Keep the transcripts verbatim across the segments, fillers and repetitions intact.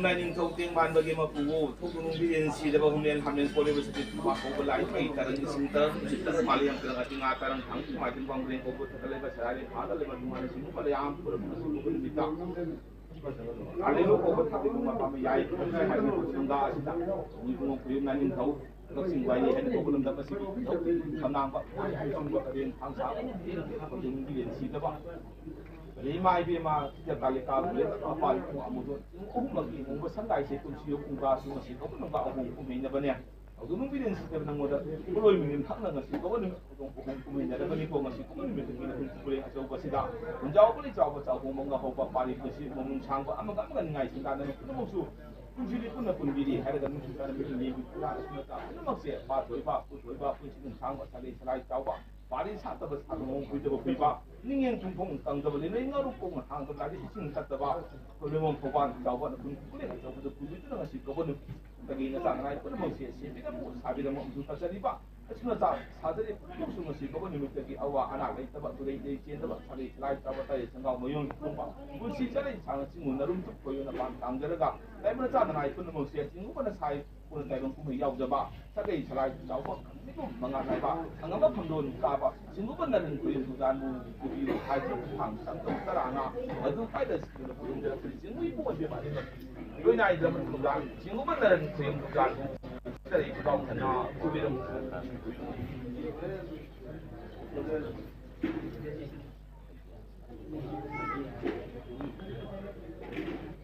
ꯂꯥꯏꯅꯤꯡꯊꯧ ꯇꯦꯡꯕꯥꯟꯕꯒꯤ ꯃꯄꯨꯕꯨ ꯊꯧꯗꯨꯅꯨꯡ ꯕꯤꯔꯦꯟ ꯁꯤꯗꯕ ꯍꯨꯝꯂꯦꯟ ꯍꯥꯃꯦꯟ ꯀꯣꯂꯦꯕ ꯁꯇꯤꯠ ꯃꯥ ꯀꯧꯕ ꯂꯥꯏ ꯃꯩ ꯇꯔꯪ ꯏꯁꯤꯡ ꯇꯔꯪ ꯅꯨꯡꯁꯤꯠ ꯇꯔꯪ ꯃꯥꯂꯦꯝ ꯇꯔꯪ ꯑꯇꯤꯉꯥ ꯇꯔꯪ ꯊꯥꯡ ꯃꯥꯏꯊꯤꯟ ꯄꯥꯡꯕ꯭ꯔꯦꯟ ꯀꯧꯕ ꯊꯛꯀꯠꯂꯕ ꯁꯔꯥꯏꯔꯦꯟ ꯊꯥꯗ ꯂꯩꯕ ꯇꯨꯃꯥꯟꯅ ꯁꯤꯡꯅꯨ ꯃꯂꯌꯥꯝ ꯄꯨꯔꯝ ꯅꯨꯃꯤꯠꯇ ꯑꯥꯂꯦꯂꯨ ꯀꯧꯕ ꯊꯥꯛꯂꯤꯕ ꯃꯐꯝ ꯌꯥꯏ ꯍꯥꯏꯕ ꯈꯨꯟꯗꯥ ꯑꯁꯤꯗ ꯅꯤꯡꯊꯧ ꯈꯨꯌꯨꯝ ꯂꯥꯏꯅꯤꯡꯊꯧ ꯀꯛꯆꯤꯡ ꯋꯥꯏꯔꯤ ꯍꯥꯏꯅ ꯀꯧꯕ ꯂꯝꯗꯝ ꯑꯁꯤꯒꯤ ꯅꯤꯡꯊꯧ ꯈꯝꯂꯥꯡꯕ ꯈꯝꯕ ꯀꯔꯦꯟ ꯊꯥꯡꯁꯥꯡ ꯈꯝꯖꯤꯟꯒꯤ ꯂꯦꯟꯁꯤꯗꯕ ꯏꯃꯥ ꯏꯕꯦꯝꯃ ꯁꯤꯗ ꯀꯥꯂꯤꯀꯥ ꯈꯨꯂꯦꯟ ꯑꯃ ꯄꯥꯜꯂꯤ ꯄꯨꯡ ꯑꯃꯨꯛ ꯄꯨꯡ ꯑꯍꯨꯝꯃꯛꯀꯤ ꯏꯃꯨꯡꯕ ꯁꯪꯒꯥꯏꯁꯦ ꯄꯨꯟꯁꯤꯌꯣ ꯄꯨꯡꯒꯥꯁꯨ ꯉꯁꯤ ꯀꯧꯕ ꯂꯝꯒꯥ ꯑꯍꯣꯡ ꯀꯨꯝꯍꯩꯅꯕꯅꯦ꯫ ꯊꯧꯗꯣꯛ ꯅꯨꯡꯕꯤꯔꯦꯟ ꯁꯤꯗꯕ ꯅꯪꯉꯣꯟꯗ ꯄꯣꯠꯂꯣꯏ ꯃꯤꯅꯤꯟ ꯈꯛꯅ ꯉꯁꯤ ꯀꯧꯕ ꯅꯨꯃꯤꯠ ꯊꯧꯗꯣꯛ ꯑꯍꯣꯡ ꯀꯨꯝꯍꯩꯅꯔꯕꯅꯤꯀꯣ꯫ ꯉꯁꯤ ꯀꯧꯕ ꯅꯨꯃꯤꯠꯇꯨꯒꯤ ꯅꯈꯣꯏ ꯄꯨꯔꯦꯟ ꯑꯆꯧꯕꯁꯤꯗ ꯈꯨꯟꯖꯥꯎ ꯄꯨꯂꯤ ꯆꯥꯎꯕ ꯆꯥꯎꯍꯣꯡꯕ ꯉꯥꯍꯧꯕ ꯄꯥꯔꯤ ꯉꯁꯤ ꯃꯃꯨꯡ ꯁꯥꯡꯕ ꯑꯃꯒ ꯑꯃꯒ ꯅꯤꯡꯉꯥꯏ ꯁꯤꯡꯗꯥꯗꯅ ꯄꯨꯝꯅꯃꯛꯁꯨ ꯄꯨꯟꯁꯤꯗꯤ ꯄꯨꯟꯅ ꯄꯨꯟꯕꯤꯔꯤ ꯍꯥꯏꯔꯒ ꯅꯨꯡꯁꯤ ꯆꯥꯟꯅꯕꯤ ꯏꯅꯦꯒꯤ ꯄꯨꯟꯅ ꯑꯁꯨꯝꯅ ꯄꯨꯝꯅꯃꯛꯁꯦ ꯄꯥꯊꯣꯏꯕ ꯄꯨꯊꯣꯏꯕ ꯄꯨꯟꯁꯤ ꯅꯨꯡꯁꯥꯡꯕ ꯁꯥꯒꯩ ꯁꯂꯥꯏ ꯆꯥꯎꯕ ꯄꯥꯔꯤ ꯁꯥꯠꯇꯕ ꯁꯥꯗꯣꯡ ꯀꯨꯏꯗꯕ ꯀꯨꯏꯕ ꯅꯤꯡꯉꯦꯟ ꯆꯨꯡꯐꯣꯡ ꯀꯪꯗꯕ ꯂꯩꯃꯩ ꯉꯥꯔꯨꯛ ꯀꯣꯡꯅ ꯍꯥꯡꯗꯕ ꯂꯥꯏꯔꯤꯛ ꯏꯁꯤꯡ ꯆꯠꯇꯕ ꯈꯣꯏꯂꯣꯏꯃꯣꯡ ꯊꯧꯕꯥꯜ ꯆꯥꯎꯕ ꯅꯈꯨꯟ ꯈꯨꯂꯦꯟ ꯑꯆꯧꯕꯗ ꯄꯨꯟꯕꯤꯗꯨꯅ ꯉꯁꯤ ꯀꯧꯕ ꯅꯨꯃꯤꯠꯇꯒꯤ ꯅꯆꯥ ꯅꯅꯥꯏ ꯄꯨꯝꯅꯃꯛꯁꯦ ꯁꯦꯝꯕꯤꯔꯝꯃꯨ ꯁꯥꯕꯤꯔꯝꯃꯨ ꯑꯃꯁꯨꯡ ꯀꯠꯆꯔꯤꯕ ꯑꯁꯨꯝꯅ ꯆꯥꯛ ꯁꯥꯖꯔꯤ ꯄꯨꯝꯅꯃꯛꯁꯨ ꯉꯁꯤ ꯀꯧꯕ ꯅꯨꯃꯤꯠꯇꯒꯤ ꯑꯋꯥ ꯑꯅꯥ ꯂꯩꯇꯕ ꯇꯨꯔꯩ ꯂꯩ ꯆꯦꯟꯗꯕ ꯁꯥꯒꯩ ꯁꯂꯥꯏ ꯆꯥꯎꯕ ꯇꯔꯦꯠ ꯁꯪꯒꯥꯎ ꯃꯌꯣꯟ ꯀꯨꯝꯕ ꯄꯨꯟꯁꯤ ꯆꯔꯩ ꯁꯥꯡꯅ ꯆꯤꯡꯉꯨ ꯅꯔꯨꯝ ꯆꯨꯞ ꯈꯣꯏꯌꯣꯅ ꯄꯥꯟ ꯇꯥꯡꯖꯔꯒ ꯂꯩꯕ ꯅꯆꯥ ꯅꯅꯥꯏ ꯄꯨꯝꯅꯃꯛꯁꯦ ꯆꯤꯡꯉꯨꯕꯅ ꯁꯥꯏ ꯄꯨꯟꯅ ꯇꯥꯏꯕꯪ ꯀꯨꯝꯍꯩ ꯌꯥꯎꯖꯕ ꯁꯥꯒꯩ ꯁꯂꯥꯏ ꯆꯥꯎꯕ ꯈꯪꯕꯤꯕ ꯃꯉꯥ ꯅꯥꯏꯕ ꯑꯉꯝꯕ ꯐꯝꯗꯣꯟ ꯀꯥꯕ ꯁꯤꯡꯒꯨꯝꯕ ꯅꯔꯟ ꯈꯨꯌꯨꯝ ꯊꯧꯖꯥꯟꯕꯨ ꯄꯨꯕꯤꯌꯨ ꯍꯥꯏꯗꯨꯅ ꯈꯥꯡ ꯆꯪꯗꯕ ꯇꯔꯥꯅ ꯃꯗꯨ ꯈ꯭ꯋꯥꯏꯗ ꯁꯤꯡꯅ ꯈꯨꯔꯨꯝꯖꯔꯛꯄꯅꯤ꯫ ꯆꯤꯡꯃꯤꯕꯨ ꯑꯣꯏꯕ ꯃꯥꯂꯦꯝ ꯂꯣꯏ ꯅꯥꯏꯗ꯭ꯔꯕ ꯊꯧꯖꯥꯟ ꯁꯤꯡꯒꯨꯝꯕ ꯅꯔꯟ ꯈꯨꯌꯨꯝ ꯊꯧꯖꯥꯟꯕꯨ ꯇꯔꯦꯠ ꯀꯥꯎꯊꯅ ꯄꯨꯕꯤꯔꯝꯃꯨ꯫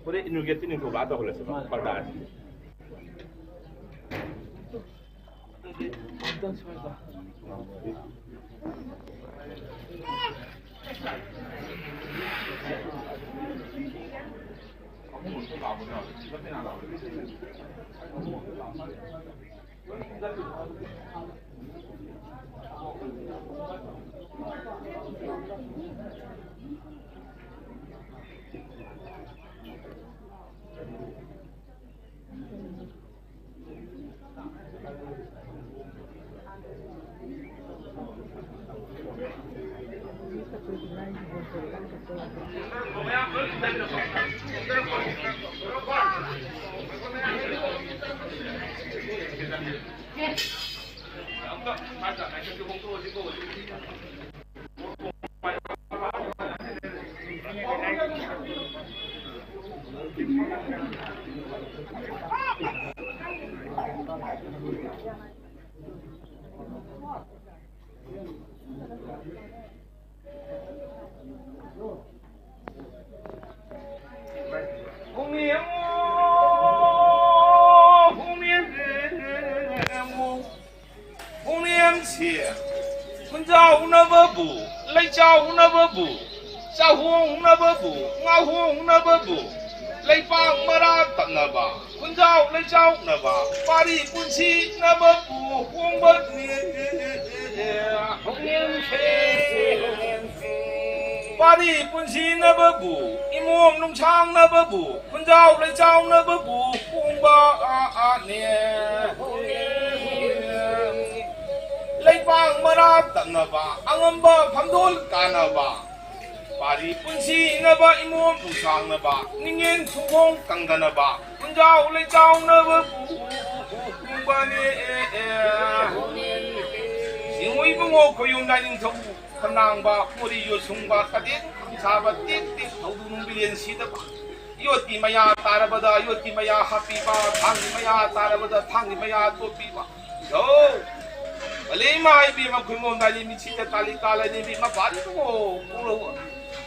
ꯍꯣꯔꯦꯟ ꯏꯅꯣꯒꯦꯠꯇꯤ ꯅꯤꯡꯊꯧꯀꯥ ꯇꯧꯍꯜꯂꯁꯤꯀꯣ, ꯄꯔꯗꯥꯁꯤ꯫ ꯄꯨꯛꯅꯤꯡꯁꯤ ꯈꯨꯟꯖꯥꯎꯅꯕꯕꯨ, ꯂꯩꯆꯥꯎꯅꯕꯕꯨ, ꯆꯥꯍꯣꯡꯅꯕꯕꯨ, ꯉꯥꯍꯣꯡꯅꯕꯕꯨ, ꯂꯩꯄꯥꯛ ꯃꯔꯥ ꯇꯞꯅꯕ, ꯈꯨꯟꯖꯥꯎ ꯂꯩꯆꯥꯎꯅꯕ, ꯄꯥꯔꯤ ꯄꯨꯟꯁꯤꯅꯕꯕꯨ ꯍꯣꯡꯕꯅꯤ꯫ ꯄꯥꯔꯤ ꯄꯨꯟꯁꯤꯅꯕꯕꯨ, ꯏꯃꯣꯝ ꯅꯨꯡꯁꯥꯡꯅꯕꯕꯨ, ꯈꯨꯟꯖꯥꯎ ꯂꯩꯆꯥꯎꯅꯕꯕꯨ ꯍꯣꯡꯕ ꯅꯦ꯫ ꯂꯩꯄꯥꯛ ꯃꯔꯥ ꯇꯞꯅꯕ, ꯑꯉꯝꯕ ꯐꯝꯗꯣꯜ ꯀꯥꯅꯕ, ꯄꯥꯔꯤ ꯄꯨꯟꯁꯤꯅꯕ, ꯏꯃꯣꯝ ꯅꯨꯡꯁꯥꯡꯅꯕ, ꯅꯤꯡꯉꯦꯟ ꯁꯨꯡꯈꯣꯡ ꯀꯪꯗꯅꯕ, ꯈꯨꯟꯖꯥꯎ ꯂꯩꯆꯥꯎꯅꯕꯕꯨ ꯍꯣꯡꯕꯅꯦ꯫ ꯆꯤꯡꯉꯨ ꯏꯕꯨꯡꯉꯣ ꯈꯣꯏꯌꯨꯝ ꯂꯥꯏꯅꯤꯡꯊꯧ ꯈꯝꯂꯥꯡꯕ, ꯃꯣꯔꯤ ꯌꯣꯠꯁꯨꯡꯕ, ꯀꯇꯦꯛ ꯁꯥꯕ ꯇꯦꯛ ꯇꯦꯛ ꯊꯧꯗꯨꯅꯨꯡ ꯕꯤꯔꯦꯟ ꯁꯤꯗꯕ, ꯌꯣꯠꯀꯤ ꯃꯌꯥ ꯇꯥꯔꯕꯗ ꯌꯣꯠꯀꯤ ꯃꯌꯥ ꯍꯥꯞꯄꯤꯕ, ꯊꯥꯡꯒꯤ ꯃꯌꯥ ꯇꯥꯔꯕꯗ ꯊꯥꯡꯒꯤ ꯃꯌꯥ ꯇꯣꯠꯄꯤꯕ꯫ ꯌꯣ! ꯑꯂꯦ ꯏꯃꯥ ꯏꯕꯦꯝꯃ ꯈꯨꯏꯃꯣꯟ ꯂꯥꯏꯅꯤ ꯃꯤꯠꯁꯤꯗ ꯀꯥꯂꯤ ꯀꯥꯂꯅꯤ ꯏꯕꯦꯝꯃ ꯄꯥꯔꯤꯕꯨ ꯎꯔꯧ꯫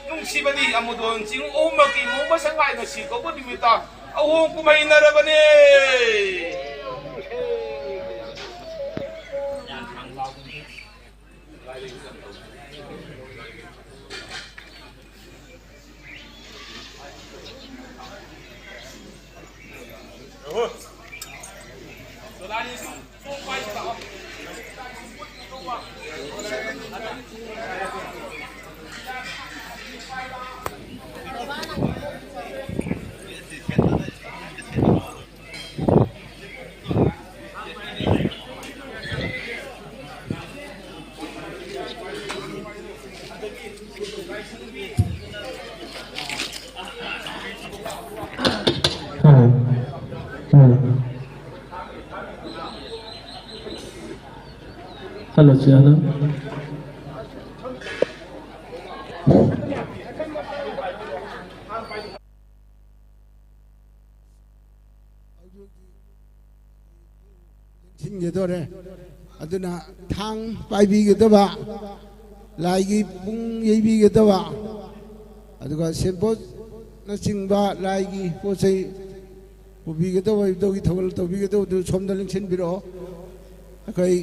ꯅꯨꯡꯁꯤꯕꯗꯤ ꯑꯃꯨꯗꯣꯟ ꯆꯤꯡ ꯑꯍꯨꯝꯃꯛꯀꯤ ꯃꯣꯡꯕ ꯁꯪꯒꯥꯏ ꯉꯁꯤ ꯀꯧꯕ ꯅꯨꯃꯤꯠꯇ ꯑꯍꯣꯡ ꯀꯨꯝꯍꯩꯅꯔꯕꯅꯦ꯫ ꯍꯜꯂꯣ, ꯆꯦ, ꯍꯜꯂꯣ꯫ ꯂꯦꯡꯁꯤꯟꯒꯗꯧꯔꯦ꯫ ꯑꯗꯨꯅ ꯊꯥꯡ ꯄꯥꯏꯕꯤꯒꯗꯕ, ꯂꯥꯏꯒꯤ ꯄꯨꯡ ꯌꯩꯕꯤꯒꯗꯕ, ꯑꯗꯨꯒ ꯁꯦꯟꯄꯣꯠꯅꯆꯤꯡꯕ ꯂꯥꯏꯒꯤ ꯄꯣꯠ ꯆꯩ ꯄꯨꯕꯤꯒꯗꯧꯕ, ꯏꯕꯨꯙꯧꯒꯤ ꯊꯧꯒꯜ ꯇꯧꯕꯤꯒꯗꯧꯕꯗꯨ ꯁꯣꯝꯗ ꯂꯦꯡꯁꯤꯟꯕꯤꯔꯛꯑꯣ꯫ ꯑꯩꯈꯣꯏ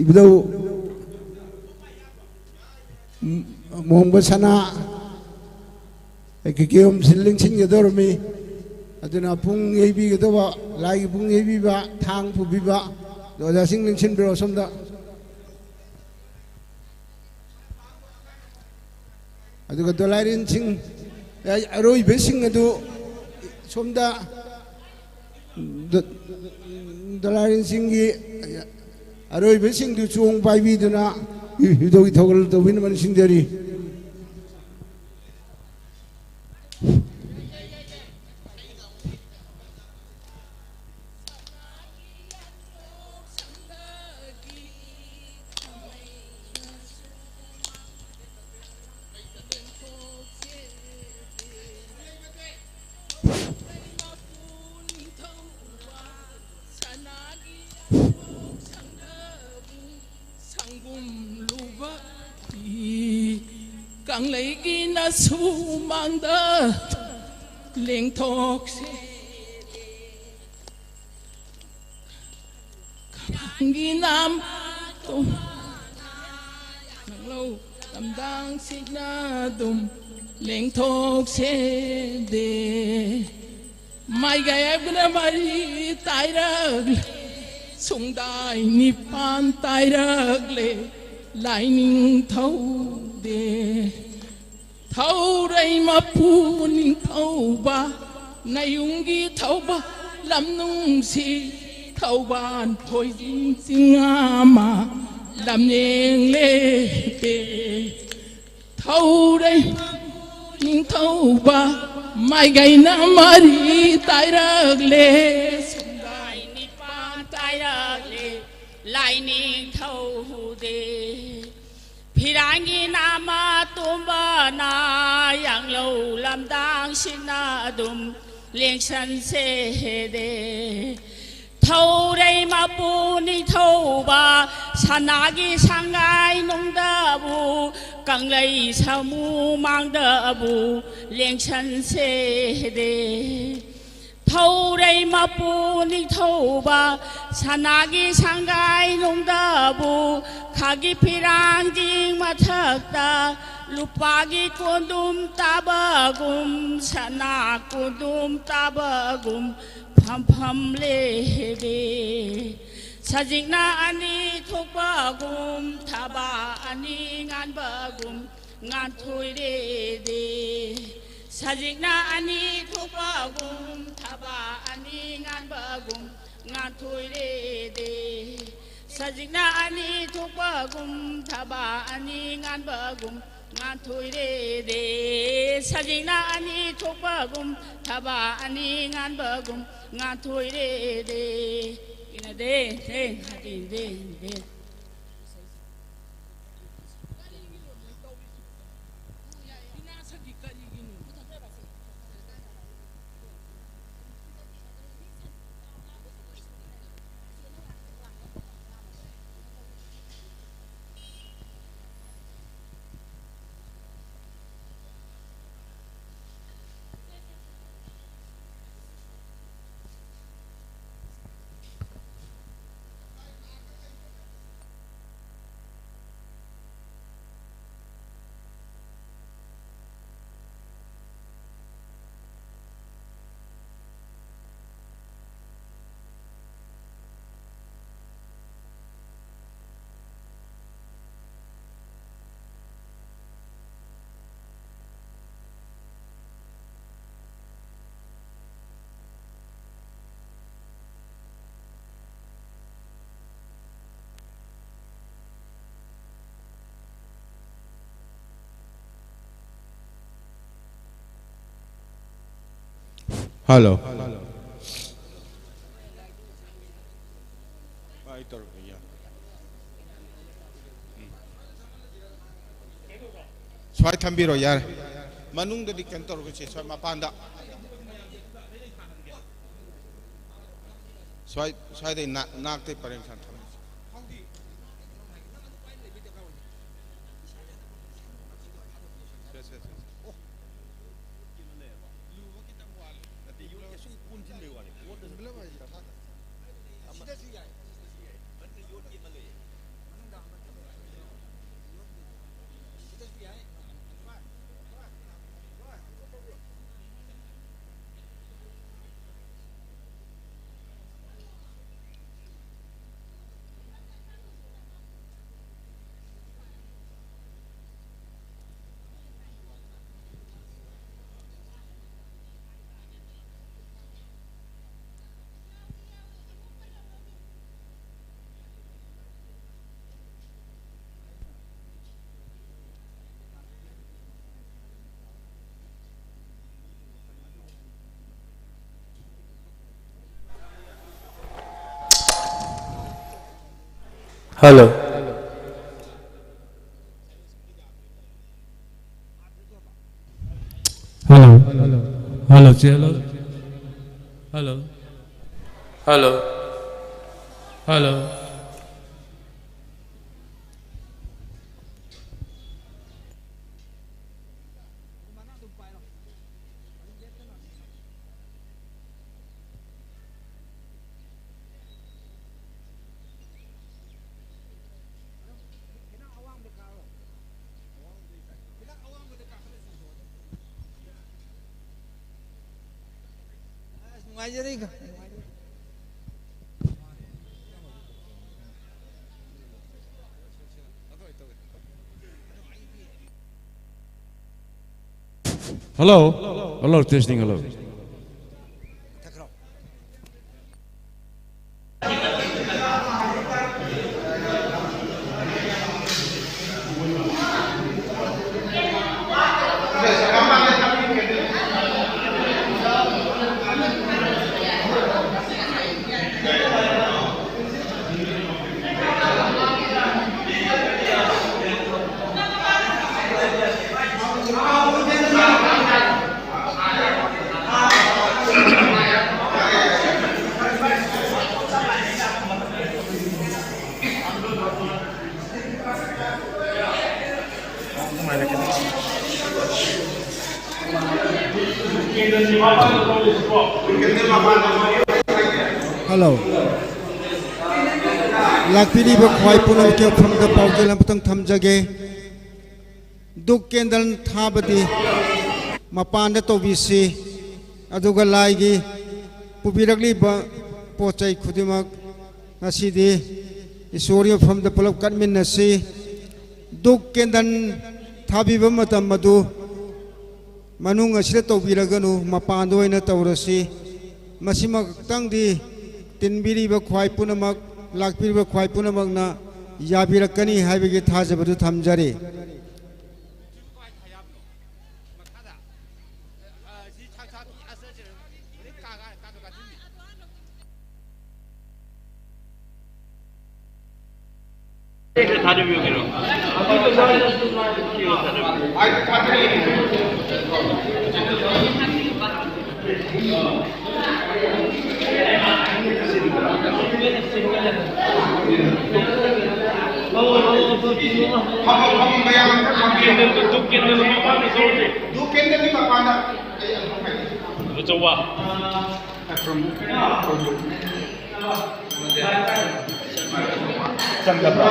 ꯏꯕꯨꯙꯧ ꯃꯣꯍꯝꯕ ꯁꯅꯥ ꯀꯩꯀꯩ ꯑꯃꯁꯨ ꯂꯦꯡꯁꯤꯟꯒꯗꯧꯔꯝꯃꯤ꯫ ꯑꯗꯨꯅ ꯄꯨꯡ ꯌꯩꯕꯤꯒꯗꯧꯕ, ꯂꯥꯏꯒꯤ ꯄꯨꯡ ꯌꯩꯕꯤꯕ, ꯊꯥꯡ ꯄꯨꯕꯤꯕ, ꯑꯣꯖꯥꯁꯤꯡ ꯂꯦꯡꯁꯤꯟꯕꯤꯔꯛꯑꯣ ꯁꯣꯝꯗ꯫ ꯑꯗꯨꯒ ꯗꯣꯂꯥꯏꯔꯦꯟꯁꯤꯡ, ꯑꯔꯣꯏꯕꯁꯤꯡ ꯑꯗꯨ ꯁꯣꯝꯗ ꯗ-, ꯗꯣꯂꯥꯏꯔꯦꯟꯁꯤꯡꯒꯤ ꯑꯔꯣꯏꯕꯁꯤꯡꯗꯨ ꯆꯣꯡ ꯄꯥꯏꯕꯤꯗꯨꯅ ꯏꯕꯨꯙꯧꯒꯤ ꯊꯧꯒꯜ ꯇꯧꯕꯤꯅꯕ ꯅꯤꯡꯁꯤꯡꯖꯔꯤ꯫ ꯁꯪꯒꯨꯝ ꯂꯨꯕ ꯀꯪꯂꯩꯒꯤꯅ ꯁꯨꯃꯥꯡꯗ ꯂꯦꯡꯊꯣꯛꯁꯦ꯫ ꯈꯥꯡꯒꯤ ꯅꯥꯝ ꯅꯪꯂꯧ ꯂꯝꯗꯥꯡꯁꯤꯡꯅ ꯑꯗꯨꯝ ꯂꯦꯡꯊꯣꯛꯁꯦꯗꯦ꯫ ꯃꯥꯏꯒꯥꯏꯕꯅ ꯃꯔꯤ ꯇꯥꯏꯔꯛꯂꯦ, ꯁꯨꯡꯗꯥꯏ ꯅꯤꯄꯥꯟ ꯇꯥꯏꯔꯛꯂꯦ, ꯂꯥꯏꯅꯤꯡꯊꯧꯗꯦ꯫ ꯊꯧꯔꯩ ꯃꯄꯨ ꯅꯤꯡꯊꯧꯕ, ꯅꯌꯨꯝꯒꯤ ꯊꯧꯕ, ꯂꯝꯅꯨꯡꯁꯤ ꯊꯧꯕꯥꯟ ꯊꯣꯏꯖꯤꯟ ꯆꯤꯡꯉꯥꯃ, ꯂꯝꯌꯦꯡ ꯂꯦꯞꯄꯦ꯫ ꯊꯧꯔꯩ ꯅꯤꯡꯊꯧꯕ, ꯃꯥꯏꯒꯩꯅ ꯃꯔꯤ ꯇꯥꯏꯔꯛꯂꯦ, ꯁꯨꯡꯗꯥꯏ ꯅꯤꯄꯥꯟ ꯇꯥꯏꯔꯛꯂꯦ, ꯂꯥꯏꯅꯤꯡꯊꯧ ꯂꯥꯡꯒꯤ ꯅꯥꯃ ꯇꯨꯝꯕꯅ ꯌꯥꯡꯂꯧ ꯂꯝꯗꯥꯡꯁꯤꯡꯅ ꯑꯗꯨꯝ ꯂꯦꯡꯁꯟꯁꯦꯗꯦ꯫ ꯊꯧꯔꯩ ꯃꯄꯨ ꯅꯤꯡꯊꯧꯕ ꯁꯅꯥꯒꯤ ꯁꯪꯒꯥꯏ ꯅꯨꯡꯗꯕꯨ ꯀꯪꯂꯩ ꯁꯥꯃꯨ ꯃꯥꯡꯗꯕꯨ ꯂꯦꯡꯁꯟꯁꯦꯗꯦ꯫ ꯊꯧꯔꯩ ꯃꯄꯨ ꯅꯤꯡꯊꯧꯕ ꯁꯅꯥꯒꯤ ꯁꯪꯒꯥꯏ ꯅꯨꯡꯗꯕꯨ ꯈꯥꯒꯤ ꯐꯤꯔꯥꯡꯖꯤꯡ ꯃꯊꯛꯇ ꯂꯨꯄꯥꯒꯤ ꯀꯣꯟꯗꯨꯝ ꯇꯥꯕꯒꯨꯝ ꯁꯅꯥ ꯀꯣꯟꯗꯨꯝ ꯇꯥꯕꯒꯨꯝ ꯐꯝꯐꯝ ꯂꯦꯞꯄꯦ꯫ ꯁꯖꯤꯛꯅ ꯑꯅꯤ ꯊꯣꯛꯄꯒꯨꯝ ꯊꯕꯥ ꯑꯅꯤ ꯉꯥꯟꯕꯒꯨꯝ ꯉꯥꯟꯊꯣꯏꯔꯦꯗꯦ꯫ ꯁꯖꯤꯛꯅ ꯑꯅꯤ ꯊꯣꯛꯄꯒꯨꯝ ꯊꯕꯥ ꯑꯅꯤ ꯉꯥꯟꯕꯒꯨꯝ ꯉꯥꯟꯊꯣꯏꯔꯦꯗꯦ꯫ ꯁꯖꯤꯛꯅ ꯑꯅꯤ ꯊꯣꯛꯄꯒꯨꯝ ꯊꯕꯥ ꯑꯅꯤ ꯉꯥꯟꯕꯒꯨꯝ ꯉꯥꯟꯊꯣꯏꯔꯦꯗꯦ꯫ ꯁꯖꯤꯛꯅ ꯑꯅꯤ ꯊꯣꯛꯄꯒꯨꯝ ꯊꯕꯥ ꯑꯅꯤ ꯉꯥꯟꯕꯒꯨꯝ ꯉꯥꯟꯊꯣꯏꯔꯦꯗꯦ꯫ ꯏꯅꯗꯦ, ꯗꯦ, ꯍꯥꯏꯗꯤ, ꯗꯦ, ꯗꯦ꯫ ꯍꯜꯂꯣ꯫ ꯑꯩ ꯇꯧꯔꯛꯀꯦ, ꯌꯥ꯫ ꯎꯝ꯫ ꯊꯝꯕꯤꯔꯣ, ꯌꯥꯔꯦ꯫ ꯃꯅꯨꯡꯗꯗꯤ ꯀꯩꯅꯣ ꯇꯧꯔꯒꯁꯦ, ꯁ꯭ꯋꯥꯏ ꯃꯄꯥꯟꯗ꯫ ꯁ꯭ꯋꯥꯏ, ꯁ꯭ꯋꯥꯏꯗꯩ ꯅꯥꯛ-, ꯅꯥꯛꯇꯩ ꯄꯔꯦꯡ ꯁꯥꯟꯅ ꯊꯝꯃꯁꯤ꯫ ꯁꯦ, ꯁꯦ, ꯁꯦ, ꯁꯦ꯫ Hello. Hello. Hello, ꯆꯦ, hello. Hello. Hello. Hello. Hello? Hello, testing, hello. Hello. ꯂꯥꯛꯄꯤꯔꯤꯕ ꯈ꯭ꯋꯥꯏ ꯄꯨꯝꯅꯃꯛꯀꯤ ꯃꯐꯝꯗ ꯄꯥꯎꯖꯦꯜ ꯑꯃꯇꯪ ꯊꯝꯖꯒꯦ꯫ ꯙꯨꯞ ꯀꯦꯟꯗꯜ ꯊꯥꯕꯗꯤ ꯃꯄꯥꯟꯗ ꯇꯧꯕꯤꯁꯤ, ꯑꯗꯨꯒ ꯂꯥꯏꯒꯤ ꯄꯨꯕꯤꯔꯛꯂꯤꯕ ꯄꯣꯠ ꯆꯩ ꯈꯨꯗꯤꯡꯃꯛ ꯉꯁꯤꯗꯤ ꯏꯁꯣꯔꯒꯤ ꯃꯐꯝꯗ ꯄꯨꯂꯞ ꯀꯠꯃꯤꯟꯅꯁꯤ꯫ ꯙꯨꯞ ꯀꯦꯟꯗꯜ ꯊꯥꯕꯤꯕ ꯃꯇꯝ ꯑꯗꯨ ꯃꯅꯨꯡ ꯑꯁꯤꯗ ꯇꯧꯕꯤꯔꯒꯅꯨ, ꯃꯄꯥꯟꯗ ꯑꯣꯏꯅ ꯇꯧꯔꯁꯤ꯫ ꯃꯁꯤꯃꯛꯇꯪꯗꯤ ꯇꯤꯟꯕꯤꯔꯤꯕ ꯈ꯭ꯋꯥꯏ ꯄꯨꯝꯅꯃꯛ, ꯂꯥꯛꯄꯤꯔꯤꯕ ꯈ꯭ꯋꯥꯏ ꯄꯨꯝꯅꯃꯛꯅ ꯌꯥꯕꯤꯔꯛꯀꯅꯤ ꯍꯥꯏꯕꯒꯤ ꯊꯥꯖꯕꯗꯨ ꯊꯝꯖꯔꯤ꯫ ꯆꯪꯗꯕ꯭ꯔꯥ?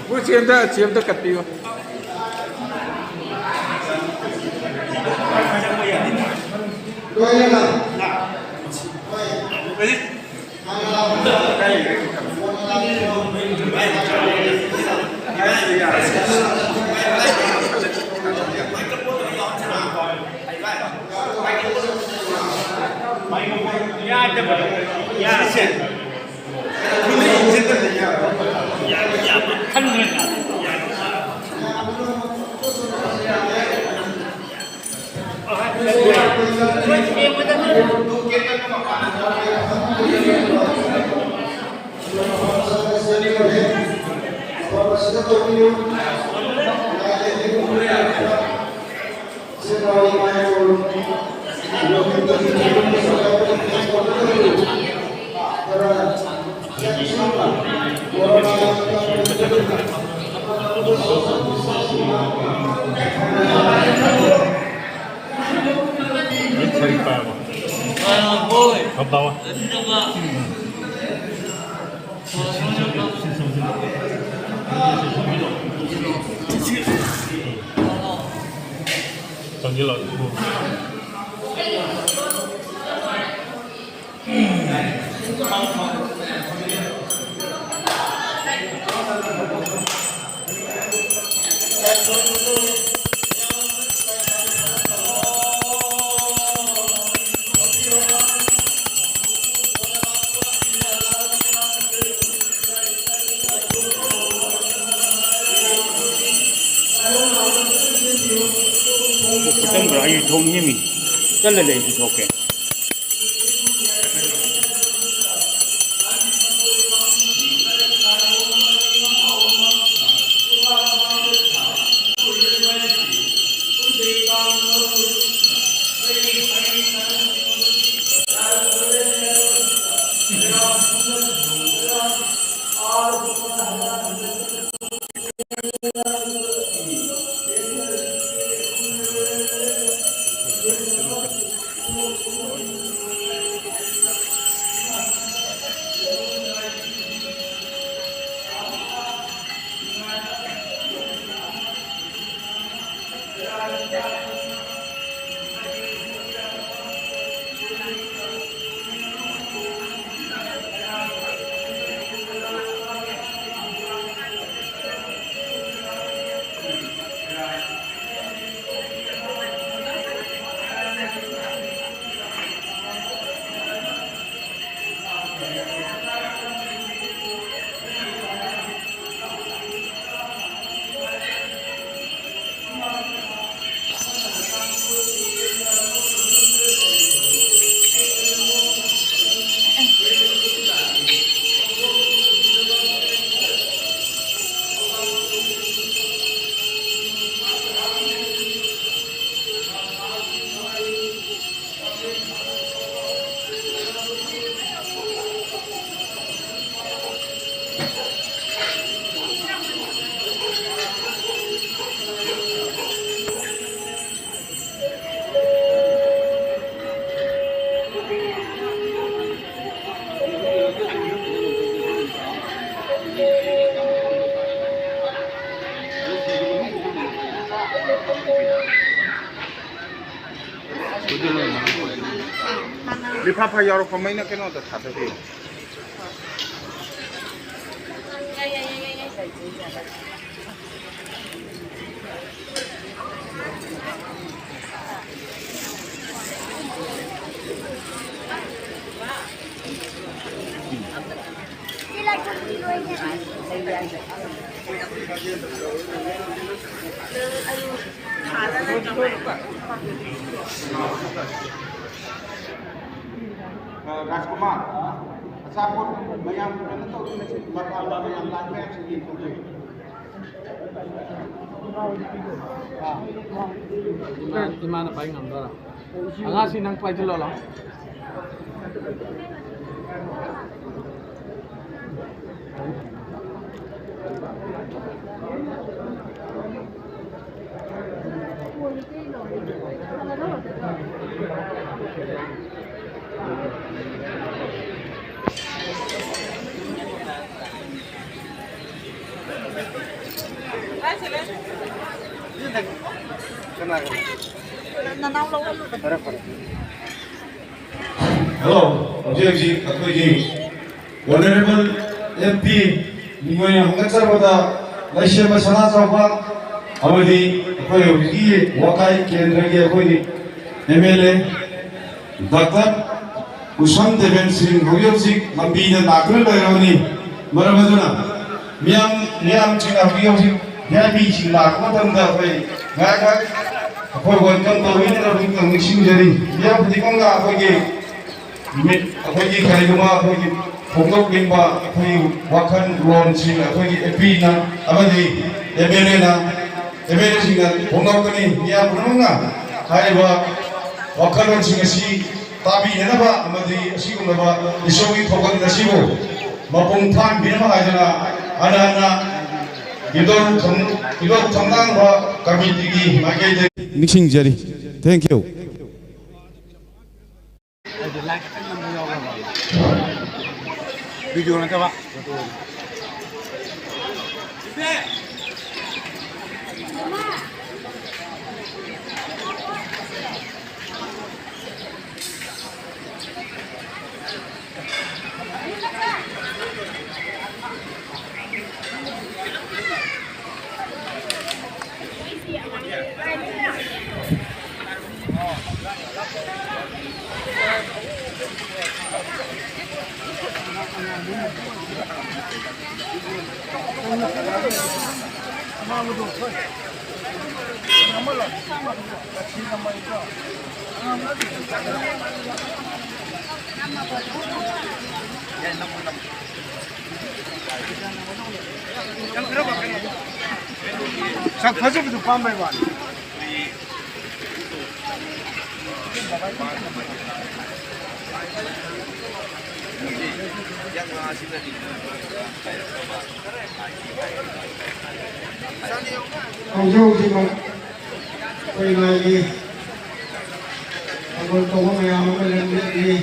ꯃꯣꯏ ꯆꯦ ꯑꯝꯇ, ꯆꯦ ꯑꯝꯇ ꯀꯠꯄꯤꯌꯨ꯫ ꯆꯪꯕ꯭ꯔꯥ? ꯑꯩꯁꯨ ꯊꯣꯛꯅꯤꯡꯉꯤ꯫ ꯆꯠꯂꯗꯤ ꯑꯩꯁꯨ ꯊꯣꯛꯀꯦ꯫ ꯐ ꯐ ꯌꯥꯎꯔꯛꯄ ꯃꯩꯅ ꯀꯩꯅꯣꯗ ꯊꯥꯗꯕꯤꯌꯨ꯫ ꯑ, ꯔꯥꯖꯀꯨꯃꯥꯔ, ꯑꯆꯥꯄꯣꯠ ꯃꯌꯥꯝ ꯀꯩꯅꯣ ꯇꯧꯗꯅ ꯁꯤ ꯃꯄꯥꯟ ꯃꯌꯥꯝ ꯂꯥꯛꯄ ꯃꯌꯥꯝꯁꯤ ꯌꯦꯡꯊꯣꯛꯄꯤꯌꯨ꯫ ꯏꯃꯥ-, ꯏꯃꯥꯅ ꯄꯥꯏ ꯉꯝꯗꯣꯔꯥ? ꯑꯉꯥꯡꯁꯤ ꯅꯪ ꯄꯥꯏꯁꯤꯜꯂꯣ ꯂꯥꯎ꯫ ꯅꯅꯥꯎ ꯂꯧꯍꯜꯂꯨꯕꯅꯦ꯫ ꯐꯔꯦ, ꯐꯔꯦ꯫ ꯍꯜꯂꯣ, ꯍꯧꯖꯤꯛ ꯍꯧꯖꯤꯛ ꯑꯩꯈꯣꯏꯒꯤ ꯑꯣꯅꯔꯦꯕꯜ ꯑꯦꯝ ꯄꯤ ꯃꯤꯑꯣꯏꯅ ꯍꯪꯒꯠꯆꯕꯗ ꯂꯩꯁꯦꯝꯕ ꯁꯅꯥ ꯆꯥꯎꯕ ꯑꯃꯗꯤ ꯑꯩꯈꯣꯏ ꯍꯧꯖꯤꯛꯀꯤ ꯋꯥꯀꯥꯏ ꯀꯦꯟꯗ꯭ꯔꯒꯤ ꯑꯩꯈꯣꯏꯒꯤ M L A doctor Usham Deben ꯁꯤꯡ ꯍꯧꯖꯤꯛ ꯍꯧꯖꯤꯛ ꯂꯝꯕꯤꯗ ꯂꯥꯛꯇꯨꯅ ꯂꯩꯔꯕꯅꯤ꯫ ꯃꯔꯝ ꯑꯗꯨꯅ ꯃꯤꯌꯥꯝ, ꯃꯤꯌꯥꯝꯁꯤꯡꯅ ꯍꯧꯖꯤꯛ ꯍꯧꯖꯤꯛ ꯚꯤ ꯑꯥꯏ ꯄꯤꯁꯤꯡ ꯂꯥꯛꯄ ꯃꯇꯝꯗ ꯑꯩꯈꯣꯏ ꯉꯥꯏꯍꯥꯛ ꯉꯥꯏꯍꯥꯛ ꯑꯩꯈꯣꯏ ꯋꯦꯜꯀꯝ ꯇꯧꯕꯤꯅꯕ ꯅꯤꯡꯁꯤꯡꯖꯔꯤ꯫ ꯃꯤꯌꯥꯝ ꯈꯨꯗꯤꯡꯃꯛꯅ ꯑꯩꯈꯣꯏꯒꯤ ꯅꯨꯃꯤꯠ, ꯑꯩꯈꯣꯏꯒꯤ ꯀꯔꯤꯒꯨꯝꯕ ꯑꯩꯈꯣꯏꯒꯤ ꯐꯣꯡꯗꯣꯛꯅꯤꯡꯕ ꯑꯩꯈꯣꯏꯒꯤ ꯋꯥꯈꯜꯂꯣꯟꯁꯤꯡ ꯑꯩꯈꯣꯏꯒꯤ ꯑꯦꯝ ꯄꯤꯅ ꯑꯃꯗꯤ ꯑꯦꯝ ꯑꯦꯜ ꯑꯦꯅ, ꯑꯦꯝ ꯑꯦꯜ ꯑꯦꯁꯤꯡꯅ ꯐꯣꯡꯗꯣꯛꯀꯅꯤ꯫ ꯃꯤꯌꯥꯝ ꯄꯨꯝꯅꯃꯛꯅ ꯍꯥꯏꯔꯤꯕ ꯋꯥꯈꯜꯂꯣꯟꯁꯤꯡ ꯑꯁꯤ ꯇꯥꯕꯤꯅꯅꯕ ꯑꯃꯗꯤ ꯑꯁꯤꯒꯨꯝꯂꯕ ꯏꯁꯣꯔꯒꯤ ꯊꯧꯒꯜ ꯑꯁꯤꯕꯨ ꯃꯄꯨꯡ ꯐꯥꯍꯟꯕꯤꯅꯕ ꯍꯥꯏꯗꯨꯅ ꯍꯟꯅ ꯍꯟꯅ ꯏꯕꯨꯙꯧ ꯈꯝ-, ꯏꯕꯨꯙꯧ ꯈꯝꯂꯥꯡꯕ ꯀꯃꯤꯇꯤꯒꯤ ꯃꯥꯏꯀꯩꯗꯒꯤ ꯅꯤꯡꯁꯤꯡꯖꯔꯤ꯫ Thank you꯫ ꯚꯤꯗꯤꯑꯣ ꯅꯠꯇꯕ꯫ ꯁꯛ ꯐꯖꯕꯗꯨ ꯄꯥꯝꯕꯩ ꯋꯥꯅꯤ꯫ ꯍꯧꯖꯤꯛ ꯍꯧꯖꯤꯛꯃꯛ ꯑꯩꯈꯣꯏ ꯂꯥꯏꯒꯤ ꯊꯧꯒꯜ ꯇꯧꯕ ꯃꯌꯥꯝ ꯑꯃ ꯂꯦꯞꯂꯤ꯫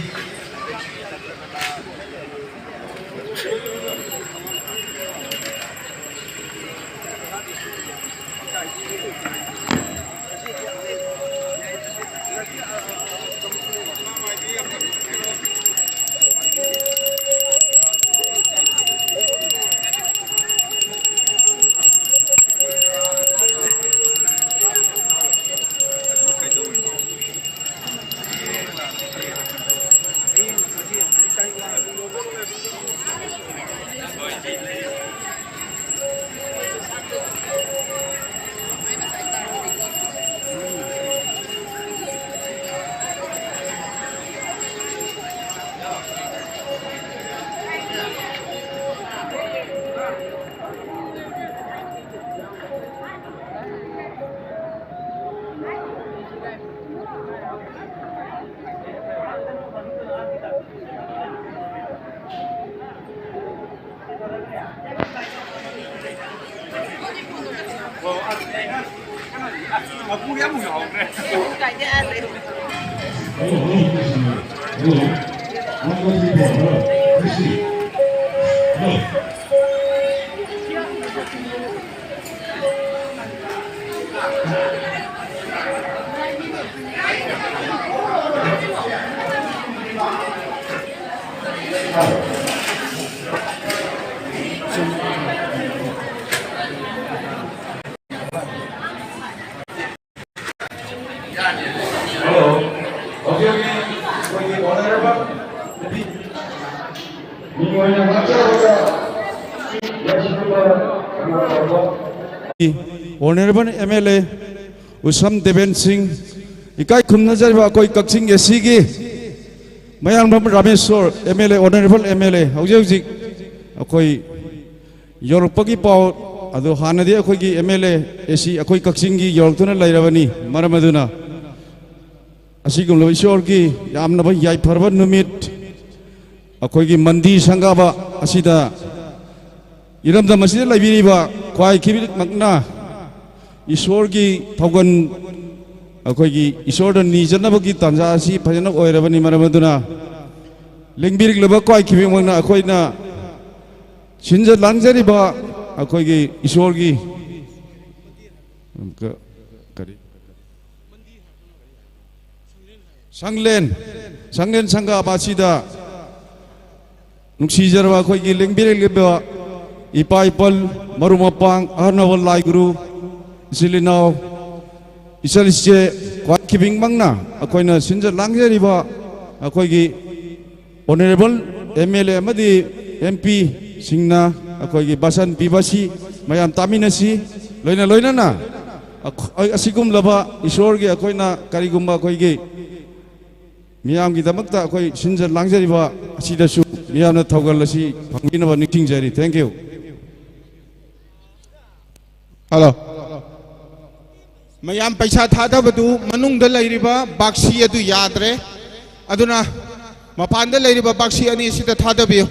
Hello. ꯍꯧꯖꯤꯛ ꯍꯧꯖꯤꯛ ꯑꯩꯈꯣꯏꯒꯤ honourable ꯅꯨꯄꯤ ꯃꯤꯡ ꯑꯣꯏꯅ ꯉꯥꯛꯆꯔꯒ ꯂꯩꯁꯤꯟꯕ ꯀꯩꯅꯣ ꯇꯧꯕ꯫ Honourable M L A ꯎꯁꯝ ꯗꯦꯕꯦꯟ ꯁꯤꯡ, ꯏꯀꯥꯏ ꯈꯨꯝꯅꯖꯔꯤꯕ ꯑꯩꯈꯣꯏ ꯀꯛꯆꯤꯡ A Cꯒꯤ ꯃꯌꯥꯝꯕꯝ Rameshwor M L A, Honourable M L A ꯍꯧꯖꯤꯛ ꯍꯧꯖꯤꯛ ꯑꯩꯈꯣꯏ ꯌꯧꯔꯛꯄꯒꯤ ꯄꯥꯎ ꯑꯗꯨ ꯍꯥꯟꯅꯗꯤ ꯑꯩꯈꯣꯏꯒꯤ M L A, A C ꯑꯩꯈꯣꯏ ꯀꯛꯆꯤꯡꯒꯤ ꯌꯧꯔꯛꯇꯨꯅ ꯂꯩꯔꯕꯅꯤ꯫ ꯃꯔꯝ ꯑꯗꯨꯅ ꯑꯁꯤꯒꯨꯝꯂꯕ ꯏꯁꯣꯔꯒꯤ ꯌꯥꯝꯅ ꯌꯥꯏꯐꯔꯕ ꯅꯨꯃꯤꯠ, ꯑꯩꯈꯣꯏꯒꯤ ꯃꯟꯗꯤ ꯁꯪꯒꯥꯕ ꯑꯁꯤꯗ ꯏꯔꯝꯗꯝ ꯑꯁꯤꯗ ꯂꯩꯕꯤꯔꯤꯕ ꯈ꯭ꯋꯥꯏ ꯈꯤꯕꯤꯃꯛꯅ ꯏꯁꯣꯔꯒꯤ ꯊꯧꯒꯜ, ꯑꯩꯈꯣꯏꯒꯤ ꯏꯁꯣꯔꯗ ꯅꯤꯖꯅꯕꯒꯤ ꯇꯥꯟꯖꯥ ꯑꯁꯤ ꯐꯖꯅ ꯑꯣꯏꯔꯕꯅꯤ꯫ ꯃꯔꯝ ꯑꯗꯨꯅ ꯂꯦꯡꯕꯤꯔꯛꯂꯕ ꯈ꯭ꯋꯥꯏ ꯈꯤꯕꯤꯃꯛꯅ ꯑꯩꯈꯣꯏꯅ ꯁꯤꯟꯖ ꯂꯥꯡꯖꯔꯤꯕ ꯑꯩꯈꯣꯏꯒꯤ ꯏꯁꯣꯔꯒꯤ ꯀꯔꯤ ꯁꯪꯂꯦꯟ, ꯁꯪꯂꯦꯟ ꯁꯪꯒꯥꯕ ꯑꯁꯤꯗ ꯅꯨꯡꯁꯤꯖꯔꯕ ꯑꯩꯈꯣꯏꯒꯤ ꯂꯦꯡꯕꯤꯔꯛꯂꯤꯕ ꯏꯄꯥ ꯏꯄꯜ, ꯃꯔꯨꯞ ꯃꯄꯥꯡ, ꯑꯍꯜ ꯅꯕꯜ, ꯂꯥꯏ ꯒꯨꯔꯨ, ꯏꯆꯤꯜ ꯏꯅꯥꯎ, ꯏꯆꯜ ꯏꯆꯦ, ꯈ꯭ꯋꯥꯏ ꯈꯤꯕꯤꯃꯛꯅ ꯑꯩꯈꯣꯏꯅ ꯁꯤꯟꯖ ꯂꯥꯡꯖꯔꯤꯕ ꯑꯩꯈꯣꯏꯒꯤ Honourable M L A ꯑꯃꯗꯤ M Pꯁꯤꯡꯅ ꯑꯩꯈꯣꯏꯒꯤ ꯕꯥꯁꯟ ꯄꯤꯕ ꯑꯁꯤ ꯃꯌꯥꯝ ꯇꯥꯃꯤꯟꯅꯁꯤ꯫ ꯂꯣꯏꯅ ꯂꯣꯏꯅꯅ ꯑꯩꯈꯣꯏ ꯑꯁꯤꯒꯨꯝꯂꯕ ꯏꯁꯣꯔꯒꯤ ꯑꯩꯈꯣꯏꯅ ꯀꯔꯤꯒꯨꯝꯕ ꯑꯩꯈꯣꯏꯒꯤ ꯃꯤꯌꯥꯝꯒꯤꯗꯃꯛꯇ ꯑꯩꯈꯣꯏ ꯁꯤꯟꯖ ꯂꯥꯡꯖꯔꯤꯕ ꯑꯁꯤꯗꯁꯨ ꯃꯤꯌꯥꯝꯅ ꯊꯧꯒꯜ ꯑꯁꯤ ꯐꯪꯕꯤꯅꯕ ꯅꯤꯡꯁꯤꯡꯖꯔꯤ꯫ Thank you꯫ Hello꯫ ꯃꯌꯥꯝ ꯄꯩꯁꯥ ꯊꯥꯗꯕꯗꯨ ꯃꯅꯨꯡꯗ ꯂꯩꯔꯤꯕ ꯕꯥꯛꯁꯤ ꯑꯗꯨ ꯌꯥꯗ꯭ꯔꯦ꯫ ꯑꯗꯨꯅ ꯃꯄꯥꯟꯗ ꯂꯩꯔꯤꯕ ꯕꯥꯛꯁꯤ ꯑꯅꯤ ꯑꯁꯤꯗ ꯊꯥꯗꯕꯤꯌꯨ꯫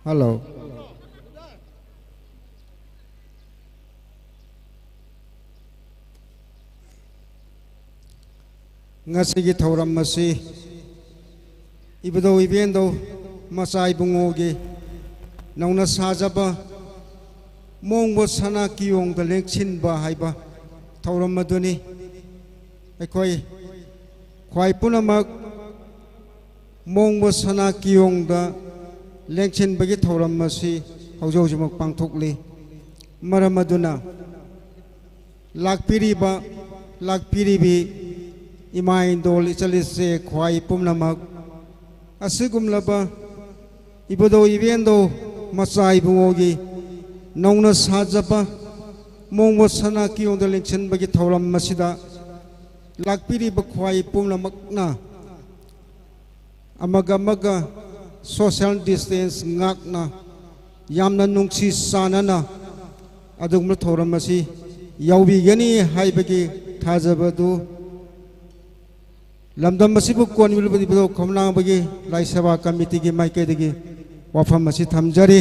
Hello꯫ ꯉꯁꯤꯒꯤ ꯊꯧꯔꯝ ꯑꯁꯤ ꯏꯕꯨꯙꯧ ꯏꯕꯦꯟꯗꯧ ꯃꯆꯥ ꯏꯕꯨꯡꯉꯣꯒꯤ ꯅꯧꯅ ꯁꯥꯖꯕ ꯃꯣꯡꯕ ꯁꯅꯥ ꯀꯤꯌꯣꯡꯗ ꯂꯦꯡꯁꯤꯟꯕ ꯍꯥꯏꯕ ꯊꯧꯔꯝ ꯑꯗꯨꯅꯤ꯫ ꯑꯩꯈꯣꯏ ꯈ꯭ꯋꯥꯏ ꯄꯨꯝꯅꯃꯛ ꯃꯣꯡꯕ ꯁꯅꯥ ꯀꯤꯌꯣꯡꯗ ꯂꯦꯡꯁꯤꯟꯕꯒꯤ ꯊꯧꯔꯝ ꯑꯁꯤ ꯍꯧꯖꯤꯛ ꯍꯧꯖꯤꯛꯃꯛ ꯄꯥꯡꯊꯣꯛꯂꯤ꯫ ꯃꯔꯝ ꯑꯗꯨꯅ ꯂꯥꯛꯄꯤꯔꯤꯕ, ꯂꯥꯛꯄꯤꯔꯤꯕꯤ ꯏꯃꯥ ꯏꯟꯗꯣꯜ ꯏꯆꯜ ꯏꯆꯦ ꯈ꯭ꯋꯥꯏ ꯄꯨꯝꯅꯃꯛ, ꯑꯁꯤꯒꯨꯝꯂꯕ ꯏꯕꯨꯙꯧ ꯏꯕꯦꯟꯗꯧ ꯃꯆꯥ ꯏꯕꯨꯡꯉꯣꯒꯤ ꯅꯧꯅ ꯁꯥꯖꯕ ꯃꯣꯡꯕ ꯁꯅꯥ ꯀꯤꯌꯣꯡꯗ ꯂꯦꯡꯁꯤꯟꯕꯒꯤ ꯊꯧꯔꯝ ꯑꯁꯤꯗ ꯂꯥꯛꯄꯤꯔꯤꯕ ꯈ꯭ꯋꯥꯏ ꯄꯨꯝꯅꯃꯛꯅ ꯑꯃꯒ ꯑꯃꯒ social distance ꯉꯥꯛꯅ ꯌꯥꯝꯅ ꯅꯨꯡꯁꯤ ꯆꯥꯟꯅꯅ ꯑꯗꯨꯒꯨꯝꯕ ꯊꯧꯔꯝ ꯑꯁꯤ ꯌꯥꯎꯕꯤꯒꯅꯤ ꯍꯥꯏꯕꯒꯤ ꯊꯥꯖꯕ ꯑꯗꯨ ꯂꯝꯗꯝ ꯑꯁꯤꯕꯨ ꯀꯣꯟꯕꯤꯔꯤꯕ ꯏꯕꯨꯙꯧ ꯈꯝꯂꯥꯡꯕꯒꯤ ꯂꯥꯏ ꯁꯦꯕꯥ ꯀꯃꯤꯇꯤꯒꯤ ꯃꯥꯏꯀꯩꯗꯒꯤ ꯋꯥꯐꯝ ꯑꯁꯤ ꯊꯝꯖꯔꯤ꯫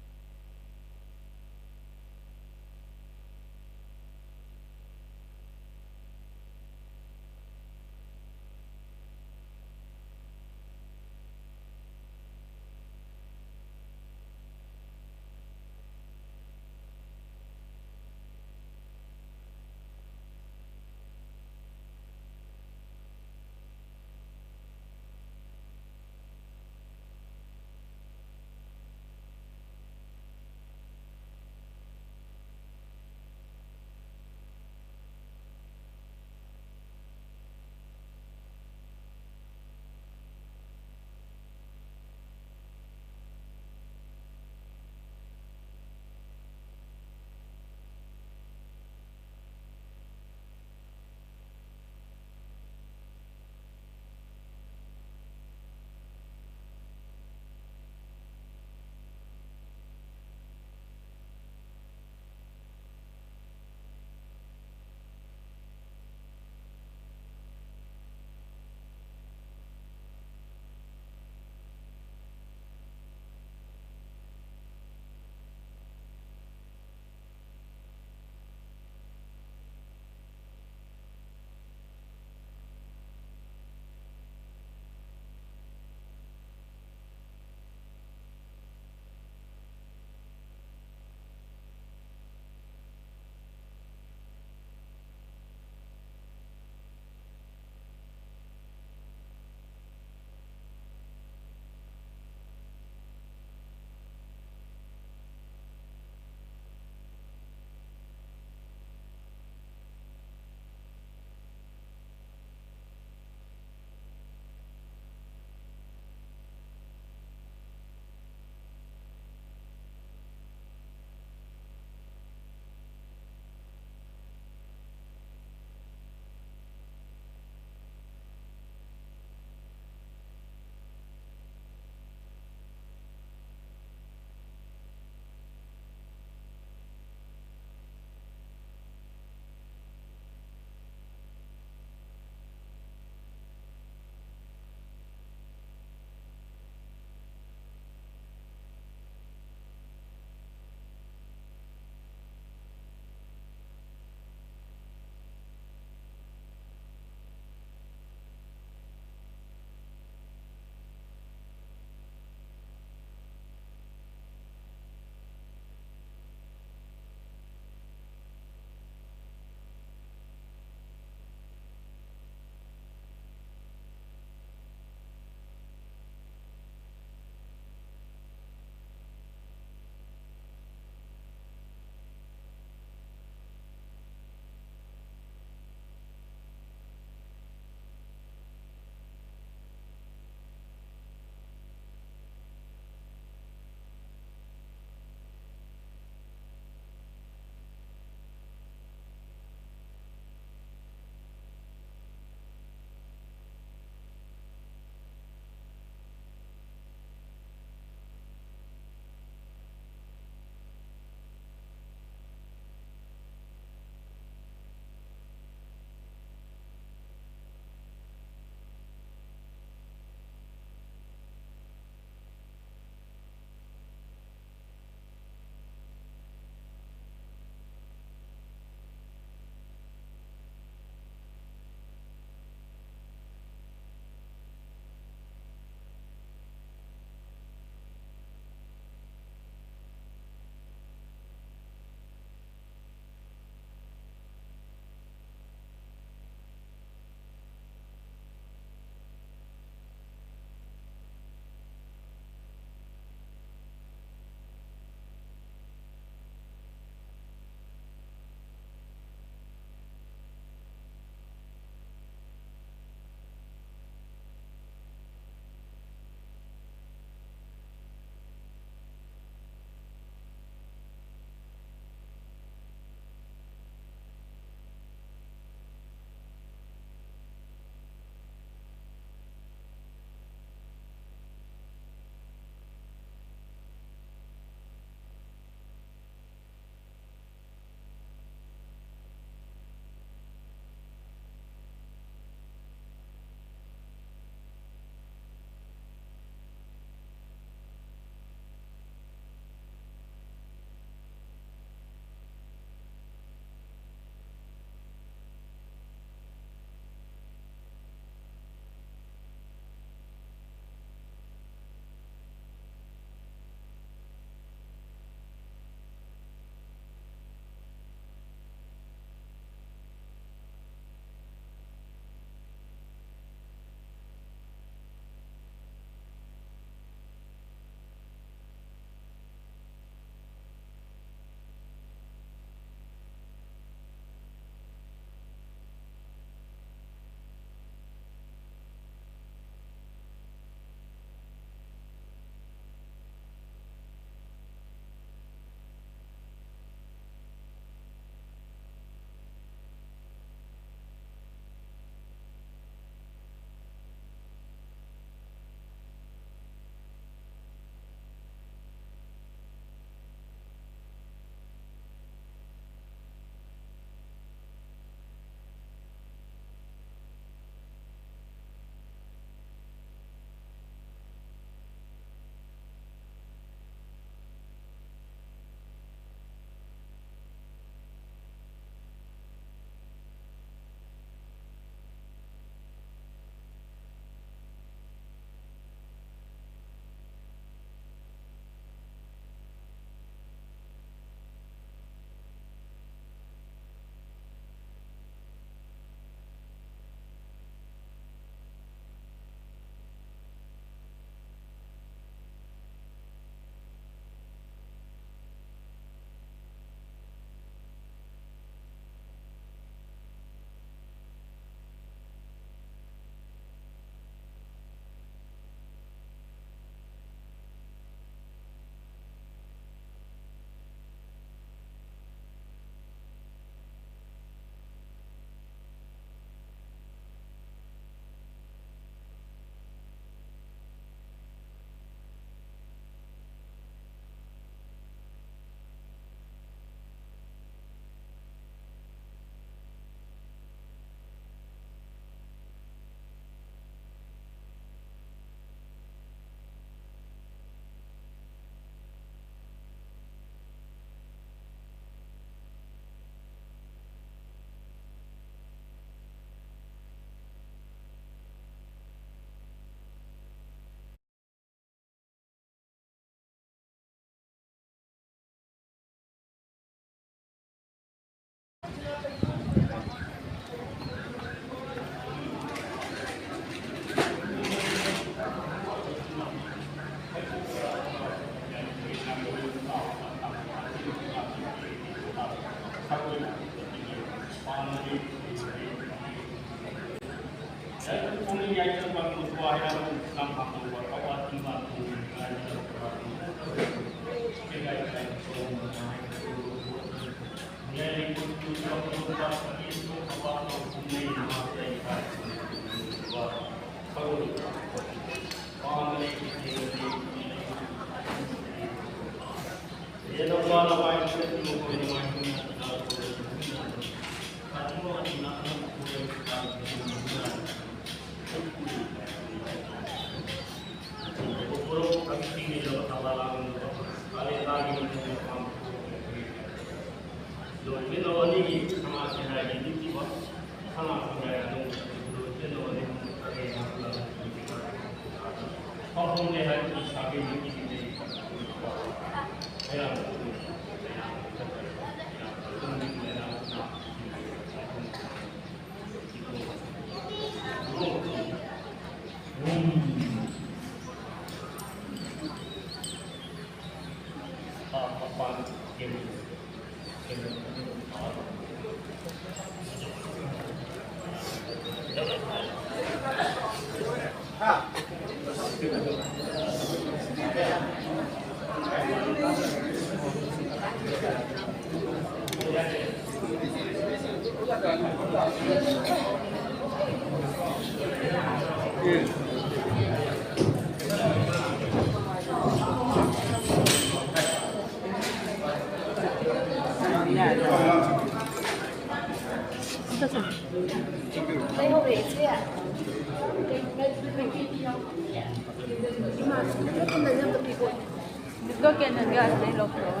ꯗꯨꯀꯥꯟ ꯀꯦꯟꯁꯟꯒ ꯑꯁꯤꯗꯩ ꯂꯧꯊꯣꯛꯑꯣ꯫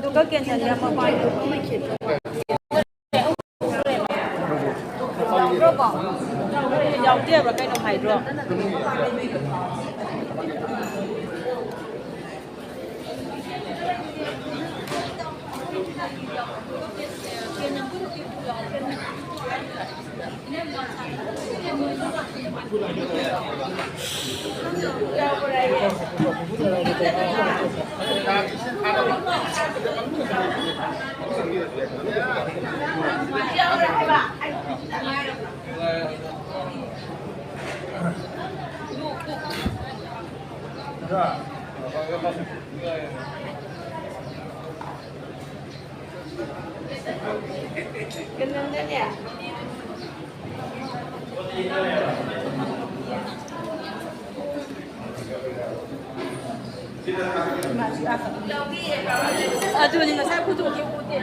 ꯗꯨꯀꯥꯟ ꯀꯦꯟꯁꯟꯒ ꯃꯄꯥꯟꯗ ꯌꯥꯎꯗꯦꯕ꯭ꯔꯥ ꯀꯩꯅꯣꯝ ꯍꯥꯏꯗ꯭ꯔꯣ? ꯀꯩꯅꯣꯗꯅꯦ꯫ ꯑꯗꯨꯅꯤ ꯉꯁꯥꯏ ꯐꯣꯇꯣꯒꯤ ꯎꯗꯦ꯫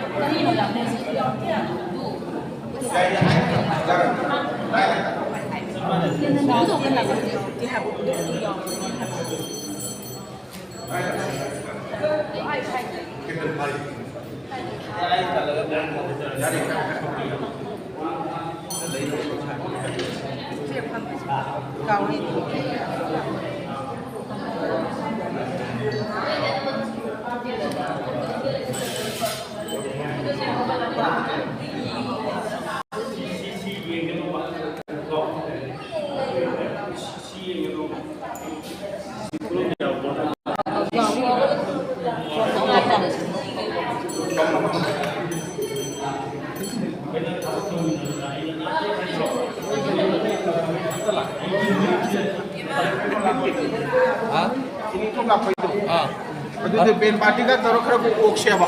ꯍꯥ? ꯑꯥ꯫ ꯑꯗꯨꯗꯤ ꯕꯦꯟ ꯄꯥꯔꯇꯤꯒ ꯇꯧꯔ ꯈꯔ ꯑꯣꯛꯁꯦꯕ꯫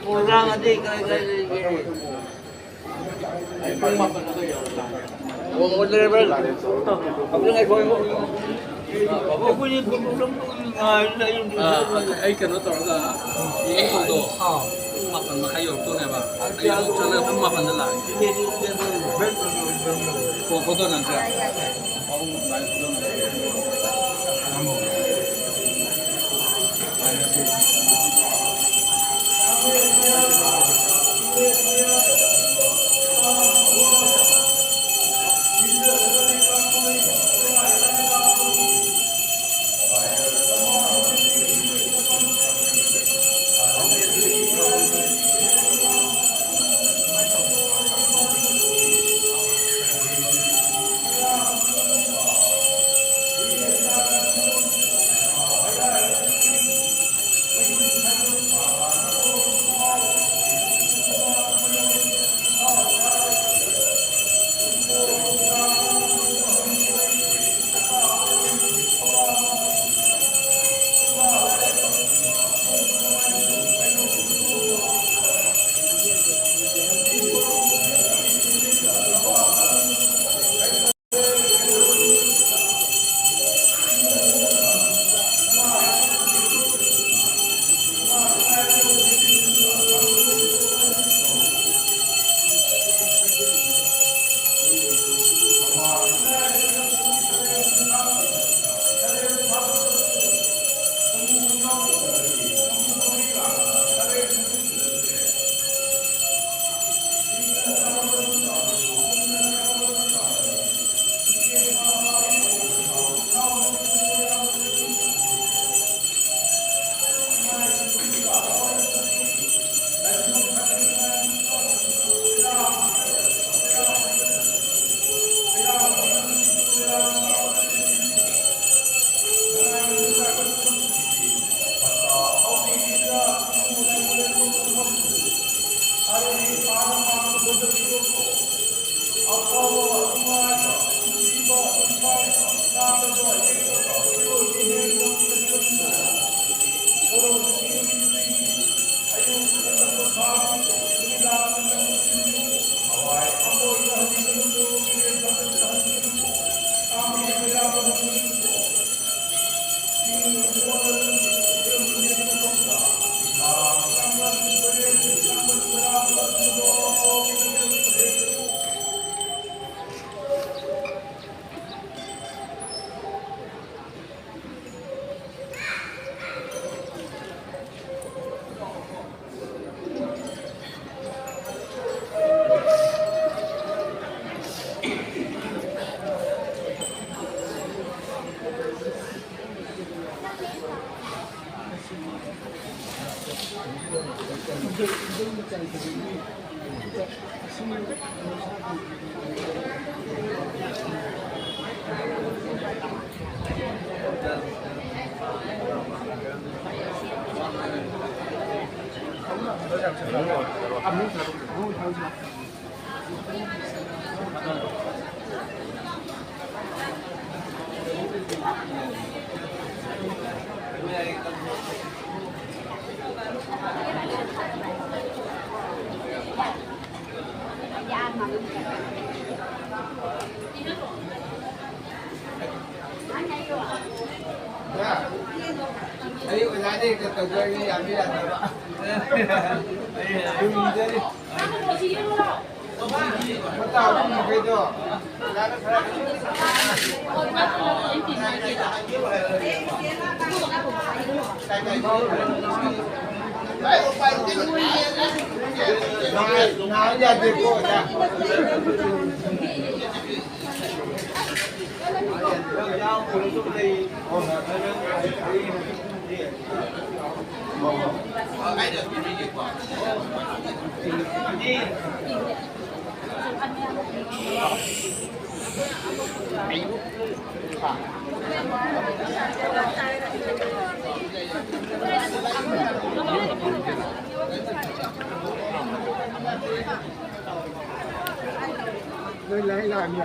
ꯄ꯭ꯔꯣꯒ꯭ꯔꯥꯝ ꯑꯇꯩ ꯀꯔꯥꯏ ꯀꯔꯥꯏ ꯂꯩꯒꯦ? ꯄꯨꯡ ꯃꯥꯄꯟ ꯑꯗꯨꯋꯥꯏ ꯌꯧꯔꯛꯑꯣ꯫ ꯑꯣ, ꯑꯣ, ꯗ꯭ꯔꯥꯏꯚꯔ꯫ ꯑꯗꯨ ꯉꯥꯏꯈꯣ, ꯉꯥꯏꯈꯣ꯫ ꯑꯩꯈꯣꯏꯗꯤ ꯄ꯭ꯔꯣꯒ꯭ꯔꯥꯝ ꯉꯥꯏꯔ ꯂꯩ꯫ ꯑꯥ, ꯑꯩ ꯀꯩꯅꯣ ꯇꯧꯔꯒ, ꯌꯦꯡꯕꯗꯣ ꯄꯨꯡ ꯃꯥꯄꯟ ꯃꯈꯥꯏ ꯌꯧꯔꯛꯇꯣꯏꯅꯦꯕ꯫ ꯑꯩ ꯑꯗꯨꯝ ꯆꯠꯂꯒ ꯄꯨꯡ ꯃꯥꯄꯟꯗ ꯂꯥꯛꯑꯒꯦ꯫ ꯐꯣꯟ ꯐꯣꯇꯣ ꯅꯝꯁꯤꯔꯥ? ꯑꯩ ꯑꯣꯖꯥꯗ ꯍꯦꯛꯇ ꯇꯧꯖꯔꯒꯦ, ꯌꯥꯝꯗꯤ ꯌꯥꯗꯕ꯫ ꯌꯨꯝꯗꯗꯤ ꯃꯇꯥꯎ ꯃꯈꯩꯗꯣ ꯑꯣꯖꯥꯅ ꯈꯔ ꯅꯥ-, ꯅꯥ ꯌꯥꯗꯦꯀꯣ, ꯑꯣꯖꯥ꯫ ꯅꯣꯏ ꯂꯥꯏꯔꯤꯛ ꯂꯥꯛꯑꯝꯃꯤ?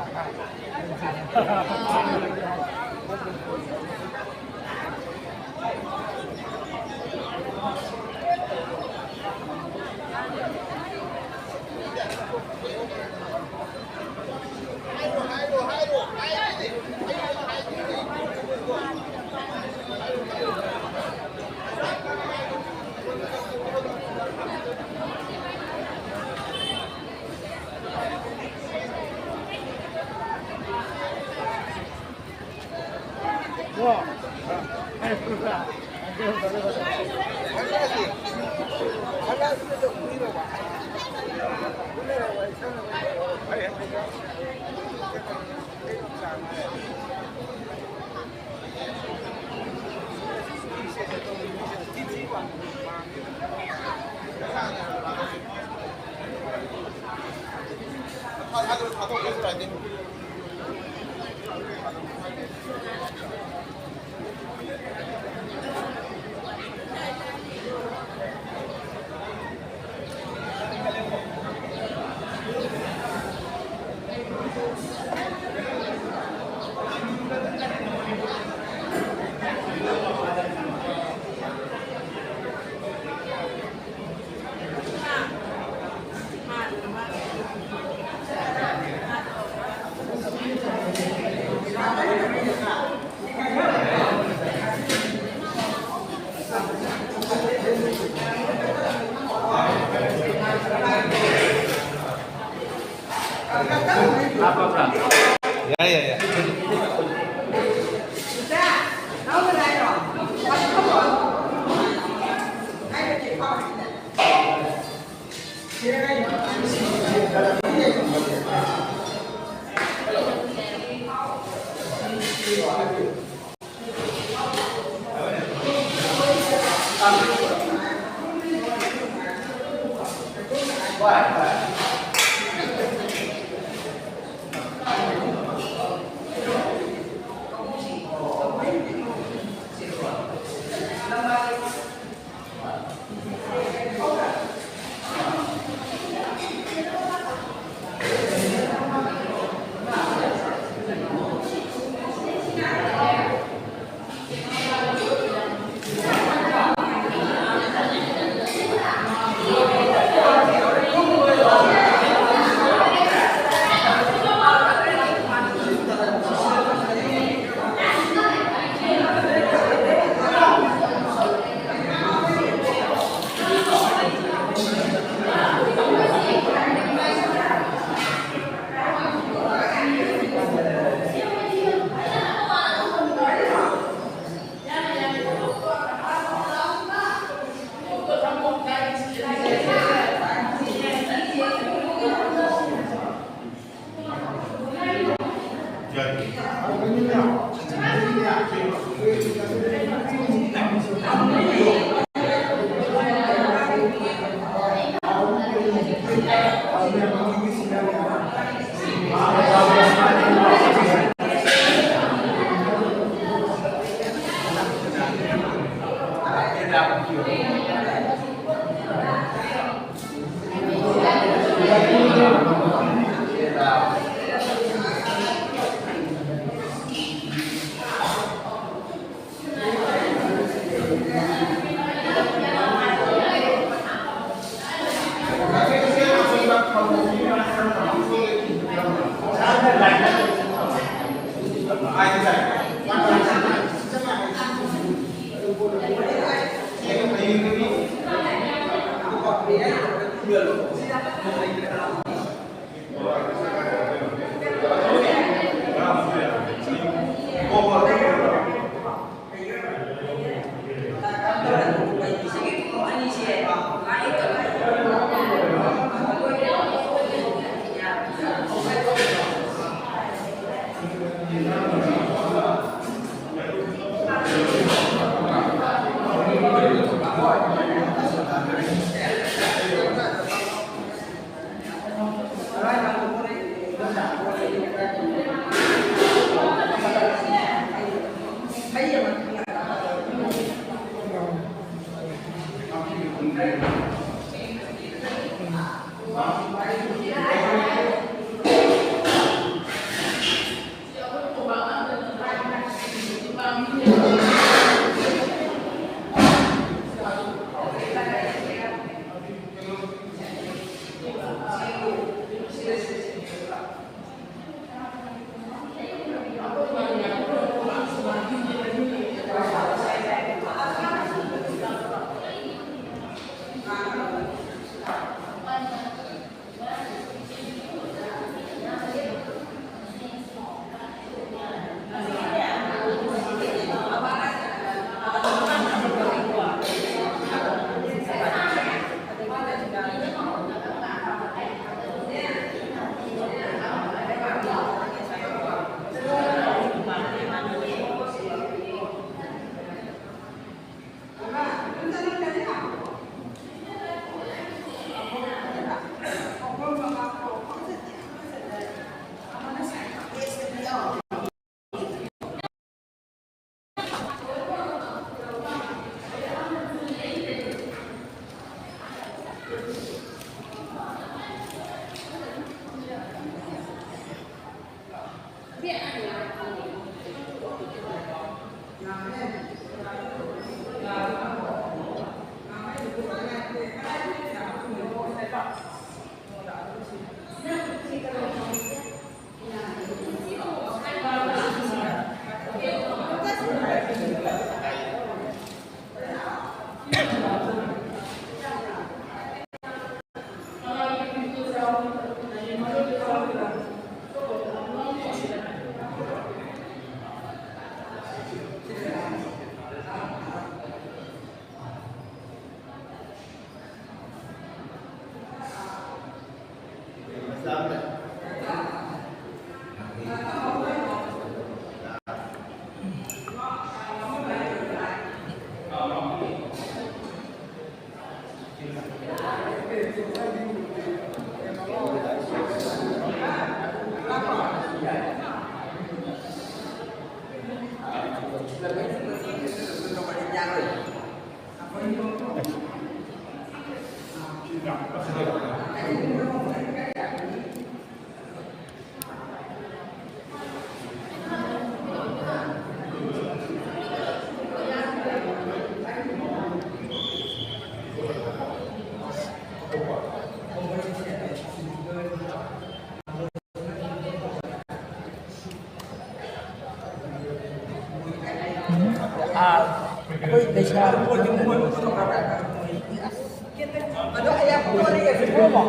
ꯌꯥꯏ, ꯌꯥꯏ, ꯌꯥꯏ꯫ ꯑꯥ, ꯑꯩꯈꯣꯏ ꯂꯩꯁꯥꯕꯤ ꯑꯗꯣ ꯑꯌꯥꯝꯕ ꯄꯣꯠꯅꯤ ꯀꯩꯁꯨ ꯄꯣꯛꯑꯝꯃꯣ꯫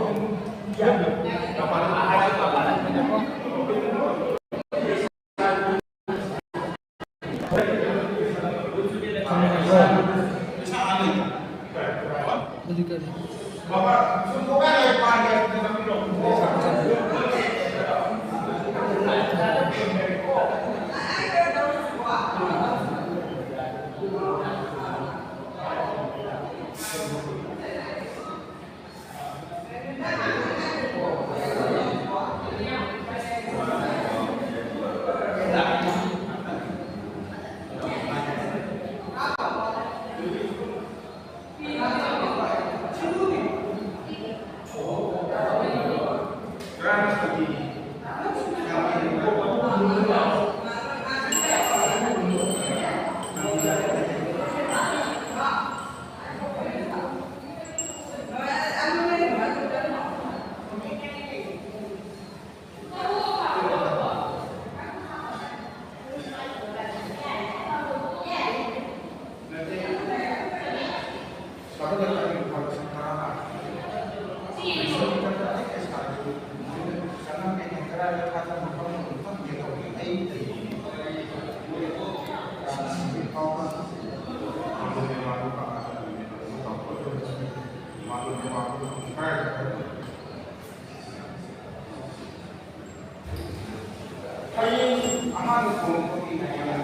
ꯍꯌꯦꯡ ꯑꯍꯥꯟꯕ ꯊꯣꯛꯂꯛꯄꯒꯤ ꯃꯌꯥꯝ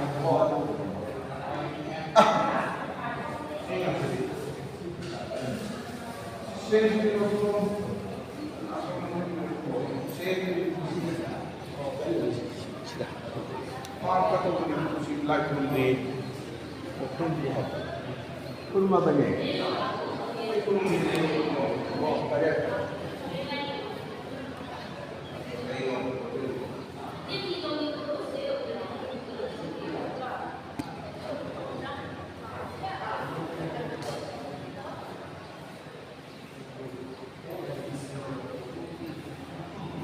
ꯀꯨꯟꯃꯥꯄꯟꯅꯦ꯫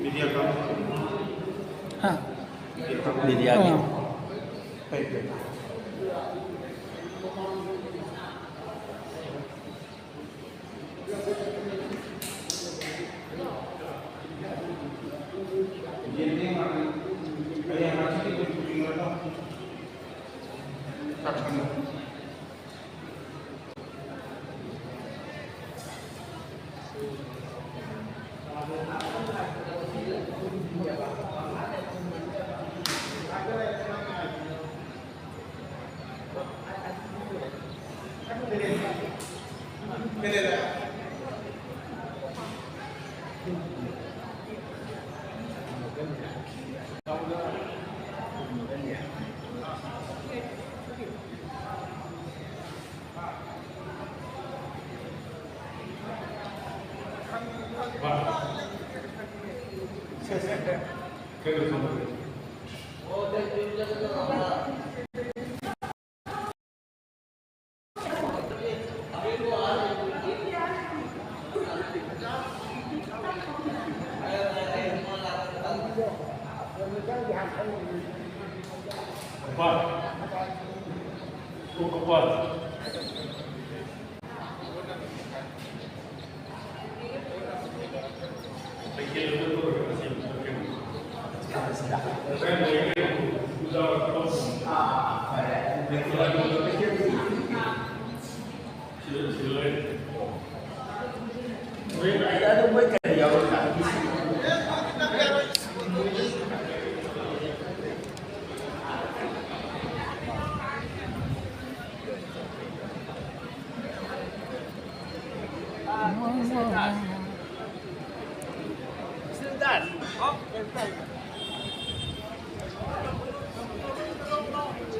ꯃꯤꯗꯤꯌꯥ ꯀꯝ꯫ ꯍꯥ? ꯃꯤꯗꯤꯌꯥꯒꯤ꯫ ꯑꯥ꯫ ꯐꯩ, ꯐꯩ꯫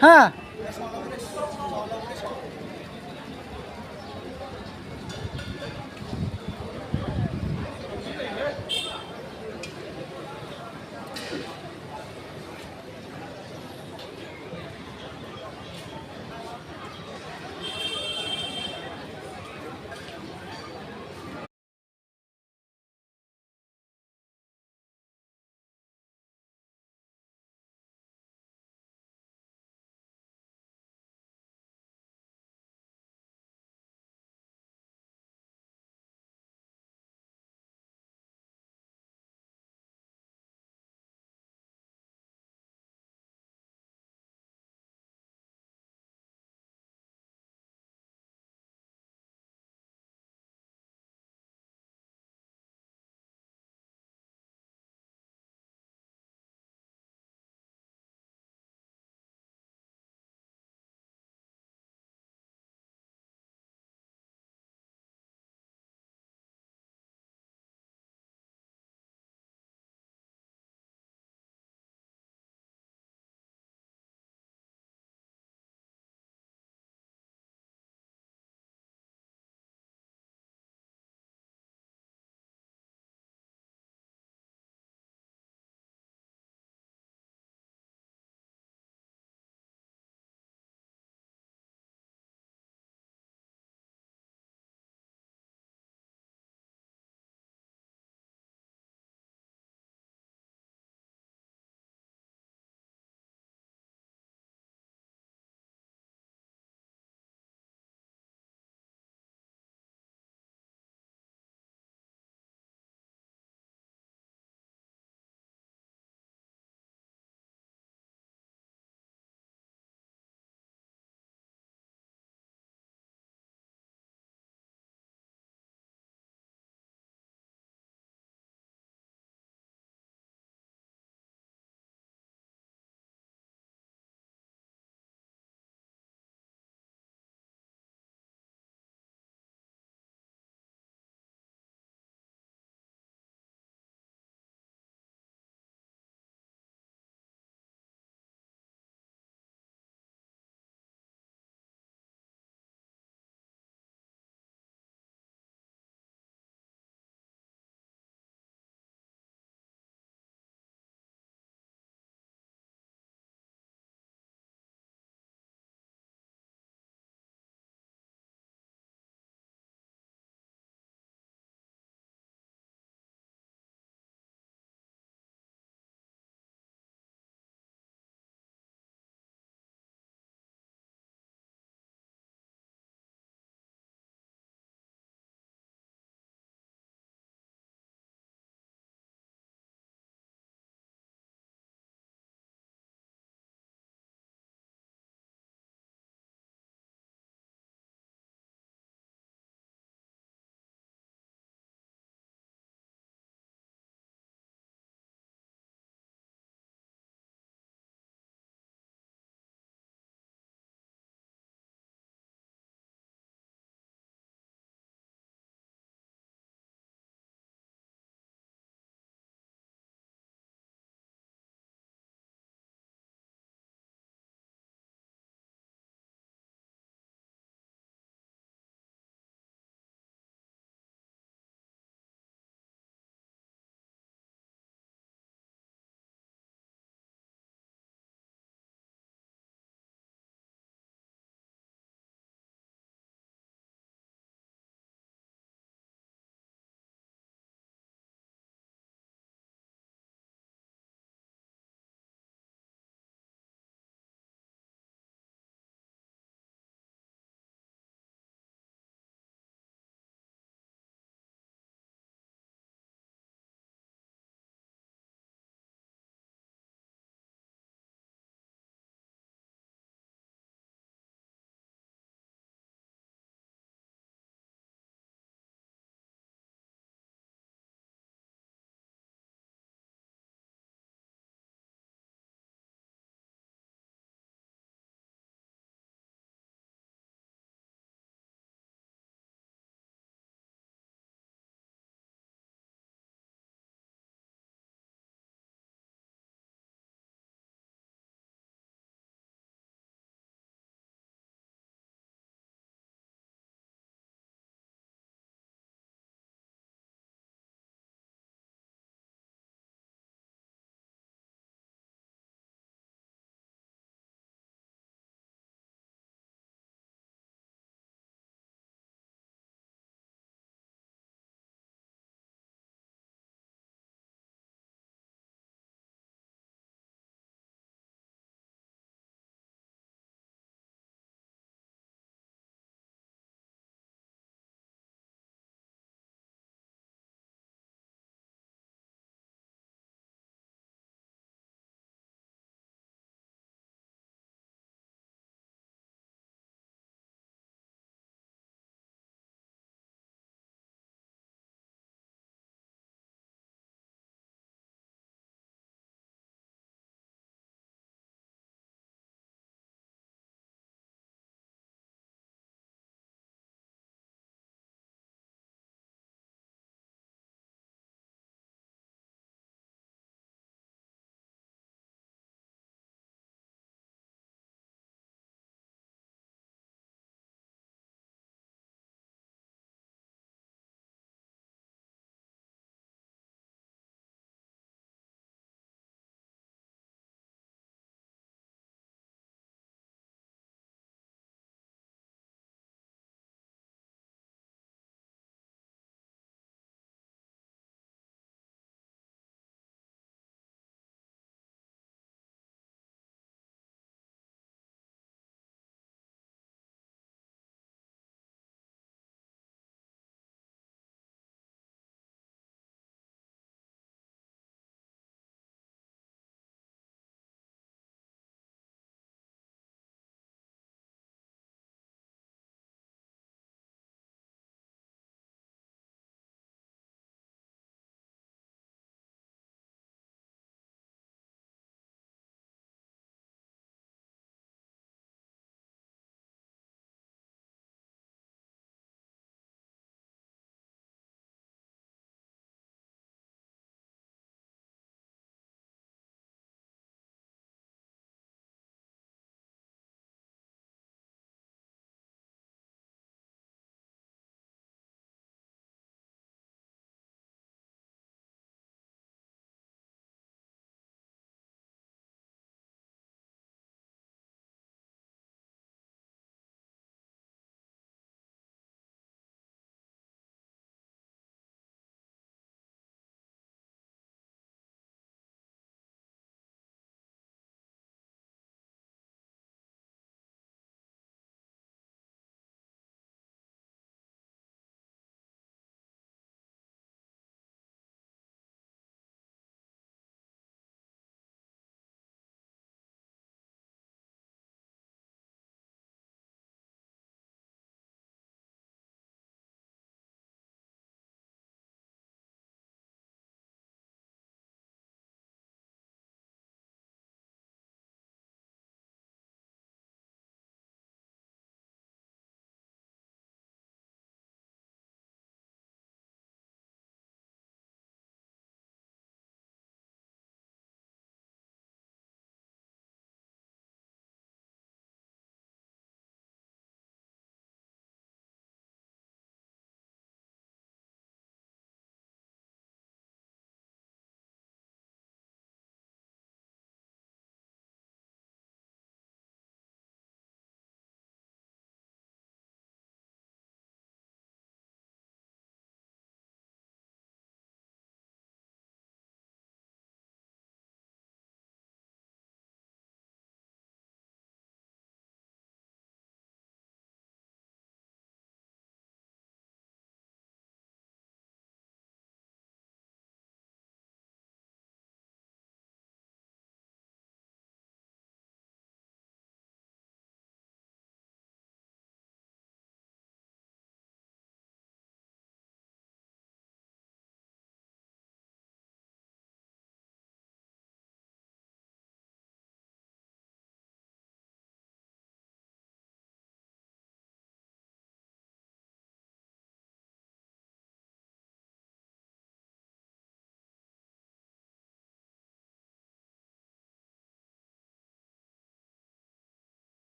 ꯍꯥ꯫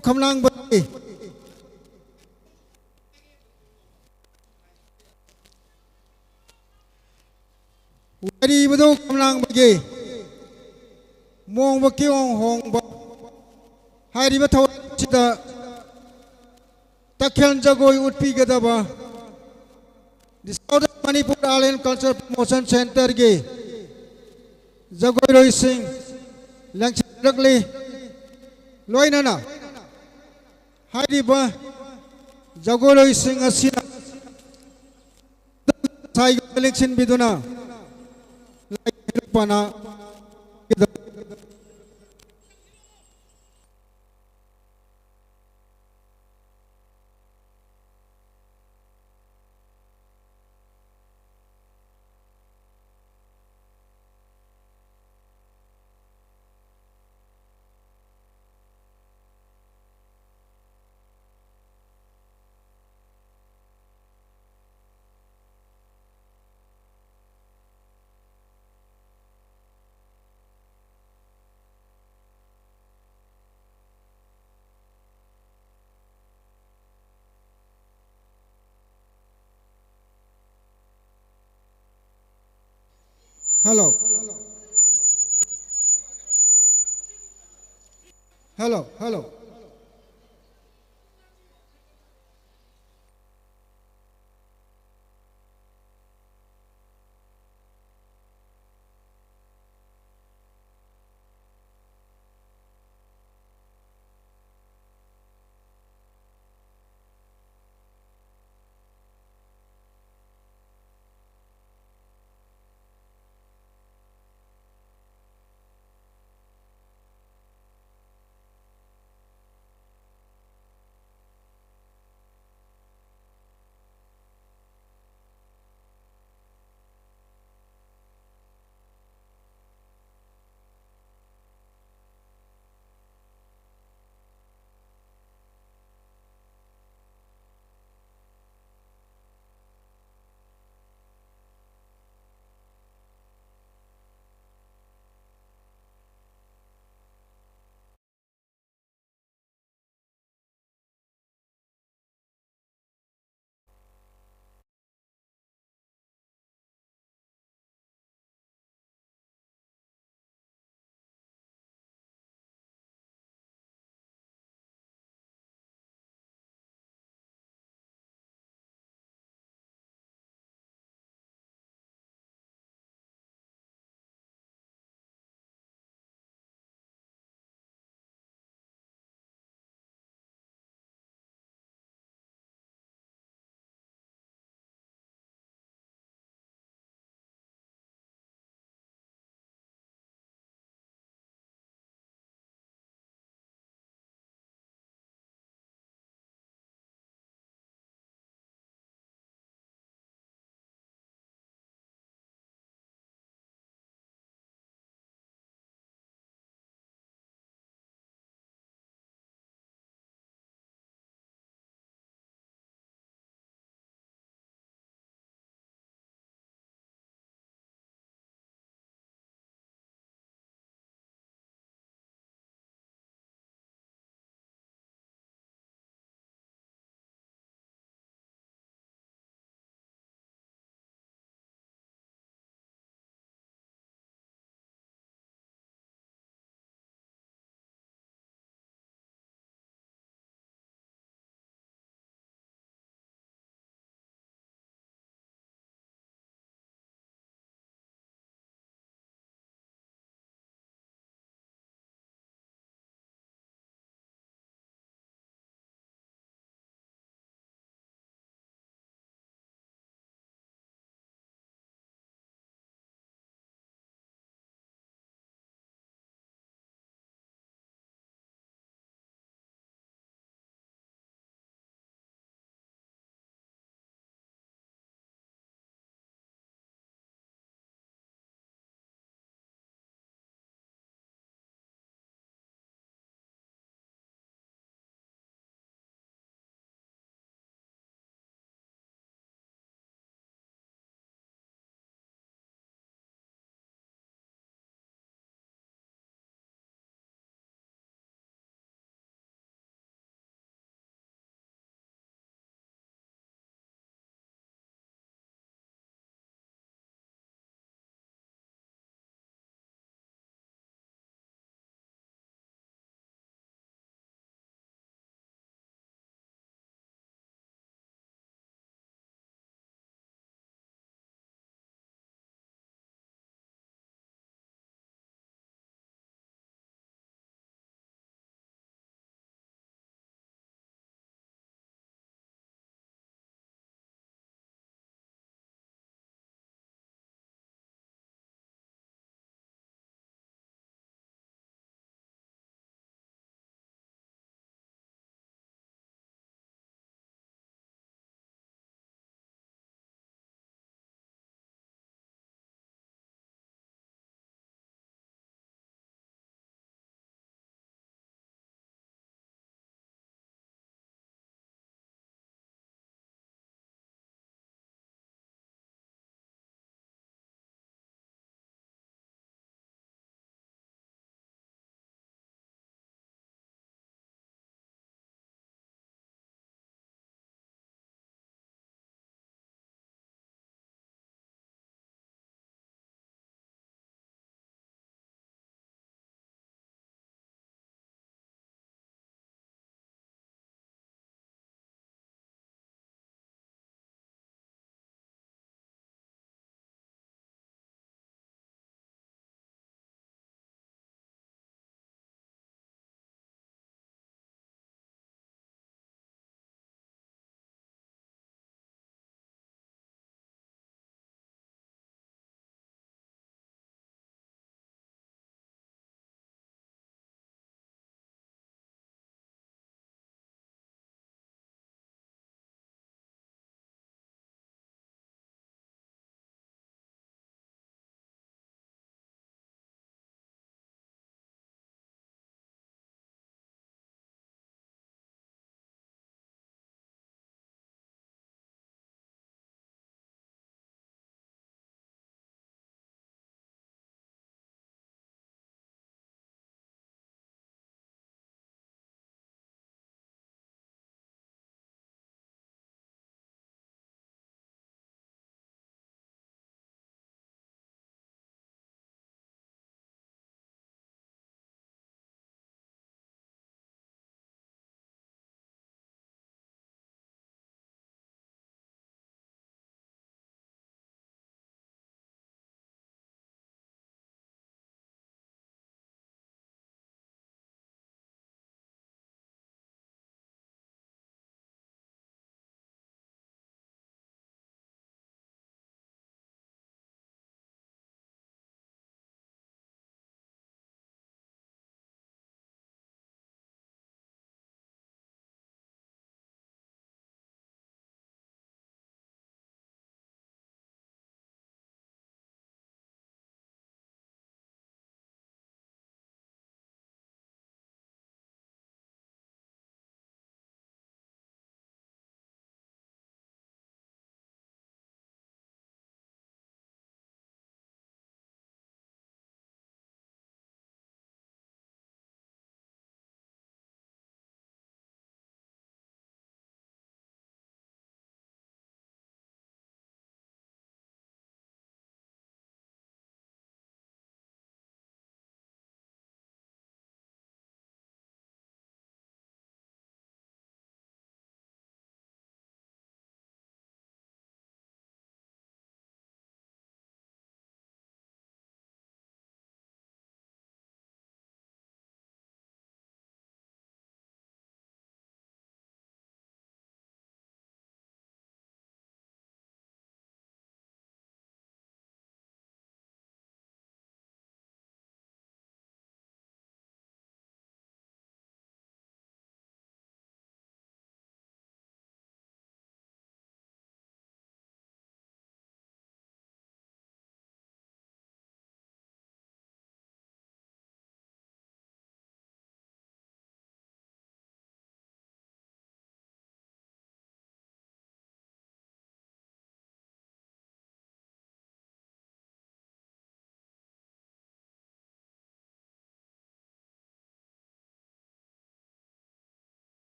ꯈꯝꯂꯥꯡꯕꯒꯤ ꯋꯥꯏꯔꯤꯕꯗꯨ ꯈꯝꯂꯥꯡꯕꯒꯤ ꯃꯣꯡꯕ ꯀꯤꯌꯣꯡ ꯍꯣꯡꯕ ꯍꯥꯏꯔꯤꯕ ꯊꯧꯔꯝ ꯑꯁꯤꯗ ꯇꯈꯦꯜ ꯖꯒꯣꯏ ꯎꯠꯄꯤꯒꯗꯕ The Southern Manipur Art and Culture Promotion Centerꯒꯤ ꯖꯒꯣꯏꯔꯣꯏꯁꯤꯡ ꯂꯦꯡꯁꯤꯟꯕꯤꯔꯛꯂꯤ꯫ ꯂꯣꯏꯅꯅ ꯍꯥꯏꯔꯤꯕ ꯖꯒꯣꯏꯔꯣꯏꯁꯤꯡ ꯑꯁꯤꯅ ꯁꯥꯏꯒ ꯂꯦꯡꯁꯤꯟꯕꯤꯗꯨꯅ ꯂꯥꯏ ꯄꯥꯅ Hello. Hello, hello.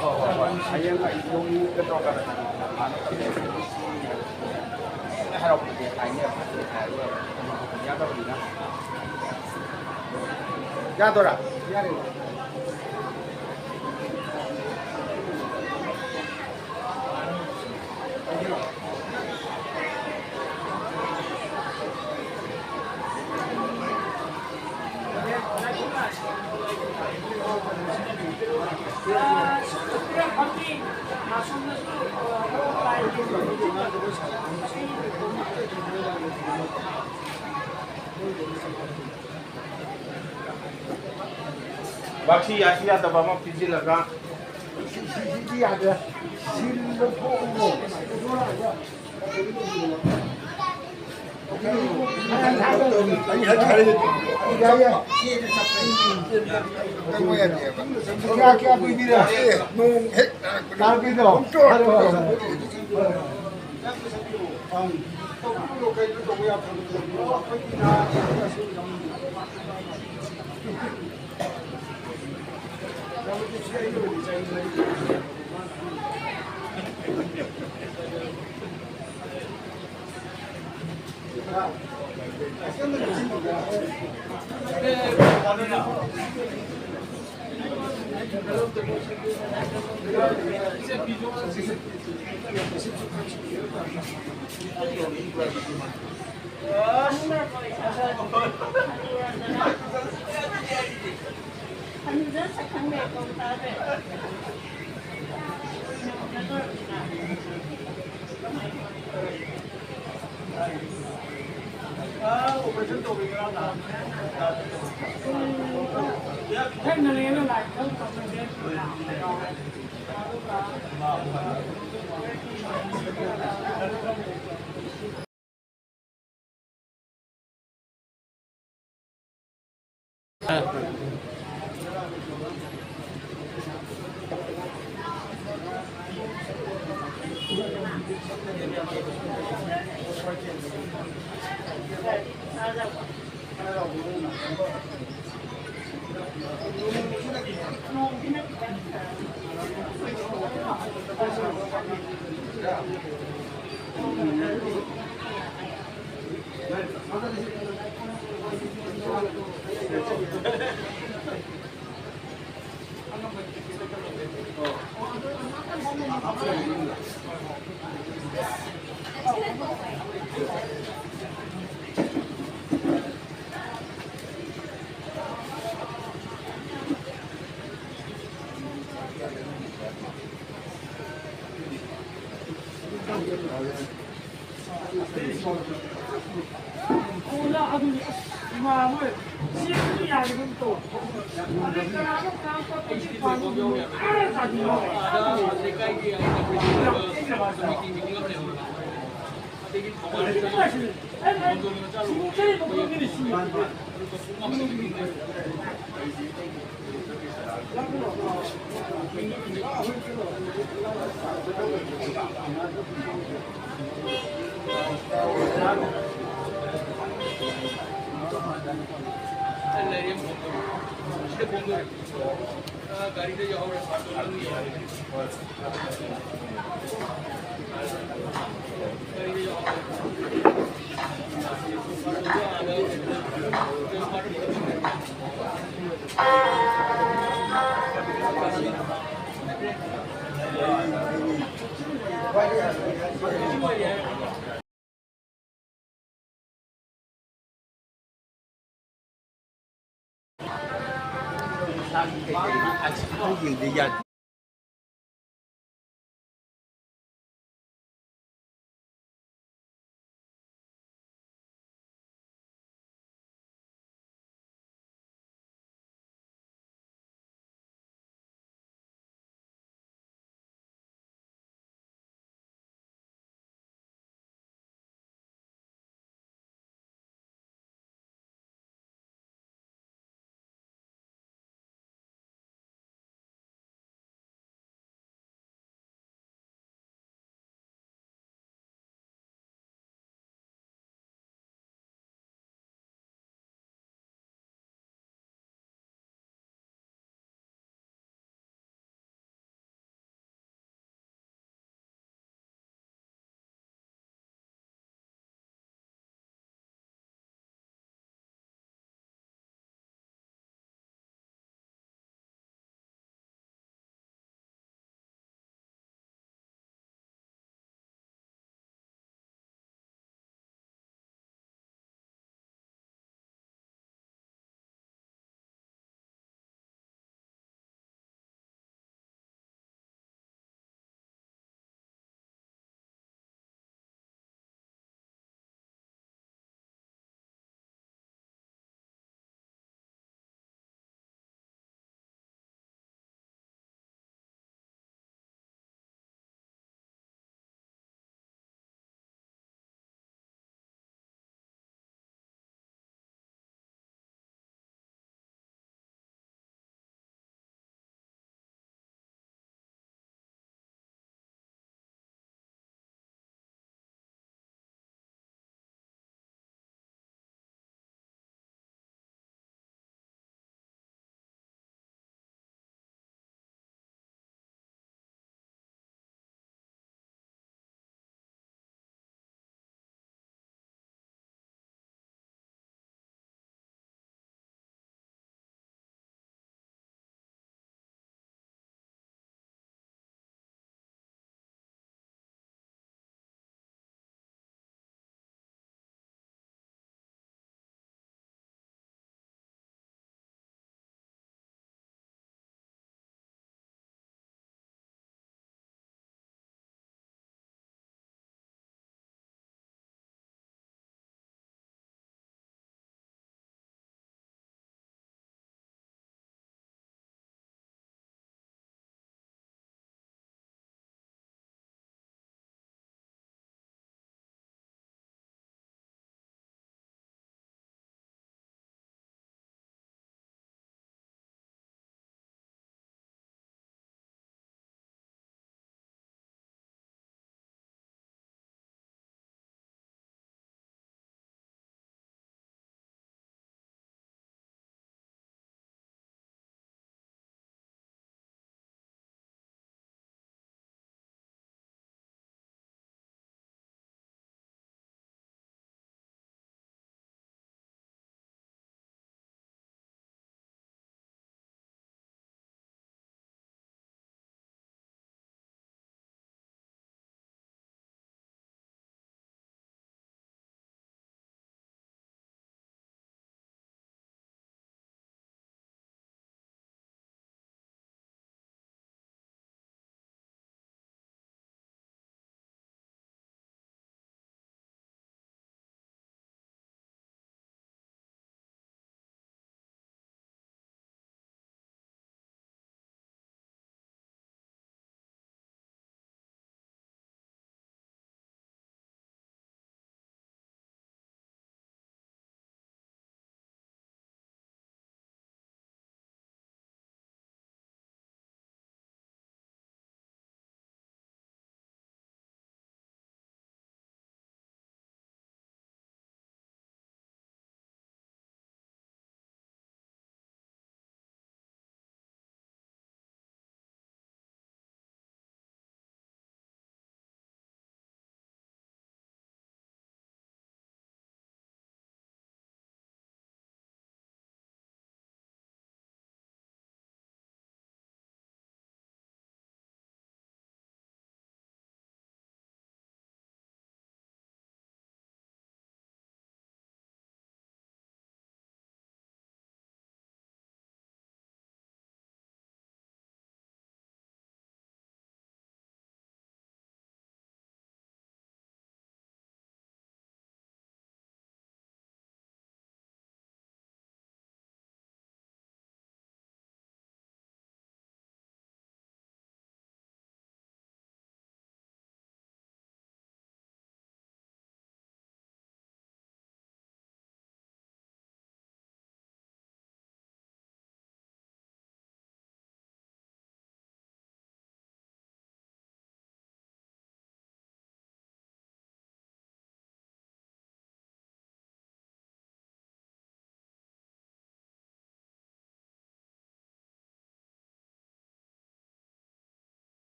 ꯍꯣꯏ, ꯍꯣꯏ, ꯍꯣꯏ꯫ ꯍꯌꯦꯡ ꯑꯩ ꯌꯨꯝ ꯀꯩꯅꯣ ꯇꯧꯔꯀꯥꯟꯗ ꯍꯥꯏꯔꯛꯄꯗꯤ ꯍꯥꯏꯅꯤ, ꯌꯥꯗꯕꯅꯤꯅ꯫ ꯌꯥꯗꯣꯏꯔꯥ? ꯌꯥꯔꯦ꯫ ꯕꯥꯛꯁꯤ ꯌꯥꯁꯤ ꯌꯥꯗꯕ ꯑꯃ ꯄꯤꯁꯤꯜꯂꯒ꯫ ꯁꯤ, ꯁꯤ, ꯁꯤꯗꯤ ꯌꯥꯗ꯭ꯔꯦ꯫ ꯁꯤꯜ ꯂꯧꯊꯣꯛꯑꯣ꯫ ꯑꯩ ꯍꯥꯏ ꯊꯥꯔꯦ꯫ ꯌꯥꯏ, ꯌꯥꯏ꯫ ꯀꯌꯥ, ꯀꯌꯥ ꯄꯤꯕꯤꯔꯦ? ꯅꯣꯡ ꯍꯦꯛ ꯇꯥꯔꯛꯄꯗ ꯇꯥꯔꯛꯄꯩꯗꯣ? ꯐꯔꯦ, ꯐꯔꯦ, ꯐꯔꯦ꯫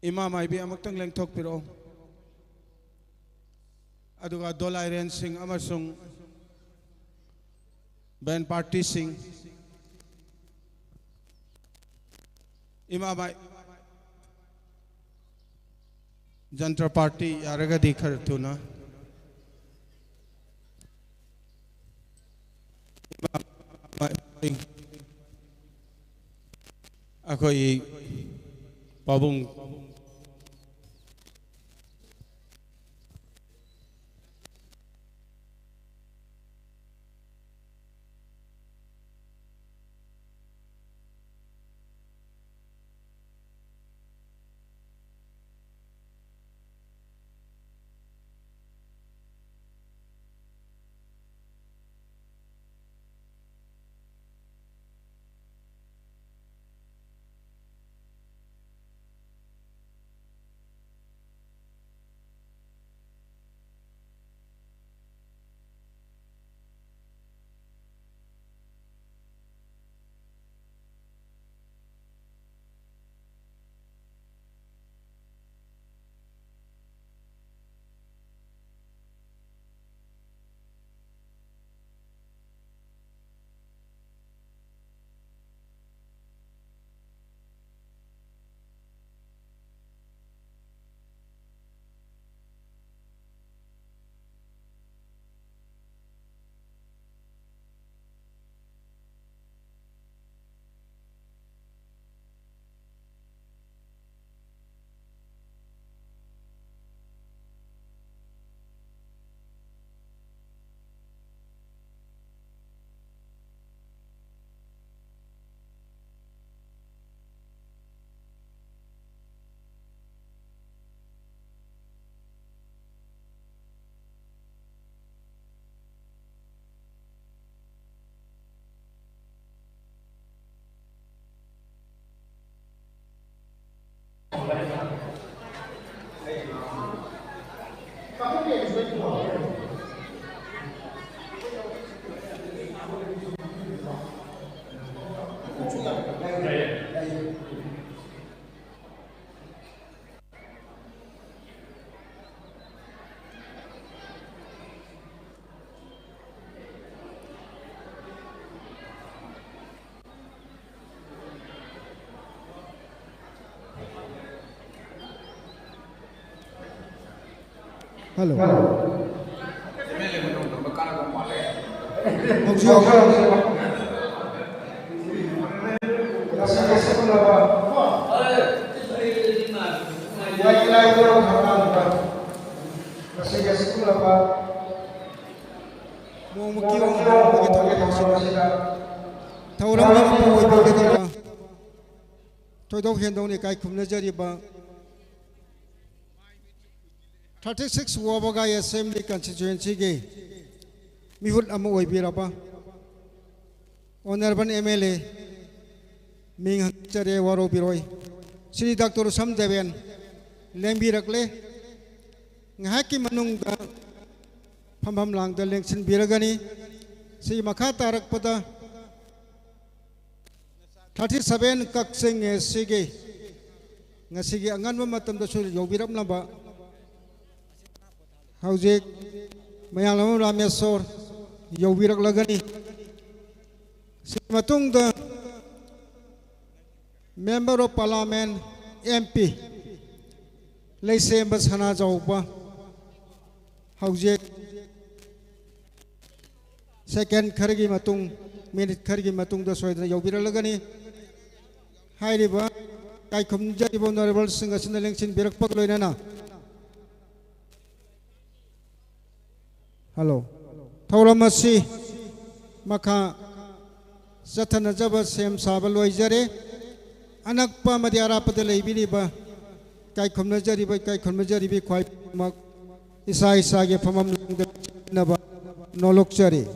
ꯏꯃꯥ ꯃꯥꯏꯕꯤ ꯑꯃꯨꯛꯇꯪ ꯂꯦꯡꯊꯣꯛꯄꯤꯔꯛꯑꯣ꯫ ꯑꯗꯨꯒ ꯗꯣꯂꯥꯏꯔꯦꯟꯁꯤꯡ ꯑꯃꯁꯨꯡ ꯕꯦꯟ ꯄꯥꯔꯇꯤꯁꯤꯡ, ꯏꯃꯥ ꯃꯥꯏ-, ꯖꯟꯇ꯭ꯔ ꯄꯥꯔꯇꯤ ꯌꯥꯔꯒꯗꯤ ꯈꯔ ꯊꯨꯅ꯫ ꯑꯩꯈꯣꯏ ꯄꯥꯕꯨꯡ ꯍꯜꯂꯣ꯫ ꯍꯧꯖꯤꯛ ꯍꯧꯖꯤꯛ ꯅꯣꯡꯃꯒꯤ ꯑꯣꯏꯅ ꯅꯣꯡꯃꯒꯤ ꯊꯧꯔꯝꯁꯤꯗ ꯊꯧꯔꯝ ꯑꯃ ꯑꯣꯏꯕꯤꯒꯗꯕ ꯊꯣꯏꯗꯣꯛ ꯍꯦꯟꯗꯣꯛꯅ ꯏꯀꯥꯏ ꯈꯨꯝꯅꯖꯔꯤꯕ thirty six ꯋꯥꯕꯒꯥꯏ Assembly Constituencyꯒꯤ ꯃꯤꯍꯨꯠ ꯑꯃ ꯑꯣꯏꯕꯤꯔꯕ Honourable M L A ꯃꯤꯡ ꯍꯪꯖꯔꯦ, ꯋꯥꯔꯧꯕꯤꯔꯣꯏ꯫ ꯁ꯭ꯔꯤ ꯗꯥꯛꯇꯔ ꯎꯁꯝ ꯗꯦꯕꯦꯟ ꯂꯦꯡꯕꯤꯔꯛꯂꯦ꯫ ꯉꯥꯏꯍꯥꯛꯀꯤ ꯃꯅꯨꯡꯗ ꯐꯝꯐꯝ ꯂꯥꯡꯗ ꯂꯦꯡꯁꯤꯟꯕꯤꯔꯒꯅꯤ꯫ ꯁꯤ ꯃꯈꯥ ꯇꯥꯔꯛꯄꯗ thirty seven ꯀꯛꯆꯤꯡ ꯑꯦꯁ ꯁꯤꯒꯤ ꯉꯁꯤꯒꯤ ꯑꯉꯟꯕ ꯃꯇꯝꯗꯁꯨ ꯌꯧꯕꯤꯔꯛꯂꯝꯕ ꯍꯧꯖꯤꯛ ꯃꯌꯥꯝꯂꯝꯕꯝ ꯔꯥꯃꯦꯁꯣꯔ ꯌꯧꯕꯤꯔꯛꯂꯒꯅꯤ꯫ ꯁꯤꯒꯤ ꯃꯇꯨꯡꯗ Member of Parliament, M P, ꯂꯩꯁꯦꯝꯕ ꯁꯅꯥꯖꯥꯎꯕ ꯍꯧꯖꯤꯛ second ꯈꯔꯒꯤ ꯃꯇꯨꯡ, minute ꯈꯔꯒꯤ ꯃꯇꯨꯡꯗ ꯁꯣꯏꯗꯅ ꯌꯧꯕꯤꯔꯛꯂꯒꯅꯤ꯫ ꯍꯥꯏꯔꯤꯕ ꯏꯀꯥꯏ ꯈꯨꯝꯅꯖꯔꯤꯕ Honourableꯁꯤꯡ ꯑꯁꯤꯅ ꯂꯦꯡꯁꯤꯟꯕꯤꯔꯛꯄꯒ ꯂꯣꯏꯅꯅ ꯍꯜꯂꯣ꯫ ꯊꯧꯔꯝ ꯑꯁꯤ ꯃꯈꯥ ꯆꯠꯊꯅꯖꯕ ꯁꯦꯝ ꯁꯥꯕ ꯂꯣꯏꯖꯔꯦ꯫ ꯑꯅꯛꯄ ꯑꯃꯗꯤ ꯑꯔꯥꯞꯄꯗ ꯂꯩꯕꯤꯔꯤꯕ ꯏꯀꯥꯏ ꯈꯨꯝꯅꯖꯔꯤꯕ, ꯏꯀꯥꯏ ꯈꯨꯝꯅꯖꯔꯤꯕꯤ ꯈ꯭ꯋꯥꯏ ꯄꯨꯝꯅꯃꯛ ꯏꯁꯥ ꯏꯁꯥꯒꯤ ꯐꯝꯐꯝ ꯂꯣꯝꯗ ꯆꯠꯅꯕ ꯅꯣꯂꯣꯛꯆꯔꯤ꯫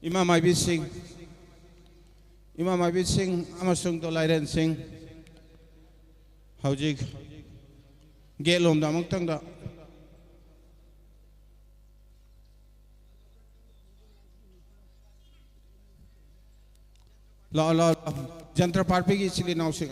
ꯏꯃꯥ ꯃꯥꯏꯕꯤꯁꯤꯡ, ꯏꯃꯥ ꯃꯥꯏꯕꯤꯁꯤꯡ ꯑꯃꯁꯨꯡ ꯗꯣꯂꯥꯏꯔꯦꯟꯁꯤꯡ, ꯍꯧꯖꯤꯛ ꯒꯦꯠ ꯂꯣꯝꯗ ꯑꯃꯨꯛꯇꯪꯗ ꯂꯥꯛꯑꯣ, ꯂꯥꯛꯑꯣ, ꯂꯥꯛꯑꯣ꯫ ꯖꯟꯇ꯭ꯔ ꯄꯥꯔꯇꯤꯒꯤ ꯏꯆꯤꯜ ꯏꯅꯥꯎꯁꯤꯡ,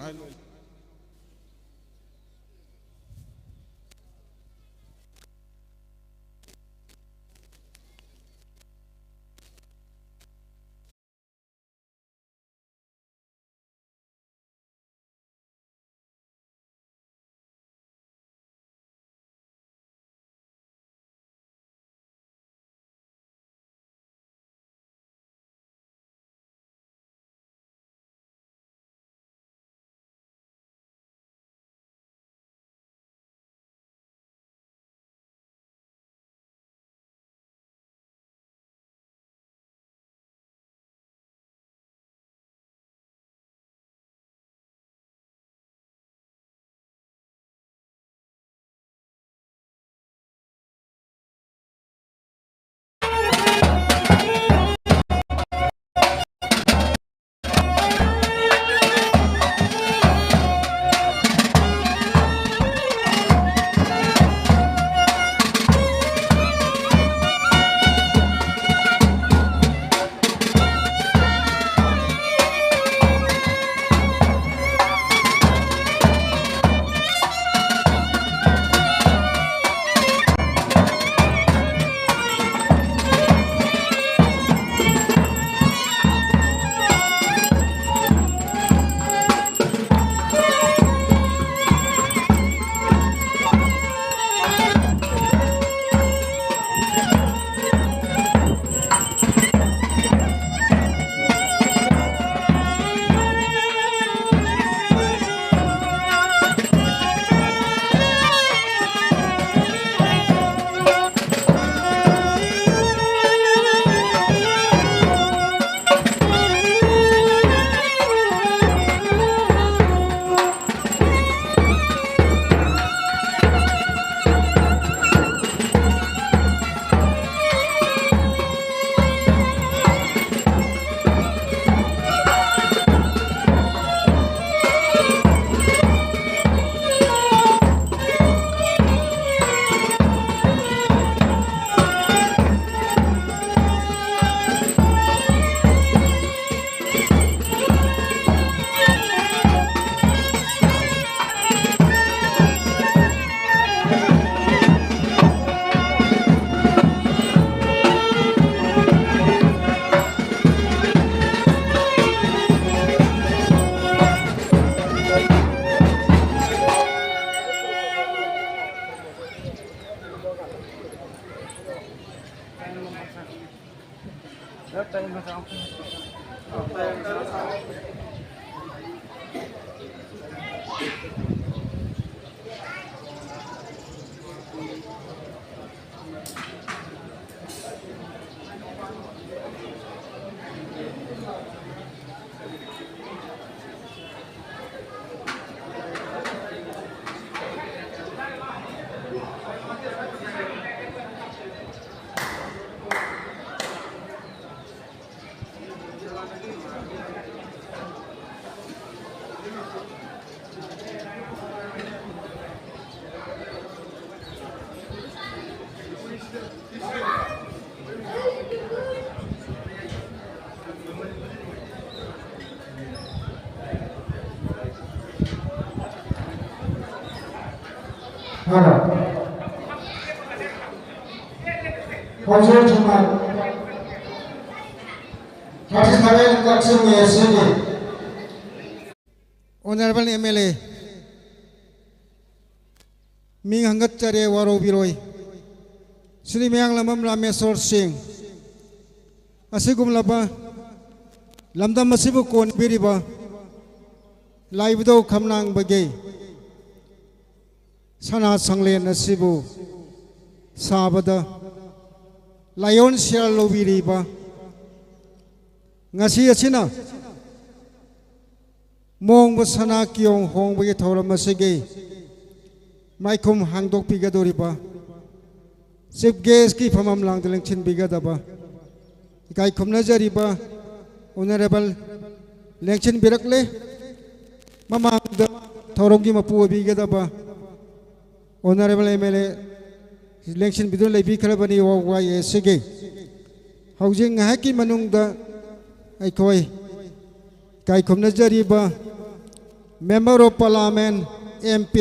ꯍꯥꯏꯔꯣ꯫ ꯍꯧꯖꯤꯛ ꯍꯧꯖꯤꯛꯃꯛ thirty seven Kakching A C ꯒꯤ Honourable M L A, ꯃꯤꯡ ꯍꯪꯒꯠꯆꯔꯦ, ꯋꯥꯔꯧꯕꯤꯔꯣꯏ꯫ ꯁ꯭ꯔꯤ ꯃꯌꯥꯡꯂꯝꯕꯝ ꯔꯥꯃꯦꯁꯣꯔ ꯁꯤꯡ, ꯑꯁꯤꯒꯨꯝꯂꯕ ꯂꯝꯗꯝ ꯑꯁꯤꯕꯨ ꯀꯣꯟꯕꯤꯔꯤꯕ ꯂꯥꯏꯕꯨꯙꯧ ꯈꯝꯂꯥꯡꯕꯒꯤ ꯁꯅꯥ ꯁꯪꯂꯦꯟ ꯑꯁꯤꯕꯨ ꯁꯥꯕꯗ ꯂꯥꯏꯑꯣꯟ ꯁꯦꯜ ꯂꯧꯕꯤꯔꯤꯕ ꯉꯁꯤ ꯑꯁꯤꯅ ꯃꯣꯡꯕ ꯁꯅꯥ ꯀꯤꯌꯣꯡ ꯍꯣꯡꯕꯒꯤ ꯊꯧꯔꯝ ꯑꯁꯤꯒꯤ ꯃꯥꯏꯈꯨꯝ ꯍꯥꯡꯗꯣꯛꯄꯤꯒꯗꯧꯔꯤꯕ Chief Guest ꯀꯤ ꯐꯝꯐꯝ ꯂꯥꯡꯗ ꯂꯦꯡꯁꯤꯟꯕꯤꯒꯗꯕ ꯏꯀꯥꯏ ꯈꯨꯝꯅꯖꯔꯤꯕ Honourable ꯂꯦꯡꯁꯤꯟꯕꯤꯔꯛꯂꯦ꯫ ꯃꯃꯥꯡꯗ ꯊꯧꯔꯝꯒꯤ ꯃꯄꯨ ꯑꯣꯏꯕꯤꯒꯗꯕ Honourable M L A ꯂꯦꯡꯁꯤꯟꯕꯤꯗꯨꯅ ꯂꯩꯕꯤꯈ꯭ꯔꯕꯅꯤ꯫ ꯋꯥ ꯋꯥ ꯑꯦ ꯁꯤꯒꯤ ꯍꯧꯖꯤꯛ ꯉꯥꯏꯍꯥꯛꯀꯤ ꯃꯅꯨꯡꯗ ꯑꯩꯈꯣꯏ ꯏꯀꯥꯏ ꯈꯨꯝꯅꯖꯔꯤꯕ Member of Parliament, M P,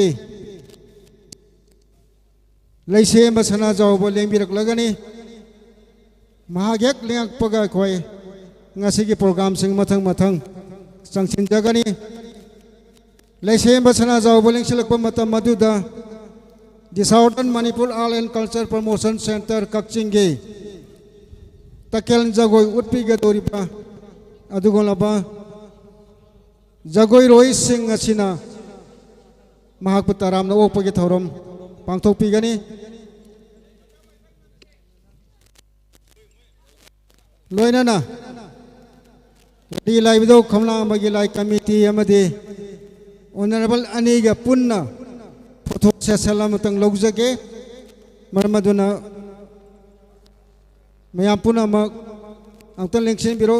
ꯂꯩꯁꯦꯝꯕ ꯁꯅꯥꯖꯥꯎꯕ ꯂꯦꯡꯕꯤꯔꯛꯂꯒꯅꯤ꯫ ꯃꯍꯥꯛ ꯍꯦꯛ ꯂꯦꯡꯉꯛꯄꯒ ꯑꯩꯈꯣꯏ ꯉꯁꯤꯒꯤ program ꯁꯤꯡ ꯃꯊꯪ ꯃꯊꯪ ꯆꯪꯁꯤꯟꯖꯒꯅꯤ꯫ ꯂꯩꯁꯦꯝꯕ ꯁꯅꯥꯖꯥꯎꯕ ꯂꯦꯡꯁꯤꯜꯂꯛꯄ ꯃꯇꯝ ꯑꯗꯨꯗ The Southern Manipur Art and Culture Promotion Centre ꯀꯛꯆꯤꯡꯒꯤ ꯇꯀꯦꯜ ꯖꯒꯣꯏ ꯎꯠꯄꯤꯒꯗꯧꯔꯤꯕ ꯑꯗꯨꯒꯨꯝꯂꯕ ꯖꯒꯣꯏꯔꯣꯏꯁꯤꯡ ꯑꯁꯤꯅ ꯃꯍꯥꯛꯄꯨ ꯇꯔꯥꯝꯅ ꯑꯣꯛꯄꯒꯤ ꯊꯧꯔꯝ ꯄꯥꯡꯊꯣꯛꯄꯤꯒꯅꯤ꯫ ꯂꯣꯏꯅꯅ ꯋꯥꯔꯤ ꯂꯥꯏꯕꯤꯗꯧ ꯈꯝꯂꯥꯡꯕꯒꯤ ꯂꯥꯏ ꯀꯃꯤꯇꯤ ꯑꯃꯗꯤ ꯑꯣꯅꯔꯦꯕꯜ ꯑꯅꯤꯒ ꯄꯨꯟꯅ ꯐꯣꯇꯣ ꯁꯦꯁꯟ ꯑꯃꯇꯪ ꯂꯧꯖꯒꯦ꯫ ꯃꯔꯝ ꯑꯗꯨꯅ ꯃꯌꯥꯝ ꯄꯨꯝꯅꯃꯛ ꯑꯃꯨꯛꯇꯪ ꯂꯦꯡꯁꯤꯟꯕꯤꯔꯣ꯫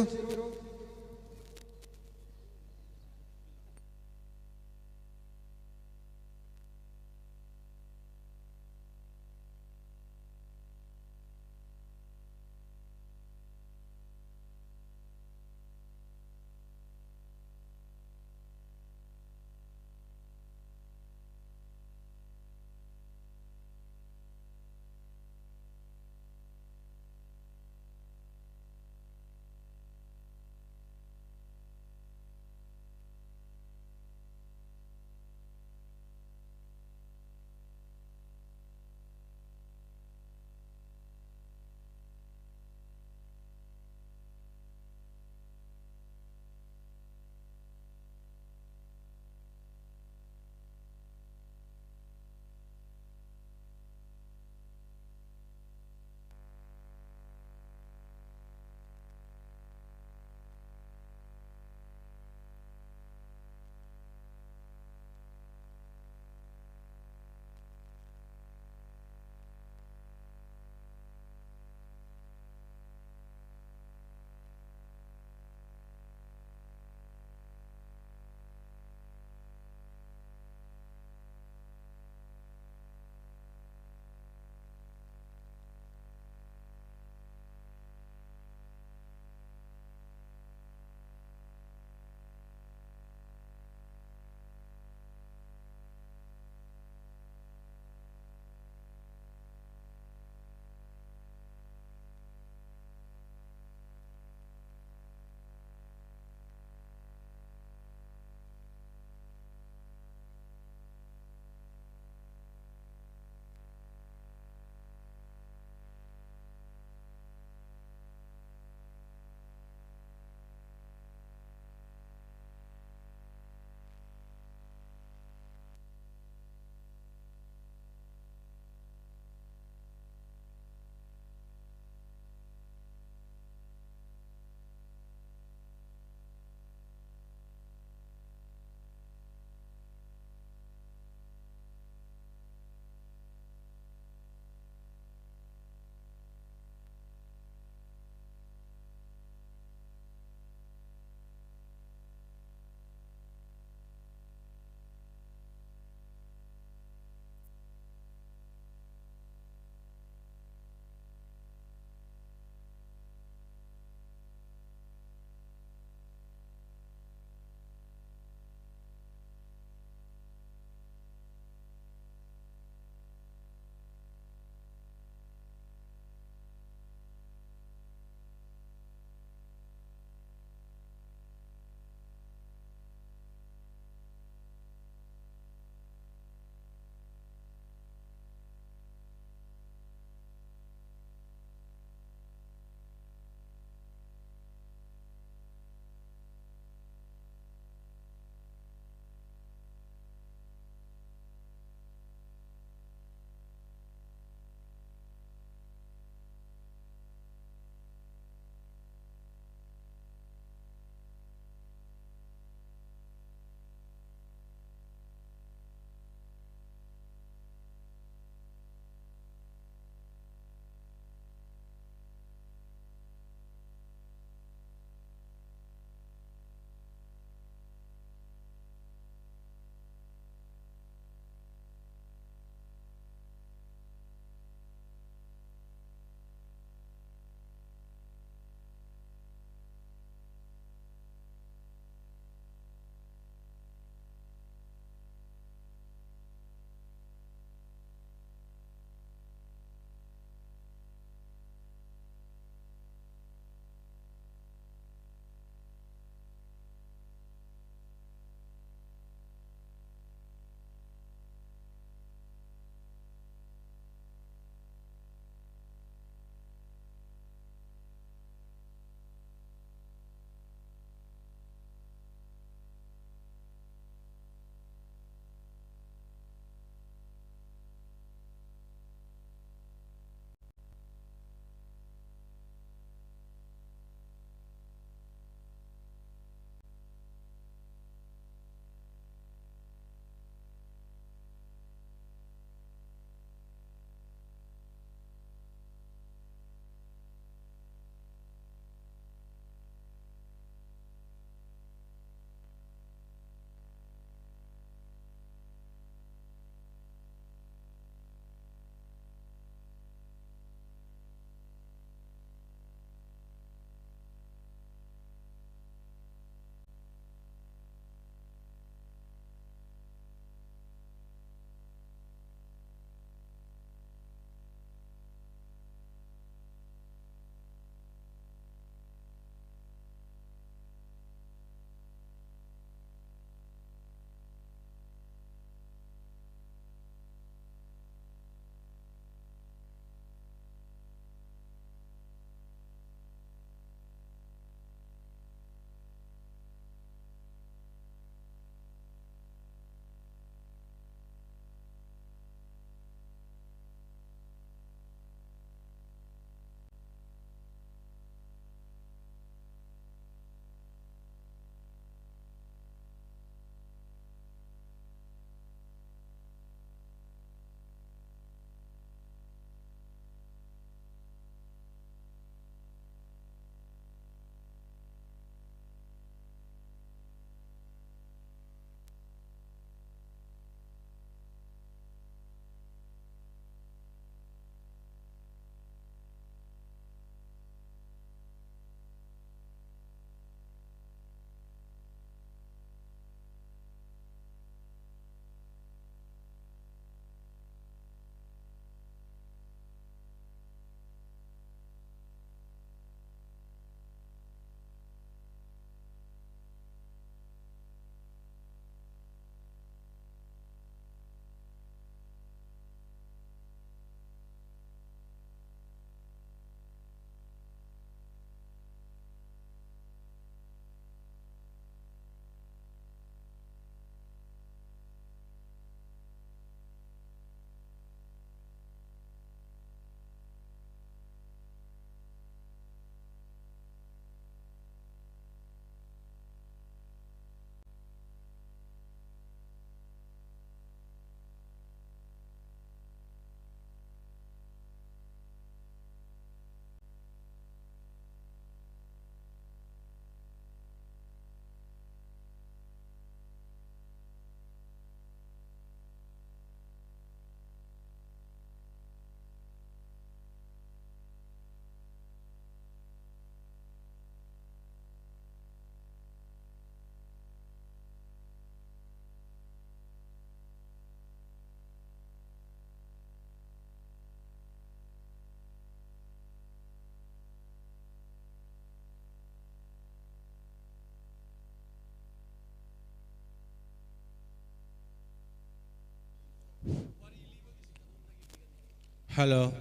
ꯍꯜꯂꯣ꯫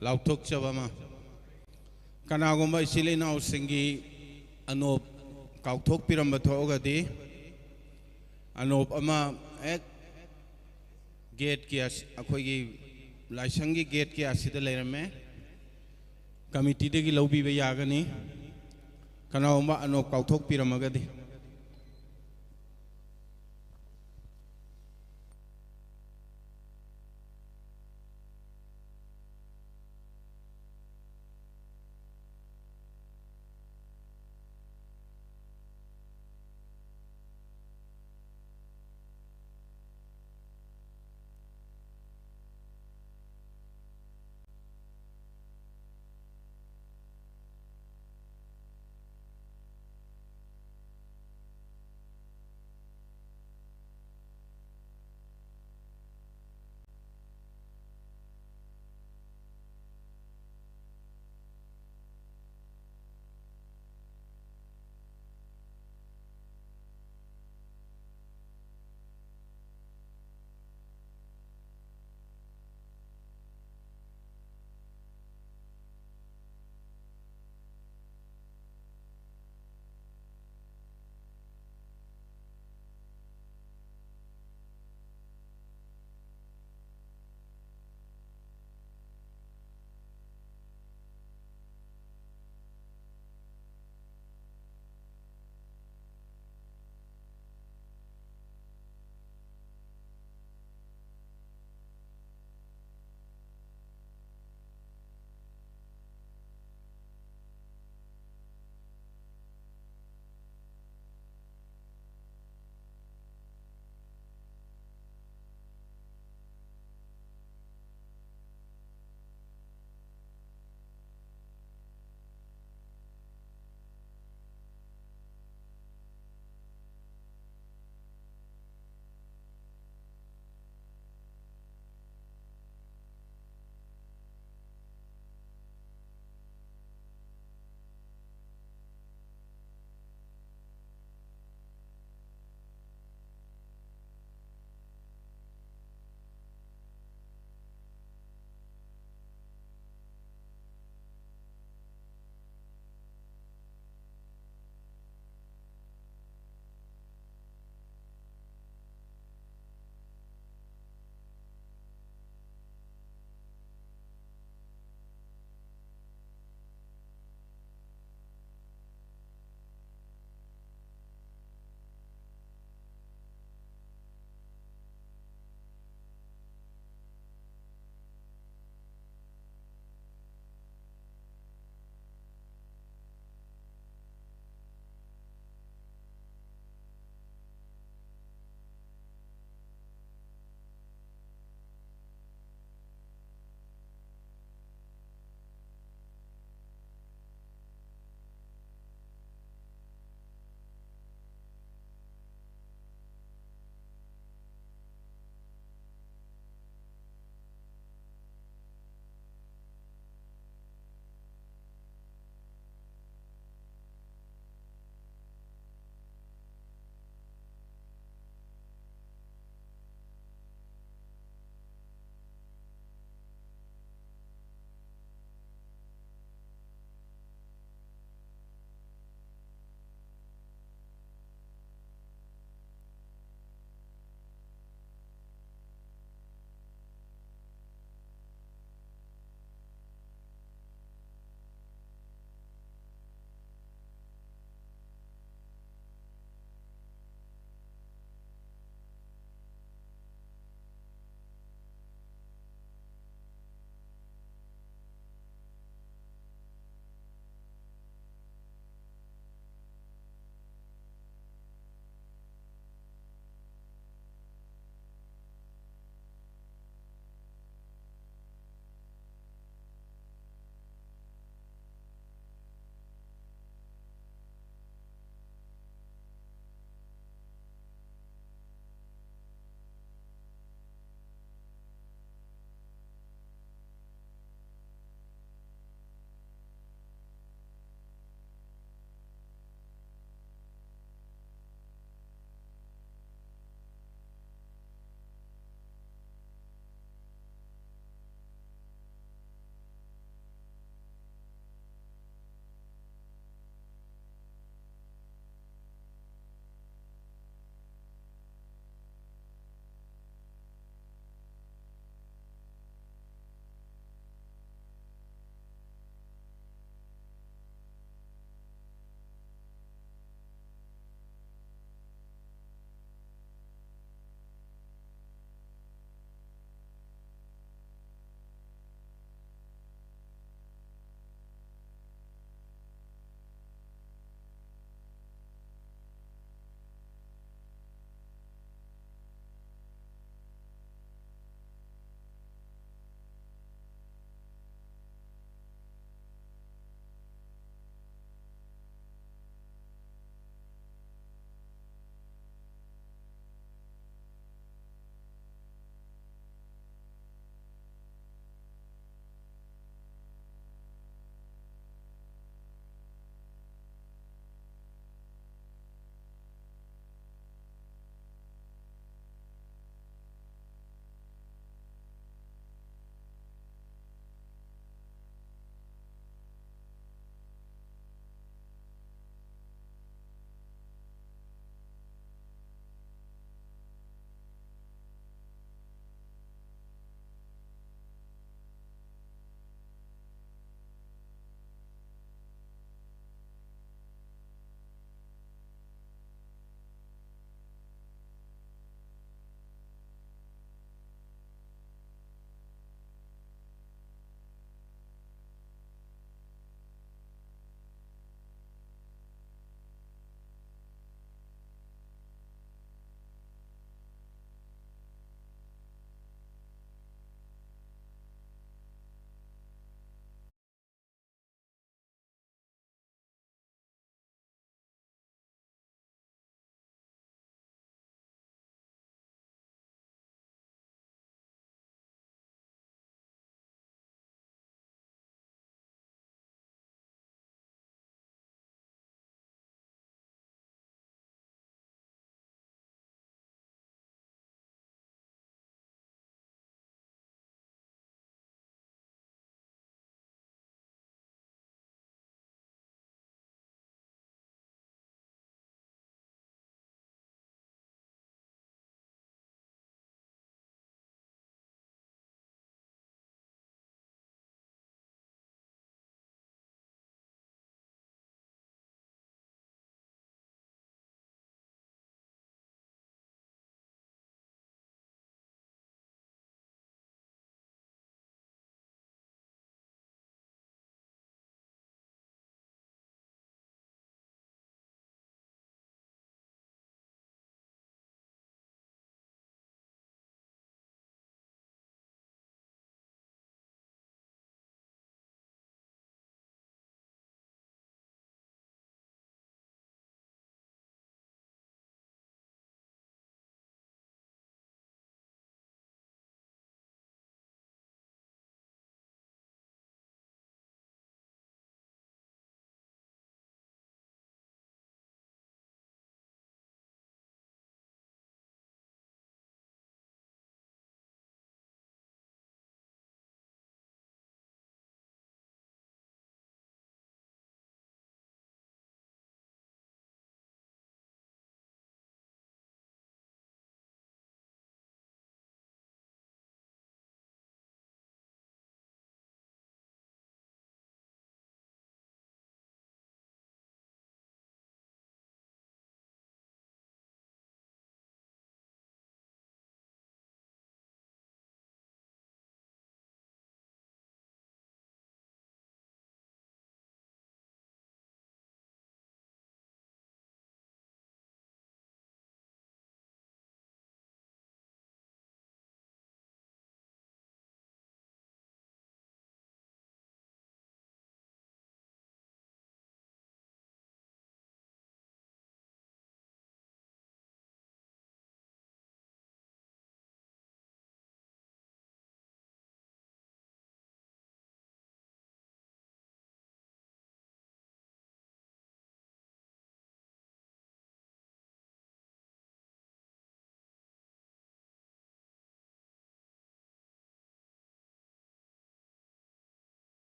ꯂꯥꯎꯊꯣꯛꯆꯕ ꯑꯃ꯫ ꯀꯅꯥꯒꯨꯝꯕ ꯏꯆꯤꯜ ꯏꯅꯥꯎꯁꯤꯡꯒꯤ ꯑꯅꯣꯞ ꯀꯥꯎꯊꯣꯛꯄꯤꯔꯝꯕ ꯊꯣꯛꯑꯒꯗꯤ, ꯑꯅꯣꯞ ꯑꯃ ꯍꯦꯛ ꯒꯦꯠꯀꯤ ꯑꯁ-, ꯑꯩꯈꯣꯏꯒꯤ ꯂꯥꯏꯁꯪꯒꯤ ꯒꯦꯠꯀꯤ ꯑꯁꯤꯗ ꯂꯩꯔꯝꯃꯦ꯫ ꯀꯃꯤꯇꯤꯗꯒꯤ ꯂꯧꯕꯤꯕ ꯌꯥꯒꯅꯤ꯫ ꯀꯅꯥꯒꯨꯝꯕ ꯑꯅꯣꯞ ꯀꯥꯎꯊꯣꯛꯄꯤꯔꯝꯃꯒꯗꯤ꯫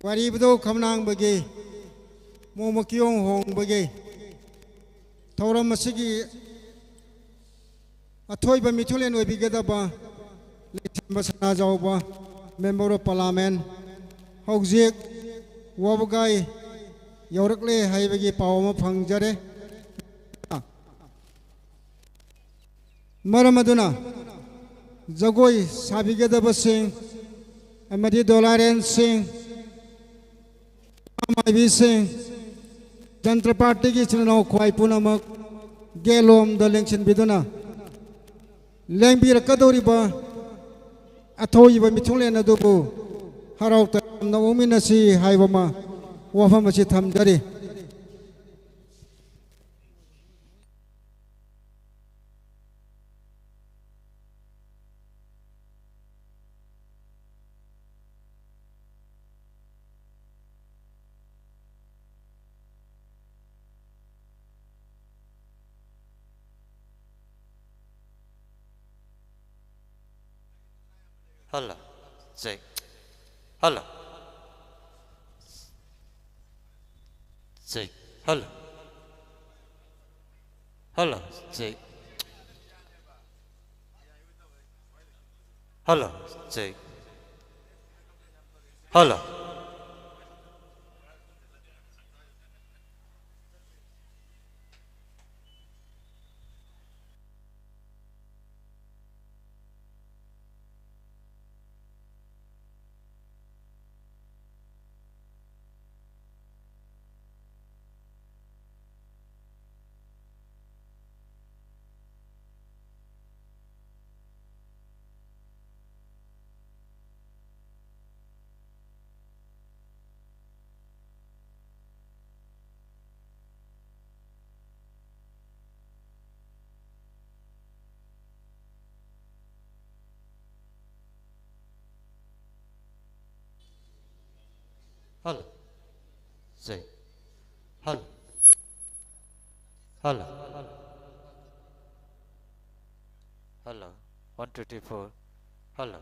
ꯋꯥꯔꯤꯕꯗꯧ ꯈꯝꯂꯥꯡꯕꯒꯤ ꯃꯣꯃꯣ ꯀꯤꯌꯣꯡ ꯍꯣꯡꯕꯒꯤ ꯊꯧꯔꯝ ꯑꯁꯤꯒꯤ ꯑꯊꯣꯏꯕ ꯃꯤꯊꯨꯡꯂꯦꯟ ꯑꯣꯏꯕꯤꯒꯗꯕ ꯂꯩꯁꯦꯝꯕ ꯁꯅꯥꯖꯥꯎꯕ Member of Parliament ꯍꯧꯖꯤꯛ ꯋꯥꯕꯒꯥꯏ ꯌꯧꯔꯛꯂꯦ ꯍꯥꯏꯕꯒꯤ ꯄꯥꯎ ꯑꯃ ꯐꯪꯖꯔꯦ꯫ ꯃꯔꯝ ꯑꯗꯨꯅ ꯖꯒꯣꯏ ꯁꯥꯕꯤꯒꯗꯕꯁꯤꯡ ꯑꯃꯗꯤ ꯗꯣꯂꯥꯏꯔꯦꯟꯁꯤꯡ, ꯃꯥꯏꯕꯤꯁꯤꯡ, ꯖꯟꯇ꯭ꯔ ꯄꯥꯔꯇꯤꯒꯤ ꯏꯆꯤꯟ ꯏꯅꯥꯎ ꯈ꯭ꯋꯥꯏ ꯄꯨꯝꯅꯃꯛ ꯒꯦꯠꯂꯣꯝꯗ ꯂꯦꯡꯁꯤꯟꯕꯤꯗꯨꯅ ꯂꯦꯡꯕꯤꯔꯛꯀꯗꯧꯔꯤꯕ ꯑꯊꯣꯏꯕ ꯃꯤꯊꯨꯡꯂꯦꯟ ꯑꯗꯨꯕꯨ ꯍꯔꯥꯎ ꯇꯌꯥꯝꯅ ꯑꯣꯛꯃꯤꯟꯅꯁꯤ ꯍꯥꯏꯕ ꯑꯃ ꯋꯥꯐꯝ ꯑꯁꯤ ꯊꯝꯖꯔꯤ꯫ Hello. Check. Hello. Check. Hello. Hello. Check. Hello. Check. Hello. Hello. Say. Hello. Hello. Hello. One, two, three, four. Hello.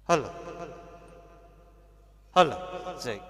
Hello. Hello. Check.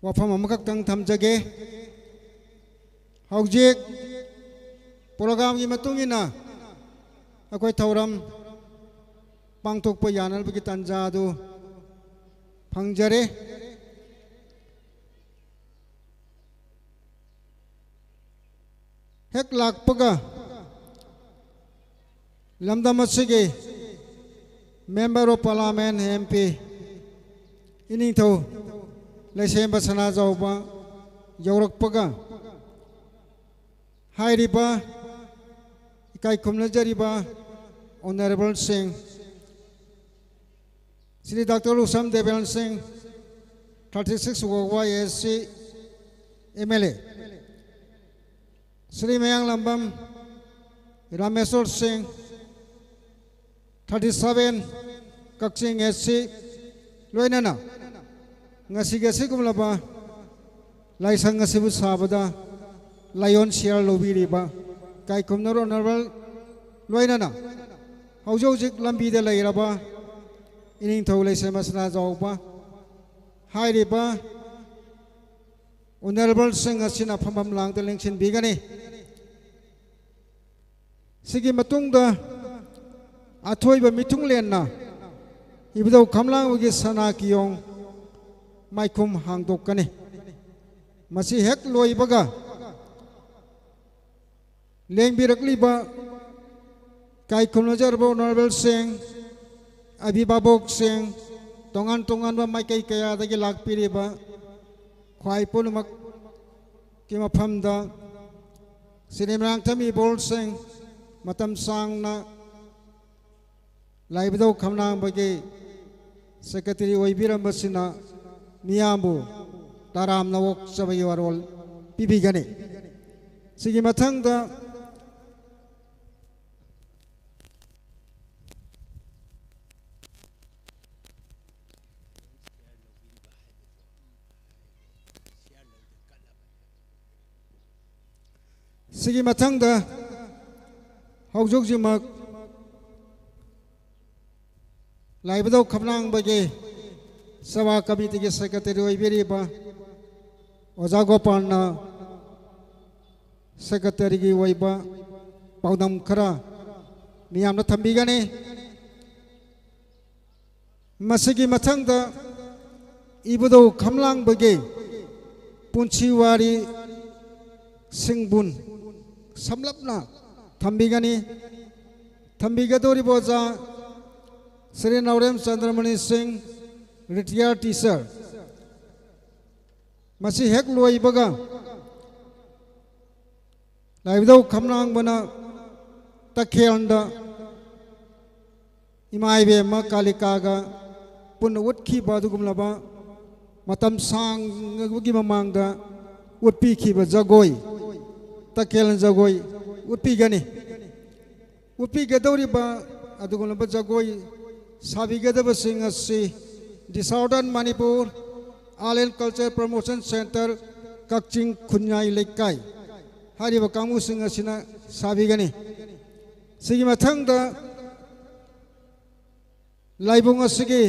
ꯋꯥꯐꯝ ꯑꯃꯈꯛꯇꯪ ꯊꯝꯖꯒꯦ꯫ ꯍꯧꯖꯤꯛ ꯄ꯭ꯔꯣꯒ꯭ꯔꯥꯝꯒꯤ ꯃꯇꯨꯡ ꯏꯟꯅ ꯑꯩꯈꯣꯏ ꯊꯧꯔꯝ ꯄꯥꯡꯊꯣꯛꯄ ꯌꯥꯅꯕꯒꯤ ꯇꯥꯟꯖꯥ ꯑꯗꯨ ꯐꯪꯖꯔꯦ꯫ ꯍꯦꯛ ꯂꯥꯛꯄꯒ ꯂꯝꯗꯝ ꯑꯁꯤꯒꯤ Member of Parliament, M P, ꯏꯅꯤꯡꯊꯧ ꯂꯩꯁꯦꯝꯕ ꯁꯅꯥꯖꯥꯎꯕ ꯌꯧꯔꯛꯄꯒ, ꯍꯥꯏꯔꯤꯕ ꯏꯀꯥꯏ ꯈꯨꯝꯅꯖꯔꯤꯕ Honourable ꯁꯤꯡ, ꯁ꯭ꯔꯤ ꯗꯥꯛꯇꯔ ꯂꯨꯁꯝ ꯗꯦꯕꯦꯟ ꯁꯤꯡ, thirty six Wagwa S C M L A, Shri ꯃꯌꯥꯡꯂꯥꯝꯕꯝ ꯔꯥꯃꯦꯁꯣꯔ ꯁꯤꯡ, thirty seven ꯀꯛꯆꯤꯡ S C, ꯂꯣꯏꯅꯅ ꯉꯁꯤꯒꯤ ꯑꯁꯤꯒꯨꯝꯂꯕ ꯂꯥꯏꯁꯪ ꯑꯁꯤꯕꯨ ꯁꯥꯕꯗ lion share ꯂꯧꯕꯤꯔꯤꯕ ꯏꯀꯥꯏ ꯈꯨꯝꯅꯔꯕ Honourable, ꯂꯣꯏꯅꯅ ꯍꯧꯖꯤꯛ ꯍꯧꯖꯤꯛ ꯂꯝꯕꯤꯗ ꯂꯩꯔꯕ ꯏꯅꯤꯡꯊꯧ ꯂꯩꯁꯦꯝꯕ ꯁꯅꯥꯖꯥꯎꯕ, ꯍꯥꯏꯔꯤꯕ Honourable ꯁꯤꯡ ꯑꯁꯤꯅ ꯐꯝꯐꯝ ꯂꯥꯡꯗ ꯂꯦꯡꯁꯤꯟꯕꯤꯒꯅꯤ꯫ ꯁꯤꯒꯤ ꯃꯇꯨꯡꯗ ꯑꯊꯣꯏꯕ ꯃꯤꯊꯨꯡꯂꯦꯟꯅ ꯏꯕꯨꯙꯧ ꯈꯝꯂꯥꯡꯕꯒꯤ ꯁꯅꯥ ꯀꯤꯌꯣꯡ ꯃꯥꯏꯈꯨꯝ ꯍꯥꯡꯗꯣꯛꯀꯅꯤ꯫ ꯃꯁꯤ ꯍꯦꯛ ꯂꯣꯏꯕꯒ ꯂꯦꯡꯕꯤꯔꯛꯂꯤꯕ ꯏꯀꯥꯏ ꯈꯨꯝꯅꯖꯔꯕ Honourable ꯁꯤꯡ, ꯑꯚꯤꯚꯥꯕꯛꯁꯤꯡ, ꯇꯣꯉꯥꯟ ꯇꯣꯉꯥꯟꯕ ꯃꯥꯏꯀꯩ ꯀꯌꯥꯗꯒꯤ ꯂꯥꯛꯄꯤꯔꯤꯕ ꯈ꯭ꯋꯥꯏ ꯄꯨꯝꯅꯃꯛꯀꯤ ꯃꯐꯝꯗ ꯁ꯭ꯔꯤ ꯃꯣꯏꯔꯥꯡꯊꯦꯝ ꯏꯕꯣꯜ ꯁꯤꯡ, ꯃꯇꯝ ꯁꯥꯡꯅ ꯂꯥꯏꯕꯨꯙꯧ ꯈꯝꯂꯥꯡꯕꯒꯤ secretary ꯑꯣꯏꯕꯤꯔꯝꯕꯁꯤꯅ ꯃꯤꯌꯥꯝꯕꯨ ꯇꯔꯥꯝꯅ ꯑꯣꯛꯆꯕꯒꯤ ꯋꯥꯔꯣꯜ ꯄꯤꯕꯤꯒꯅꯤ꯫ ꯁꯤꯒꯤ ꯃꯊꯪꯗ ꯁꯤꯒꯤ ꯃꯊꯪꯗ ꯍꯧꯖꯤꯛ ꯍꯧꯖꯤꯛꯃꯛ ꯂꯥꯏꯕꯨꯙꯧ ꯈꯝꯂꯥꯡꯕꯒꯤ ꯁꯦꯕꯥ ꯀꯃꯤꯇꯤꯒꯤ secretary ꯑꯣꯏꯕꯤꯔꯤꯕ ꯑꯣꯖꯥ ꯒꯣꯄꯥꯜꯅ ꯁꯦꯀ꯭ꯔꯦꯇꯔꯤꯒꯤ ꯑꯣꯏꯕ ꯄꯥꯎꯗꯝ ꯈꯔ ꯃꯤꯌꯥꯝꯅ ꯊꯝꯕꯤꯒꯅꯤ꯫ ꯃꯁꯤꯒꯤ ꯃꯊꯪꯗ ꯏꯕꯨꯙꯧ ꯈꯝꯂꯥꯡꯕꯒꯤ ꯄꯨꯟꯁꯤ ꯋꯥꯔꯤ ꯁꯤꯡꯕꯨꯟ ꯁꯝꯂꯞꯅ ꯊꯝꯕꯤꯒꯅꯤ꯫ ꯊꯝꯕꯤꯒꯗꯧꯔꯤꯕ ꯑꯣꯖꯥ ꯁ꯭ꯔꯤ ꯅꯥꯎꯔꯦꯝ ꯆꯟꯗ꯭ꯔꯃꯅꯤ ꯁꯤꯡ, ꯔꯤꯇꯤꯌꯥꯔ ꯇꯤꯆꯔ꯫ ꯃꯁꯤ ꯍꯦꯛ ꯂꯣꯏꯕꯒ ꯂꯥꯏꯕꯨꯙꯧ ꯈꯝꯂꯥꯡꯕꯅ ꯇꯈꯦꯜꯗ ꯏꯃꯥ ꯏꯕꯦꯝꯃ ꯀꯥꯂꯤꯀꯥꯒ ꯄꯨꯟꯅ ꯎꯠꯈꯤꯕ ꯑꯗꯨꯒꯨꯝꯂꯕ ꯃꯇꯝ ꯁꯥꯡꯕꯒꯤ ꯃꯃꯥꯡꯗ ꯎꯠꯄꯤꯈꯤꯕ ꯖꯒꯣꯏ, ꯇꯈꯦꯜ ꯖꯒꯣꯏ ꯎꯠꯄꯤꯒꯅꯤ꯫ ꯎꯠꯄꯤꯒꯗꯧꯔꯤꯕ ꯑꯗꯨꯒꯨꯝꯂꯕ ꯖꯒꯣꯏ ꯁꯥꯕꯤꯒꯗꯕꯁꯤꯡ ꯑꯁꯤ The Southern Manipur Island Culture Promotion Centre, ꯀꯛꯆꯤꯡ ꯈꯨꯟꯌꯥꯏ ꯂꯩꯀꯥꯏ ꯍꯥꯏꯔꯤꯕ ꯀꯥꯡꯕꯨꯁꯤꯡ ꯑꯁꯤꯅ ꯁꯥꯕꯤꯒꯅꯤ꯫ ꯁꯤꯒꯤ ꯃꯊꯪꯗ ꯂꯥꯏꯕꯨꯡ ꯑꯁꯤꯒꯤ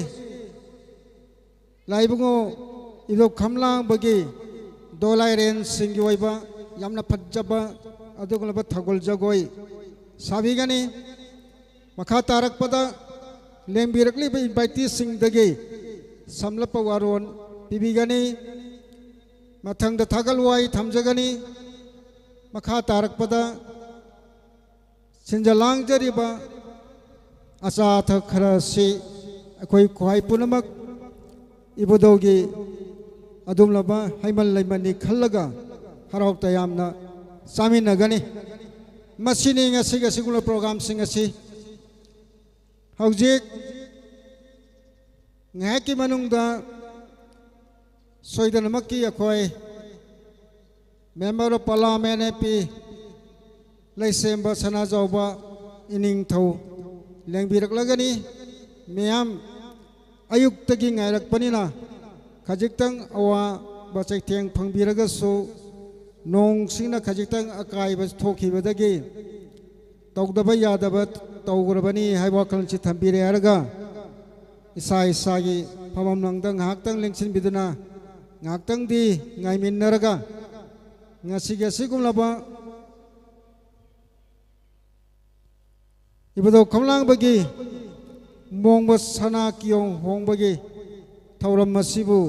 ꯂꯥꯏꯕꯨꯡꯉꯣ ꯏꯕꯨꯙꯧ ꯈꯝꯂꯥꯡꯕꯒꯤ ꯗꯣꯂꯥꯏꯔꯦꯟꯁꯤꯡꯒꯤ ꯑꯣꯏꯕ ꯌꯥꯝꯅ ꯐꯖꯕ ꯑꯗꯨꯒꯨꯝꯂꯕ ꯊꯧꯒꯜ ꯖꯒꯣꯏ ꯁꯥꯕꯤꯒꯅꯤ꯫ ꯃꯈꯥ ꯇꯥꯔꯛꯄꯗ ꯂꯦꯡꯕꯤꯔꯛꯂꯤꯕ ꯏꯟꯚꯥꯏꯇꯤꯁꯤꯡꯗꯒꯤ ꯁꯝꯂꯞꯄ ꯋꯥꯔꯣꯜ ꯄꯤꯕꯤꯒꯅꯤ꯫ ꯃꯊꯪꯗ ꯊꯥꯒꯠ ꯋꯥꯍꯩ ꯊꯝꯖꯒꯅꯤ꯫ ꯃꯈꯥ ꯇꯥꯔꯛꯄꯗ ꯁꯤꯟꯖ ꯂꯥꯡꯖꯔꯤꯕ ꯑꯆꯥ ꯑꯊꯛ ꯈꯔ ꯑꯁꯤ ꯑꯩꯈꯣꯏ ꯈ꯭ꯋꯥꯏ ꯄꯨꯝꯅꯃꯛ ꯏꯕꯨꯙꯧꯒꯤ ꯑꯗꯨꯝꯂꯕ ꯍꯩꯃꯟ ꯂꯩꯃꯟꯅꯤ ꯈꯜꯂꯒ ꯍꯔꯥꯎ ꯇꯌꯥꯝꯅ ꯆꯥꯃꯤꯟꯅꯒꯅꯤ꯫ ꯃꯁꯤꯅꯤ ꯉꯁꯤꯒꯤ ꯑꯁꯤꯒꯨꯝꯂꯕ ꯄ꯭ꯔꯣꯒ꯭ꯔꯥꯝꯁꯤꯡ ꯑꯁꯤ꯫ ꯍꯧꯖꯤꯛ ꯉꯥꯏꯍꯥꯛꯀꯤ ꯃꯅꯨꯡꯗ ꯁꯣꯏꯗꯅꯃꯛꯀꯤ ꯑꯩꯈꯣꯏ Member of Parliament, M P, ꯂꯩꯁꯦꯝꯕ ꯁꯅꯥꯖꯥꯎꯕ ꯏꯅꯤꯡꯊꯧ ꯂꯦꯡꯕꯤꯔꯛꯂꯒꯅꯤ꯫ ꯃꯤꯌꯥꯝ ꯑꯌꯨꯛꯇꯒꯤ ꯉꯥꯏꯔꯛꯄꯅꯤꯅ ꯈꯖꯤꯛꯇꯪ ꯑꯋꯥꯕ ꯆꯩꯊꯦꯡ ꯐꯪꯕꯤꯔꯒꯁꯨ, ꯅꯣꯡꯁꯤꯡꯅ ꯈꯖꯤꯛꯇꯪ ꯑꯀꯥꯏꯕ ꯊꯣꯛꯈꯤꯕꯗꯒꯤ ꯇꯧꯗꯕ ꯌꯥꯗꯕ ꯇꯧꯈ꯭ꯔꯕꯅꯤ ꯍꯥꯏꯕ ꯋꯥꯈꯜꯁꯤ ꯊꯝꯕꯤꯔꯦ ꯍꯥꯏꯔꯒ, ꯏꯁꯥ ꯏꯁꯥꯒꯤ ꯐꯝꯐꯝ ꯂꯝꯗ ꯉꯥꯏꯍꯥꯛꯇꯪ ꯂꯦꯡꯁꯤꯟꯕꯤꯗꯨꯅ ꯉꯥꯏꯍꯥꯛꯇꯪꯗꯤ ꯉꯥꯏꯃꯤꯟꯅꯔꯒ ꯉꯁꯤꯒꯤ ꯑꯁꯤꯒꯨꯝꯂꯕ ꯏꯕꯨꯙꯧ ꯈꯝꯂꯥꯡꯕꯒꯤ ꯃꯣꯡꯕ ꯁꯅꯥ ꯀꯤꯌꯣꯡ ꯍꯣꯡꯕꯒꯤ ꯊꯧꯔꯝ ꯑꯁꯤꯕꯨ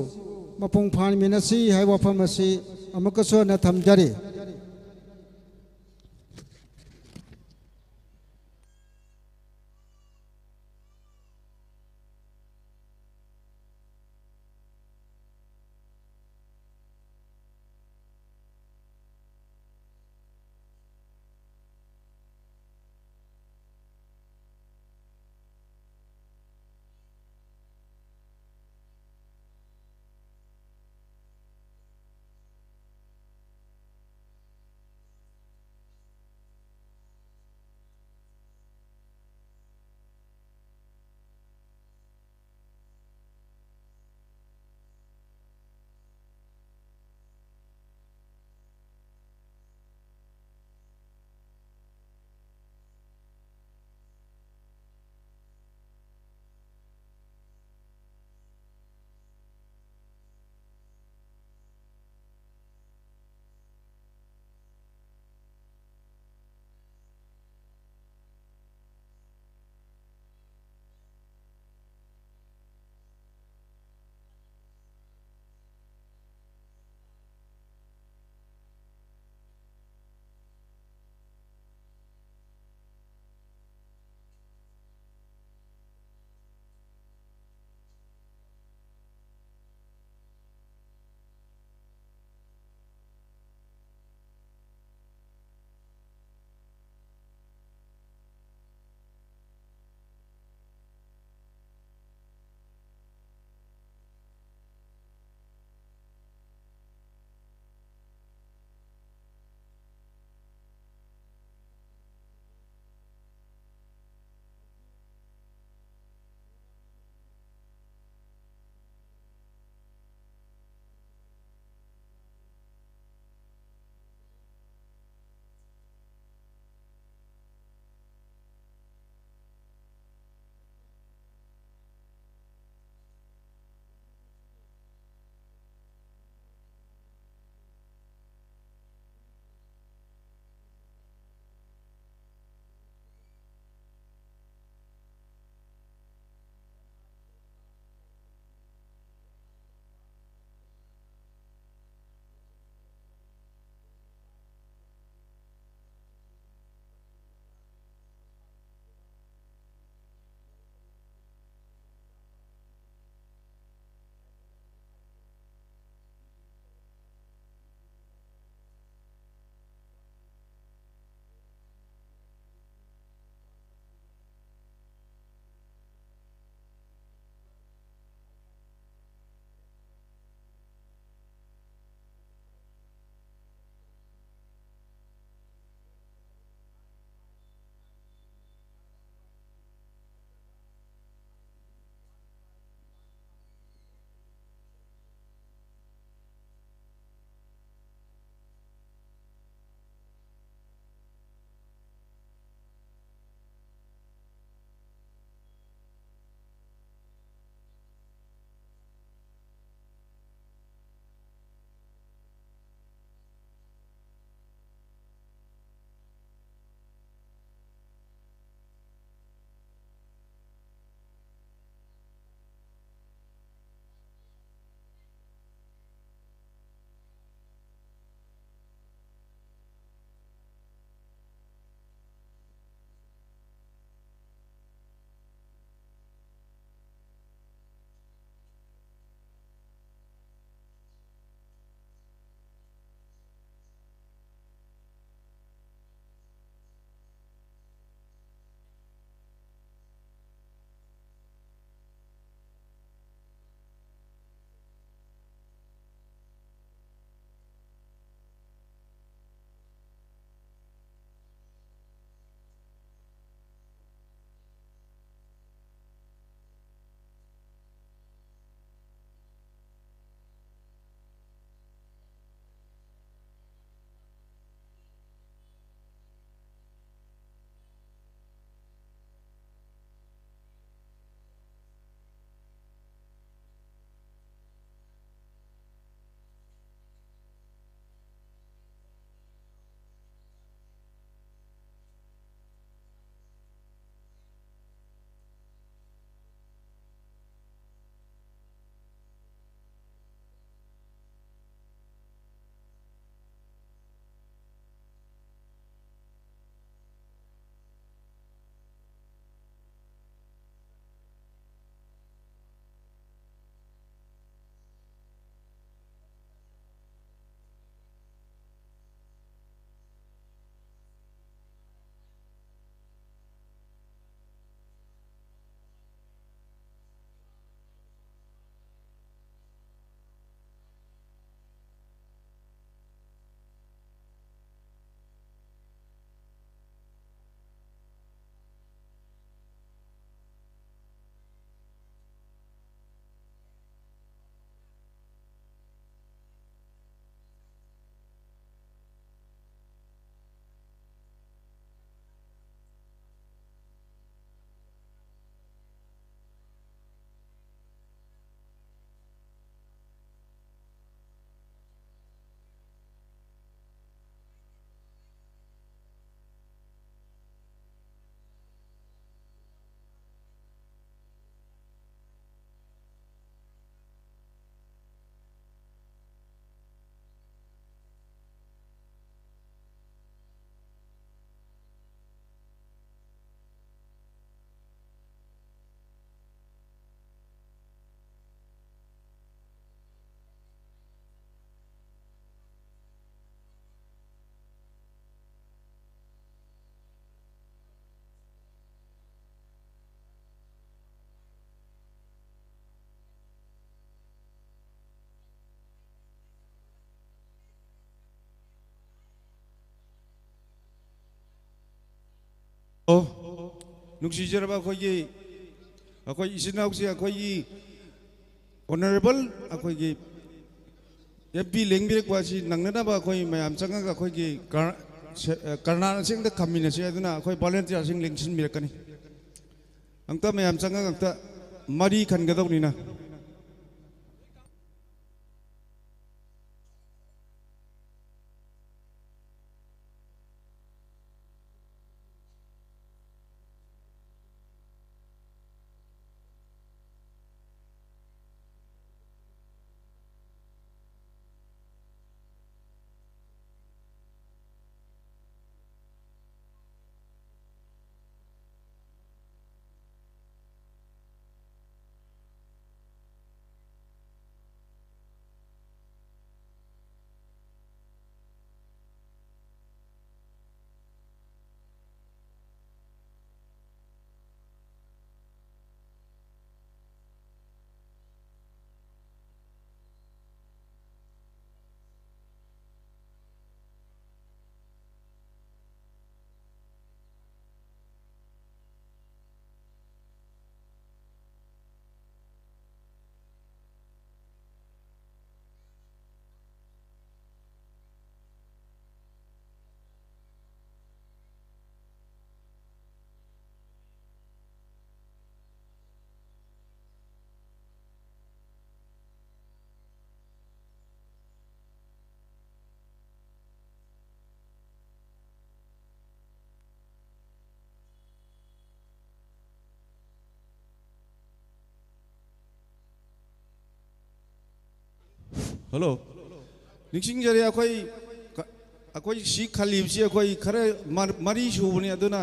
ꯃꯄꯨꯡ ꯐꯥꯍꯟꯃꯤꯟꯅꯁꯤ ꯍꯥꯏꯕ ꯋꯥꯐꯝ ꯑꯁꯤ ꯑꯃꯨꯛꯀꯁꯨ ꯍꯟꯅ ꯊꯝꯖꯔꯤ꯫ ꯅꯨꯡꯁꯤꯖꯔꯕ ꯑꯩꯈꯣꯏꯒꯤ, ꯑꯩꯈꯣꯏ ꯏꯆꯤꯟ ꯏꯅꯥꯎꯁꯤ ꯑꯩꯈꯣꯏꯒꯤ ꯑꯣꯅꯔꯦꯕꯜ ꯑꯩꯈꯣꯏꯒꯤ ꯑꯦꯝ ꯄꯤ ꯂꯦꯡꯕꯤꯔꯛꯄ ꯑꯁꯤ ꯅꯪꯅꯅꯕ ꯑꯩꯈꯣꯏ ꯃꯌꯥꯝ ꯆꯪꯉꯒ ꯑꯩꯈꯣꯏꯒꯤ ꯀꯔ-, ꯁꯦ-, ꯑ, ꯀꯔꯅꯥꯟ ꯑꯁꯤ ꯑꯝꯇ ꯈꯝꯃꯤꯟꯅꯁꯤ ꯍꯥꯏꯗꯨꯅ ꯑꯩꯈꯣꯏ ꯚꯣꯂꯨꯟꯇꯤꯌꯥꯔꯁꯤꯡ ꯂꯦꯡꯁꯤꯟꯕꯤꯔꯛꯀꯅꯤ꯫ ꯑꯝꯇ ꯃꯌꯥꯝ ꯆꯪꯉꯒ ꯑꯝꯇ ꯃꯔꯤ ꯈꯟꯒꯗꯧꯅꯤꯅ꯫ ꯍꯜꯂꯣ꯫ ꯅꯤꯡꯁꯤꯡꯖꯔꯤ, ꯑꯩꯈꯣꯏ ꯀ-, ꯑꯩꯈꯣꯏ ꯁꯤ ꯈꯜꯂꯤꯕꯁꯤ ꯑꯩꯈꯣꯏ ꯈꯔ ꯃ-, ꯃꯔꯤ ꯁꯨꯕꯅꯤ, ꯑꯗꯨꯅ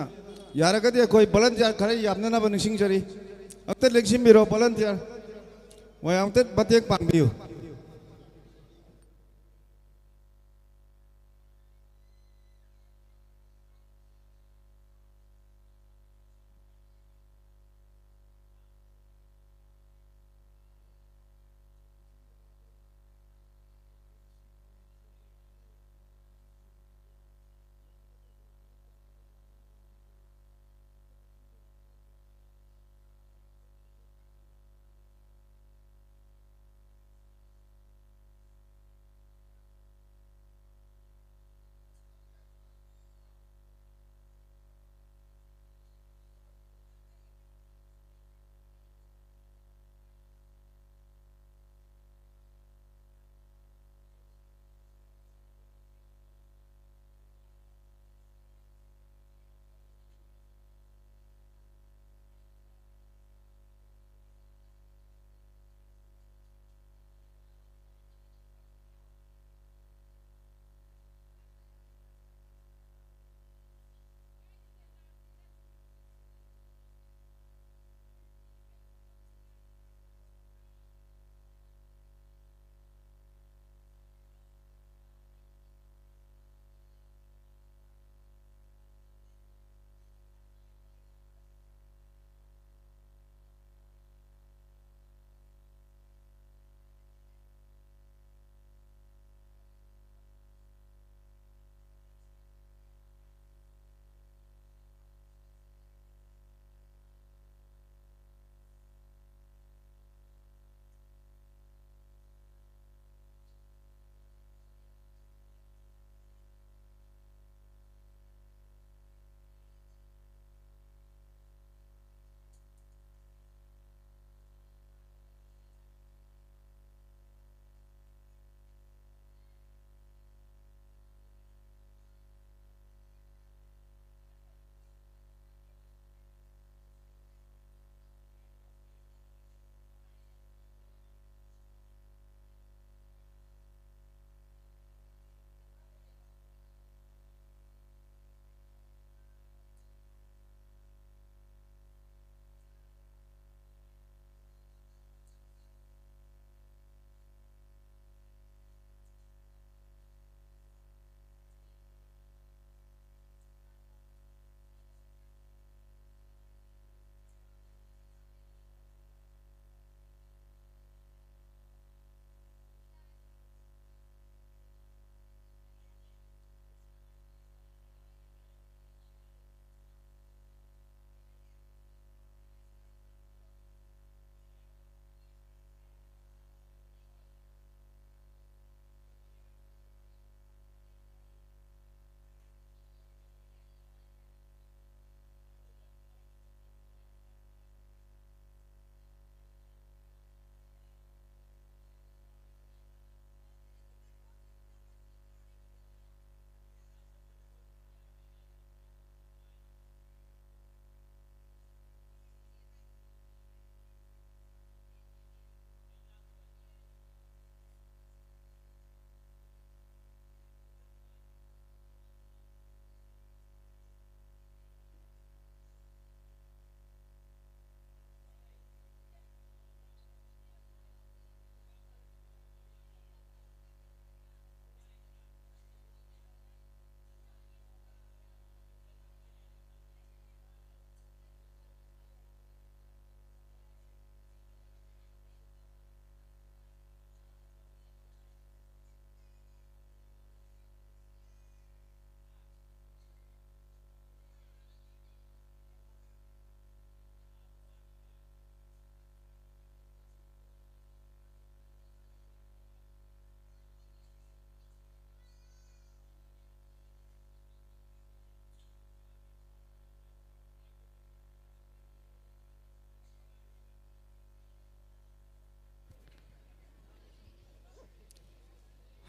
ꯌꯥꯔꯒꯗꯤ ꯑꯩꯈꯣꯏ ꯚꯣꯂꯨꯟꯇꯤꯌꯥꯔ ꯈꯔ ꯌꯥꯝꯅꯅꯕ ꯅꯤꯡꯁꯤꯡꯖꯔꯤ꯫ ꯑꯝꯇ ꯂꯦꯡꯁꯤꯟꯕꯤꯔꯣ ꯚꯣꯂꯨꯟꯇꯤꯌꯥꯔ꯫ ꯃꯌꯥꯝ ꯑꯝꯇ ꯃꯇꯦꯡ ꯄꯥꯡꯕꯤꯌꯨ꯫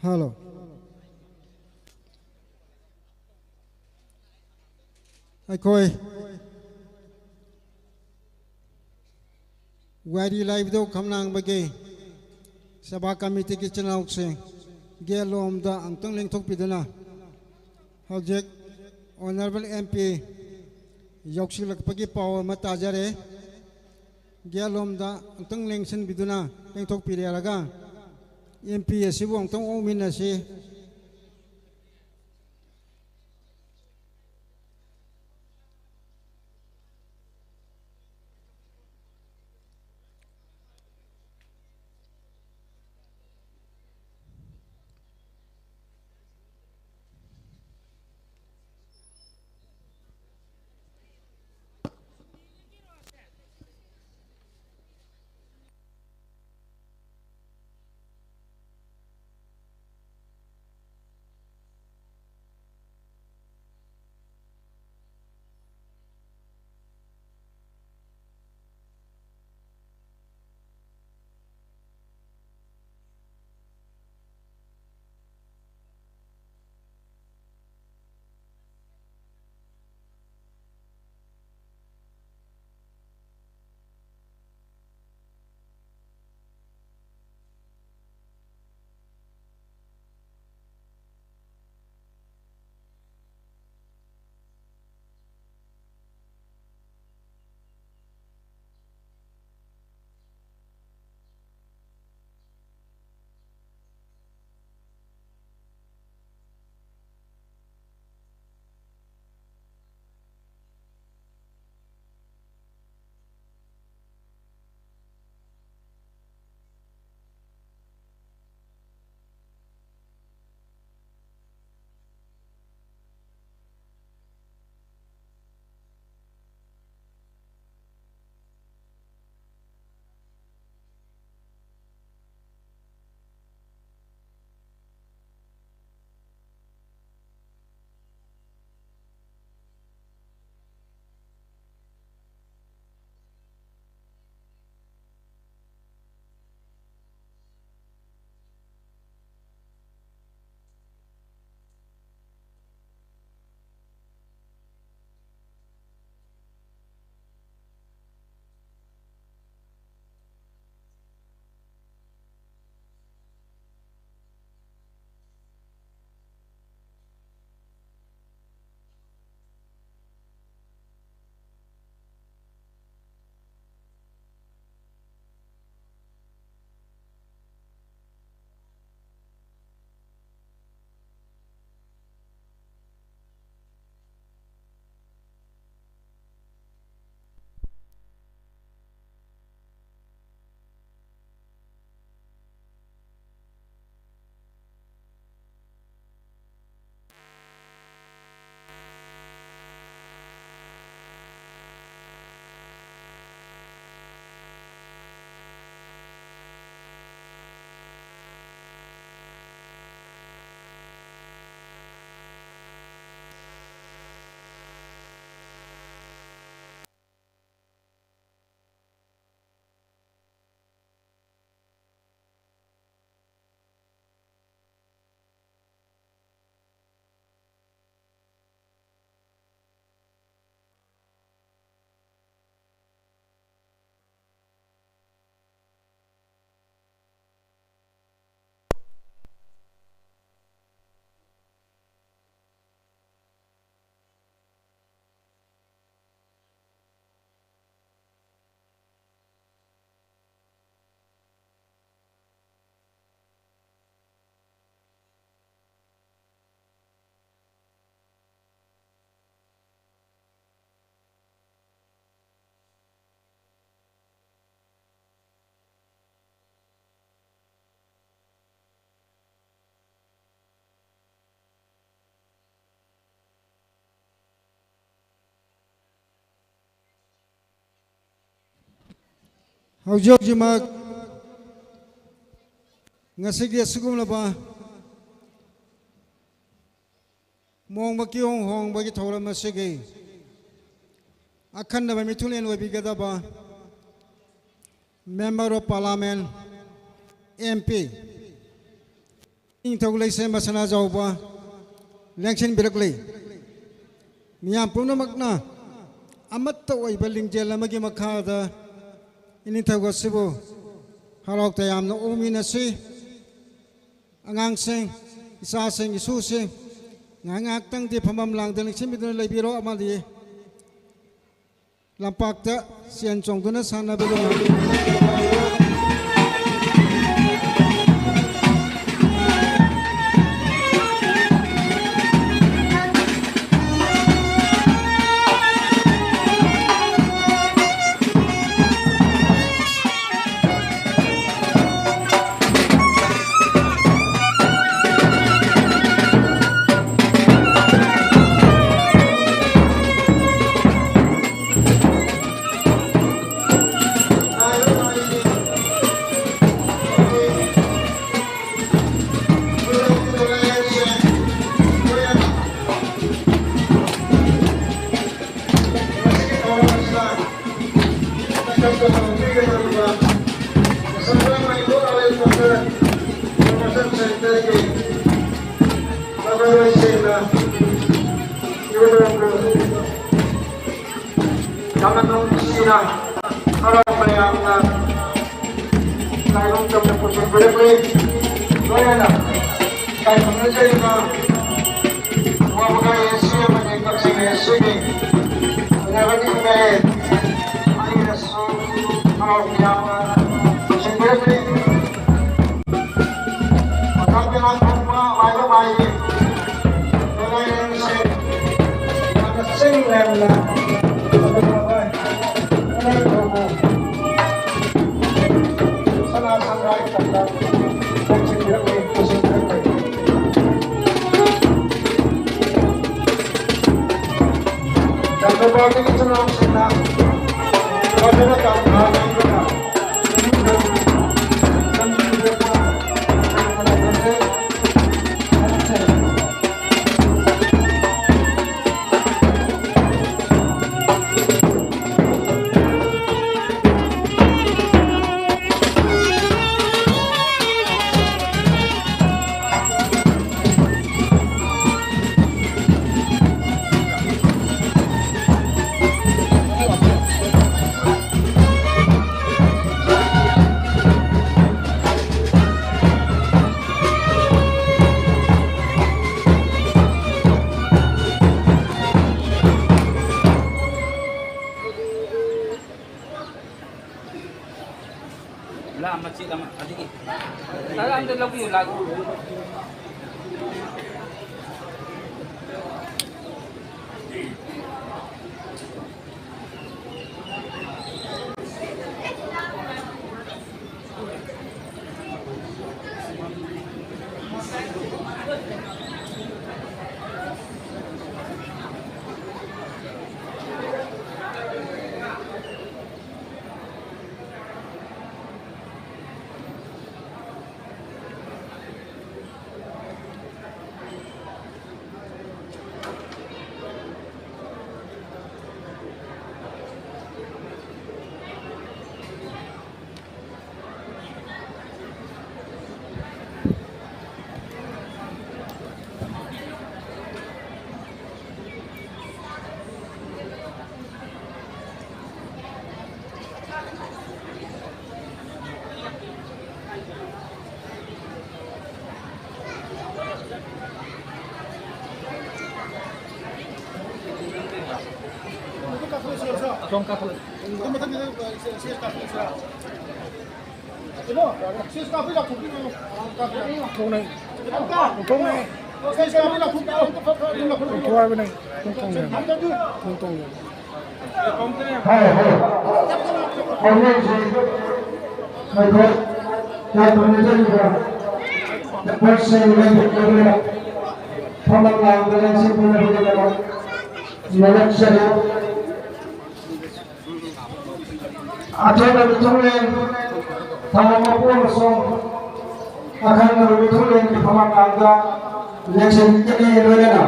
ꯍꯜꯂꯣ꯫ ꯑꯩꯈꯣꯏ ꯋꯥꯔꯤ ꯂꯥꯏꯕꯗꯧ ꯈꯝꯂꯥꯡꯕꯒꯤ ꯁꯦꯕꯥ ꯀꯃꯤꯇꯤꯒꯤ ꯏꯆꯤꯟ ꯏꯅꯥꯎꯁꯤꯡ ꯒꯦꯠ ꯂꯣꯝꯗ ꯑꯃꯨꯛꯇꯪ ꯂꯦꯡꯊꯣꯛꯄꯤꯗꯨꯅ, ꯍꯧꯖꯤꯛ ꯑꯣꯅꯔꯦꯕꯜ ꯑꯦꯝ ꯄꯤ ꯌꯧꯁꯤꯜꯂꯛꯄꯒꯤ ꯄꯥꯎ ꯑꯃ ꯇꯥꯖꯔꯦ꯫ ꯒꯦꯠ ꯂꯣꯝꯗ ꯑꯃꯨꯛꯇꯪ ꯂꯦꯡꯁꯤꯟꯕꯤꯗꯨꯅ ꯂꯦꯡꯊꯣꯛꯄꯤꯔꯦꯔꯒ ꯑꯦꯝ ꯄꯤ ꯑꯁꯤꯕꯨ ꯑꯃꯨꯛꯇꯪ ꯑꯣꯛꯃꯤꯟꯅꯁꯤ꯫ ꯍꯧꯖꯤꯛ ꯍꯧꯖꯤꯛꯃꯛ ꯉꯁꯤꯒꯤ ꯑꯁꯤꯒꯨꯝꯂꯕ ꯃꯣꯡꯕ ꯀꯤꯍꯣꯡ ꯍꯣꯡꯕꯒꯤ ꯊꯧꯔꯝ ꯑꯁꯤꯒꯤ ꯑꯈꯟꯅꯕ ꯃꯤꯊꯨꯡꯂꯦꯟ ꯑꯣꯏꯕꯤꯒꯗꯕ Member of Parliament, M P, ꯏꯅꯤꯡꯊꯧ ꯂꯩꯁꯦꯝꯕ ꯁꯅꯥꯖꯥꯎꯕ ꯂꯦꯡꯁꯤꯟꯕꯤꯔꯛꯂꯤ꯫ ꯃꯤꯌꯥꯝ ꯄꯨꯝꯅꯃꯛꯅ ꯑꯃꯠꯇ ꯑꯣꯏꯕ ꯂꯤꯡꯖꯦꯜ ꯑꯃꯒꯤ ꯃꯈꯥꯗ ꯏꯅꯤꯡꯊꯧ ꯑꯁꯤꯕꯨ ꯍꯔꯥꯎ ꯇꯌꯥꯝꯅ ꯑꯣꯛꯃꯤꯟꯅꯁꯤ꯫ ꯑꯉꯥꯡꯁꯤꯡ, ꯏꯆꯥꯁꯤꯡ, ꯏꯁꯨꯁꯤꯡ, ꯉꯥꯏꯍꯥꯛ ꯉꯥꯏꯍꯥꯛꯇꯪꯗꯤ ꯐꯝꯐꯝ ꯂꯥꯡꯗ ꯂꯦꯡꯁꯤꯟꯕꯤꯗꯨꯅ ꯂꯩꯕꯤꯔꯣ꯫ ꯑꯃꯗꯤ ꯂꯝꯄꯥꯛꯇ ꯆꯦꯟ ꯆꯣꯡꯗꯨꯅ ꯁꯥꯟꯅꯕꯤꯗꯨꯅ ꯌꯥꯝꯅ ꯅꯨꯡꯁꯤꯅ ꯍꯔꯥꯎ ꯃꯌꯥꯝꯅ ꯂꯥꯏꯕꯛ ꯇꯝꯅ ꯄꯨꯟꯁꯤꯟꯕꯤꯔꯛꯂꯤ꯫ ꯂꯣꯏꯅꯅ ꯏꯀꯥꯏ ꯈꯨꯝꯅꯖꯔꯤꯕ ꯋꯥꯕꯒꯥꯏ ꯑꯦ ꯁꯤ ꯑꯃꯗꯤ ꯀꯛꯆꯤꯡ ꯑꯦ ꯁꯤꯒꯤ ꯎꯅꯕꯒꯤ ꯈꯨꯟꯗꯥꯏ ꯑꯩꯅꯁꯨ ꯍꯔꯥꯎ ꯃꯌꯥꯝꯅ ꯄꯨꯟꯁꯤꯟꯕꯤꯔꯛꯂꯤ꯫ ꯃꯊꯛꯇ ꯂꯥꯡꯐꯝꯕ ꯃꯥꯏꯕ ꯃꯥꯏꯕꯤ ꯂꯣꯏꯅ ꯌꯦꯡꯁꯤ꯫ ꯌꯥꯝꯅ ꯆꯤꯡ ꯂꯦꯝꯅ ꯁꯅꯥ ꯁꯪꯒꯥꯏ ꯇꯧꯗ ꯂꯦꯡꯁꯤꯟꯕꯤꯔꯛꯂꯤ, ꯄꯨꯁꯤꯟꯕꯤꯔꯛꯂꯤ꯫ ꯆꯥꯟꯗ꯭ꯔꯕꯥꯕꯨꯒꯤ ꯏꯆꯤꯜ ꯏꯅꯥꯎꯁꯤꯡꯅ ꯐꯖꯅ ꯇꯧꯈ꯭ꯔꯕꯅꯤꯅ ꯂꯥꯛ ꯑꯃ ꯆꯦꯛ ꯑꯃ ꯑꯗꯒꯤ ꯂꯥꯛ ꯑꯝꯇ ꯂꯧꯕꯤꯌꯨ, ꯂꯥꯛ꯫ ꯍꯣꯏ, ꯍꯣꯏ꯫ ꯍꯧꯖꯤꯛ ꯍꯧꯖꯤꯛ ꯑꯩꯈꯣꯏ ꯂꯥꯛꯄ ꯅꯠꯇ꯭ꯔꯤꯕ ꯅꯝꯕꯔꯁꯤꯡ ꯂꯩꯕꯤꯔꯕꯅꯤꯅ ꯐꯝꯕꯥꯛ ꯂꯥꯡꯗ ꯂꯦꯡꯁꯤꯟꯕꯤꯅꯕꯒꯤꯗꯃꯛ ꯅꯣꯂꯦꯖ ꯆꯠꯂꯤ꯫ ꯑꯊꯣꯏꯕ ꯃꯤꯊꯨꯡꯂꯦꯟ ꯊꯧꯔꯝ ꯃꯄꯨ ꯑꯃꯁꯨꯡ ꯑꯈꯟꯅꯕ ꯃꯤꯊꯨꯡꯂꯦꯟꯒꯤ ꯐꯝꯕꯥꯛ ꯂꯥꯡꯗ ꯂꯦꯡꯁꯤꯟꯒꯅꯤ꯫ ꯂꯣꯏꯅꯅ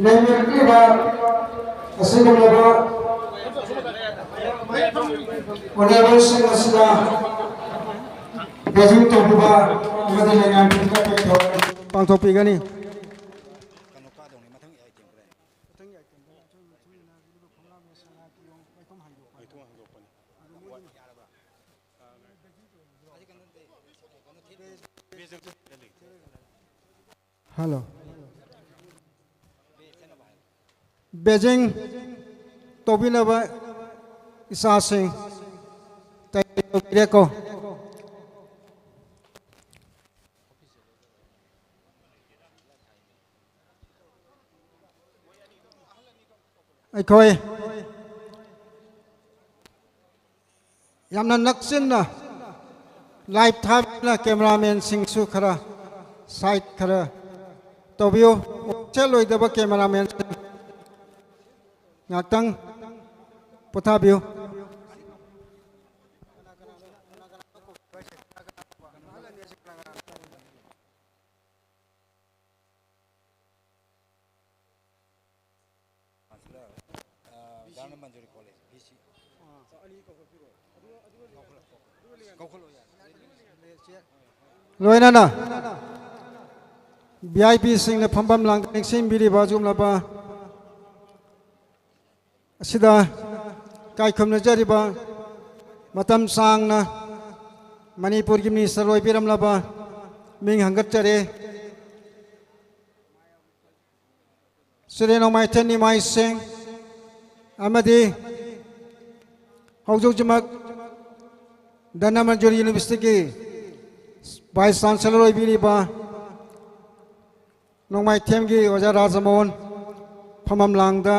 ꯂꯩꯃꯤꯟꯅꯕ ꯑꯁꯤꯒꯨꯝꯂꯕ ꯑꯣꯅꯔꯦꯕꯜꯁꯤꯡ ꯑꯁꯤꯗ ꯄ꯭ꯔꯦꯖꯦꯟ ꯇꯧꯕꯤꯕ ꯑꯃꯗꯤ ꯂꯩꯉꯥꯛꯀꯤ ꯊꯧꯔꯝ ꯄꯥꯡꯊꯣꯛꯄꯤꯒꯅꯤ꯫ ꯍꯜꯂꯣ꯫ ꯕꯦꯖꯤꯡ ꯇꯧꯕꯤꯅꯕ ꯏꯆꯥꯁꯤꯡ, ꯇꯧꯕꯤꯔꯦꯀꯣ꯫ ꯑꯩꯈꯣꯏ ꯌꯥꯝꯅ ꯅꯛꯁꯤꯟꯅ ꯂꯥꯏꯚ ꯊꯥꯕꯤꯅ ꯀꯦꯃꯦꯔꯥꯃꯦꯟꯁꯤꯡꯁꯨ ꯈꯔ ꯁꯥꯏꯠ ꯈꯔ ꯇꯧꯕꯤꯌꯨ꯫ ꯆꯠꯂꯣꯏꯗꯕ ꯀꯦꯃꯦꯔꯥꯃꯦꯟꯁꯤꯡ ꯉꯥꯛꯇꯪ ꯄꯣꯊꯥꯕꯤꯌꯨ꯫ ꯂꯣꯏꯅꯅ ꯚꯤ ꯑꯥꯏ ꯄꯤꯁꯤꯡꯅ ꯐꯝꯐꯝ ꯂꯥꯡꯗ ꯂꯦꯡꯁꯤꯟꯕꯤꯔꯤꯕ ꯑꯗꯨꯒꯨꯝꯂꯕ ꯑꯁꯤꯗ ꯏꯀꯥꯏ ꯈꯨꯝꯅꯖꯔꯤꯕ ꯃꯇꯝ ꯁꯥꯡꯅ ꯃꯅꯤꯄꯨꯔꯒꯤ ꯃꯤꯅꯤꯁꯇꯔ ꯑꯣꯏꯕꯤꯔꯝꯂꯕ ꯃꯤꯡ ꯍꯪꯒꯠꯆꯔꯦ꯫ ꯁ꯭ꯔꯤ ꯅꯣꯡꯃꯥꯏꯊꯦꯝ ꯅꯤꯃꯥꯏꯁꯤꯡ ꯑꯃꯗꯤ ꯍꯧꯖꯤꯛ ꯍꯧꯖꯤꯛꯃꯛ ꯙꯅꯃꯟꯖꯨꯔꯤ ꯌꯨꯅꯤꯚꯔꯁꯤꯇꯤꯒꯤ ꯚꯥꯏꯁ ꯆꯥꯟꯁꯦꯂꯔ ꯑꯣꯏꯕꯤꯔꯤꯕ ꯅꯣꯡꯃꯥꯏꯊꯦꯝꯒꯤ ꯑꯣꯖꯥ ꯔꯥꯖꯃꯣꯍꯟ ꯐꯝꯐꯝ ꯂꯥꯡꯗ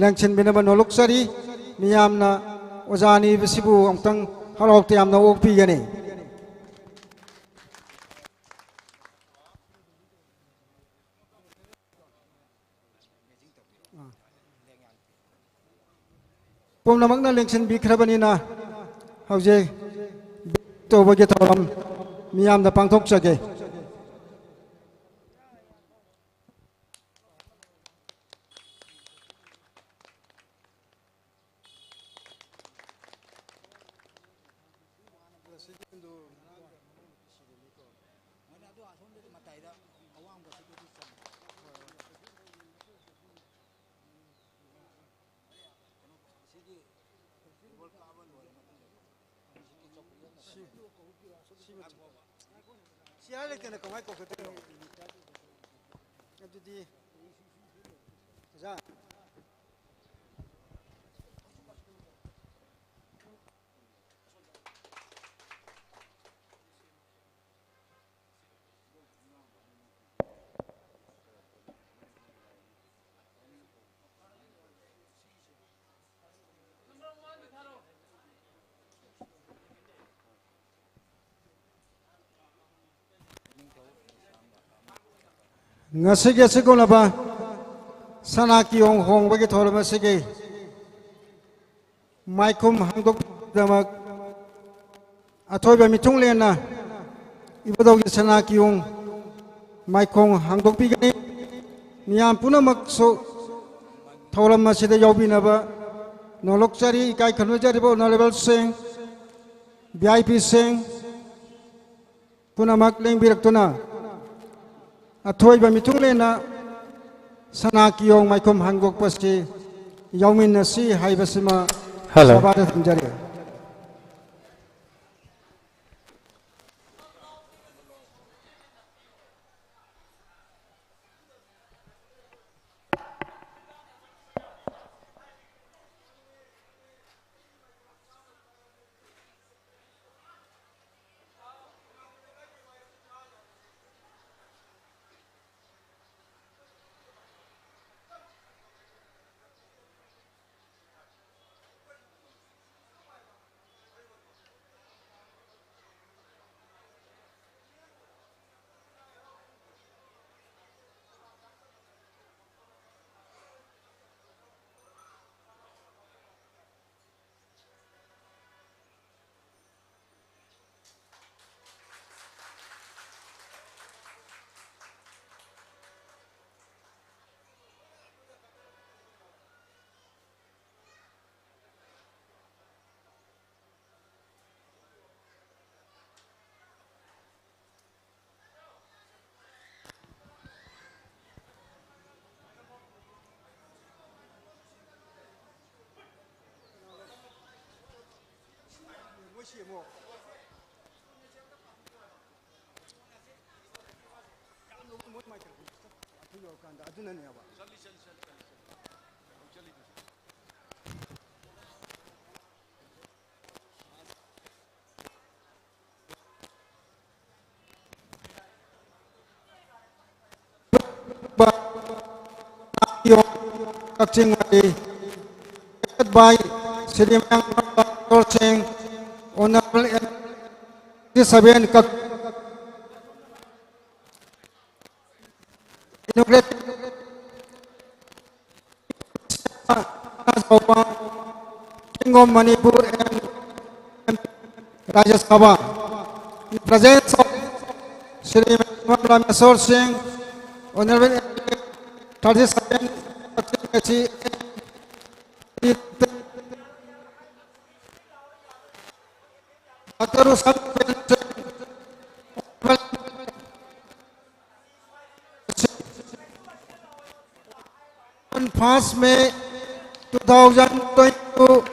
ꯂꯦꯡꯁꯤꯟꯕꯤꯅꯕ ꯅꯣꯂꯨꯛꯆꯔꯤ꯫ ꯃꯤꯌꯥꯝꯅ ꯑꯣꯖꯥ ꯑꯅꯤꯁꯤꯕꯨ ꯑꯃꯨꯛꯇꯪ ꯍꯔꯥꯎ ꯇꯌꯥꯝꯅ ꯑꯣꯛꯄꯤꯒꯅꯤ꯫ ꯄꯨꯝꯅꯃꯛꯅ ꯂꯦꯡꯁꯤꯟꯕꯤꯈ꯭ꯔꯕꯅꯤꯅ ꯍꯧꯖꯤꯛ ꯇꯧꯕꯒꯤ ꯊꯧꯔꯝ ꯃꯤꯌꯥꯝꯗ ꯄꯥꯡꯊꯣꯛꯆꯒꯦ꯫ ꯁꯤ, ꯁꯤ ꯃꯆꯨ꯫ ꯁꯤ ꯍꯥꯏ ꯂꯩꯇꯅ ꯀꯃꯥꯏ ꯀꯧꯒꯗꯣꯏꯅꯣ? ꯑꯗꯨꯗꯤ, ꯑꯣꯖꯥ꯫ ꯉꯁꯤꯒꯤ ꯑꯁꯤꯒꯨꯝꯂꯕ ꯁꯅꯥ ꯀꯤꯌꯣꯡ ꯍꯣꯡꯕꯒꯤ ꯊꯧꯔꯝ ꯑꯁꯤꯒꯤ ꯃꯥꯏꯈꯨꯝ ꯍꯥꯡꯗꯣꯛꯄꯒꯤꯗꯃꯛ ꯑꯊꯣꯏꯕ ꯃꯤꯊꯨꯡꯂꯦꯟꯅ ꯏꯕꯨꯙꯧꯒꯤ ꯁꯅꯥ ꯀꯤꯌꯣꯡ ꯃꯥꯏꯈꯣꯡ ꯍꯥꯡꯗꯣꯛꯄꯤꯒꯅꯤ꯫ ꯃꯤꯌꯥꯝ ꯄꯨꯝꯅꯃꯛꯁꯨ ꯊꯧꯔꯝ ꯑꯁꯤꯗ ꯌꯥꯎꯕꯤꯅꯕ ꯅꯣꯂꯣꯛꯆꯔꯤ꯫ ꯏꯀꯥꯏ ꯈꯨꯝꯅꯖꯔꯤꯕ ꯑꯣꯅꯔꯦꯕꯜꯁꯤꯡ, ꯚꯤ ꯑꯥꯏ ꯄꯤꯁꯤꯡ ꯄꯨꯝꯅꯃꯛ ꯂꯦꯡꯕꯤꯔꯛꯇꯨꯅ ꯑꯊꯣꯏꯕ ꯃꯤꯊꯨꯡꯂꯦꯟꯅ ꯁꯅꯥ ꯀꯤꯌꯣꯡ ꯃꯥꯏꯈꯨꯝ ꯍꯥꯡꯗꯣꯛꯄꯁꯤ ꯌꯥꯎꯃꯤꯟꯅꯁꯤ ꯍꯥꯏꯕꯁꯤꯃ ꯍꯜꯂꯣ꯫ ꯁꯚꯥꯗ ꯊꯝꯖꯔꯤ꯫ ꯀꯛꯆꯤꯡ ꯋꯥꯏꯔꯤ, headed by Shri Mayank Kumar Singh, Honorable M P seven Kak-, of Manipur and Rajya Sabha. In presence of Shri Madam Rameswar Singh, Honorable M L A, thirty-seven, Doctor Usha Singh, on first May two thousand twenty-two.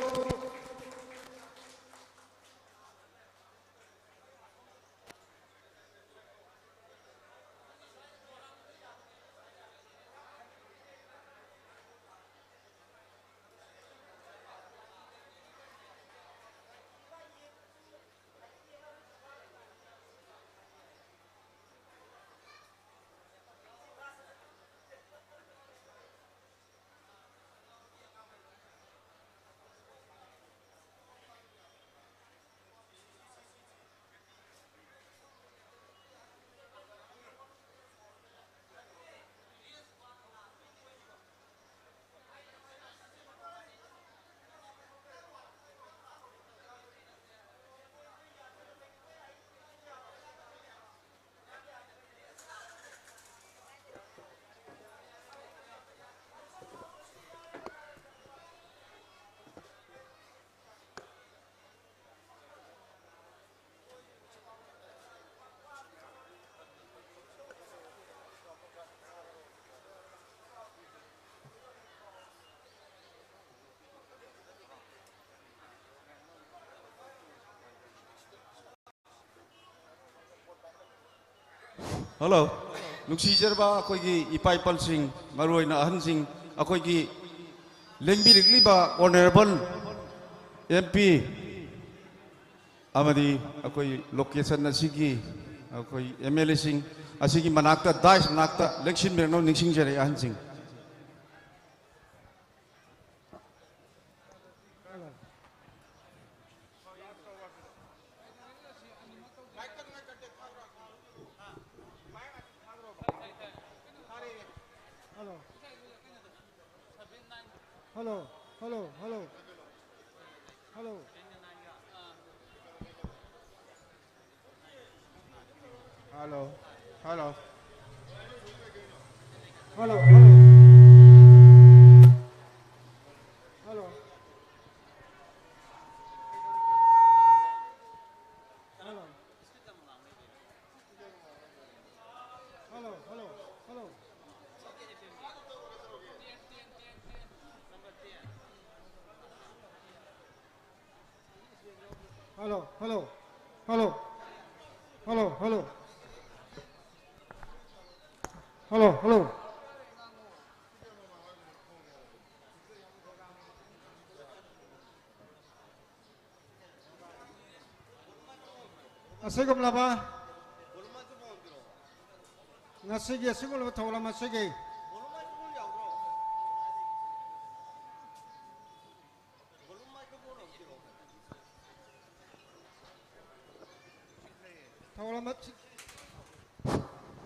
Hello. ꯅꯨꯡꯁꯤꯖꯔꯕ ꯑꯩꯈꯣꯏꯒꯤ ꯏꯄꯥ ꯏꯄꯜꯁꯤꯡ, ꯃꯔꯨꯑꯣꯏꯅ ꯑꯍꯟꯁꯤꯡ, ꯑꯩꯈꯣꯏꯒꯤ ꯂꯦꯡꯕꯤꯔꯛꯂꯤꯕ honourable M P ꯑꯃꯗꯤ ꯑꯩꯈꯣꯏ location ꯑꯁꯤꯒꯤ ꯑꯩꯈꯣꯏ ꯑꯦꯝ ꯑꯦꯜ ꯑꯦꯁꯤꯡ ꯑꯁꯤꯒꯤ ꯃꯅꯥꯛꯇ, ꯗꯥꯏꯁ ꯃꯅꯥꯛꯇ ꯂꯦꯡꯁꯤꯟꯕꯤꯔꯛꯅꯕ ꯅꯤꯡꯁꯤꯡꯖꯔꯤ ꯑꯍꯟꯁꯤꯡ꯫ Hello. Hello, hello, hello. Hello. Hello. Hello. Hello. Hello. Hello. Hello. Hello, hello, hello. Hello, hello, hello. Hello, hello. Hello, hello. ꯑꯁꯤꯒꯨꯝꯂꯕ ꯉꯁꯤꯒꯤ ꯑꯁꯤꯒꯨꯝꯂꯕ ꯊꯧꯔꯝ ꯑꯁꯤꯒꯤ ꯊꯧꯔꯝ ꯑꯁꯤ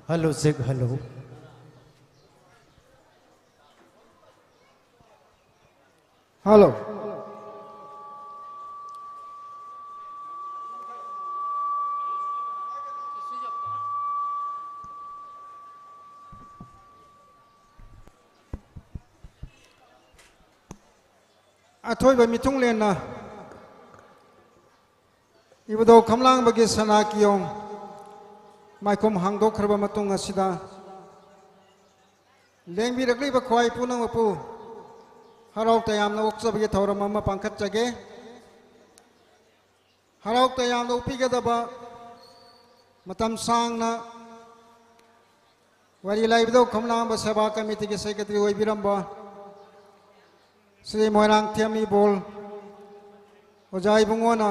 Hello, check, hello. Hello. ꯑꯊꯣꯏꯕ ꯃꯤꯊꯨꯡꯂꯦꯟꯅ ꯏꯕꯨꯙꯧ ꯈꯝꯂꯥꯡꯕꯒꯤ ꯁꯅꯥ ꯀꯤꯌꯣꯡ ꯃꯥꯏꯈꯨꯝ ꯍꯥꯡꯗꯣꯛꯈ꯭ꯔꯕ ꯃꯇꯨꯡ ꯑꯁꯤꯗ, ꯂꯦꯡꯕꯤꯔꯛꯂꯤꯕ ꯈ꯭ꯋꯥꯏ ꯄꯨꯝꯅꯃꯛꯄꯨ ꯍꯔꯥꯎ ꯇꯌꯥꯝꯅ ꯑꯣꯛꯆꯕꯒꯤ ꯊꯧꯔꯝ ꯑꯃ ꯄꯥꯡꯈꯠꯆꯒꯦ꯫ ꯍꯔꯥꯎ ꯇꯌꯥꯝꯅ ꯑꯣꯛꯄꯤꯒꯗꯕ ꯃꯇꯝ ꯁꯥꯡꯅ ꯋꯥꯔꯤ ꯂꯥꯏꯕꯗꯧ ꯈꯝꯂꯥꯡꯕ ꯁꯦꯕꯥ ꯀꯃꯤꯇꯤꯒꯤ ꯁꯦꯀ꯭ꯔꯦꯇꯔꯤ ꯑꯣꯏꯕꯤꯔꯝꯕ ꯁ꯭ꯔꯤ ꯃꯣꯏꯔꯥꯡꯊꯦꯝ ꯏꯕꯣꯜ ꯑꯣꯖꯥ ꯏꯕꯨꯡꯉꯣꯅ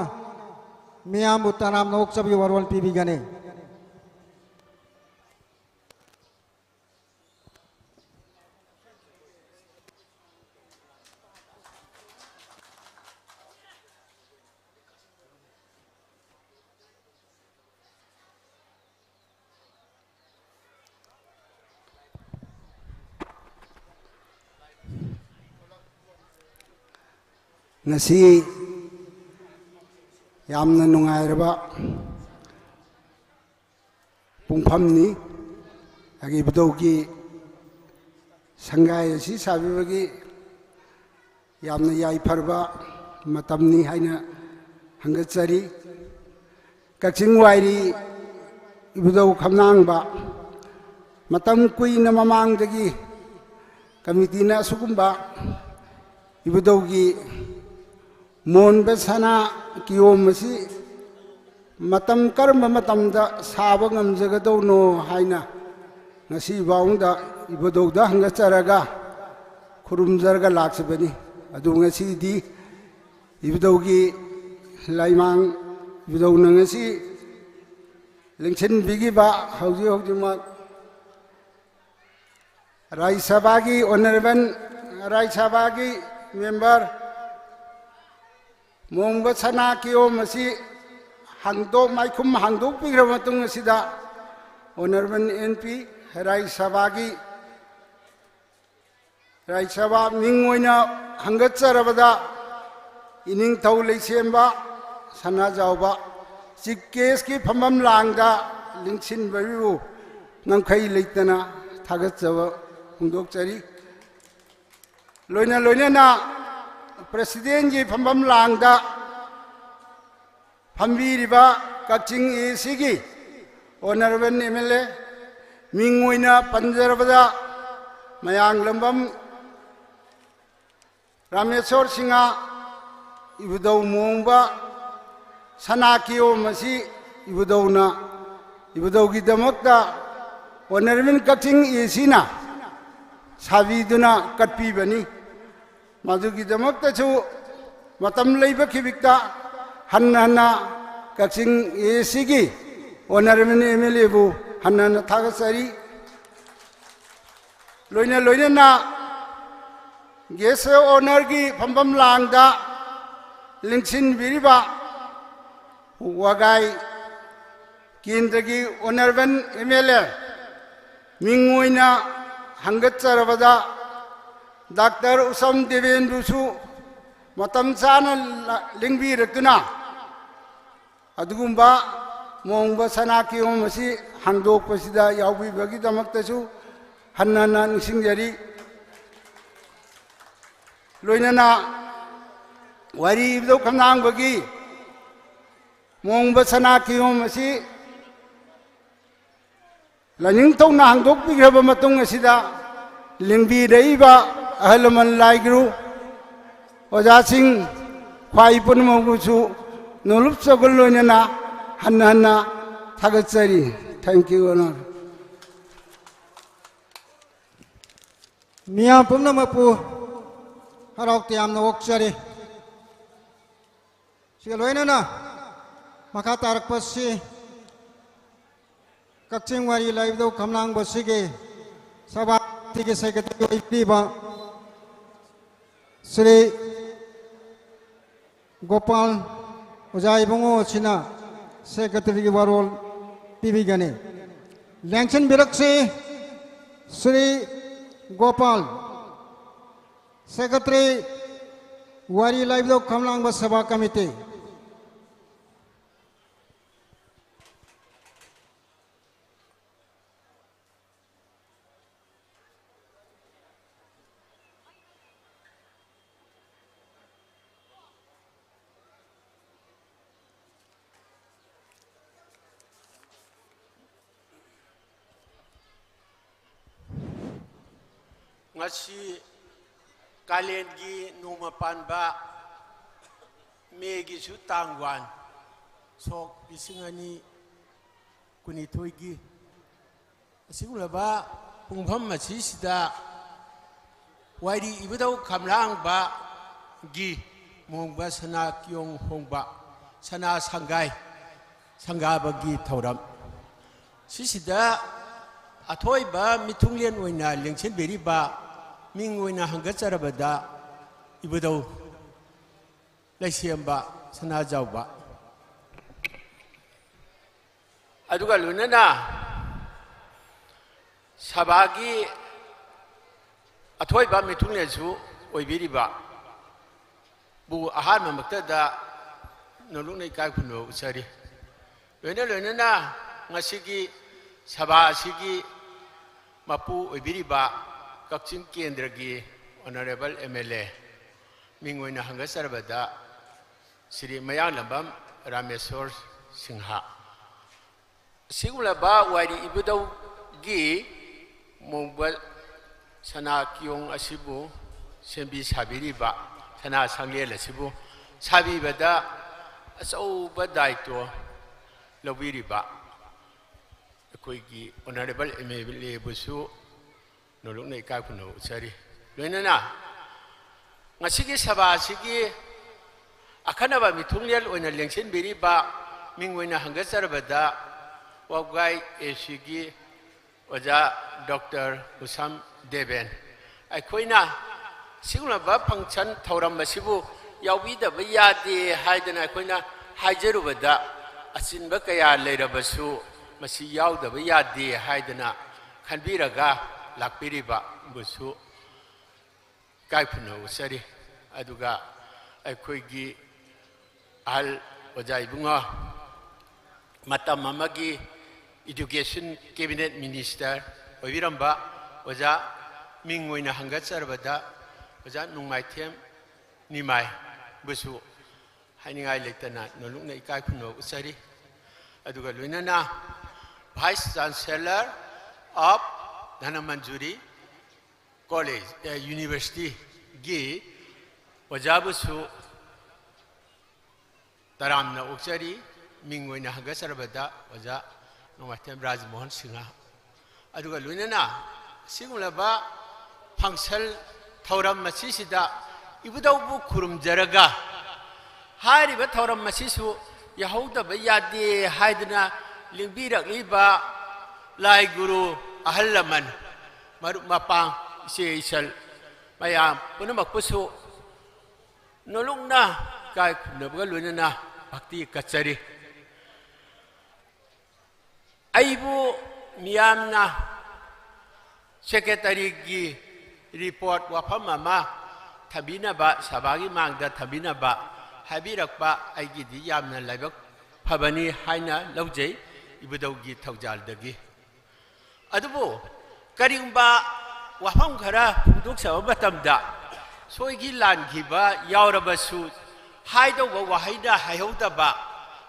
ꯃꯤꯌꯥꯝꯕꯨ ꯇꯔꯥꯝꯅ ꯑꯣꯛꯆꯕꯒꯤ ꯋꯥꯔꯣꯜ ꯄꯤꯕꯤꯒꯅꯤ꯫ ꯉꯁꯤ ꯌꯥꯝꯅ ꯅꯨꯡꯉꯥꯏꯔꯕ ꯄꯨꯡꯐꯝꯅꯤ꯫ ꯑꯩꯒꯤ ꯏꯕꯨꯙꯧꯒꯤ ꯁꯪꯒꯥꯏ ꯑꯁꯤ ꯁꯥꯕꯤꯕꯒꯤ ꯌꯥꯝꯅ ꯌꯥꯏꯐꯔꯕ ꯃꯇꯝꯅꯤ ꯍꯥꯏꯅ ꯍꯪꯒꯠꯆꯔꯤ꯫ ꯀꯛꯆꯤꯡ ꯋꯥꯏꯔꯤ ꯏꯕꯨꯙꯧ ꯈꯝꯂꯥꯡꯕ, ꯃꯇꯝ ꯀꯨꯏꯅ ꯃꯃꯥꯡꯗꯒꯤ ꯀꯃꯤꯇꯤꯅ ꯑꯁꯤꯒꯨꯝꯕ ꯏꯕꯨꯙꯧꯒꯤ ꯃꯣꯟꯕ ꯁꯅꯥ ꯀꯤꯌꯣꯝ ꯑꯁꯤ ꯃꯇꯝ ꯀꯔꯝꯕ ꯃꯇꯝꯗ ꯁꯥꯕ ꯉꯝꯖꯒꯗꯧꯅꯣ ꯍꯥꯏꯅ ꯉꯁꯤ ꯐꯥꯎꯗ ꯏꯕꯨꯙꯧꯗ ꯍꯪꯒꯠꯆꯔꯒ ꯈꯨꯔꯨꯝꯖꯔꯒ ꯂꯥꯛꯆꯕꯅꯤ꯫ ꯑꯗꯨ ꯉꯁꯤꯗꯤ ꯏꯕꯨꯙꯧꯒꯤ ꯂꯥꯏꯃꯥꯡ, ꯏꯕꯨꯙꯧꯅ ꯉꯁꯤ ꯂꯦꯡꯁꯤꯟꯕꯤꯈꯤꯕ ꯍꯧꯖꯤꯛ ꯍꯧꯖꯤꯛꯃꯛ ꯔꯥꯖ꯭ꯌ ꯁꯚꯥꯒꯤ ꯑꯣꯅꯔꯦꯕꯜ, ꯔꯥꯖ꯭ꯌ ꯁꯚꯥꯒꯤ ꯃꯦꯝꯕꯔ ꯃꯣꯡꯕ ꯁꯅꯥ ꯀꯤꯌꯣꯝ ꯑꯁꯤ ꯍꯥꯡꯗꯣꯛ, ꯃꯥꯏꯈꯨꯝ ꯍꯥꯡꯗꯣꯛꯄꯤꯈ꯭ꯔꯕ ꯃꯇꯨꯡ ꯑꯁꯤꯗ ꯑꯣꯅꯔꯦꯕꯜ ꯑꯦꯝ ꯄꯤ, ꯔꯥꯖ꯭ꯌ ꯁꯚꯥꯒꯤ, ꯔꯥꯖ꯭ꯌ ꯁꯚꯥ ꯃꯤꯡ ꯑꯣꯏꯅ ꯍꯪꯒꯠꯆꯔꯕꯗ ꯏꯅꯤꯡꯊꯧ ꯂꯩꯁꯦꯝꯕ ꯁꯅꯥꯖꯥꯎꯕ ꯆꯤꯐ ꯒꯦꯁꯀꯤ ꯐꯝꯐꯝ ꯂꯥꯡꯗ ꯂꯤꯡꯁꯤꯟꯕꯤꯔꯤꯕꯨ ꯉꯝꯈꯩ ꯂꯩꯇꯅ ꯊꯥꯒꯠꯆꯕ ꯐꯣꯡꯗꯣꯛꯆꯔꯤ꯫ ꯂꯣꯏꯅ ꯂꯣꯏꯅꯅ ꯄ꯭ꯔꯦꯁꯤꯗꯦꯟꯒꯤ ꯐꯝꯐꯝ ꯂꯥꯡꯗ ꯐꯝꯕꯤꯔꯤꯕ ꯀꯛꯆꯤꯡ ꯑꯦ ꯁꯤꯒꯤ ꯑꯣꯅꯔꯦꯕꯜ ꯑꯦꯝ ꯑꯦꯜ ꯑꯦ, ꯃꯤꯡ ꯑꯣꯏꯅ ꯄꯟꯖꯔꯕꯗ ꯃꯌꯥꯡꯂꯝꯕꯝ ꯔꯥꯃꯦꯁꯣꯔ ꯁꯤꯡꯍ, ꯏꯕꯨꯙꯧ ꯃꯣꯡꯕ ꯁꯅꯥ ꯀꯤꯌꯣꯝ ꯑꯁꯤ ꯏꯕꯨꯙꯧꯅ, ꯏꯕꯨꯙꯧꯒꯤꯗꯃꯛꯇ ꯑꯣꯅꯔꯦꯕꯜ ꯀꯛꯆꯤꯡ ꯑꯦ ꯁꯤꯅ ꯁꯥꯕꯤꯗꯨꯅ ꯀꯠꯄꯤꯕꯅꯤ꯫ ꯃꯗꯨꯒꯤꯗꯃꯛꯇꯁꯨ ꯃꯇꯝ ꯂꯩꯕ ꯈꯤꯕꯤꯛꯇ ꯍꯟꯅ ꯍꯟꯅ ꯀꯛꯆꯤꯡ ꯑꯦ ꯁꯤꯒꯤ ꯑꯣꯅꯔꯦꯕꯜ ꯑꯦꯝ ꯑꯦꯜ ꯑꯦꯕꯨ ꯍꯟꯅ ꯍꯟꯅ ꯊꯥꯒꯠꯆꯔꯤ꯫ ꯂꯣꯏꯅ ꯂꯣꯏꯅꯅ ꯒꯦꯁ ꯑꯣꯅꯔꯒꯤ ꯐꯝꯐꯝ ꯂꯥꯡꯗ ꯂꯦꯡꯁꯤꯟꯕꯤꯔꯤꯕ ꯋꯥꯒꯥꯏ ꯀꯦꯟꯗ꯭ꯔꯒꯤ ꯑꯣꯅꯔꯦꯕꯜ ꯑꯦꯝ ꯑꯦꯜ ꯑꯦ ꯃꯤꯡ ꯑꯣꯏꯅ ꯍꯪꯒꯠꯆꯔꯕꯗ ꯗꯥꯛꯇꯔ ꯎꯁꯝ ꯗꯦꯕꯦꯟꯗꯨꯁꯨ ꯃꯇꯝ ꯆꯥꯅ ꯂ-, ꯂꯦꯡꯕꯤꯔꯛꯇꯨꯅ ꯑꯗꯨꯒꯨꯝꯕ ꯃꯣꯡꯕ ꯁꯅꯥ ꯀꯤꯌꯣꯝ ꯑꯁꯤ ꯍꯥꯡꯗꯣꯛꯄꯁꯤꯗ ꯌꯥꯎꯕꯤꯕꯒꯤꯗꯃꯛꯇꯁꯨ ꯍꯟꯅ ꯍꯟꯅ ꯅꯤꯡꯁꯤꯡꯖꯔꯤ꯫ ꯂꯣꯏꯅꯅ ꯋꯥꯏꯔꯤ ꯏꯕꯨꯙꯧ ꯈꯝꯂꯥꯡꯕꯒꯤ ꯃꯣꯡꯕ ꯁꯅꯥ ꯀꯤꯌꯣꯝ ꯑꯁꯤ ꯂꯥꯏꯅꯤꯡꯊꯧꯅ ꯍꯥꯡꯗꯣꯛꯄꯤꯈ꯭ꯔꯕ ꯃꯇꯨꯡ ꯑꯁꯤꯗ ꯂꯤꯡꯕꯤꯔꯛꯏꯕ ꯑꯍꯜ ꯂꯃꯟ ꯂꯥꯏꯒꯨꯔꯨ, ꯑꯣꯖꯥꯁꯤꯡ, ꯈ꯭ꯋꯥꯏ ꯄꯨꯝꯅꯃꯛꯄꯨꯁꯨ ꯅꯣꯂꯨꯞ ꯆꯒꯨꯜ ꯂꯣꯏꯅꯅ ꯍꯟꯅ ꯍꯟꯅ ꯊꯥꯒꯠꯆꯔꯤ꯫ Thank you, Honour꯫ ꯃꯤꯌꯥꯝ ꯄꯨꯝꯅꯃꯛꯄꯨ ꯍꯔꯥꯎ ꯇꯌꯥꯝꯅ ꯑꯣꯛꯆꯔꯤ꯫ ꯁꯤꯒ ꯂꯣꯏꯅꯅ ꯃꯈꯥ ꯇꯥꯔꯛꯄꯁꯤ ꯀꯛꯆꯤꯡ ꯋꯥꯏꯔꯤ ꯂꯥꯏꯕꯨꯙꯧ ꯈꯝꯂꯥꯡꯕꯁꯤꯒꯤ ꯁꯚꯥꯒꯤ ꯁꯦꯀ꯭ꯔꯦꯇꯔꯤ ꯑꯣꯏꯕꯤꯔꯤꯕ ꯁ꯭ꯔꯤ ꯒꯣꯄꯥꯜ ꯑꯣꯖꯥ ꯏꯕꯨꯡꯉꯣ ꯑꯁꯤꯅ ꯁꯦꯀ꯭ꯔꯦꯇꯔꯤꯒꯤ ꯋꯥꯔꯣꯜ ꯄꯤꯕꯤꯒꯅꯤ꯫ ꯂꯦꯡꯁꯤꯟꯕꯤꯔꯛꯁꯤ ꯁ꯭ꯔꯤ ꯒꯣꯄꯥꯜ, ꯁꯦꯀ꯭ꯔꯦꯇꯔꯤ, ꯋꯥꯏꯔꯤ ꯂꯥꯏꯕꯨꯙꯧ ꯈꯝꯂꯥꯡꯕ ꯁꯦꯕꯥ ꯀꯃꯤꯇꯤ꯫ ꯉꯁꯤ ꯀꯥꯂꯦꯟꯒꯤ ꯅꯣꯡꯃ ꯄꯥꯟꯕ ꯃꯦꯒꯤꯁꯨ ꯇꯥꯡ ꯋꯥꯟ, ꯁꯣꯛ ꯂꯤꯁꯤꯡ ꯑꯅꯤ ꯀꯨꯟꯅꯤꯊꯣꯏꯒꯤ ꯑꯁꯤꯒꯨꯝꯂꯕ ꯄꯨꯡꯐꯝ ꯑꯁꯤꯁꯤꯗ ꯋꯥꯏꯔꯤ ꯏꯕꯨꯙꯧ ꯈꯝꯂꯥꯡꯕꯒꯤ ꯃꯣꯡꯕ ꯁꯅꯥ ꯀꯤꯌꯣꯡ ꯍꯣꯡꯕ ꯁꯅꯥ ꯁꯪꯒꯥꯏ ꯁꯪꯒꯥꯕꯒꯤ ꯊꯧꯔꯝ ꯁꯤꯁꯤꯗ ꯑꯊꯣꯏꯕ ꯃꯤꯊꯨꯡꯂꯦꯟ ꯑꯣꯏꯅ ꯂꯦꯡꯁꯤꯟꯕꯤꯔꯤꯕ ꯃꯤꯡ ꯑꯣꯏꯅ ꯍꯪꯒꯠꯆꯔꯕꯗ ꯏꯕꯨꯙꯧ ꯂꯩꯁꯦꯝꯕ ꯁꯅꯥꯖꯥꯎꯕ, ꯑꯗꯨꯒ ꯂꯣꯏꯅꯅ ꯁꯚꯥꯒꯤ ꯑꯊꯣꯏꯕ ꯃꯤꯊꯨꯡꯂꯦꯟꯁꯨ ꯑꯣꯏꯕꯤꯔꯤꯕ ꯕꯨ ꯑꯍꯥꯟꯕꯃꯛꯇꯗ ꯅꯣꯂꯨꯛꯅ ꯏꯀꯥꯏ ꯈꯨꯝꯅꯕ ꯎꯠꯆꯔꯤ꯫ ꯂꯣꯏꯅ ꯂꯣꯏꯅꯅ ꯉꯁꯤꯒꯤ ꯁꯚꯥ ꯑꯁꯤꯒꯤ ꯃꯄꯨ ꯑꯣꯏꯕꯤꯔꯤꯕ ꯀꯛꯆꯤꯡ ꯀꯦꯟꯗ꯭ꯔꯒꯤ ꯑꯣꯅꯔꯦꯕꯜ ꯑꯦꯝ ꯑꯦꯜ ꯑꯦ ꯃꯤꯡ ꯑꯣꯏꯅ ꯍꯪꯒꯠꯆꯔꯕꯗ ꯁ꯭ꯔꯤ ꯃꯌꯥꯡꯂꯝꯕꯝ ꯔꯥꯃꯦꯁꯣꯔ ꯁꯤꯡꯍ, ꯑꯁꯤꯒꯨꯝꯂꯕ ꯋꯥꯏꯔꯤ ꯏꯕꯨꯙꯧꯒꯤ ꯃꯣꯡꯕꯜ ꯁꯅꯥ ꯀꯤꯌꯣꯡ ꯑꯁꯤꯕꯨ ꯁꯦꯝꯕꯤ ꯁꯥꯕꯤꯔꯤꯕ, ꯁꯅꯥ ꯁꯪꯂꯦꯟ ꯑꯁꯤꯕꯨ ꯁꯥꯕꯤꯕꯗ ꯑꯆꯧꯕ ꯗꯥꯏꯇ꯭ꯋ ꯂꯧꯕꯤꯔꯤꯕ ꯑꯩꯈꯣꯏꯒꯤ ꯑꯣꯅꯔꯦꯕꯜ ꯑꯦꯝ ꯑꯦꯜ ꯑꯦꯕꯨꯁꯨ ꯅꯣꯂꯨꯛꯅ ꯏꯀꯥꯏ ꯈꯨꯝꯅꯕ ꯎꯠꯆꯔꯤ꯫ ꯂꯣꯏꯅꯅ ꯉꯁꯤꯒꯤ ꯁꯚꯥ ꯑꯁꯤꯒꯤ ꯑꯈꯟꯅꯕ ꯃꯤꯊꯨꯡꯂꯦꯟ ꯑꯣꯏꯅ ꯂꯦꯡꯁꯤꯟꯕꯤꯔꯤꯕ, ꯃꯤꯡ ꯑꯣꯏꯅ ꯍꯪꯒꯠꯆꯔꯕꯗ ꯋꯥꯕꯒꯥꯏ ꯑꯦ ꯁꯤꯒꯤ ꯑꯣꯖꯥ ꯗꯣꯛꯇꯔ ꯎꯁꯝ ꯗꯦꯕꯦꯟ, ꯑꯩꯈꯣꯏꯅ ꯁꯤꯒꯨꯝꯂꯕ ꯐꯪꯁꯟ ꯊꯧꯔꯝ ꯑꯁꯤꯕꯨ ꯌꯥꯎꯕꯤꯗꯕ ꯌꯥꯗꯦ ꯍꯥꯏꯗꯅ ꯑꯩꯈꯣꯏꯅ ꯍꯥꯏꯖꯔꯨꯕꯗ, ꯑꯆꯤꯟꯕ ꯀꯌꯥ ꯂꯩꯔꯕꯁꯨ ꯃꯁꯤ ꯌꯥꯎꯗꯕ ꯌꯥꯗꯦ ꯍꯥꯏꯗꯅ ꯈꯟꯕꯤꯔꯒ ꯂꯥꯛꯄꯤꯔꯤꯕꯕꯨꯁꯨ ꯏꯀꯥꯏ ꯈꯨꯝꯅꯕ ꯎꯠꯆꯔꯤ꯫ ꯑꯗꯨꯒ ꯑꯩꯈꯣꯏꯒꯤ ꯑꯍꯜ ꯑꯣꯖꯥ ꯏꯕꯨꯡꯉꯣ, ꯃꯇꯝ ꯑꯃꯒꯤ Education Cabinet Minister ꯑꯣꯏꯕꯤꯔꯝꯕ ꯑꯣꯖꯥ, ꯃꯤꯡ ꯑꯣꯏꯅ ꯍꯪꯒꯠꯆꯔꯕꯗ ꯑꯣꯖꯥ ꯅꯣꯡꯃꯥꯏꯊꯦꯝ ꯅꯤꯃꯥꯏꯕꯨꯁꯨ ꯍꯥꯏꯅꯤꯡꯉꯥꯏ ꯂꯩꯇꯅ ꯅꯣꯂꯨꯛꯅ ꯏꯀꯥꯏ ꯈꯨꯝꯅꯕ ꯎꯠꯆꯔꯤ꯫ ꯑꯗꯨꯒ ꯂꯣꯏꯅꯅ Vice Chancellor of Dhanamanjuri College, ꯑꯦ, Universityꯒꯤ ꯑꯣꯖꯥꯕꯨꯁꯨ ꯇꯔꯥꯝꯅ ꯑꯣꯛꯆꯔꯤ꯫ ꯃꯤꯡ ꯑꯣꯏꯅ ꯍꯪꯒꯠꯆꯔꯕꯗ ꯑꯣꯖꯥ ꯅꯣꯡꯃꯥꯏꯊꯦꯝ ꯔꯥꯖꯃꯣꯍꯟ ꯁꯤꯡꯍ, ꯑꯗꯨꯒ ꯂꯣꯏꯅꯅ ꯑꯁꯤꯒꯨꯝꯂꯕ ꯐꯪꯁꯟ ꯊꯧꯔꯝ ꯑꯁꯤꯁꯤꯗ ꯏꯕꯨꯙꯧꯕꯨ ꯈꯨꯔꯨꯝꯖꯔꯒ, ꯍꯥꯏꯔꯤꯕ ꯊꯧꯔꯝ ꯑꯁꯤꯁꯨ ꯌꯥꯍꯧꯗꯕ ꯌꯥꯗꯦ ꯍꯥꯏꯗꯨꯅ ꯂꯦꯡꯕꯤꯔꯛꯂꯤꯕ ꯂꯥꯏ ꯒꯨꯔꯨ, ꯑꯍꯜ ꯂꯃꯟ, ꯃꯔꯨꯞ ꯃꯄꯥꯡ, ꯏꯆꯦ ꯏꯆꯜ ꯃꯌꯥꯝ ꯄꯨꯝꯅꯃꯛꯄꯨꯁꯨ ꯅꯣꯂꯨꯛꯅ ꯏꯀꯥꯏ ꯈꯨꯝꯅꯕꯒ ꯂꯣꯏꯅꯅ ꯚꯛꯇꯤ ꯀꯠꯆꯔꯤ꯫ ꯑꯩꯕꯨ ꯃꯤꯌꯥꯝꯅ ꯁꯦꯀ꯭ꯔꯦꯇꯔꯤꯒꯤ ꯔꯤꯄꯣꯔꯠ ꯋꯥꯐꯝ ꯑꯃ ꯊꯝꯕꯤꯅꯕ, ꯁꯚꯥꯒꯤ ꯃꯥꯡꯗ ꯊꯝꯕꯤꯅꯕ ꯍꯥꯏꯕꯤꯔꯛꯄ ꯑꯩꯒꯤꯗꯤ ꯌꯥꯝꯅ ꯂꯥꯏꯕꯛ ꯐꯕꯅꯤ ꯍꯥꯏꯅ ꯂꯧꯖꯩ, ꯏꯕꯨꯙꯧꯒꯤ ꯊꯧꯖꯥꯜꯗꯒꯤ꯫ ꯑꯗꯨꯕꯨ ꯀꯔꯤꯒꯨꯝꯕ ꯋꯥꯐꯝ ꯈꯔ ꯐꯣꯡꯗꯣꯛꯆꯕ ꯃꯇꯝꯗ ꯁꯣꯏꯈꯤ ꯂꯥꯟꯈꯤꯕ ꯌꯥꯎꯔꯕꯁꯨ, ꯍꯥꯏꯗꯧꯕ ꯋꯥꯍꯩꯗ ꯍꯥꯏꯍꯧꯗꯕ,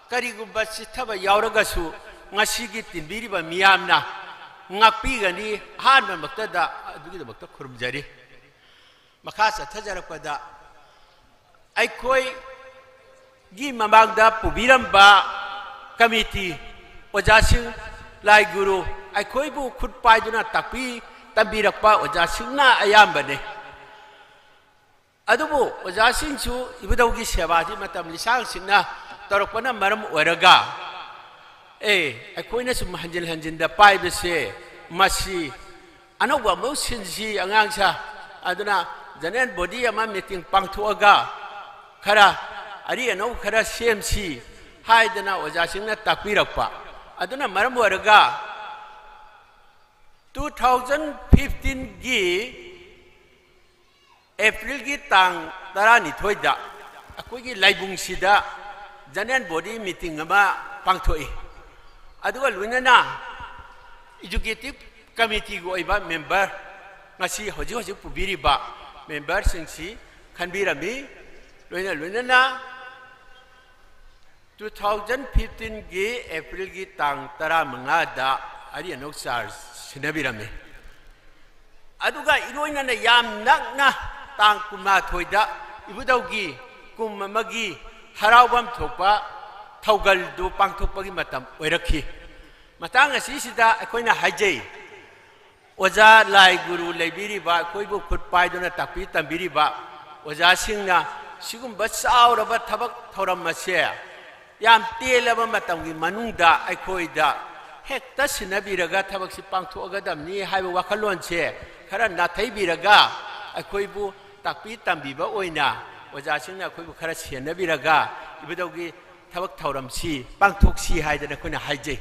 ꯀꯔꯤꯒꯨꯝꯕ ꯆꯤꯠꯊꯕ ꯌꯥꯎꯔꯒꯁꯨ, ꯉꯁꯤꯒꯤ ꯇꯤꯟꯕꯤꯔꯤꯕ ꯃꯤꯌꯥꯝꯅ ꯉꯥꯛꯄꯤꯒꯅꯤ꯫ ꯑꯍꯥꯟꯕꯃꯛꯇꯗ ꯑꯗꯨꯒꯤꯗꯃꯛꯇ ꯈꯨꯔꯨꯝꯖꯔꯤ꯫ ꯃꯈꯥ ꯆꯠꯊꯖꯔꯛꯄꯗ, ꯑꯩꯈꯣꯏꯒꯤ ꯃꯃꯥꯡꯗ ꯄꯨꯕꯤꯔꯝꯕ ꯀꯃꯤꯇꯤ, ꯑꯣꯖꯥꯁꯤꯡ, ꯂꯥꯏ ꯒꯨꯔꯨ, ꯑꯩꯈꯣꯏꯕꯨ ꯈꯨꯠ ꯄꯥꯏꯗꯨꯅ ꯇꯥꯛꯄꯤ ꯇꯝꯕꯤꯔꯛꯄ ꯑꯣꯖꯥꯁꯤꯡꯅ ꯑꯌꯥꯝꯕꯅꯤ꯫ ꯑꯗꯨꯕꯨ ꯑꯣꯖꯥꯁꯤꯡꯁꯨ ꯏꯕꯨꯙꯧꯒꯤ ꯁꯦꯕꯥꯗꯤ ꯃꯇꯝ ꯂꯤꯁꯥꯡ ꯁꯤꯠꯅ ꯇꯧꯔꯛꯄꯅ ꯃꯔꯝ ꯑꯣꯏꯔꯒ, ꯑꯦ, ꯑꯩꯈꯣꯏꯅ ꯁꯨꯝ ꯍꯟꯖꯤꯟ ꯍꯟꯖꯤꯟꯗ ꯄꯥꯏꯕꯁꯦ, ꯃꯁꯤ ꯑꯅꯧꯕ ꯑꯃꯨꯛ ꯁꯤꯟꯁꯤ ꯑꯉꯥꯡꯁꯥ, ꯑꯗꯨꯅ general body ꯑꯃ meeting ꯄꯥꯡꯊꯣꯛꯑꯒ ꯈꯔ ꯑꯔꯤ ꯑꯅꯧ ꯈꯔ ꯁꯦꯝꯁꯤ ꯍꯥꯏꯗꯅ ꯑꯣꯖꯥꯁꯤꯡꯅ ꯇꯥꯛꯄꯤꯔꯛꯄ꯫ ꯑꯗꯨꯅ ꯃꯔꯝ ꯑꯣꯏꯔꯒ two thousand fifteenꯒꯤ Aprilꯒꯤ ꯇꯥꯡ ꯇꯔꯥꯅꯤꯊꯣꯏꯗ ꯑꯩꯈꯣꯏꯒꯤ ꯂꯥꯏꯕꯨꯡꯁꯤꯗ general body meeting ꯑꯃ ꯄꯥꯡꯊꯣꯛꯏ꯫ ꯑꯗꯨꯒ ꯂꯣꯏꯅꯅ executive committeeꯒꯤ ꯑꯣꯏꯕ member, ꯉꯁꯤ ꯍꯧꯖꯤꯛ ꯍꯧꯖꯤꯛ ꯄꯨꯕꯤꯔꯤꯕ memberꯁꯤꯡꯁꯤ ꯈꯟꯕꯤꯔꯝꯃꯤ꯫ ꯂꯣꯏꯅ ꯂꯣꯏꯅꯅ two thousand fifteenꯒꯤ Aprilꯒꯤ ꯇꯥꯡ ꯇꯔꯥꯃꯉꯥꯗ ꯑꯔꯤ ꯑꯅꯧ ꯆꯥꯔꯖ ꯁꯤꯟꯅꯕꯤꯔꯝꯃꯤ꯫ ꯑꯗꯨꯒ ꯏꯔꯣꯏꯅꯅ ꯌꯥꯝ ꯅꯛꯅ ꯇꯥꯡ ꯀꯨꯟꯃꯥꯊꯣꯏꯗ ꯏꯕꯨꯙꯧꯒꯤ ꯀꯨꯝ ꯑꯃꯒꯤ ꯍꯔꯥꯎꯐꯝ ꯊꯣꯛꯄ ꯊꯧꯒꯜꯗꯨ ꯄꯥꯡꯊꯣꯛꯄꯒꯤ ꯃꯇꯝ ꯑꯣꯏꯔꯛꯈꯤ꯫ ꯃꯇꯥꯡ ꯑꯁꯤꯁꯤꯗ ꯑꯩꯈꯣꯏꯅ ꯍꯥꯏꯖꯩ, ꯑꯣꯖꯥ ꯂꯥꯏ ꯒꯨꯔꯨ ꯂꯩꯕꯤꯔꯤꯕ, ꯑꯩꯈꯣꯏꯕꯨ ꯈꯨꯠ ꯄꯥꯏꯗꯨꯅ ꯇꯥꯛꯄꯤ ꯇꯝꯕꯤꯔꯤꯕ ꯑꯣꯖꯥꯁꯤꯡꯅ ꯁꯤꯒꯨꯝꯕ ꯆꯥꯎꯔꯕ ꯊꯕꯛ ꯊꯧꯔꯝ ꯑꯁꯦ ꯌꯥꯝ ꯇꯦꯜꯂꯕ ꯃꯇꯝꯒꯤ ꯃꯅꯨꯡꯗ ꯑꯩꯈꯣꯏꯗ ꯍꯦꯛꯇ ꯁꯤꯟꯅꯕꯤꯔꯒ ꯊꯕꯛꯁꯤ ꯄꯥꯡꯊꯣꯛꯑꯒꯗꯕꯅꯤ ꯍꯥꯏꯕ ꯋꯥꯈꯜꯂꯣꯟꯁꯦ ꯈꯔ ꯅꯥꯊꯩꯕꯤꯔꯒ, ꯑꯩꯈꯣꯏꯕꯨ ꯇꯥꯛꯄꯤ ꯇꯝꯕꯤꯕ ꯑꯣꯏꯅ ꯑꯣꯖꯥꯁꯤꯡꯅ ꯑꯩꯈꯣꯏꯕꯨ ꯈꯔ ꯁꯦꯟꯅꯕꯤꯔꯒ ꯏꯕꯨꯙꯧꯒꯤ ꯊꯕꯛ ꯊꯧꯔꯝꯁꯤ ꯄꯥꯡꯊꯣꯛꯁꯤ ꯍꯥꯏꯗꯅ ꯑꯩꯈꯣꯏꯅ ꯍꯥꯏꯖꯩ꯫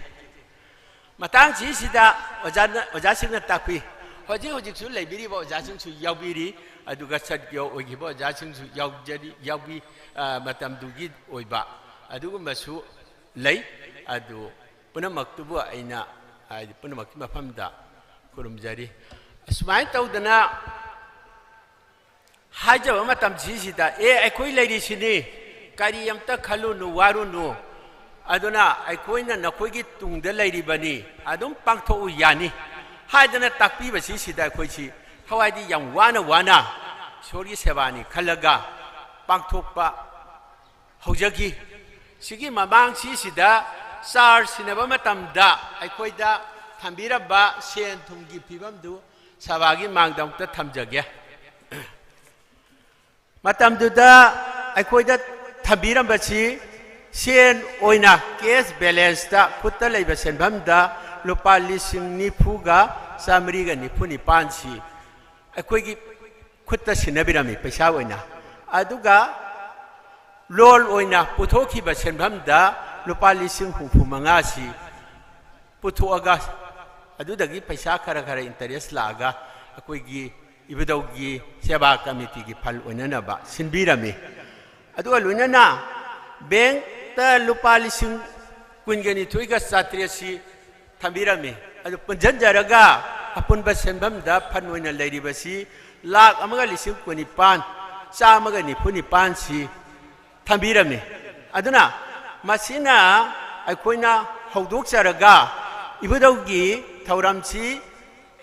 ꯃꯇꯥꯡꯁꯤꯁꯤꯗ ꯑꯣꯖꯥꯅ, ꯑꯣꯖꯥꯁꯤꯡꯅ ꯇꯥꯛꯄꯤ꯫ ꯍꯧꯖꯤꯛ ꯍꯧꯖꯤꯛꯁꯨ ꯂꯩꯕꯤꯔꯤꯕ ꯑꯣꯖꯥꯁꯤꯡꯁꯨ ꯌꯥꯎꯕꯤꯔꯤ꯫ ꯑꯗꯨꯒ ꯁꯗꯒ꯭ꯌꯣ ꯑꯣꯏꯈꯤꯕ ꯑꯣꯖꯥꯁꯤꯡꯁꯨ ꯌꯥꯎꯖꯔꯤ, ꯌꯥꯎꯕꯤ, ꯑ, ꯃꯇꯝꯗꯨꯒꯤ ꯑꯣꯏꯕ ꯑꯗꯨꯒꯨꯝꯕꯁꯨ ꯂꯩ꯫ ꯑꯗꯨ ꯄꯨꯝꯅꯃꯛꯇꯨꯕꯨ ꯑꯩꯅ, ꯍꯥꯏꯗꯤ, ꯄꯨꯝꯅꯃꯛꯀꯤ ꯃꯐꯝꯗ ꯈꯨꯔꯨꯝꯖꯔꯤ꯫ ꯑꯁꯨꯃꯥꯏꯅ ꯇꯧꯗꯅ ꯍꯥꯏꯖꯕ ꯃꯇꯝꯁꯤꯁꯤꯗ, "ꯑꯦ, ꯑꯩꯈꯣꯏ ꯂꯩꯔꯤꯁꯤꯅꯤ, ꯀꯔꯤ ꯑꯝꯇ ꯈꯜꯂꯨꯅꯨ, ꯋꯥꯔꯨꯅꯨ, ꯑꯗꯨꯅ ꯑꯩꯈꯣꯏꯅ ꯅꯈꯣꯏꯒꯤ ꯇꯨꯡꯗ ꯂꯩꯔꯤꯕꯅꯤ, ꯑꯗꯨꯝ ꯄꯥꯡꯊꯣꯛꯎ ꯌꯥꯅꯤ" ꯍꯥꯏꯗꯅ ꯇꯥꯛꯄꯤꯕꯁꯤꯁꯤꯗ ꯑꯩꯈꯣꯏꯁꯤ ꯊꯋꯥꯏꯗꯤ ꯌꯥꯝ ꯋꯥꯅ ꯋꯥꯅ ꯏꯁꯣꯔꯒꯤ ꯁꯦꯕꯥꯅꯤ ꯈꯜꯂꯒ ꯄꯥꯡꯊꯣꯛꯄ ꯍꯧꯖꯈꯤ꯫ ꯁꯤꯒꯤ ꯃꯃꯥꯡꯁꯤꯁꯤꯗ ꯆꯥꯔꯖ ꯁꯤꯟꯅꯕ ꯃꯇꯝꯗ ꯑꯩꯈꯣꯏꯗ ꯊꯝꯕꯤꯔꯝꯕ ꯁꯦꯟ ꯊꯨꯝꯒꯤ ꯐꯤꯕꯝꯗꯨ ꯁꯚꯥꯒꯤ ꯃꯥꯡꯗ ꯑꯃꯨꯛꯇ ꯊꯝꯖꯒꯦ꯫ ꯃꯇꯝꯗꯨꯗ ꯑꯩꯈꯣꯏꯗ ꯊꯝꯕꯤꯔꯝꯕꯁꯤ ꯁꯦꯟ ꯑꯣꯏꯅ ꯀꯦꯁ ꯕꯦꯂꯦꯟꯁꯇ ꯈꯨꯠꯇ ꯂꯩꯕ ꯁꯦꯟꯐꯝꯗ ꯂꯨꯄꯥ ꯂꯤꯁꯤꯡ ꯅꯤꯐꯨꯒ ꯆꯥꯃꯔꯤꯒ ꯅꯤꯐꯨ ꯅꯤꯄꯥꯟꯁꯤ ꯑꯩꯈꯣꯏꯒꯤ ꯈꯨꯠꯇ ꯁꯤꯟꯅꯕꯤꯔꯝꯃꯤ ꯄꯩꯁꯥ ꯑꯣꯏꯅ꯫ ꯑꯗꯨꯒ ꯂꯣꯟ ꯑꯣꯏꯅ ꯄꯨꯊꯣꯛꯈꯤꯕ ꯁꯦꯟꯐꯝꯗ ꯂꯨꯄꯥ ꯂꯤꯁꯤꯡ ꯍꯨꯝꯐꯨ ꯃꯉꯥꯁꯤ ꯄꯨꯊꯣꯛꯑꯒ ꯑꯗꯨꯗꯒꯤ ꯄꯩꯁꯥ ꯈꯔ ꯈꯔ ꯏꯟꯇꯔꯦꯁ ꯂꯥꯛꯑꯒ ꯑꯩꯈꯣꯏꯒꯤ ꯏꯕꯨꯙꯧꯒꯤ ꯁꯦꯕꯥ ꯀꯃꯤꯇꯤꯒꯤ ꯐꯜ ꯑꯣꯏꯅꯅꯕ ꯁꯤꯟꯕꯤꯔꯝꯃꯤ꯫ ꯑꯗꯨꯒ ꯂꯣꯏꯅꯅ ꯕꯦꯡꯛꯇ ꯂꯨꯄꯥ ꯂꯤꯁꯤꯡ ꯀꯨꯟꯒ ꯅꯤꯊꯣꯏꯒ ꯆꯥꯇ꯭ꯔꯦꯠꯁꯤ ꯊꯝꯕꯤꯔꯝꯃꯤ꯫ ꯑꯗꯨ ꯄꯨꯟꯁꯤꯟꯖꯔꯒ ꯑꯄꯨꯟꯕ ꯁꯦꯟꯐꯝꯗ ꯐꯟ ꯑꯣꯏꯅ ꯂꯩꯔꯤꯕꯁꯤ ꯂꯥꯛ ꯑꯃꯒ ꯂꯤꯁꯤꯡ ꯀꯨꯟꯅꯤꯄꯥꯟ ꯆꯥꯝꯃꯒ ꯅꯤꯐꯨ ꯅꯤꯄꯥꯟꯁꯤ ꯊꯝꯕꯤꯔꯝꯃꯤ꯫ ꯑꯗꯨꯅ ꯃꯁꯤꯅ ꯑꯩꯈꯣꯏꯅ ꯍꯧꯗꯣꯛꯆꯔꯒ ꯏꯕꯨꯙꯧꯒꯤ ꯊꯧꯔꯝꯁꯤ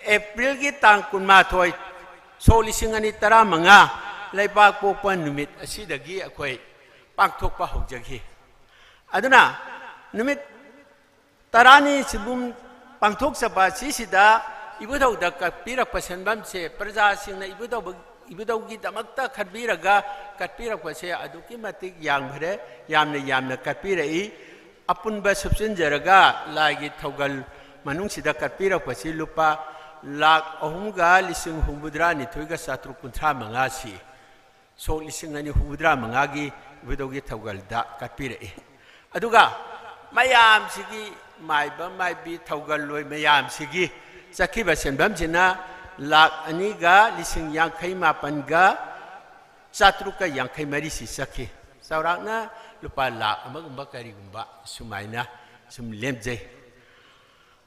ꯑꯦꯄ꯭ꯔꯤꯜꯒꯤ ꯇꯥꯡ ꯀꯨꯟꯃꯥꯊꯣꯏ, ꯁꯣꯛ ꯂꯤꯁꯤꯡ ꯑꯅꯤ ꯇꯔꯥꯃꯉꯥ, ꯂꯩꯕꯥꯛ ꯄꯣꯛꯄ ꯅꯨꯃꯤꯠ ꯑꯁꯤꯗꯒꯤ ꯑꯩꯈꯣꯏ ꯄꯥꯡꯊꯣꯛꯄ ꯍꯧꯖꯈꯤ꯫ ꯑꯗꯨꯅ ꯅꯨꯃꯤꯠ ꯇꯔꯥꯅꯤ ꯁꯤꯕꯨꯝ ꯄꯥꯡꯊꯣꯛꯆꯕ ꯑꯁꯤꯁꯤꯗ ꯏꯕꯨꯙꯧꯗ ꯀꯠꯄꯤꯔꯛꯄ ꯁꯦꯟꯐꯝꯁꯦ, ꯄ꯭ꯔꯖꯥꯁꯤꯡꯅ ꯏꯕꯨꯙꯧ, ꯏꯕꯨꯙꯧꯒꯤꯗꯃꯛꯇ ꯈꯟꯕꯤꯔꯒ ꯀꯠꯄꯤꯔꯛꯄꯁꯦ ꯑꯗꯨꯛꯀꯤ ꯃꯇꯤꯛ ꯌꯥꯝꯈ꯭ꯔꯦ, ꯌꯥꯝꯅ ꯌꯥꯝꯅ ꯀꯠꯄꯤꯔꯛꯏ꯫ ꯑꯄꯨꯟꯕ ꯁꯨꯞꯆꯤꯟꯖꯔꯒ ꯂꯥꯏꯒꯤ ꯊꯧꯒꯜ ꯃꯅꯨꯡꯁꯤꯗ ꯀꯠꯄꯤꯔꯛꯄꯁꯤ ꯂꯨꯄꯥ ꯂꯥꯛ ꯑꯍꯨꯝꯒ ꯂꯤꯁꯤꯡ ꯍꯨꯝꯐꯨꯇꯔꯥ ꯅꯤꯊꯣꯏꯒ ꯆꯥꯇ꯭ꯔꯨꯛ ꯀꯨꯟꯊ꯭ꯔꯥ ꯃꯉꯥꯁꯤ ꯁꯣꯛ ꯂꯤꯁꯤꯡ ꯑꯅꯤ ꯍꯨꯝꯐꯨꯇꯔꯥ ꯃꯉꯥꯒꯤ ꯏꯕꯨꯙꯧꯒꯤ ꯊꯧꯒꯜꯗ ꯀꯠꯄꯤꯔꯛꯏ꯫ ꯑꯗꯨꯒ ꯃꯌꯥꯝꯁꯤꯒꯤ ꯃꯥꯏꯕ ꯃꯥꯏꯕꯤ ꯊꯧꯒꯜꯂꯣꯏ ꯃꯌꯥꯝꯁꯤꯒꯤ ꯆꯠꯈꯤꯕ ꯁꯦꯟꯐꯝꯁꯤꯅ ꯂꯥꯛ ꯑꯅꯤꯒ ꯂꯤꯁꯤꯡ ꯌꯥꯡꯈꯩ ꯃꯥꯄꯟꯒ ꯆꯥꯇ꯭ꯔꯨꯛꯀ ꯌꯥꯡꯈꯩ ꯃꯔꯤꯁꯤ ꯆꯠꯈꯤ꯫ ꯆꯥꯎꯔꯥꯛꯅ ꯂꯨꯄꯥ ꯂꯥꯛ ꯑꯃꯒꯨꯝꯕ ꯀꯔꯤꯒꯨꯝꯕ ꯁꯨꯃꯥꯏꯅ ꯁꯨꯝ ꯂꯦꯝꯖꯩ꯫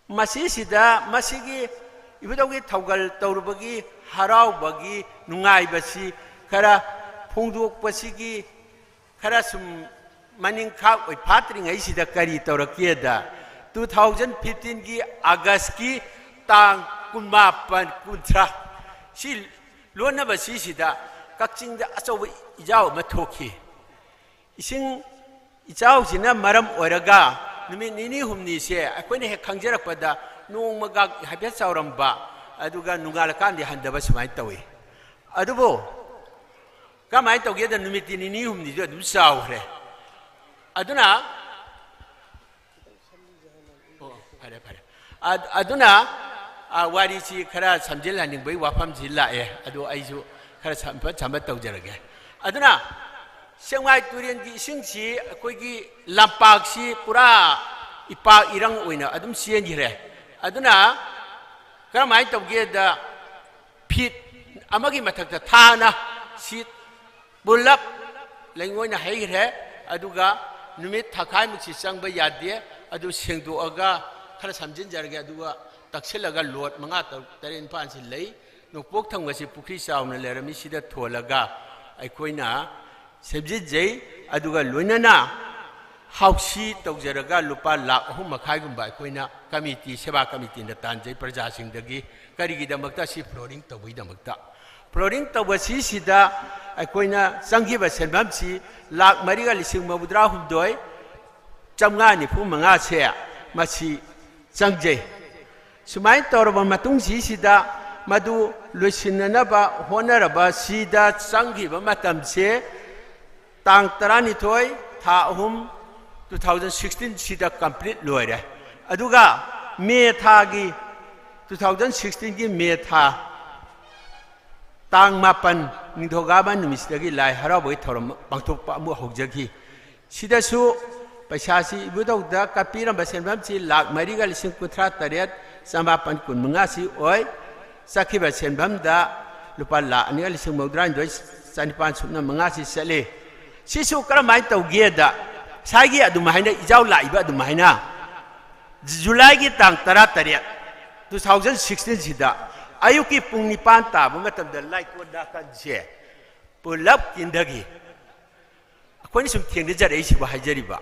ꯃꯁꯤꯁꯤꯗ ꯃꯁꯤꯒꯤ ꯏꯕꯨꯙꯧꯒꯤ ꯊꯧꯒꯜ ꯇꯧꯔꯨꯕꯒꯤ ꯍꯔꯥꯎꯕꯒꯤ ꯅꯨꯡꯉꯥꯏꯕꯁꯤ ꯈꯔ ꯐꯣꯡꯗꯣꯛꯄꯁꯤꯒꯤ ꯈꯔ ꯁꯨꯝ ꯃꯅꯤꯡꯈꯥ ꯑꯣꯏꯐꯥꯠꯇ꯭ꯔꯤꯉꯩꯁꯤꯗ ꯀꯔꯤ ꯇꯧꯔꯛꯀꯦꯗ, two thousand fifteen ꯒꯤ August ꯀꯤ ꯇꯥꯡ ꯀꯨꯟꯃꯥꯄꯟ, ꯀꯨꯟꯊ꯭ꯔꯥ ꯁꯤ ꯂꯣꯟꯅꯕ ꯁꯤꯁꯤꯗ ꯀꯛꯆꯤꯡꯗ ꯑꯆꯧꯕ ꯏꯖꯥꯎ ꯑꯃ ꯊꯣꯛꯈꯤ꯫ ꯏꯁꯤꯡ ꯏꯆꯥꯎꯁꯤꯅ ꯃꯔꯝ ꯑꯣꯏꯔꯒ ꯅꯨꯃꯤꯠ ꯅꯤꯅꯤ ꯍꯨꯝꯅꯤꯁꯦ ꯑꯩꯈꯣꯏꯅ ꯍꯦꯛ ꯈꯪꯖꯔꯛꯄꯗ ꯅꯣꯡꯃꯒ ꯍꯥꯏꯐꯦꯠ ꯆꯥꯎꯔꯝꯕ, ꯑꯗꯨꯒ ꯅꯣꯡꯉꯥꯜꯂꯀꯥꯟꯗꯤ ꯍꯟꯊꯕ ꯁꯨꯃꯥꯏꯅ ꯇꯧꯏ꯫ ꯑꯗꯨꯕꯨ ꯀꯃꯥꯏꯅ ꯇꯧꯒꯦꯗ, ꯅꯨꯃꯤꯠꯇꯤ ꯅꯤꯅꯤ ꯍꯨꯝꯅꯤꯁꯨ ꯑꯗꯨꯝ ꯆꯥꯎꯈ꯭ꯔꯦ꯫ ꯑꯗꯨꯅ ꯑꯣ, ꯐꯔꯦ, ꯐꯔꯦ꯫ ꯑꯗ-, ꯑꯗꯨꯅ, ꯑ, ꯋꯥꯔꯤꯁꯤ ꯈꯔ ꯁꯝꯖꯤꯜꯍꯟꯅꯤꯡꯕꯒꯤ ꯋꯥꯐꯝꯁꯤ ꯂꯥꯛꯑꯦ꯫ ꯑꯗꯨ ꯑꯩꯁꯨ ꯈꯔ ꯁꯝꯕ, ꯁꯝꯕ ꯇꯧꯖꯔꯒꯦ꯫ ꯑꯗꯨꯅ ꯁꯦꯛꯃꯥꯏ ꯇꯨꯔꯦꯜꯒꯤ ꯏꯁꯤꯡꯁꯤ ꯑꯩꯈꯣꯏꯒꯤ ꯂꯝꯄꯥꯛꯁꯤ ꯄꯨꯔꯥ ꯏꯄꯥꯛ ꯏꯔꯪ ꯑꯣꯏꯅ ꯑꯗꯨꯝ ꯆꯦꯟꯈ꯭ꯔꯦ꯫ ꯑꯗꯨꯅ ꯀꯔꯝꯍꯥꯏꯅ ꯇꯧꯒꯦꯗ, ꯐꯤꯠ ꯑꯃꯒꯤ ꯃꯊꯛꯇ ꯊꯥꯅ ꯁꯤ ꯄꯨꯂꯞ ꯂꯩꯉꯣꯏꯅ ꯍꯩꯈ꯭ꯔꯦ꯫ ꯑꯗꯨꯒ ꯅꯨꯃꯤꯠ ꯊꯥꯈꯥꯏꯃꯨꯛꯁꯤ ꯆꯪꯕ ꯌꯥꯗꯦ꯫ ꯑꯗꯨ ꯁꯦꯡꯗꯣꯛꯑꯒ ꯈꯔ ꯁꯝꯖꯤꯟꯖꯔꯒꯦ꯫ ꯑꯗꯨꯒ ꯇꯛꯁꯤꯜꯂꯒ ꯂꯣꯠ ꯃꯉꯥ, ꯇꯔꯨꯛ, ꯇꯔꯦꯠ, ꯅꯤꯄꯥꯜꯁꯤ ꯂꯩ꯫ ꯅꯣꯡꯄꯣꯛ ꯊꯪꯕꯁꯤ ꯄꯨꯈ꯭ꯔꯤ ꯆꯥꯎꯅ ꯂꯩꯔꯝꯃꯤ꯫ ꯁꯤꯗ ꯊꯣꯜꯂꯒ ꯑꯩꯈꯣꯏꯅ ꯁꯦꯝꯖꯤꯟꯖꯩ꯫ ꯑꯗꯨꯒ ꯂꯣꯏꯅꯅ ꯍꯥꯎꯁꯤ ꯇꯧꯖꯔꯒ ꯂꯨꯄꯥ ꯂꯥꯈ ꯑꯍꯨꯝ ꯃꯈꯥꯏꯒꯨꯝꯕ ꯑꯩꯈꯣꯏꯅ ꯀꯃꯤꯇꯤ, ꯁꯦꯕꯥ ꯀꯃꯤꯇꯤꯅ ꯇꯥꯟꯖꯩ ꯄ꯭ꯔꯖꯥꯁꯤꯡꯗꯒꯤ꯫ ꯀꯔꯤꯒꯤꯗꯃꯛꯇ? ꯁꯤ flooring ꯇꯧꯕꯒꯤꯗꯃꯛꯇ꯫ Flooring ꯇꯧꯕꯁꯤꯁꯤꯗ ꯑꯩꯈꯣꯏꯅ ꯆꯪꯈꯤꯕ ꯁꯦꯟꯐꯝꯁꯤ ꯂꯥꯈ ꯃꯔꯤꯒ ꯂꯤꯁꯤꯡ ꯃꯧꯗ꯭ꯔꯥ ꯍꯨꯝꯗꯣꯏ ꯆꯥꯝꯃꯉꯥ ꯅꯤꯐꯨ ꯃꯉꯥꯁꯦ ꯃꯁꯤ ꯆꯪꯖꯩ꯫ ꯁꯨꯃꯥꯏꯅ ꯇꯧꯔꯕ ꯃꯇꯨꯡꯁꯤꯁꯤꯗ ꯃꯗꯨ ꯂꯣꯏꯁꯤꯟꯅꯅꯕ ꯍꯣꯠꯅꯔꯕꯁꯤꯗ ꯆꯪꯈꯤꯕ ꯃꯇꯝꯁꯦ ꯇꯥꯡ ꯇꯔꯥꯅꯤꯊꯣꯏ, ꯊꯥ ꯑꯍꯨꯝ, two thousand sixteen ꯁꯤꯗ complete ꯂꯣꯏꯔꯦ꯫ ꯑꯗꯨꯒ ꯃꯦ ꯊꯥꯒꯤ, two thousand sixteen ꯒꯤ ꯃꯦ ꯊꯥ ꯇꯥꯡ ꯃꯥꯄꯟ, ꯅꯤꯡꯊꯧꯀꯥꯕ ꯅꯨꯃꯤꯠꯁꯤꯗꯒꯤ ꯂꯥꯏ ꯍꯔꯥꯎꯕꯒꯤ ꯊꯧꯔꯝ ꯄꯥꯡꯊꯣꯛꯄ ꯑꯃꯨꯛ ꯍꯧꯖꯈꯤ꯫ ꯁꯤꯗꯁꯨ ꯄꯩꯁꯥꯁꯤ ꯏꯕꯨꯙꯧꯗ ꯀꯠꯄꯤꯔꯝꯕ ꯁꯦꯟꯐꯝꯁꯤ ꯂꯥꯈ ꯃꯔꯤꯒ ꯂꯤꯁꯤꯡ ꯀꯨꯟꯊ꯭ꯔꯥ ꯇꯔꯦꯠ ꯆꯃꯥꯄꯟ ꯀꯨꯟ ꯃꯉꯥꯁꯤ ꯑꯣꯏ꯫ ꯆꯠꯈꯤꯕ ꯁꯦꯟꯐꯝꯗ ꯂꯨꯄꯥ ꯂꯥꯈ ꯑꯅꯤꯒ ꯂꯤꯁꯤꯡ ꯃꯧꯗ꯭ꯔꯥꯅꯤꯊꯣꯏ ꯆꯅꯤꯄꯥꯟ ꯁꯨꯞꯅ ꯃꯉꯥꯁꯤ ꯆꯠꯂꯤ꯫ ꯁꯤꯁꯨ ꯀꯔꯝꯍꯥꯏꯅ ꯇꯧꯒꯦꯗ, ꯉꯁꯥꯏꯒꯤ ꯑꯗꯨꯃꯥꯏꯅ ꯏꯖꯥꯎ ꯂꯥꯛꯏꯕ ꯑꯗꯨꯃꯥꯏꯅ ꯖꯨꯂꯥꯏꯒꯤ ꯇꯥꯡ ꯇꯔꯥꯇꯔꯦꯠ, two thousand sixteen ꯁꯤꯗ ꯑꯌꯨꯛꯀꯤ ꯄꯨꯡ ꯅꯤꯄꯥꯟ ꯇꯥꯕ ꯃꯇꯝꯗ ꯂꯥꯏꯀꯣꯟ ꯅꯥꯀꯟꯁꯦ ꯄꯨꯂꯞ ꯀꯤꯟꯗꯒꯤ꯫ ꯑꯩꯈꯣꯏꯅ ꯁꯨꯝ ꯊꯦꯡꯅꯖꯔꯛꯏꯁꯤꯕꯨ ꯍꯥꯏꯖꯔꯤꯕ꯫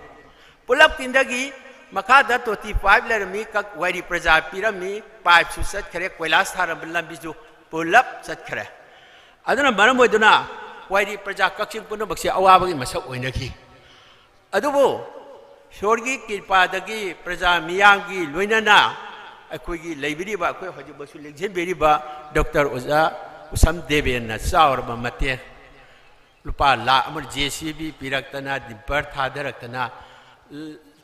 ꯄꯨꯂꯞ ꯀꯤꯟꯗꯒꯤ꯫ ꯃꯈꯥꯗ ꯇꯣꯇꯤ ꯄꯥꯏꯞ ꯂꯩꯔꯝꯃꯤ, ꯀꯛ-, ꯋꯥꯏꯔꯤ ꯄ꯭ꯔꯖꯥ ꯄꯤꯔꯝꯃꯤ, ꯄꯥꯏꯞꯁꯨ ꯆꯠꯈ꯭ꯔꯦ, ꯀꯣꯏꯂꯥꯁ ꯊꯥꯔꯝꯕ ꯂꯝꯕꯤꯁꯨ ꯄꯨꯂꯞ ꯆꯠꯈ꯭ꯔꯦ꯫ ꯑꯗꯨꯅ ꯃꯔꯝ ꯑꯣꯏꯗꯨꯅ ꯋꯥꯏꯔꯤ ꯄ꯭ꯔꯖꯥ ꯀꯛꯆꯤꯡ ꯄꯨꯝꯅꯃꯛꯁꯦ ꯑꯋꯥꯕꯒꯤ ꯃꯁꯛ ꯑꯣꯏꯅꯈꯤ꯫ ꯑꯗꯨꯕꯨ ꯏꯁꯣꯔꯒꯤ ꯀ꯭ꯔꯤꯄꯥꯗꯒꯤ ꯄ꯭ꯔꯖꯥ ꯃꯤꯌꯥꯝꯒꯤ ꯂꯣꯏꯅꯅ ꯑꯩꯈꯣꯏꯒꯤ ꯂꯩꯕꯤꯔꯤꯕ, ꯑꯩꯈꯣꯏ ꯍꯧꯖꯤꯛꯃꯛꯁꯨ ꯂꯦꯡꯁꯤꯟꯕꯤꯔꯤꯕ ꯗꯣꯛꯇꯔ ꯑꯣꯖꯥ ꯎꯁꯝ ꯗꯦꯕꯦꯟꯅ ꯆꯥꯎꯔꯕ ꯃꯇꯦꯡ, ꯂꯨꯄꯥ ꯂꯥꯈ ꯑꯃ ꯖꯦ ꯁꯤ ꯕꯤ ꯄꯤꯔꯛꯇꯅ, ꯗꯤꯝꯄꯔ ꯊꯥꯗꯔꯛꯇꯅ,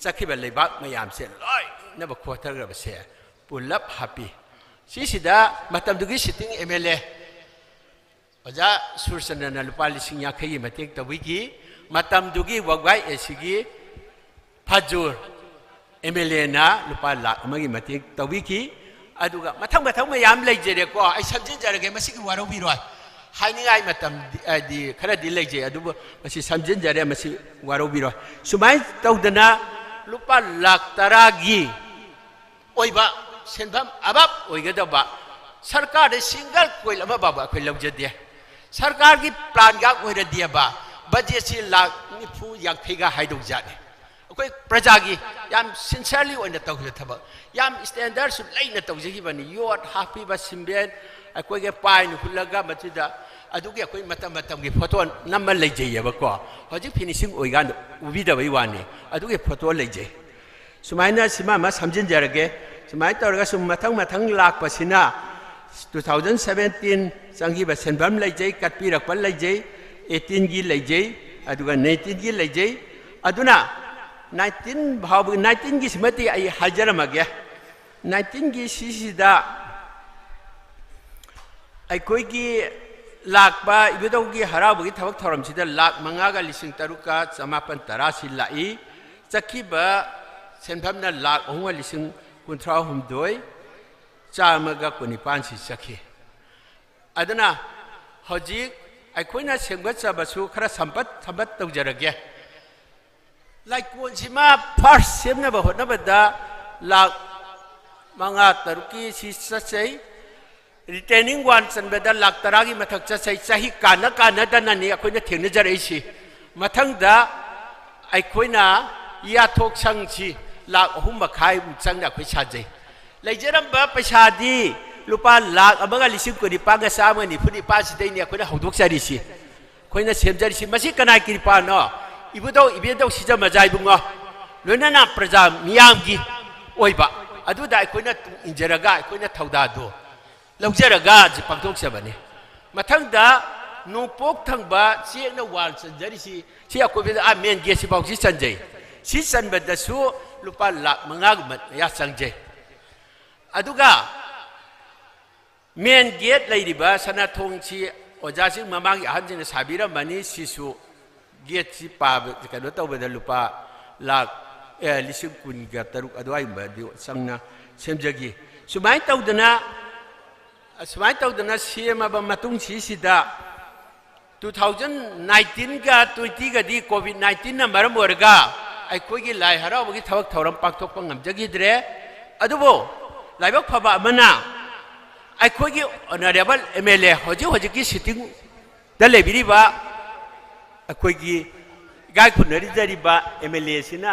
ꯆꯠꯈꯤꯕ ꯂꯩꯕꯥꯛ ꯃꯌꯥꯝꯁꯦ ꯂꯣꯏꯅꯃꯛ ꯈꯣꯊꯈ꯭ꯔꯕꯁꯦ ꯄꯨꯂꯞ ꯍꯥꯞꯄꯤ꯫ ꯁꯤꯁꯤꯗ ꯃꯇꯝꯗꯨꯒꯤ ꯁꯤꯇꯤꯡ ꯑꯦꯝ ꯑꯦꯜ ꯑꯦ ꯑꯣꯖꯥ ꯁꯨꯔꯆꯟꯗ꯭ꯔꯅ ꯂꯨꯄꯥ ꯂꯤꯁꯤꯡ ꯌꯥꯡꯈꯩꯒꯤ ꯃꯇꯦꯡ ꯇꯧꯕꯤꯈꯤ꯫ ꯃꯇꯝꯗꯨꯒꯤ ꯋꯥꯒꯥꯏ ꯑꯦ ꯁꯤꯒꯤ ꯐꯖꯨꯔ ꯑꯦꯝ ꯑꯦꯜ ꯑꯦꯅ ꯂꯨꯄꯥ ꯂꯥꯈ ꯑꯃꯒꯤ ꯃꯇꯦꯡ ꯇꯧꯕꯤꯈꯤ꯫ ꯑꯗꯨꯒ ꯃꯊꯪ ꯃꯊꯪ ꯃꯌꯥꯝ ꯂꯩꯖꯔꯦꯀꯣ, ꯑꯩ ꯁꯝꯖꯤꯟꯖꯔꯒꯦ, ꯃꯁꯤꯒꯤ ꯋꯥꯔꯧꯕꯤꯔꯣꯏ꯫ ꯍꯥꯏꯅꯤꯡꯉꯥꯏ ꯃꯇꯝꯗꯤ, ꯍꯥꯏꯗꯤ, ꯈꯔꯗꯤ ꯂꯩꯖꯩ, ꯑꯗꯨꯕꯨ ꯃꯁꯤ ꯁꯝꯖꯤꯟꯖꯔꯦ, ꯃꯁꯤ ꯋꯥꯔꯧꯕꯤꯔꯣꯏ꯫ ꯁꯨꯃꯥꯏꯅ ꯇꯧꯗꯅ ꯂꯨꯄꯥ ꯂꯥꯈ ꯇꯔꯥꯒꯤ ꯑꯣꯏꯕ ꯁꯦꯟꯐꯝ ꯑꯕꯥꯞ ꯑꯣꯏꯒꯗꯕ, ꯁꯔꯀꯥꯔꯗ ꯁꯤꯡꯒꯜ ꯀꯣꯏꯜ ꯑꯃ ꯐꯥꯎꯕ ꯑꯩꯈꯣꯏ ꯂꯧꯖꯗꯦ꯫ ꯁꯔꯀꯥꯔꯒꯤ ꯄ꯭ꯂꯥꯟꯒ ꯑꯣꯏꯔꯗꯤꯕ ꯕꯖꯦꯠꯁꯤ ꯂꯥꯈ ꯅꯤꯐꯨ ꯌꯥꯡꯈꯩꯒ ꯍꯥꯏꯗꯧꯖꯥꯠꯅꯤ꯫ ꯑꯩꯈꯣꯏ ꯄ꯭ꯔꯖꯥꯒꯤ ꯌꯥꯝ ꯁꯤꯟꯁꯤꯌꯔꯂꯤ ꯑꯣꯏꯅ ꯇꯧꯈꯤꯕ ꯊꯕꯛ, ꯌꯥꯝ ꯁ꯭ꯇꯦꯟꯗꯔꯗꯁꯨ ꯂꯩꯅ ꯇꯧꯖꯈꯤꯕꯅꯤ꯫ ꯌꯣꯠ ꯍꯥꯞꯄꯤꯕ, ꯁꯤꯃꯦꯟ, ꯑꯩꯈꯣꯏꯒꯤ ꯄꯥꯏꯅ ꯍꯨꯠꯂꯒ ꯃꯁꯤꯗ ꯑꯗꯨꯒꯤ ꯑꯩꯈꯣꯏ ꯃꯇꯝ ꯃꯇꯝꯒꯤ ꯐꯣꯇꯣ ꯅꯝꯃ ꯂꯩꯖꯩꯌꯦꯕꯀꯣ꯫ ꯍꯧꯖꯤꯛ ꯐꯤꯅꯤꯁꯤꯡ ꯑꯣꯏꯀꯥꯟꯗ ꯎꯕꯤꯗꯕꯩ ꯋꯥꯅꯤ, ꯑꯗꯨꯒꯤ ꯐꯣꯇꯣ ꯂꯩꯖꯩ꯫ ꯁꯨꯃꯥꯏꯅ ꯁꯤꯃ ꯑꯃ ꯁꯝꯖꯤꯟꯖꯔꯒꯦ꯫ ꯁꯨꯃꯥꯏꯅ ꯇꯧꯔꯒ ꯁꯨꯝ ꯃꯊꯪ ꯃꯊꯪ ꯂꯥꯛꯄꯁꯤꯅ two thousand seventeen ꯆꯪꯈꯤꯕ ꯁꯦꯟꯐꯝ ꯂꯩꯖꯩ, ꯀꯠꯄꯤꯔꯛꯄ ꯂꯩꯖꯩ, eighteenꯒꯤ ꯂꯩꯖꯩ, ꯑꯗꯨꯒ nineteenꯒꯤ ꯂꯩꯖꯩ꯫ ꯑꯗꯨꯅ nineteen ꯐꯥꯎꯕ, nineteenꯒꯤꯁꯤꯃꯗꯤ ꯑꯩ ꯍꯥꯏꯖꯔꯝꯃꯒꯦ꯫ Nineteenꯒꯤ ꯁꯤꯁꯤꯗ ꯑꯩꯈꯣꯏꯒꯤ ꯂꯥꯛꯄ ꯏꯕꯨꯙꯧꯒꯤ ꯍꯔꯥꯎꯕꯒꯤ ꯊꯕꯛ ꯊꯧꯔꯝꯁꯤꯗ ꯂꯥꯈ ꯃꯉꯥꯒ ꯂꯤꯁꯤꯡ ꯇꯔꯨꯛꯀ ꯆꯃꯥꯄꯟ ꯇꯔꯥꯁꯤ ꯂꯥꯛꯏ꯫ ꯆꯠꯈꯤꯕ ꯁꯦꯟꯐꯝꯅ ꯂꯥꯈ ꯑꯍꯨꯝꯒ ꯂꯤꯁꯤꯡ ꯀꯨꯟꯊ꯭ꯔꯥ ꯍꯨꯝꯗꯣꯏ꯫ ꯆꯥꯝꯃꯒ ꯀꯨꯟꯅꯤꯄꯥꯟꯁꯤ ꯆꯠꯈꯤ꯫ ꯑꯗꯨꯅ ꯍꯧꯖꯤꯛ ꯑꯩꯈꯣꯏꯅ ꯁꯦꯝꯒꯠꯆꯕꯁꯨ ꯈꯔ ꯁꯝꯄꯠ ꯁꯝꯄꯠ ꯇꯧꯖꯔꯒꯦ꯫ ꯂꯥꯏꯀꯣꯟꯁꯤꯃ ꯐꯥꯔꯁ ꯁꯦꯝꯅꯕ ꯍꯣꯠꯅꯕꯗ ꯂꯥꯛ ꯃꯉꯥ ꯇꯔꯨꯛꯀꯤ ꯁꯤ ꯆꯠꯆꯩ꯫ ꯔꯤꯇꯦꯅꯤꯡ ꯋꯥꯜ ꯆꯟꯕꯗ ꯂꯥꯛ ꯇꯔꯥꯒꯤ ꯃꯊꯛ ꯆꯠꯆꯩ꯫ ꯆꯍꯤ ꯀꯥꯟꯅ ꯀꯥꯟꯅꯗꯅꯅꯤ ꯑꯩꯈꯣꯏꯅ ꯊꯦꯡꯅꯖꯔꯛꯏꯁꯤ꯫ ꯃꯊꯪꯗ ꯑꯩꯈꯣꯏꯅ ꯌꯥꯊꯣꯛ ꯁꯪꯁꯤ ꯂꯥꯛ ꯑꯍꯨꯝ ꯃꯈꯥꯏꯃꯨꯛ ꯆꯪꯅ ꯑꯩꯈꯣꯏ ꯁꯥꯖꯩ꯫ ꯂꯩꯖꯔꯝꯕ ꯄꯩꯁꯥꯗꯤ ꯂꯨꯄꯥ ꯂꯥꯛ ꯑꯃꯒ ꯂꯤꯁꯤꯡ ꯀꯨꯟꯅꯤꯄꯥꯟꯒ ꯆꯥꯝꯃꯒ ꯅꯤꯐꯨ ꯅꯤꯄꯥꯟꯁꯤꯗꯩꯅꯤ ꯑꯩꯈꯣꯏꯅ ꯍꯧꯗꯣꯛꯆꯔꯤꯁꯤ꯫ ꯑꯩꯈꯣꯏꯅ ꯁꯦꯝꯖꯔꯤꯁꯤ꯫ ꯃꯁꯤ ꯀꯅꯥꯒꯤ ꯀ꯭ꯔꯤꯄꯥꯅꯣ? ꯏꯕꯨꯙꯧ ꯏꯕꯦꯟꯙꯧ ꯁꯤꯖꯃꯖꯥ ꯏꯕꯨꯡꯉꯣ, ꯂꯣꯏꯅꯅ ꯄ꯭ꯔꯖꯥ ꯃꯤꯌꯥꯝꯒꯤ ꯑꯣꯏꯕ, ꯑꯗꯨꯗ ꯑꯩꯈꯣꯏꯅ ꯇꯨꯡ ꯏꯟꯖꯔꯒ ꯑꯩꯈꯣꯏꯅ ꯊꯧꯗꯥꯗꯨ ꯂꯧꯖꯔꯒ ꯍꯧꯖꯤꯛ ꯄꯥꯡꯊꯣꯛꯆꯕꯅꯤ꯫ ꯃꯊꯪꯗ ꯅꯣꯡꯄꯣꯛ ꯊꯪꯕ ꯆꯦꯛꯅ ꯋꯥꯜ ꯆꯟꯖꯔꯤꯁꯤ, ꯁꯤ ꯑꯀꯣꯏꯕꯗ ꯑꯥ ꯃꯦꯟ ꯒꯦꯠꯁꯤ ꯐꯥꯎꯁꯤ ꯆꯟꯖꯩ꯫ ꯁꯤ ꯆꯟꯕꯗꯁꯨ ꯂꯨꯄꯥ ꯂꯥꯛ ꯃꯉꯥꯒꯨꯝꯕ ꯃꯌꯥ ꯆꯪꯖꯩ꯫ ꯑꯗꯨꯒ ꯃꯦꯟ ꯒꯦꯠ ꯂꯩꯔꯤꯕ ꯁꯅꯥꯊꯣꯡꯁꯤ ꯑꯣꯖꯥꯁꯤꯡ ꯃꯃꯥꯡꯒꯤ ꯑꯍꯟꯁꯤꯡꯅ ꯁꯥꯕꯤꯔꯝꯕꯅꯤ꯫ ꯁꯤꯁꯨ ꯒꯦꯠꯁꯤ ꯄꯥꯕ, ꯀꯩꯅꯣ ꯇꯧꯕꯗ ꯂꯨꯄꯥ ꯂꯥꯛ, ꯑꯦ, ꯂꯤꯁꯤꯡ ꯀꯨꯟꯒ ꯇꯔꯨꯛ ꯑꯗꯨꯋꯥꯏꯒꯨꯝꯕꯗꯤ ꯆꯪꯅ ꯁꯦꯝꯖꯈꯤ꯫ ꯁꯨꯃꯥꯏꯅ ꯇꯧꯗꯅ, ꯁꯨꯃꯥꯏꯅ ꯇꯧꯗꯅ ꯁꯦꯝꯃꯕ ꯃꯇꯨꯡ ꯁꯤꯁꯤꯗ two thousand nineteenꯒ twentyꯒꯗꯤ COVID nineteenꯅ ꯃꯔꯝ ꯑꯣꯏꯔꯒ ꯑꯩꯈꯣꯏꯒꯤ ꯂꯥꯏ ꯍꯔꯥꯎꯕꯒꯤ ꯊꯕꯛ ꯊꯧꯔꯝ ꯄꯥꯡꯊꯣꯛꯄ ꯉꯝꯖꯈꯤꯗ꯭ꯔꯦ꯫ ꯑꯗꯨꯕꯨ ꯂꯥꯏꯕꯛ ꯐꯕ ꯑꯃꯅ ꯑꯩꯈꯣꯏꯒꯤ honourable MLA, ꯍꯧꯖꯤꯛ ꯍꯧꯖꯤꯛꯀꯤ sittingꯗ ꯂꯩꯕꯤꯔꯤꯕ ꯑꯩꯈꯣꯏꯒꯤ ꯏꯀꯥꯏ ꯈꯨꯝꯅꯖꯔꯤꯕ MLAꯁꯤꯅ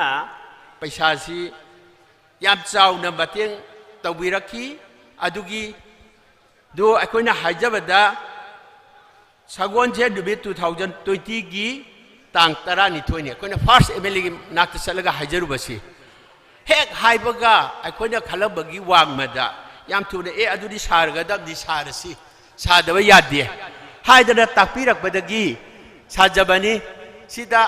ꯄꯩꯁꯥꯁꯤ ꯌꯥꯝ ꯆꯥꯎꯅ ꯃꯇꯦꯡ ꯇꯧꯕꯤꯔꯛꯈꯤ꯫ ꯑꯗꯨꯒꯤ, ꯑꯗꯨ ꯑꯩꯈꯣꯏꯅ ꯍꯥꯏꯖꯕꯗ ꯁꯒꯣꯜꯁꯦꯟ ꯅꯨꯃꯤꯠ two thousand twentyꯒꯤ ꯇꯥꯡ ꯇꯔꯥꯅꯤꯊꯣꯏꯅꯤ꯫ ꯑꯩꯈꯣꯏꯅ first MLAꯒꯤ ꯅꯥꯛꯇ ꯆꯠꯂꯒ ꯍꯥꯏꯖꯔꯨꯕꯁꯤ꯫ ꯍꯦꯛ ꯍꯥꯏꯕꯒ ꯑꯩꯈꯣꯏꯅ ꯈꯜꯂꯝꯕꯒꯤ ꯋꯥꯡꯃꯗ ꯌꯥꯝ ꯊꯨꯅ, "ꯑꯦ, ꯑꯗꯨꯗꯤ ꯁꯥꯔꯒꯗꯕꯅꯤ, ꯁꯥꯔꯁꯤ, ꯁꯥꯗꯕ ꯌꯥꯗꯦ" ꯍꯥꯏꯗꯅ ꯇꯥꯛꯄꯤꯔꯛꯄꯗꯒꯤ ꯁꯥꯖꯕꯅꯤ꯫ ꯁꯤꯗ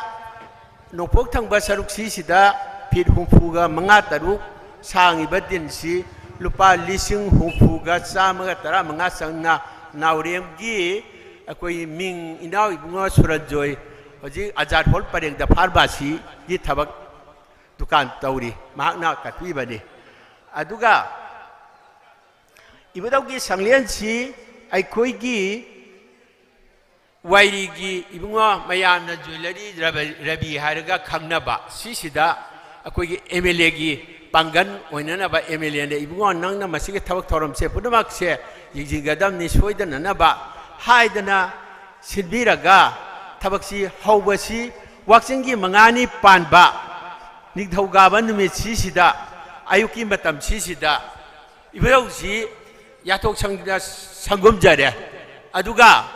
ꯅꯣꯡꯄꯣꯛ ꯊꯪꯕ ꯁꯔꯨꯛꯁꯤ ꯁꯤꯗ ꯐꯤꯠ ꯍꯨꯝꯐꯨꯒ ꯃꯉꯥ ꯇꯔꯨꯛ ꯁꯥꯡꯉꯤꯕ ꯗꯤꯟꯁꯤ ꯂꯨꯄꯥ ꯂꯤꯁꯤꯡ ꯍꯨꯝꯐꯨꯒ ꯆꯥꯝꯃꯒ ꯇꯔꯥꯃꯉꯥ ꯆꯪꯅ ꯅꯥꯎꯔꯦꯝꯒꯤ ꯑꯩꯈꯣꯏ ꯃꯤꯡ ꯏꯅꯥꯎ ꯏꯕꯨꯡꯉꯣ ꯁꯨꯔꯟꯖꯣꯏ ꯍꯧꯖꯤꯛ ꯑꯖꯥꯗ ꯍꯣꯜ ꯄꯔꯦꯡꯗ ꯐꯥꯔꯃꯥꯁꯤꯒꯤ ꯊꯕꯛ ꯗꯨꯀꯥꯟ ꯇꯧꯔꯤ, ꯃꯍꯥꯛꯅ ꯀꯠꯄꯤꯕꯅꯤ꯫ ꯑꯗꯨꯒ ꯏꯕꯨꯙꯧꯒꯤ ꯁꯪꯂꯦꯟꯁꯤ ꯑꯩꯈꯣꯏꯒꯤ ꯋꯥꯏꯔꯤꯒꯤ ꯏꯕꯨꯡꯉꯣ ꯃꯌꯥꯝꯅ ꯖꯨꯋꯦꯂꯔꯤ ꯔꯕ-, ꯔꯕꯤ ꯍꯥꯏꯔꯒ ꯈꯪꯅꯕ ꯁꯤꯁꯤꯗ ꯑꯩꯈꯣꯏꯒꯤ ꯑꯦꯝ ꯑꯦꯜ ꯑꯦꯒꯤ ꯄꯥꯡꯒꯜ ꯑꯣꯏꯅꯅꯕ ꯑꯦꯝ ꯑꯦꯜ ꯑꯦꯅ ꯏꯕꯨꯡꯉꯣ ꯅꯪꯅ ꯃꯁꯤꯒꯤ ꯊꯕꯛ ꯊꯧꯔꯝꯁꯦ ꯄꯨꯝꯅꯃꯛꯁꯦ ꯌꯦꯡꯁꯤꯟꯒꯗꯕꯅꯤ ꯁꯣꯏꯗꯅꯅꯕ ꯍꯥꯏꯗꯅ ꯁꯤꯟꯕꯤꯔꯒ ꯊꯕꯛꯁꯤ ꯍꯧꯕꯁꯤ ꯋꯥꯛꯆꯤꯡꯒꯤ ꯃꯉꯥꯅꯤ ꯄꯥꯟꯕ ꯅꯤꯡꯊꯧꯀꯥꯕ ꯅꯨꯃꯤꯠꯁꯤꯁꯤꯗ ꯑꯌꯨꯛꯀꯤ ꯃꯇꯝꯁꯤꯁꯤꯗ ꯏꯕꯨꯙꯧꯁꯤ ꯌꯥꯊꯣꯛ ꯁꯪ-, ꯁꯪꯒꯨꯝꯖꯔꯦ꯫ ꯑꯗꯨꯒ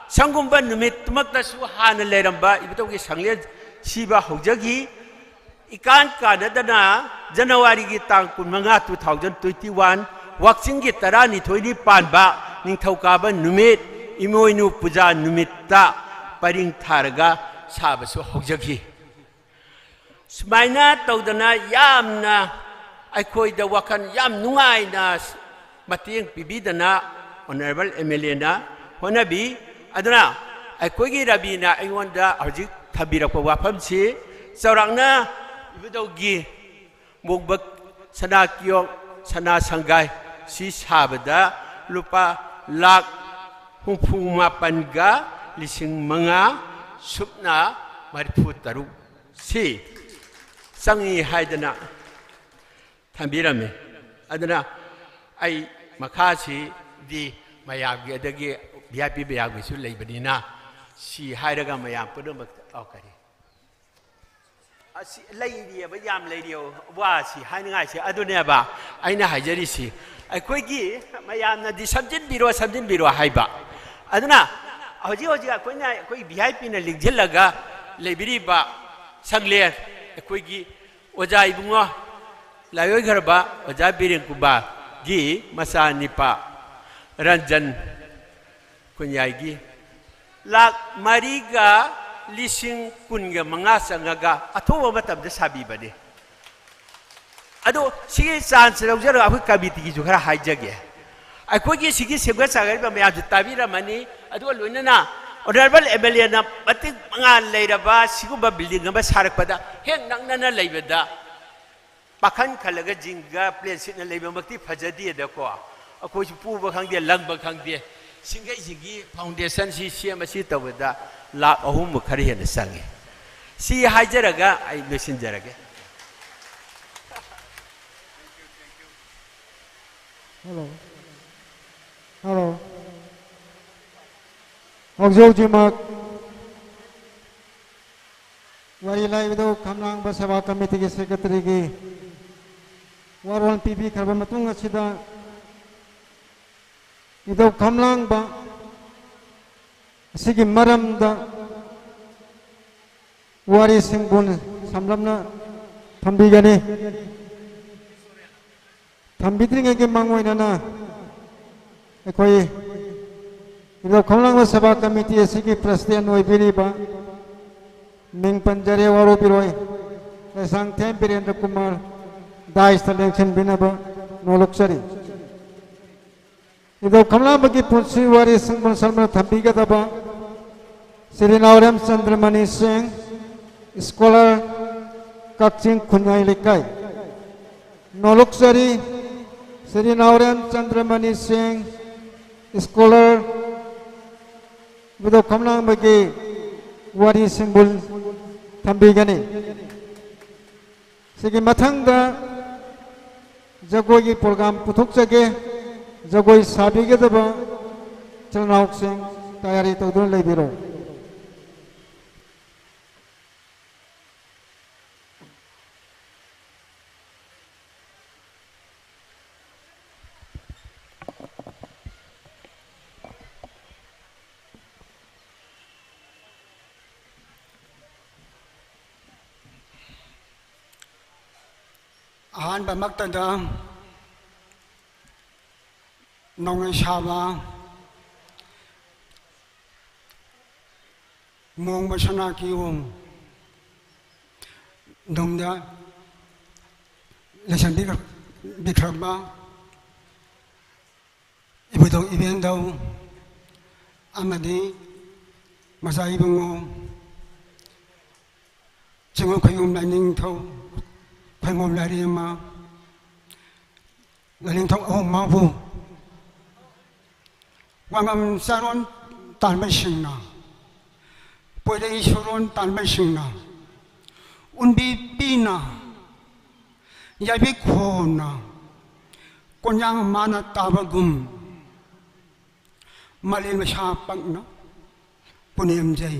ꯁꯪꯒꯨꯝꯕ ꯅꯨꯃꯤꯠꯇꯨꯃꯛꯇꯁꯨ ꯍꯥꯟꯅ ꯂꯩꯔꯝꯕ ꯏꯕꯨꯙꯧꯒꯤ ꯁꯪꯂꯦꯟ ꯁꯤꯕ ꯍꯧꯖꯈꯤ꯫ ꯏꯀꯥꯟ ꯀꯥꯟꯅꯗꯅ ꯖꯅꯋꯥꯔꯤꯒꯤ ꯇꯥꯡ ꯀꯨꯟꯃꯉꯥ, two thousand twenty one, ꯋꯥꯛꯆꯤꯡꯒꯤ ꯇꯔꯥꯅꯤꯊꯣꯏꯅꯤ ꯄꯥꯟꯕ ꯅꯤꯡꯊꯧꯀꯥꯕ ꯅꯨꯃꯤꯠ, ꯏꯃꯣꯏꯅꯨ ꯄꯨꯖꯥ ꯅꯨꯃꯤꯠꯇ ꯄꯔꯤꯡ ꯊꯥꯔꯒ ꯁꯥꯕꯁꯨ ꯍꯧꯖꯈꯤ꯫ ꯁꯨꯃꯥꯏꯅ ꯇꯧꯗꯅ ꯌꯥꯝꯅ ꯑꯩꯈꯣꯏꯗ ꯋꯥꯈꯜ ꯌꯥꯝ ꯅꯨꯡꯉꯥꯏꯅ ꯃꯇꯦꯡ ꯄꯤꯕꯤꯗꯅ ꯑꯣꯅꯔꯦꯕꯜ ꯑꯦꯝ ꯑꯦꯜ ꯑꯦꯅ ꯍꯣꯠꯅꯕꯤ꯫ ꯑꯗꯨꯅ ꯑꯩꯈꯣꯏꯒꯤ ꯔꯕꯤꯅ ꯑꯩꯉꯣꯟꯗ ꯍꯧꯖꯤꯛ ꯊꯝꯕꯤꯔꯛꯄ ꯋꯥꯐꯝꯁꯤ ꯆꯥꯎꯔꯥꯛꯅ ꯏꯕꯨꯙꯧꯒꯤ ꯃꯣꯡꯕꯛ ꯁꯅꯥ ꯀꯤꯌꯣꯛ ꯁꯅꯥ ꯁꯪꯒꯥꯏ ꯁꯤ ꯁꯥꯕꯗ ꯂꯨꯄꯥ ꯂꯥꯈ ꯍꯨꯝꯐꯨ ꯃꯥꯄꯟꯒ ꯂꯤꯁꯤꯡ ꯃꯉꯥ ꯁꯨꯞꯅ ꯃꯔꯤꯐꯨ ꯇꯔꯨꯛ ꯁꯤ ꯆꯪꯉꯤ ꯍꯥꯏꯗꯅ ꯊꯝꯕꯤꯔꯝꯃꯤ꯫ ꯑꯗꯨꯅ ꯑꯩ ꯃꯈꯥꯁꯤꯗꯤ ꯃꯌꯥꯝꯒꯤ, ꯑꯗꯒꯤ ꯚꯤ ꯑꯥꯏ ꯄꯤ ꯃꯌꯥꯝꯒꯤꯁꯨ ꯂꯩꯕꯅꯤꯅ ꯁꯤ ꯍꯥꯏꯔꯒ ꯃꯌꯥꯝ ꯄꯨꯝꯅꯃꯛ, ꯑꯣ, ꯀꯔꯤ? ꯑꯁꯤ ꯂꯩꯔꯤꯑꯕ, ꯌꯥꯝ ꯂꯩꯔꯤꯑꯕ ꯋꯥꯁꯤ ꯍꯥꯏꯅꯤꯡꯉꯥꯏꯁꯦ꯫ ꯑꯗꯨꯅꯦꯕ ꯑꯩꯅ ꯍꯥꯏꯖꯔꯤꯁꯤ꯫ ꯑꯩꯈꯣꯏꯒꯤ ꯃꯌꯥꯝꯅꯗꯤ "ꯁꯝꯖꯤꯟꯕꯤꯔꯣ, ꯁꯝꯖꯤꯟꯕꯤꯔꯣ" ꯍꯥꯏꯕ꯫ ꯑꯗꯨꯅ ꯍꯧꯖꯤꯛ ꯍꯧꯖꯤꯛ ꯑꯩꯈꯣꯏꯅ, ꯑꯩꯈꯣꯏ ꯚꯤ ꯑꯥꯏ ꯄꯤꯅ ꯂꯤꯡꯁꯤꯜꯂꯒ ꯂꯩꯕꯤꯔꯤꯕ ꯁꯪꯂꯦꯟ ꯑꯩꯈꯣꯏꯒꯤ ꯑꯣꯖꯥ ꯏꯕꯨꯡꯉꯣ ꯂꯥꯏꯑꯣꯏꯈ꯭ꯔꯕ ꯑꯣꯖꯥ ꯕꯤꯔꯦꯟ ꯀꯨꯃꯥꯔꯒꯤ ꯃꯆꯥꯅꯤꯄꯥ ꯔꯟꯖꯟ ꯈꯨꯟꯌꯥꯏꯒꯤ ꯂꯥꯈ ꯃꯔꯤꯒ ꯂꯤꯁꯤꯡ ꯀꯨꯟꯒ ꯃꯉꯥ ꯆꯪꯉꯒ ꯑꯊꯨꯕ ꯃꯇꯝꯗ ꯁꯥꯕꯤꯕꯅꯤ꯫ ꯑꯗꯣ ꯁꯤꯒꯤ ꯆꯥꯟꯁ ꯂꯧꯖꯔꯒ ꯑꯩꯈꯣꯏ ꯀꯃꯤꯇꯤꯒꯤꯁꯨ ꯈꯔ ꯍꯥꯏꯖꯒꯦ꯫ ꯑꯩꯈꯣꯏꯒꯤ ꯁꯤꯒꯤ ꯁꯦꯝꯒꯠ ꯁꯥꯒꯠꯂꯤꯕ ꯃꯌꯥꯝꯁꯨ ꯇꯥꯕꯤꯔꯝꯃꯅꯤ, ꯑꯗꯨꯒ ꯂꯣꯏꯅꯅ ꯑꯣꯅꯔꯦꯕꯜ ꯑꯦꯝ ꯑꯦꯜ ꯑꯦꯅ ꯃꯇꯤꯛ ꯃꯉꯥ ꯂꯩꯔꯕ ꯁꯤꯒꯨꯝꯕ ꯕꯤꯜꯗꯤꯡ ꯑꯃ ꯁꯥꯔꯛꯄꯗ ꯍꯦꯛ ꯅꯛꯅꯅ ꯂꯩꯕꯗ ꯄꯥꯈꯟ ꯈꯜꯂꯒ ꯖꯤꯡꯒ ꯄ꯭ꯂꯦꯟ ꯁꯤꯠꯅ ꯂꯩꯕꯃꯛꯇꯤ ꯐꯖꯗꯦꯗꯀꯣ꯫ ꯑꯩꯈꯣꯏꯁꯨ ꯄꯨꯕ ꯈꯪꯗꯦ, ꯂꯪꯕ ꯈꯪꯗꯦ꯫ ꯁꯤꯡꯒꯩꯁꯤꯡꯒꯤ ꯐꯥꯎꯟꯗꯦꯁꯟꯁꯤ ꯁꯦꯝ ꯑꯁꯤ ꯇꯧꯕꯗ ꯂꯥꯈ ꯑꯍꯨꯝꯃꯨꯛ ꯈꯔ ꯍꯦꯟꯅ ꯆꯪꯉꯤ꯫ ꯁꯤ ꯍꯥꯏꯖꯔꯒ ꯑꯩ ꯂꯣꯏꯁꯤꯟꯖꯔꯒꯦ꯫ Hello. Hello. ꯍꯧꯖꯤꯛ ꯍꯧꯖꯤꯛꯃꯛ ꯋꯥꯔꯤ ꯂꯥꯏꯕꯗꯨ ꯈꯝꯂꯥꯡꯕ ꯁꯦꯕꯥ ꯀꯃꯤꯇꯤꯒꯤ ꯁꯦꯀ꯭ꯔꯦꯇꯔꯤꯒꯤ ꯋꯥꯔꯣꯜ ꯄꯤꯕꯤꯈ꯭ꯔꯕ ꯃꯇꯨꯡ ꯑꯁꯤꯗ ꯏꯙꯧ ꯈꯝꯂꯥꯡꯕ ꯑꯁꯤꯒꯤ ꯃꯔꯝꯗ ꯋꯥꯔꯤ ꯁꯤꯡꯕꯨꯜ ꯁꯝꯂꯞꯅ ꯊꯝꯕꯤꯒꯅꯤ꯫ ꯊꯝꯕꯤꯗ꯭ꯔꯤꯉꯩꯒꯤ ꯃꯥꯡꯑꯣꯏꯅꯅ ꯑꯩꯈꯣꯏ ꯏꯙꯧ ꯈꯝꯂꯥꯡꯕ ꯁꯦꯕꯥ ꯀꯃꯤꯇꯤ ꯑꯁꯤꯒꯤ ꯄ꯭ꯔꯁꯤꯗꯦꯟ ꯑꯣꯏꯕꯤꯔꯤꯕ ꯃꯤꯡ ꯄꯟꯖꯔꯦ ꯋꯥꯔꯧꯕꯤꯔꯣꯏ, ꯂꯩꯁꯥꯡꯊꯦꯝ ꯕꯤꯔꯦꯟꯗ꯭ꯔ ꯀꯨꯃꯥꯔ ꯗꯥꯏꯁꯇ ꯂꯦꯡꯁꯤꯟꯕꯤꯅꯕ ꯅꯣꯂꯨꯛꯆꯔꯤ꯫ ꯏꯙꯧ ꯈꯝꯂꯥꯡꯕꯒꯤ ꯄꯨꯟꯁꯤ ꯋꯥꯔꯤ ꯁꯤꯡꯕꯨꯜ ꯁꯝꯂꯞꯅ ꯊꯝꯕꯤꯒꯗꯕ ꯁ꯭ꯔꯤ ꯅꯥꯎꯔꯦꯝ ꯆꯟꯗ꯭ꯔꯃꯅꯤ ꯁꯤꯡ, ꯁ꯭ꯀꯣꯂꯔ, ꯀꯛꯆꯤꯡ ꯈꯨꯟꯌꯥꯏ ꯂꯩꯀꯥꯏ꯫ ꯅꯣꯂꯨꯛꯆꯔꯤ ꯁ꯭ꯔꯤ ꯅꯥꯎꯔꯦꯝ ꯆꯟꯗ꯭ꯔꯃꯅꯤ ꯁꯤꯡ, ꯁ꯭ꯀꯣꯂꯔ, ꯏꯙꯧ ꯈꯝꯂꯥꯡꯕꯒꯤ ꯋꯥꯔꯤ ꯁꯤꯡꯕꯨꯜ ꯊꯝꯕꯤꯒꯅꯤ꯫ ꯁꯤꯒꯤ ꯃꯊꯪꯗ ꯖꯒꯣꯏꯒꯤ ꯄ꯭ꯔꯣꯒ꯭ꯔꯥꯝ ꯄꯨꯊꯣꯛꯆꯒꯦ꯫ ꯖꯒꯣꯏ ꯁꯥꯕꯤꯒꯗꯕ ꯏꯆꯤꯜ ꯏꯅꯥꯎꯁꯤꯡ ꯇꯌꯥꯔꯤ ꯇꯧꯗꯨꯅ ꯂꯩꯕꯤꯔꯣ꯫ ꯑꯍꯥꯟꯕꯃꯛꯇꯗ ꯅꯣꯡꯃꯩ ꯁꯥꯕ ꯃꯣꯡꯕ ꯁꯅꯥ ꯀꯤꯌꯣꯡ ꯅꯨꯡꯗ ꯂꯩꯁꯟꯕꯤꯈ꯭ꯔꯕ ꯏꯕꯨꯙꯧ ꯏꯕꯦꯟꯙꯧ ꯑꯃꯗꯤ ꯃꯆꯥ ꯏꯕꯨꯡꯉꯣ ꯆꯤꯡꯉꯨ ꯈꯣꯏꯉꯨꯝ ꯂꯥꯏꯅꯤꯡꯊꯧ ꯈꯣꯏꯉꯨꯝ ꯂꯥꯏꯔꯦꯝꯃ ꯂꯥꯏꯅꯤꯡꯊꯧ ꯑꯍꯨꯝ ꯃꯥꯕꯨ ꯋꯥꯉꯝ ꯆꯥꯔꯣꯟ ꯇꯥꯟꯕꯁꯤꯡꯅ, ꯄꯣꯏꯔꯩ ꯁꯨꯔꯣꯟ ꯇꯥꯟꯕꯁꯤꯡꯅ, ꯎꯟꯕꯤ ꯄꯤꯅ, ꯌꯥꯏꯕꯤ ꯈꯣꯟꯅ, ꯀꯣꯟꯌꯥꯡ ꯃꯥꯅ ꯇꯥꯕꯒꯨꯝ, ꯃꯥꯂꯦꯝ ꯃꯁꯥ ꯄꯛꯅ ꯄꯨꯅꯦꯝꯖꯩ꯫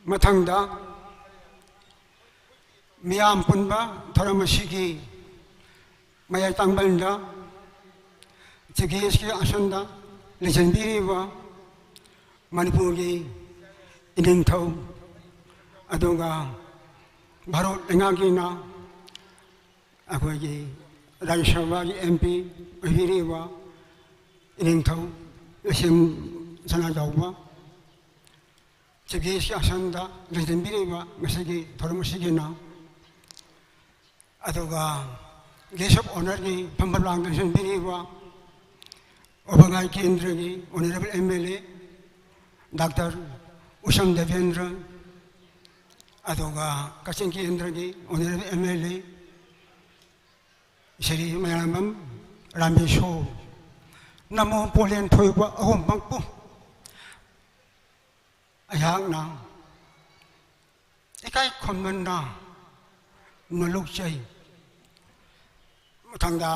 ꯃꯊꯪꯗ ꯃꯤꯌꯥꯝ ꯄꯨꯟꯕ ꯊꯧꯔꯝ ꯑꯁꯤꯒꯤ ꯃꯌꯥꯏ ꯇꯥꯡꯕꯜꯗ ꯆꯤꯐ ꯒꯦꯁꯀꯤ ꯑꯁꯣꯝꯗ ꯂꯩꯁꯤꯟꯕꯤꯔꯤꯕ ꯃꯅꯤꯄꯨꯔꯒꯤ ꯏꯅꯤꯡꯊꯧ, ꯑꯗꯨꯒ ꯚꯥꯔꯠ ꯂꯩꯉꯥꯛꯀꯤꯅ ꯑꯩꯈꯣꯏꯒꯤ ꯔꯥꯖ꯭ꯌ ꯁꯚꯥꯒꯤ ꯑꯦꯝ ꯄꯤ ꯑꯣꯏꯕꯤꯔꯤꯕ ꯏꯅꯤꯡꯊꯧ ꯂꯩꯁꯦꯝ ꯁꯅꯥꯖꯥꯎꯕ, ꯆꯤꯐ ꯒꯦꯁꯀꯤ ꯑꯁꯣꯝꯗ ꯂꯩꯁꯤꯟꯕꯤꯔꯤꯕ ꯉꯁꯤꯒꯤ ꯊꯧꯔꯝ ꯑꯁꯤꯒꯤꯅ, ꯑꯗꯨꯒ ꯒꯦꯁ ꯑꯣꯐ ꯑꯣꯅꯔꯒꯤ ꯐꯝꯐꯝ ꯂꯥꯡꯗ ꯂꯩꯁꯤꯟꯕꯤꯔꯤꯕ ꯋꯥꯕꯒꯥꯏ ꯀꯦꯟꯗ꯭ꯔꯒꯤ honourable M L A doctor Usham Debendra, ꯑꯗꯨꯒ ꯀꯛꯆꯤꯡ ꯀꯦꯟꯗ꯭ꯔꯒꯤ honourable M L A Shri Mayambam Ramesho, ꯅꯃꯣ ꯄꯣꯂꯦꯟ ꯊꯣꯏꯕ ꯑꯍꯨꯝꯃꯛꯄꯨ ꯑꯩꯍꯥꯛꯅ ꯏꯀꯥꯏ ꯈꯨꯝꯅꯅ ꯅꯣꯂꯨꯛꯆꯩ꯫ ꯃꯊꯪꯗ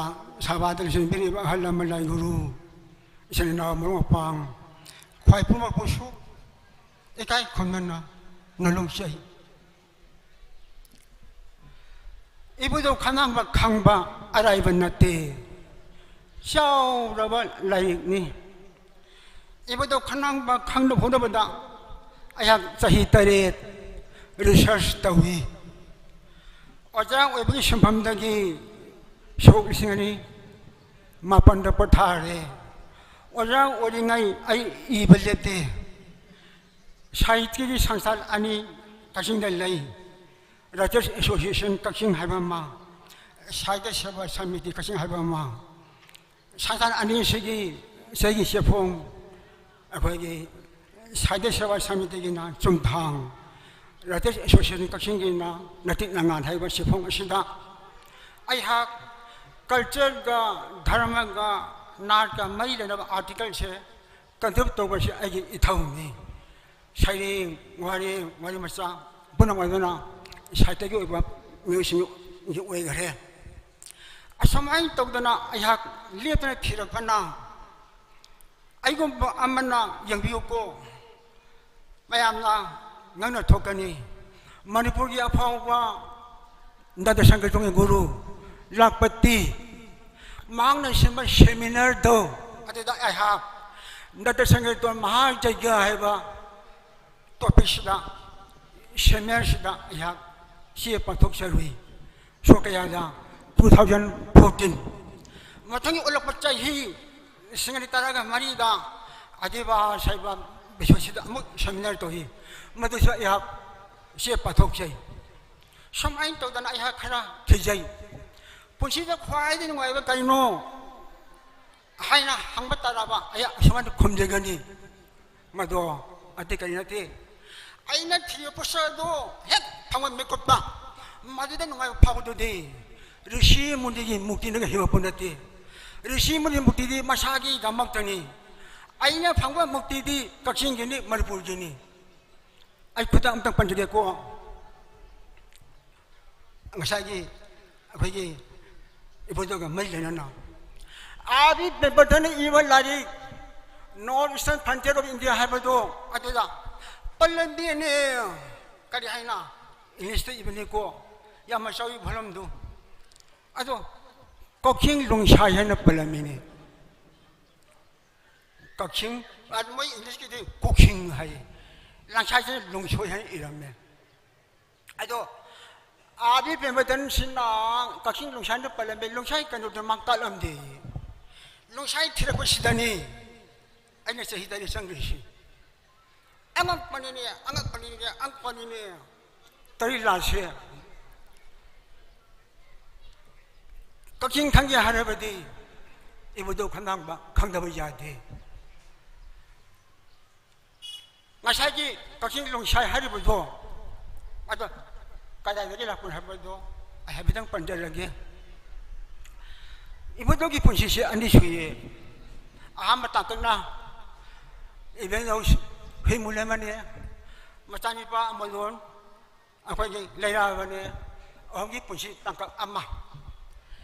ꯁꯚꯥꯗ ꯂꯩꯁꯤꯟꯕꯤꯔꯤꯕ ꯑꯍꯜ ꯂꯃꯟ, ꯂꯥꯏ ꯒꯨꯔꯨ, ꯏꯆꯤꯟ ꯏꯅꯥꯎ, ꯃꯔꯨꯞ ꯃꯄꯥꯡ, ꯈ꯭ꯋꯥꯏ ꯄꯨꯝꯅꯃꯛꯄꯨꯁꯨ ꯏꯀꯥꯏ ꯈꯨꯝꯅꯅ ꯅꯣꯂꯨꯛꯆꯩ꯫ ꯏꯕꯨꯙꯧ ꯈꯝꯂꯥꯡꯕ ꯈꯪꯕ ꯑꯔꯥꯏꯕ ꯅꯠꯇꯦ, ꯆꯥꯎꯔꯕ ꯂꯥꯏꯔꯤꯛꯅꯤ꯫ ꯏꯕꯨꯙꯧ ꯈꯝꯂꯥꯡꯕ ꯈꯪꯅꯕ ꯍꯣꯠꯅꯕꯗ ꯑꯩꯍꯥꯛ ꯆꯍꯤ ꯇꯔꯦꯠ ꯔꯤꯁꯔꯁ ꯇꯧꯏ꯫ ꯑꯣꯖꯥ ꯑꯣꯏꯕꯒꯤ ꯁꯤꯟꯐꯝꯗꯒꯤ ꯁꯣꯛ ꯂꯤꯁꯤꯡ ꯑꯅꯤ ꯃꯥꯄꯟꯗ ꯄꯣꯊꯥꯔꯦ꯫ ꯑꯣꯖꯥ ꯑꯣꯏꯔꯤꯉꯩ ꯑꯩ ꯏꯕ ꯂꯦꯞꯇꯦ꯫ ꯁꯥꯍꯤꯇ꯭ꯌꯒꯤ ꯁꯪꯁꯊꯥꯟ ꯑꯅꯤ ꯀꯛꯆꯤꯡꯗ ꯂꯩ, ꯔꯥꯏꯇꯔꯁ ꯑꯦꯁꯣꯁꯤꯌꯦꯁꯟ ꯀꯛꯆꯤꯡ ꯍꯥꯏꯕ ꯑꯃ, ꯁꯥꯍꯤꯇ꯭ꯌ ꯁꯦꯕꯥ ꯁꯃꯤꯇꯤ ꯀꯛꯆꯤꯡ ꯍꯥꯏꯕ ꯑꯃ꯫ ꯁꯪꯁꯊꯥꯟ ꯑꯅꯤꯁꯤꯒꯤ ꯆꯍꯤꯒꯤ ꯆꯦꯐꯣꯡ ꯑꯩꯈꯣꯏꯒꯤ ꯁꯥꯍꯤꯇ꯭ꯌ ꯁꯦꯕꯥ ꯁꯃꯤꯇꯤꯒꯤꯅ ꯆꯨꯝꯊꯥꯡ, ꯔꯥꯏꯇꯔꯁ ꯑꯦꯁꯣꯁꯤꯌꯦꯁꯟ ꯀꯛꯆꯤꯡꯒꯤꯅ ꯅꯇꯤꯛ ꯅꯉꯥꯟ ꯍꯥꯏꯕ ꯆꯦꯐꯣꯡ ꯑꯁꯤꯗ ꯑꯩꯍꯥꯛ ꯀꯜꯆꯔꯒ ꯙꯔꯃꯒ ꯅꯥꯠꯀ ꯃꯔꯤ ꯂꯩꯅꯕ ꯑꯥꯔꯇꯤꯀꯜꯁꯦ ꯀꯟꯇ꯭ꯔꯤꯕ꯭ꯌꯨꯠ ꯇꯧꯕꯁꯤ ꯑꯩꯒꯤ ꯏꯊꯧꯅꯤ꯫ ꯁꯩꯔꯦꯡ, ꯋꯥꯔꯦꯡ, ꯋꯥꯔꯤ ꯃꯆꯥ ꯄꯨꯝꯅꯃꯛ ꯑꯣꯏꯕꯅ ꯁꯥꯍꯤꯇ꯭ꯌꯒꯤ ꯑꯣꯏꯕ ꯃꯤꯑꯣꯏꯁꯤꯡꯒꯤ ꯑꯣꯏꯈ꯭ꯔꯦ꯫ ꯑꯁꯨꯃꯥꯏꯅ ꯇꯧꯗꯅ ꯑꯩꯍꯥꯛ ꯂꯦꯞꯇꯅ ꯊꯤꯔꯛꯄꯅ ꯑꯩꯒꯨꯝꯕ ꯑꯃꯅ ꯌꯦꯡꯕꯤꯌꯨꯀꯣ꯫ ꯃꯌꯥꯝꯅ ꯉꯛꯅ ꯊꯣꯛꯀꯅꯤ꯫ ꯃꯅꯤꯄꯨꯔꯒꯤ ꯑꯐꯥꯎꯕ ꯅꯥꯇ꯭ꯌ ꯁꯪꯒꯤꯠꯀꯤ ꯒꯨꯔꯨ ꯂꯥꯛꯄꯇꯤ ꯃꯍꯥꯛꯅ ꯁꯤꯟꯕ ꯁꯦꯃꯤꯅꯥꯔꯗꯣ, ꯑꯗꯨꯗ ꯑꯩꯍꯥꯛ ꯅꯥꯇ꯭ꯌ ꯁꯪꯒꯤꯠꯀꯤ ꯃꯍꯥꯌꯖ꯭ꯌ ꯍꯥꯏꯕ ꯇꯣꯄꯤꯛꯁꯤꯗ, ꯁꯦꯃꯤꯅꯥꯔꯁꯤꯗ ꯑꯩꯍꯥꯛ ꯆꯦ ꯄꯥꯊꯣꯛꯆꯔꯨꯏ꯫ ꯁꯣꯛ ꯀꯌꯥꯗ, two thousand fourteen꯫ ꯃꯊꯪꯒꯤ ꯑꯣꯜꯂꯛꯄ ꯆꯍꯤ ꯂꯤꯁꯤꯡ ꯑꯅꯤ ꯇꯔꯥꯒ ꯃꯔꯤꯗ ꯑꯗꯤꯕꯥ ꯁꯥꯏꯕ ꯕꯤꯁ꯭ꯋꯁꯤꯗ ꯑꯃꯨꯛ ꯁꯦꯃꯤꯅꯥꯔ ꯇꯧꯏ꯫ ꯃꯗꯨꯁꯨ ꯑꯩꯍꯥꯛ ꯆꯦ ꯄꯥꯊꯣꯛꯆꯩ꯫ ꯁꯨꯃꯥꯏꯅ ꯇꯧꯗꯅ ꯑꯩꯍꯥꯛ ꯈꯔ ꯊꯤꯖꯩ꯫ ꯄꯨꯟꯁꯤꯗ ꯈ꯭ꯋꯥꯏꯗꯒꯤ ꯅꯨꯡꯉꯥꯏꯕ ꯀꯔꯤꯅꯣ ꯍꯥꯏꯅ ꯍꯪꯕ ꯇꯥꯔꯕ, ꯑꯩꯍꯥꯛ ꯑꯁꯨꯃꯥꯏꯅ ꯈꯨꯝꯖꯒꯅꯤ꯫ ꯃꯗꯣ ꯑꯇꯩ ꯀꯔꯤ ꯅꯠꯇꯦ꯫ ꯑꯩꯅ ꯊꯤꯕ ꯄꯣꯠꯁꯛ ꯑꯗꯨ ꯍꯦꯛ ꯐꯪꯕ ꯃꯤꯀꯨꯞꯇ ꯃꯗꯨꯗ ꯅꯨꯡꯉꯥꯏꯕ ꯐꯥꯎꯕꯗꯨꯗꯤ ꯔꯤꯁꯤ ꯃꯨꯅꯤꯒꯤ ꯃꯨꯛꯇꯤꯅꯒ ꯍꯦꯟꯕ ꯄꯣꯠ ꯅꯠꯇꯦ꯫ ꯔꯤꯁꯤ ꯃꯨꯅꯤ ꯃꯨꯛꯇꯤꯗꯤ ꯃꯁꯥꯒꯤꯗꯃꯛꯇꯅꯤ꯫ ꯑꯩꯅ ꯐꯪꯕ ꯃꯨꯛꯇꯤꯗꯤ ꯀꯛꯆꯤꯡꯒꯤꯅꯤ, ꯃꯅꯤꯄꯨꯔꯒꯤꯅꯤ꯫ ꯑꯩ ꯈꯨꯗꯝ ꯑꯝꯇꯪ ꯄꯟꯖꯒꯦꯀꯣ꯫ ꯉꯁꯥꯏꯒꯤ ꯑꯩꯈꯣꯏꯒꯤ ꯏꯕꯨꯙꯧꯒ ꯃꯔꯤ ꯂꯩꯅꯅ ꯑꯥꯔ ꯕꯤ ꯄꯦꯝꯕꯊꯟꯅ ꯏꯕ ꯂꯥꯏꯔꯤꯛ North Eastern Frontier of India ꯍꯥꯏꯕꯗꯣ, ꯑꯗꯨꯗ ꯄꯜꯂꯝꯕꯤꯅꯦ꯫ ꯀꯔꯤ ꯍꯥꯏꯅ? ꯏꯪꯂꯤꯁꯇ ꯏꯕꯅꯤꯀꯣ, ꯌꯥꯝꯅ ꯆꯥꯎꯏ ꯐꯂꯝꯗꯨ꯫ ꯑꯗꯣ ꯀꯛꯆꯤꯡ ꯂꯣꯡꯁꯥꯏ ꯍꯥꯏꯅ ꯄꯜꯂꯝꯃꯤꯅꯦ꯫ ꯀꯛꯆꯤꯡ, ꯑꯗꯨ ꯃꯣꯏ ꯏꯪꯂꯤꯁꯀꯤꯗꯤ ꯀꯣꯛꯁꯤꯡ ꯍꯥꯏꯌꯦ꯫ ꯂꯪꯁꯥꯏꯁꯤꯅ ꯂꯣꯡꯁꯣꯏ ꯍꯥꯏꯅ ꯏꯔꯝꯃꯦ꯫ ꯑꯗꯣ ꯑꯥꯔ ꯕꯤ ꯄꯦꯝꯕꯊꯟꯁꯤꯅ ꯀꯛꯆꯤꯡ ꯂꯣꯡꯁꯥꯏꯗ ꯄꯜꯂꯝꯃꯦ, ꯂꯣꯡꯁꯥꯏ ꯀꯩꯅꯣꯗ ꯃꯥ ꯇꯥꯛꯂꯝꯗꯦ꯫ ꯂꯣꯡꯁꯥꯏ ꯊꯤꯔꯛꯄꯁꯤꯗꯅꯤ ꯑꯩꯅ ꯆꯍꯤ ꯇꯔꯦꯠ ꯆꯪꯈ꯭ꯔꯤꯁꯤ꯫ ꯑꯉꯛꯄꯅꯤꯅꯦ, ꯑꯉꯛꯄꯅꯤꯅꯦ, ꯑꯉꯛꯄꯅꯤꯅꯦ꯫ ꯇꯔꯤ ꯂꯥꯁꯦ꯫ ꯀꯛꯆꯤꯡ ꯈꯪꯒꯦ ꯍꯥꯏꯔꯕꯗꯤ ꯏꯕꯨꯙꯧ ꯈꯝꯂꯥꯡꯕ ꯈꯪꯗꯕ ꯌꯥꯗꯦ꯫ ꯉꯁꯥꯏꯒꯤ ꯀꯛꯆꯤꯡ ꯂꯣꯡꯁꯥꯏ ꯍꯥꯏꯔꯤꯕꯗꯣ, ꯑꯗꯣ ꯀꯗꯥꯏꯗꯒꯤ ꯂꯥꯛꯄꯅꯣ ꯍꯥꯏꯕꯗꯣ ꯑꯩ ꯍꯥꯏꯐꯦꯠꯇꯪ ꯄꯟꯖꯔꯒꯦ꯫ ꯏꯕꯨꯙꯧꯒꯤ ꯄꯨꯟꯁꯤꯁꯦ ꯑꯅꯤ ꯁꯨꯏꯌꯦ꯫ ꯑꯍꯥꯟꯕ ꯇꯥꯡꯀꯛꯅ ꯏꯕꯦꯟꯗꯧ ꯍꯨꯏꯃꯨꯂꯦꯝꯕꯅꯦ, ꯃꯆꯥꯅꯤꯄꯥ ꯑꯃꯣꯂꯣꯟ ꯑꯩꯈꯣꯏꯒꯤ ꯂꯩꯔꯥꯕꯅꯦ꯫ ꯑꯍꯨꯝꯒꯤ ꯄꯨꯟꯁꯤ ꯇꯥꯡꯀꯛ ꯑꯃ꯫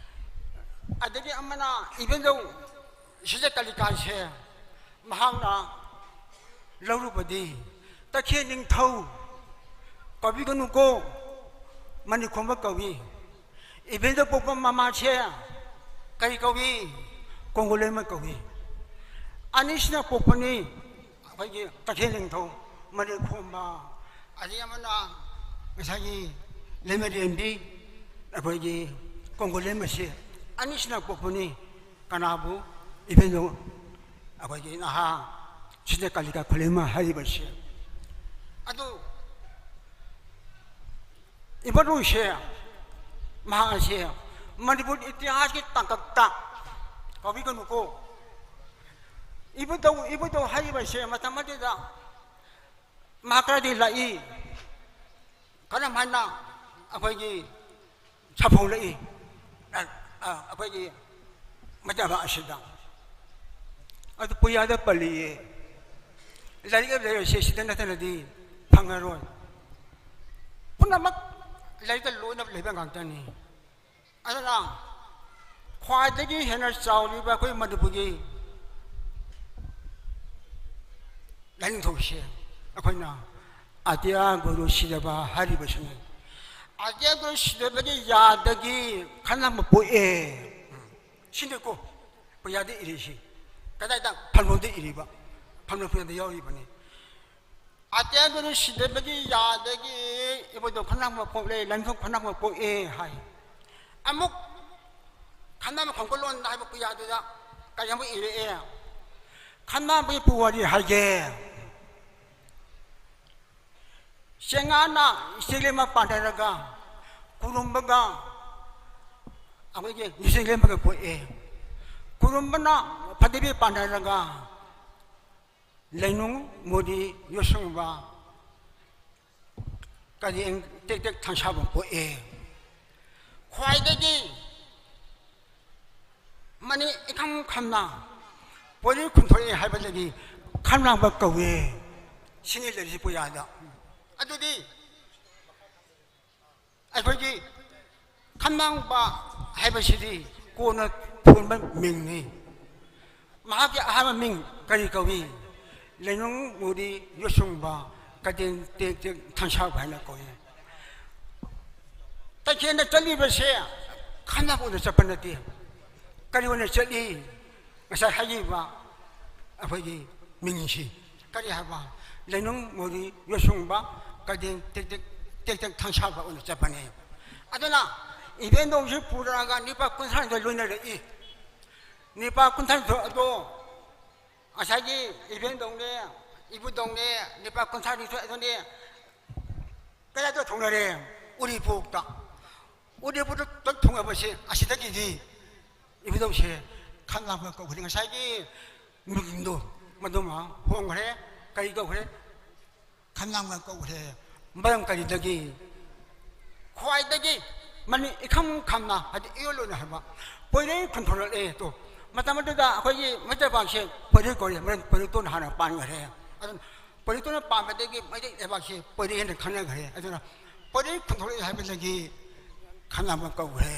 ꯑꯗꯒꯤ ꯑꯃꯅ ꯏꯕꯦꯟꯗꯧ ꯁꯤꯖ ꯀꯥꯂꯤꯀꯥꯁꯦ ꯃꯍꯥꯛꯅ ꯂꯧꯔꯨꯕꯗꯤ ꯇꯈꯦꯜ ꯅꯤꯡꯊꯧ ꯀꯧꯕꯤꯒꯅꯨꯀꯣ, ꯃꯅꯤꯈꯣꯝꯕ ꯀꯧꯏ꯫ ꯏꯕꯦꯟꯗꯧ ꯄꯣꯛꯄ ꯃꯃꯥꯁꯦ ꯀꯔꯤ ꯀꯧꯏ? ꯀꯣꯡꯒꯣꯂꯦꯝꯕ ꯀꯧꯏ꯫ ꯑꯅꯤꯁꯤꯅ ꯄꯣꯛꯄꯅꯤ ꯑꯩꯈꯣꯏꯒꯤ ꯇꯈꯦꯜ ꯅꯤꯡꯊꯧ ꯃꯅꯤꯈꯣꯝꯕ, ꯑꯗꯒꯤ ꯑꯃꯅ ꯉꯁꯥꯏꯒꯤ ꯂꯩꯃꯔꯦꯟꯕꯤ ꯑꯩꯈꯣꯏꯒꯤ ꯀꯣꯡꯒꯣꯂꯦꯝꯕꯁꯦ꯫ ꯑꯅꯤꯁꯤꯅ ꯄꯣꯛꯄꯅꯤ ꯀꯅꯥꯕꯨ? ꯏꯕꯦꯟꯗꯧ ꯑꯩꯈꯣꯏꯒꯤ ꯅꯍꯥ ꯁꯤꯖ ꯀꯥꯂꯤꯀꯥ ꯈꯨꯂꯦꯝꯃ ꯍꯥꯏꯔꯤꯕꯁꯦ꯫ ꯑꯗꯨ ꯏꯕꯗꯧꯁꯦ, ꯃꯍꯥꯛ ꯑꯁꯦ ꯃꯅꯤꯄꯨꯔ ꯏꯇꯤꯍꯥꯁꯀꯤ ꯇꯥꯡꯀꯛꯇ ꯀꯧꯕꯤꯒꯅꯨꯀꯣ꯫ ꯏꯕꯨꯙꯧ, ꯏꯕꯨꯙꯧ ꯍꯥꯏꯔꯤꯕꯁꯦ ꯃꯇꯝ ꯑꯗꯨꯗ ꯃꯍꯥꯛ ꯈꯔꯗꯤ ꯂꯥꯛꯏ, ꯀꯔꯝ ꯍꯥꯏꯅ ꯑꯩꯈꯣꯏꯒꯤ ꯁꯥꯐꯣꯡꯂꯛꯏ, ꯑ, ꯑ, ꯑꯩꯈꯣꯏꯒꯤ ꯃꯩꯇꯩ ꯃꯌꯦꯛ ꯑꯁꯤꯗ꯫ ꯑꯗꯨ ꯄꯨꯌꯥꯗ ꯄꯜꯂꯤꯌꯦ꯫ ꯂꯥꯏꯔꯤꯛ ꯂꯥꯏꯔꯤꯛꯁꯦ ꯁꯤꯗ ꯅꯠꯇꯅꯗꯤ ꯐꯪꯉꯔꯣꯏ꯫ ꯄꯨꯝꯅꯃꯛ ꯂꯥꯏꯔꯤꯛꯇ ꯂꯣꯏꯅ ꯂꯩꯕ ꯉꯥꯛꯇꯅꯤ꯫ ꯑꯗꯨꯅ ꯈ꯭ꯋꯥꯏꯗꯒꯤ ꯍꯦꯟꯅ ꯆꯥꯎꯔꯤꯕ ꯑꯩꯈꯣꯏ ꯃꯅꯤꯄꯨꯔꯒꯤ ꯂꯥꯏꯅꯤꯡꯊꯧꯁꯦ ꯑꯩꯈꯣꯏꯅ ꯑꯇꯤꯌꯥ ꯒꯨꯔꯨ ꯁꯤꯗꯕ ꯍꯥꯏꯔꯤꯕꯁꯤꯅꯤ꯫ ꯑꯇꯤꯌꯥ ꯒꯨꯔꯨ ꯁꯤꯗꯕꯒꯤ ꯌꯥꯗꯒꯤ ꯈꯟꯅꯕ ꯄꯣꯛꯑꯦ꯫ ꯁꯤꯅꯤꯀꯣ ꯄꯨꯌꯥꯗ ꯏꯔꯤꯁꯤ꯫ ꯀꯗꯥꯏꯗ? ꯐꯝꯂꯣꯟꯗ ꯏꯔꯤꯕ꯫ ꯐꯝꯂꯣꯟ ꯄꯨꯌꯥꯗ ꯌꯥꯎꯔꯤꯕꯅꯤ꯫ ꯑꯇꯤꯌꯥ ꯒꯨꯔꯨ ꯁꯤꯗꯕꯒꯤ ꯌꯥꯗꯒꯤ ꯏꯕꯨꯙꯧ ꯈꯟꯅꯕ ꯄꯣꯛꯂꯦ, ꯂꯥꯏꯅꯤꯡꯊꯧ ꯈꯟꯅꯕ ꯄꯣꯛꯑꯦ ꯍꯥꯏ꯫ ꯑꯃꯨꯛ ꯈꯟꯅꯕ ꯈꯣꯡꯒꯨꯜꯂꯣꯟꯗ ꯍꯥꯏꯕ ꯄꯨꯌꯥꯗꯨꯗ ꯀꯔꯤ ꯑꯃ ꯏꯔꯛꯑꯦ? ꯈꯟꯅꯕꯒꯤ ꯄꯨꯋꯥꯔꯤ ꯍꯥꯏꯒꯦ꯫ ꯆꯦꯉꯥꯅ ꯏꯆꯦꯛꯂꯦꯝ ꯑꯃ ꯄꯥꯟꯅꯔꯒ ꯀꯨꯔꯨꯝꯕꯒ ꯑꯩꯈꯣꯏꯒꯤ ꯏꯆꯦꯛꯂꯦꯝꯕꯒ ꯄꯣꯛꯑꯦ꯫ ꯀꯨꯔꯨꯝꯕꯅ ꯐꯟꯗꯤꯕꯤ ꯄꯥꯟꯅꯔꯒ ꯂꯩꯅꯨꯡ ꯃꯣꯗꯤ ꯌꯣꯠꯁꯨꯡꯕ ꯀꯔꯤ ꯇꯦꯛ ꯇꯦꯛ ꯊꯥꯡꯁꯥꯕ ꯄꯣꯛꯑꯦ꯫ ꯈ꯭ꯋꯥꯏꯗꯒꯤ ꯈꯝꯂꯥꯡ, ꯄꯣꯏꯔꯩ ꯈꯨꯟꯊꯣꯂꯛꯏ ꯍꯥꯏꯕꯗꯒꯤ ꯈꯝꯂꯥꯡꯕ ꯀꯧꯏ꯫ ꯁꯤꯅꯤ ꯂꯩꯔꯤꯁꯤ ꯄꯨꯌꯥꯗ꯫ ꯑꯗꯨꯗꯤ ꯑꯩꯈꯣꯏꯒꯤ ꯈꯝꯂꯥꯡꯕ ꯍꯥꯏꯕꯁꯤꯗꯤ ꯀꯣꯟꯅ ꯊꯣꯟꯕ ꯃꯤꯡꯅꯤ꯫ ꯃꯍꯥꯛꯀꯤ ꯑꯍꯥꯟꯕ ꯃꯤꯡ ꯀꯔꯤ ꯀꯧꯏ? ꯂꯩꯅꯨꯡ ꯃꯨꯔꯤ ꯌꯣꯠꯁꯨꯡꯕ ꯀꯗꯦꯟ ꯇꯦꯛ ꯇꯦꯛ ꯊꯥꯡꯁꯥꯕ ꯍꯥꯏꯅ ꯀꯧꯏ꯫ ꯇꯈꯦꯜꯗ ꯆꯠꯂꯤꯕꯁꯦ ꯈꯝꯂꯥꯡꯕ ꯑꯣꯏꯅ ꯆꯠꯄ ꯅꯠꯇꯦ꯫ ꯀꯔꯤ ꯑꯣꯏꯅ ꯆꯠꯂꯤ? ꯉꯁꯥꯏ ꯍꯥꯏꯈꯤꯕ ꯑꯩꯈꯣꯏꯒꯤ ꯃꯤꯡꯁꯤ ꯀꯔꯤ ꯍꯥꯏꯕ? ꯂꯩꯅꯨꯡ ꯃꯨꯔꯤ ꯌꯣꯠꯁꯨꯡꯕ ꯀꯗꯦꯟ ꯇꯦꯛ ꯇꯦꯛ, ꯇꯦꯛ ꯇꯦꯛ ꯊꯥꯡꯁꯥꯕ ꯑꯣꯏꯅ ꯆꯠꯄꯅꯦ꯫ ꯑꯗꯨꯅ ꯏꯕꯦꯟꯗꯧꯁꯤ ꯄꯨꯔꯛꯑꯒ ꯅꯤꯄꯥ ꯀꯨꯟꯊ꯭ꯔꯥꯅꯤꯊꯣꯏ ꯂꯣꯏꯅꯔꯛꯏ꯫ ꯅꯤꯄꯥ ꯀꯨꯟꯊ꯭ꯔꯥꯅꯤꯊꯣꯏ ꯑꯗꯣ ꯉꯁꯥꯏꯒꯤ ꯏꯕꯦꯟꯗꯧꯅꯦ, ꯏꯕꯨꯗꯧꯅꯦ, ꯅꯤꯄꯥ ꯀꯨꯟꯊ꯭ꯔꯥꯅꯤꯊꯣꯏ ꯑꯗꯨꯅꯦ ꯀꯗꯥꯏꯗ ꯊꯨꯡꯅꯔꯦ? ꯎꯔꯤꯄꯣꯛꯇ꯫ ꯎꯔꯤꯄꯣꯛꯇ ꯊꯨꯡꯅꯕꯁꯦ ꯑꯁꯤꯗꯒꯤꯗꯤ ꯏꯕꯨꯗꯧꯁꯦ ꯈꯝꯂꯥꯡꯕ ꯀꯧꯈ꯭ꯔꯦ꯫ ꯉꯁꯥꯏꯒꯤ ꯃꯤꯡꯗꯣ ꯃꯗꯨꯃ ꯍꯣꯡꯈ꯭ꯔꯦ꯫ ꯀꯔꯤ ꯀꯧꯈ꯭ꯔꯦ? ꯈꯝꯂꯥꯡꯕ ꯀꯧꯈ꯭ꯔꯦ꯫ ꯃꯔꯝ ꯀꯔꯤꯗꯒꯤ? ꯈ꯭ꯋꯥꯏꯗꯒꯤ ꯃꯅꯤ ꯏꯈꯝ ꯈꯝꯅ, ꯍꯥꯏꯗꯤ ꯏꯌꯣꯜ ꯑꯣꯏꯅ ꯍꯥꯏꯕ, ꯄꯣꯏꯔꯩ ꯈꯨꯟꯊꯣꯂꯛꯑꯦ꯫ ꯇꯣ, ꯃꯇꯝ ꯑꯗꯨꯗ ꯑꯩꯈꯣꯏꯒꯤ ꯃꯩꯇꯩ ꯄꯥꯛꯁꯦ ꯄꯣꯏꯔꯩ ꯀꯧꯔꯦ, ꯃꯔꯝ ꯄꯣꯏꯔꯩꯇꯣꯟ ꯍꯥꯟꯅ ꯄꯥꯟꯈ꯭ꯔꯦ꯫ ꯑꯗꯨꯅ ꯄꯣꯏꯔꯩꯇꯣꯟꯅ ꯄꯥꯟꯕꯗꯒꯤ ꯃꯩꯇꯩ ꯂꯩꯕꯥꯛꯁꯦ ꯄꯣꯏꯔꯩ ꯍꯥꯏꯅ ꯈꯪꯅꯈ꯭ꯔꯦ꯫ ꯑꯗꯨꯅ ꯄꯣꯏꯔꯩ ꯈꯨꯟꯊꯣꯂꯛꯑꯦ ꯍꯥꯏꯕꯗꯒꯤ ꯈꯝꯂꯥꯡꯕ ꯀꯧꯈ꯭ꯔꯦ꯫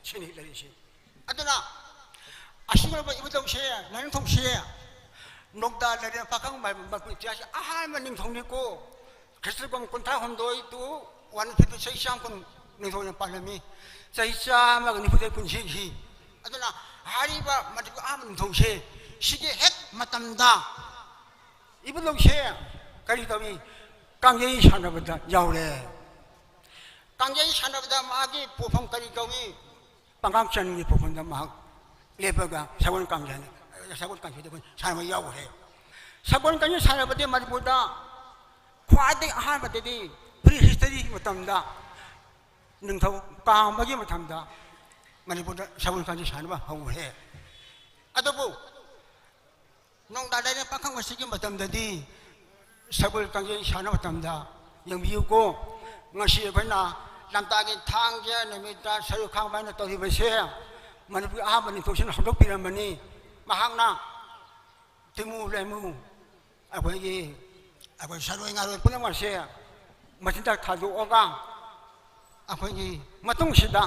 ꯁꯤꯅꯤ ꯂꯩꯔꯤꯁꯦ꯫ ꯑꯗꯨꯅ ꯑꯁꯤꯒꯨꯝꯕ ꯏꯕꯨꯙꯧꯁꯦ, ꯂꯥꯏꯅꯤꯡꯊꯧꯁꯦ ꯅꯣꯡꯗꯥ ꯂꯥꯏꯔꯦꯟ ꯄꯥꯈꯪ ꯃꯥꯏꯕꯝ ꯃꯄꯨ ꯏꯇꯤꯍꯥꯁꯀꯤ ꯑꯍꯥꯟꯕ ꯅꯤꯡꯊꯧꯅꯤꯀꯣ꯫ ꯈ꯭ꯔꯤꯁꯇ ꯀꯨꯝ ꯀꯨꯟꯊ꯭ꯔꯥ ꯍꯨꯝꯗꯣꯏ to one fifty ꯆꯍꯤ ꯆꯥꯝ ꯀꯨꯟ ꯅꯤꯡꯊꯧꯅ ꯄꯥꯜꯂꯝꯃꯤ꯫ ꯆꯍꯤ ꯆꯥꯝꯃꯒ ꯅꯤꯐꯨꯗ ꯄꯨꯟꯁꯤꯈꯤ꯫ ꯑꯗꯨꯅ ꯍꯥꯏꯔꯤꯕ ꯃꯅꯤꯄꯨꯔ ꯑꯍꯥꯟꯕ ꯅꯤꯡꯊꯧꯁꯦ ꯁꯤꯒꯤ ꯍꯦꯛ ꯃꯇꯝꯗ ꯏꯕꯨꯙꯧꯁꯦ ꯀꯔꯤ ꯇꯧꯏ? ꯀꯥꯡꯖꯩ ꯁꯥꯟꯅꯕꯗ ꯌꯥꯎꯔꯦ꯫ ꯀꯥꯡꯖꯩ ꯁꯥꯟꯅꯕꯗ ꯃꯥꯒꯤ ꯄꯣꯠꯐꯝ ꯀꯔꯤ ꯀꯧꯏ? ꯄꯥꯡꯒꯥꯡꯆꯟꯒꯤ ꯄꯣꯠꯐꯝꯗ ꯃꯍꯥꯛ ꯂꯦꯞꯄꯒ ꯁꯒꯣꯜ ꯀꯥꯡꯖꯩ, ꯁꯒꯣꯜ ꯀꯥꯡꯖꯩꯗ ꯑꯩꯈꯣꯏ ꯁꯥꯟꯅꯕ ꯌꯥꯎꯈ꯭ꯔꯦ꯫ ꯁꯒꯣꯜ ꯀꯥꯡꯖꯩ ꯁꯥꯟꯅꯕꯗꯤ ꯃꯅꯤꯄꯨꯔꯗ ꯈ꯭ꯋꯥꯏꯗꯒꯤ ꯑꯍꯥꯟꯕꯗꯗꯤ pre history ꯒꯤ ꯃꯇꯝꯗ ꯅꯤꯡꯊꯧ ꯀꯥꯝꯕꯒꯤ ꯃꯇꯝꯗ ꯃꯅꯤꯄꯨꯔꯗ ꯁꯒꯣꯜ ꯀꯥꯡꯖꯩ ꯁꯥꯟꯅꯕ ꯍꯧꯈ꯭ꯔꯦ꯫ ꯑꯗꯨꯕꯨ ꯅꯣꯡꯗꯥ ꯂꯥꯏꯔꯦꯟ ꯄꯥꯈꯪ ꯑꯁꯤꯒꯤ ꯃꯇꯝꯗꯗꯤ ꯁꯒꯣꯜ ꯀꯥꯡꯖꯩ ꯁꯥꯟꯅꯕ ꯃꯇꯝꯗ ꯌꯦꯡꯕꯤꯌꯨꯀꯣ꯫ ꯉꯁꯤ ꯑꯩꯈꯣꯏꯅ ꯂꯝꯇꯥꯒꯤ ꯊꯥꯡꯖ ꯅꯨꯃꯤꯠꯇ ꯁꯔꯨ ꯈꯥꯡꯕ ꯍꯥꯏꯅ ꯇꯧꯔꯤꯕꯁꯦ ꯃꯅꯤꯄꯨꯔꯒꯤ ꯑꯍꯥꯟꯕ ꯅꯤꯡꯊꯧꯁꯤꯡꯅ ꯍꯧꯗꯣꯛꯄꯤꯔꯝꯕꯅꯤ꯫ ꯃꯍꯥꯛꯅ ꯇꯤꯃꯨ ꯂꯦꯃꯨ, ꯑꯩꯈꯣꯏꯒꯤ, ꯑꯩꯈꯣꯏ ꯁꯥꯔꯣꯏ ꯉꯥꯔꯣꯏ ꯄꯨꯝꯅꯃꯛꯁꯦ ꯃꯆꯤꯟꯖꯥꯛ ꯊꯥꯗꯣꯛꯑꯒ, ꯑꯩꯈꯣꯏꯒꯤ ꯃꯇꯨꯡꯁꯤꯗ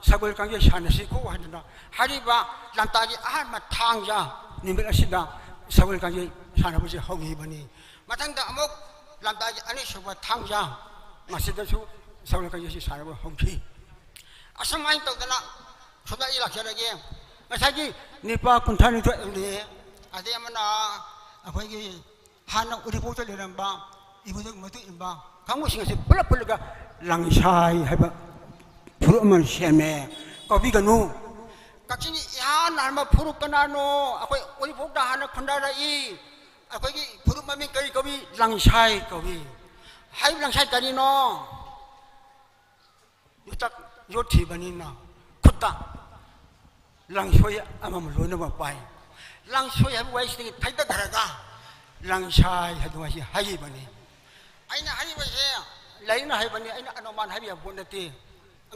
ꯁꯒꯣꯜ ꯀꯥꯡꯖꯩ ꯁꯥꯟꯅꯁꯤꯀꯣ ꯍꯥꯏꯗꯅ ꯍꯥꯏꯔꯤꯕ ꯂꯝꯇꯥꯒꯤ ꯑꯍꯥꯟꯕ ꯊꯥꯡꯖ ꯅꯨꯃꯤꯠ ꯑꯁꯤꯗ ꯁꯒꯣꯜ ꯀꯥꯡꯖꯩ ꯁꯥꯟꯅꯕꯁꯦ ꯍꯧꯈꯤꯕꯅꯤ꯫ ꯃꯊꯪꯗ ꯑꯃꯨꯛ ꯂꯝꯇꯥꯒꯤ ꯑꯅꯤꯁꯨꯕ ꯊꯥꯡꯖ ꯃꯁꯤꯗꯁꯨ ꯁꯒꯣꯜ ꯀꯥꯡꯖꯩꯁꯤ ꯁꯥꯟꯅꯕ ꯍꯧꯈꯤ꯫ ꯑꯁꯨꯃꯥꯏꯅ ꯇꯧꯗꯅ ꯁꯣꯝꯗ ꯑꯩ ꯂꯥꯛꯆꯔꯒꯦ꯫ ꯉꯁꯥꯏꯒꯤ ꯅꯤꯄꯥ ꯀꯨꯟꯊ꯭ꯔꯥꯅꯤꯊꯣꯏ ꯑꯦꯝ ꯑꯦꯜ ꯑꯦ, ꯑꯗꯩ ꯑꯃꯅ ꯑꯩꯈꯣꯏꯒꯤ ꯍꯥꯟꯅ ꯎꯔꯤꯄꯣꯛꯇ ꯂꯩꯔꯝꯕ ꯏꯕꯨꯙꯧꯒꯤ ꯃꯇꯨꯡ ꯏꯟꯕ ꯀꯥꯡꯕꯨꯁꯤꯡ ꯑꯁꯤ ꯄꯨꯂꯞ ꯄꯨꯜꯂꯒ ꯂꯪꯁꯥꯏ ꯍꯥꯏꯕ ꯐꯨꯔꯨꯞ ꯑꯃ ꯁꯦꯝꯃꯦ꯫ ꯀꯥꯎꯕꯤꯒꯅꯨ꯫ ꯀꯛꯆꯤꯡꯒꯤ ꯏꯍꯥꯟ ꯍꯥꯟꯕ ꯐꯨꯔꯨꯞ ꯀꯅꯥꯅꯣ? ꯑꯩꯈꯣꯏ ꯎꯔꯤꯄꯣꯛꯇ ꯍꯥꯟꯅ ꯈꯨꯟꯗꯥꯔꯛꯏ꯫ ꯑꯩꯈꯣꯏꯒꯤ ꯐꯨꯔꯨꯞ ꯃꯃꯤꯡ ꯀꯔꯤ ꯀꯧꯏ? ꯂꯪꯁꯥꯏ ꯀꯧꯏ꯫ ꯍꯥꯏꯔꯤꯕ ꯂꯪꯁꯥꯏ ꯀꯔꯤꯅꯣ? ꯌꯣꯠꯆꯥꯛ ꯌꯣꯠꯈꯤꯕꯅꯤꯅ ꯈꯨꯠꯇ ꯂꯪꯁꯣꯏ ꯑꯃꯃꯝ ꯂꯣꯏꯅꯃꯛ ꯄꯥꯏ꯫ ꯂꯪꯁꯣꯏ ꯍꯥꯏꯕ ꯋꯥꯍꯩꯁꯤꯗꯒꯤ ꯊꯩꯗꯊꯔꯒ ꯂꯪꯁꯥꯏ ꯍꯥꯏꯕ ꯋꯥꯍꯩꯁꯤ ꯍꯥꯏꯈꯤꯕꯅꯤ꯫ ꯑꯩꯅ ꯍꯥꯏꯔꯤꯕꯁꯦ ꯂꯥꯏꯔꯤꯛꯅ ꯍꯥꯏꯕꯅꯤ, ꯑꯩꯅ ꯑꯅꯨꯃꯥꯟ ꯍꯥꯏꯕ ꯌꯥꯕ ꯄꯣꯠ ꯅꯠꯇꯦ꯫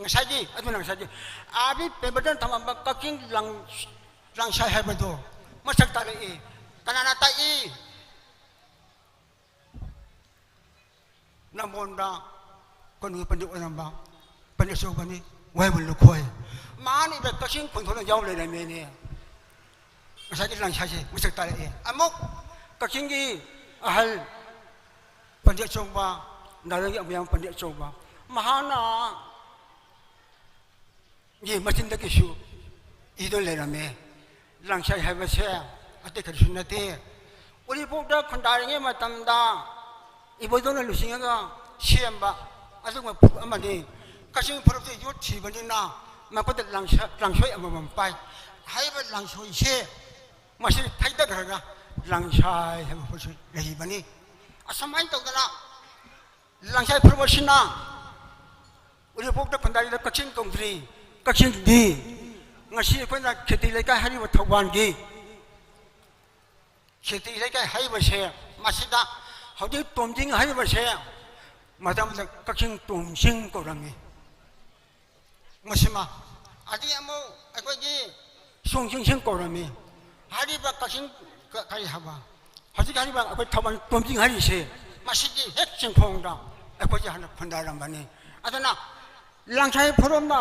ꯉꯁꯥꯏꯒꯤ, ꯑꯗꯨꯅ ꯉꯁꯥꯏꯒꯤ ꯑꯥꯔ ꯕꯤ ꯄꯦꯝꯕꯗꯅ ꯊꯝꯃꯝꯕ ꯀꯛꯆꯤꯡ ꯂꯪ-, ꯂꯪꯁꯥꯏ ꯍꯥꯏꯕꯗꯣ ꯃꯁꯛ ꯇꯥꯛꯂꯛꯏ꯫ ꯀꯅꯥꯅ ꯇꯥꯛꯏ? ꯅꯝꯕꯣꯜꯗ ꯀꯣꯅꯨꯡꯒꯤ ꯄꯟꯗꯤꯠ ꯑꯣꯏꯔꯝꯕ ꯄꯟꯗꯤꯠ ꯑꯆꯧꯕꯅꯤ, ꯋꯥꯍꯦꯡꯕꯝ ꯂꯨꯈꯣꯏ꯫ ꯃꯥꯅ ꯏꯕ ꯀꯛꯆꯤꯡ ꯈꯨꯟꯊꯣꯛꯅ ꯌꯥꯎ ꯂꯩꯔꯝꯃꯦꯅꯦ꯫ ꯉꯁꯥꯏꯒꯤ ꯂꯪꯁꯥꯏꯁꯦ ꯃꯁꯛ ꯇꯥꯛꯂꯛꯑꯦ꯫ ꯑꯃꯨꯛ ꯀꯛꯆꯤꯡꯒꯤ ꯑꯍꯜ ꯄꯟꯗꯤꯠ ꯑꯆꯧꯕ, ꯅꯥꯔꯪꯒꯤ ꯑꯃꯨꯌꯥꯝ ꯄꯟꯗꯤꯠ ꯑꯆꯧꯕ, ꯃꯍꯥꯛꯅ ꯒꯤ ꯃꯆꯤꯟꯗꯒꯤꯁꯨ ꯏꯗꯨꯅ ꯂꯩꯔꯝꯃꯦ꯫ ꯂꯪꯁꯥꯏ ꯍꯥꯏꯕꯁꯦ ꯑꯇꯩ ꯀꯔꯤꯁꯨ ꯅꯠꯇꯦ꯫ ꯎꯔꯤꯄꯣꯛꯇ ꯈꯨꯟꯗꯥꯔꯤꯉꯩ ꯃꯇꯝꯗ ꯏꯕꯣꯏꯗꯣꯟꯅ ꯂꯨꯆꯤꯡꯉꯒ ꯁꯦꯝꯕ ꯑꯗꯨꯒꯨꯝꯕ ꯐꯨꯔꯨꯞ ꯑꯃꯅꯤ꯫ ꯀꯛꯆꯤꯡ ꯐꯨꯔꯨꯞꯇ ꯌꯣꯠꯈꯤꯕꯅꯤꯅ ꯃꯈꯣꯏꯗ ꯂꯪꯁ-, ꯂꯪꯁꯣꯏ ꯑꯃꯃꯝ ꯄꯥꯏ꯫ ꯍꯥꯏꯔꯤꯕ ꯂꯪꯁꯣꯏꯁꯦ ꯃꯁꯤ ꯊꯩꯗꯈ꯭ꯔꯒ ꯂꯪꯁꯥꯏ ꯍꯥꯏꯕ ꯐꯨꯔꯨꯞꯁꯨ ꯂꯩꯔꯤꯕꯅꯤ꯫ ꯑꯁꯨꯃꯥꯏꯅ ꯇꯧꯗꯅ ꯂꯪꯁꯥꯏ ꯐꯨꯔꯨꯞ ꯑꯁꯤꯅ ꯎꯔꯤꯄꯣꯛꯇ ꯈꯨꯟꯗꯥꯔꯤꯗ ꯀꯛꯆꯤꯡ ꯀꯧꯗ꯭ꯔꯤ, ꯀꯛꯆꯤꯡꯗꯤ꯫ ꯉꯁꯤ ꯑꯩꯈꯣꯏꯅ ꯈꯦꯇꯤ ꯂꯩꯀꯥꯏ ꯍꯥꯏꯔꯤꯕ ꯊꯧꯕꯥꯜꯒꯤ ꯈꯦꯇꯤ ꯂꯩꯀꯥꯏ ꯍꯥꯏꯔꯤꯕꯁꯦ, ꯃꯁꯤꯗ ꯍꯧꯖꯤꯛ ꯇꯣꯝꯖꯤꯡ ꯍꯥꯏꯔꯤꯕꯁꯦ ꯃꯇꯝꯗ ꯀꯛꯆꯤꯡ ꯇꯣꯝꯖꯤꯡ ꯀꯧꯔꯝꯃꯤ꯫ ꯃꯁꯤꯃ, ꯑꯗꯒꯤ ꯑꯃꯨꯛ ꯑꯩꯈꯣꯏꯒꯤ ꯁꯣꯡꯖꯤꯡꯁꯤꯡ ꯀꯧꯔꯝꯃꯤ꯫ ꯍꯥꯏꯔꯤꯕ ꯀꯛꯆꯤꯡ ꯀ-, ꯀꯔꯤ ꯍꯥꯏꯕ, ꯍꯧꯖꯤꯛ ꯍꯥꯏꯔꯤꯕ ꯑꯩꯈꯣꯏ ꯊꯧꯕꯥꯜ ꯇꯣꯝꯖꯤꯡ ꯍꯥꯏꯔꯤꯁꯦ, ꯃꯁꯤꯒꯤ ꯍꯦꯛ ꯆꯤꯡꯈꯣꯡꯗ ꯑꯩꯈꯣꯏꯁꯦ ꯍꯥꯟꯅ ꯈꯨꯟꯗꯥꯔꯝꯕꯅꯤ꯫ ꯑꯗꯨꯅ ꯂꯥꯡꯁꯥꯏ ꯐꯨꯔꯨꯞꯅ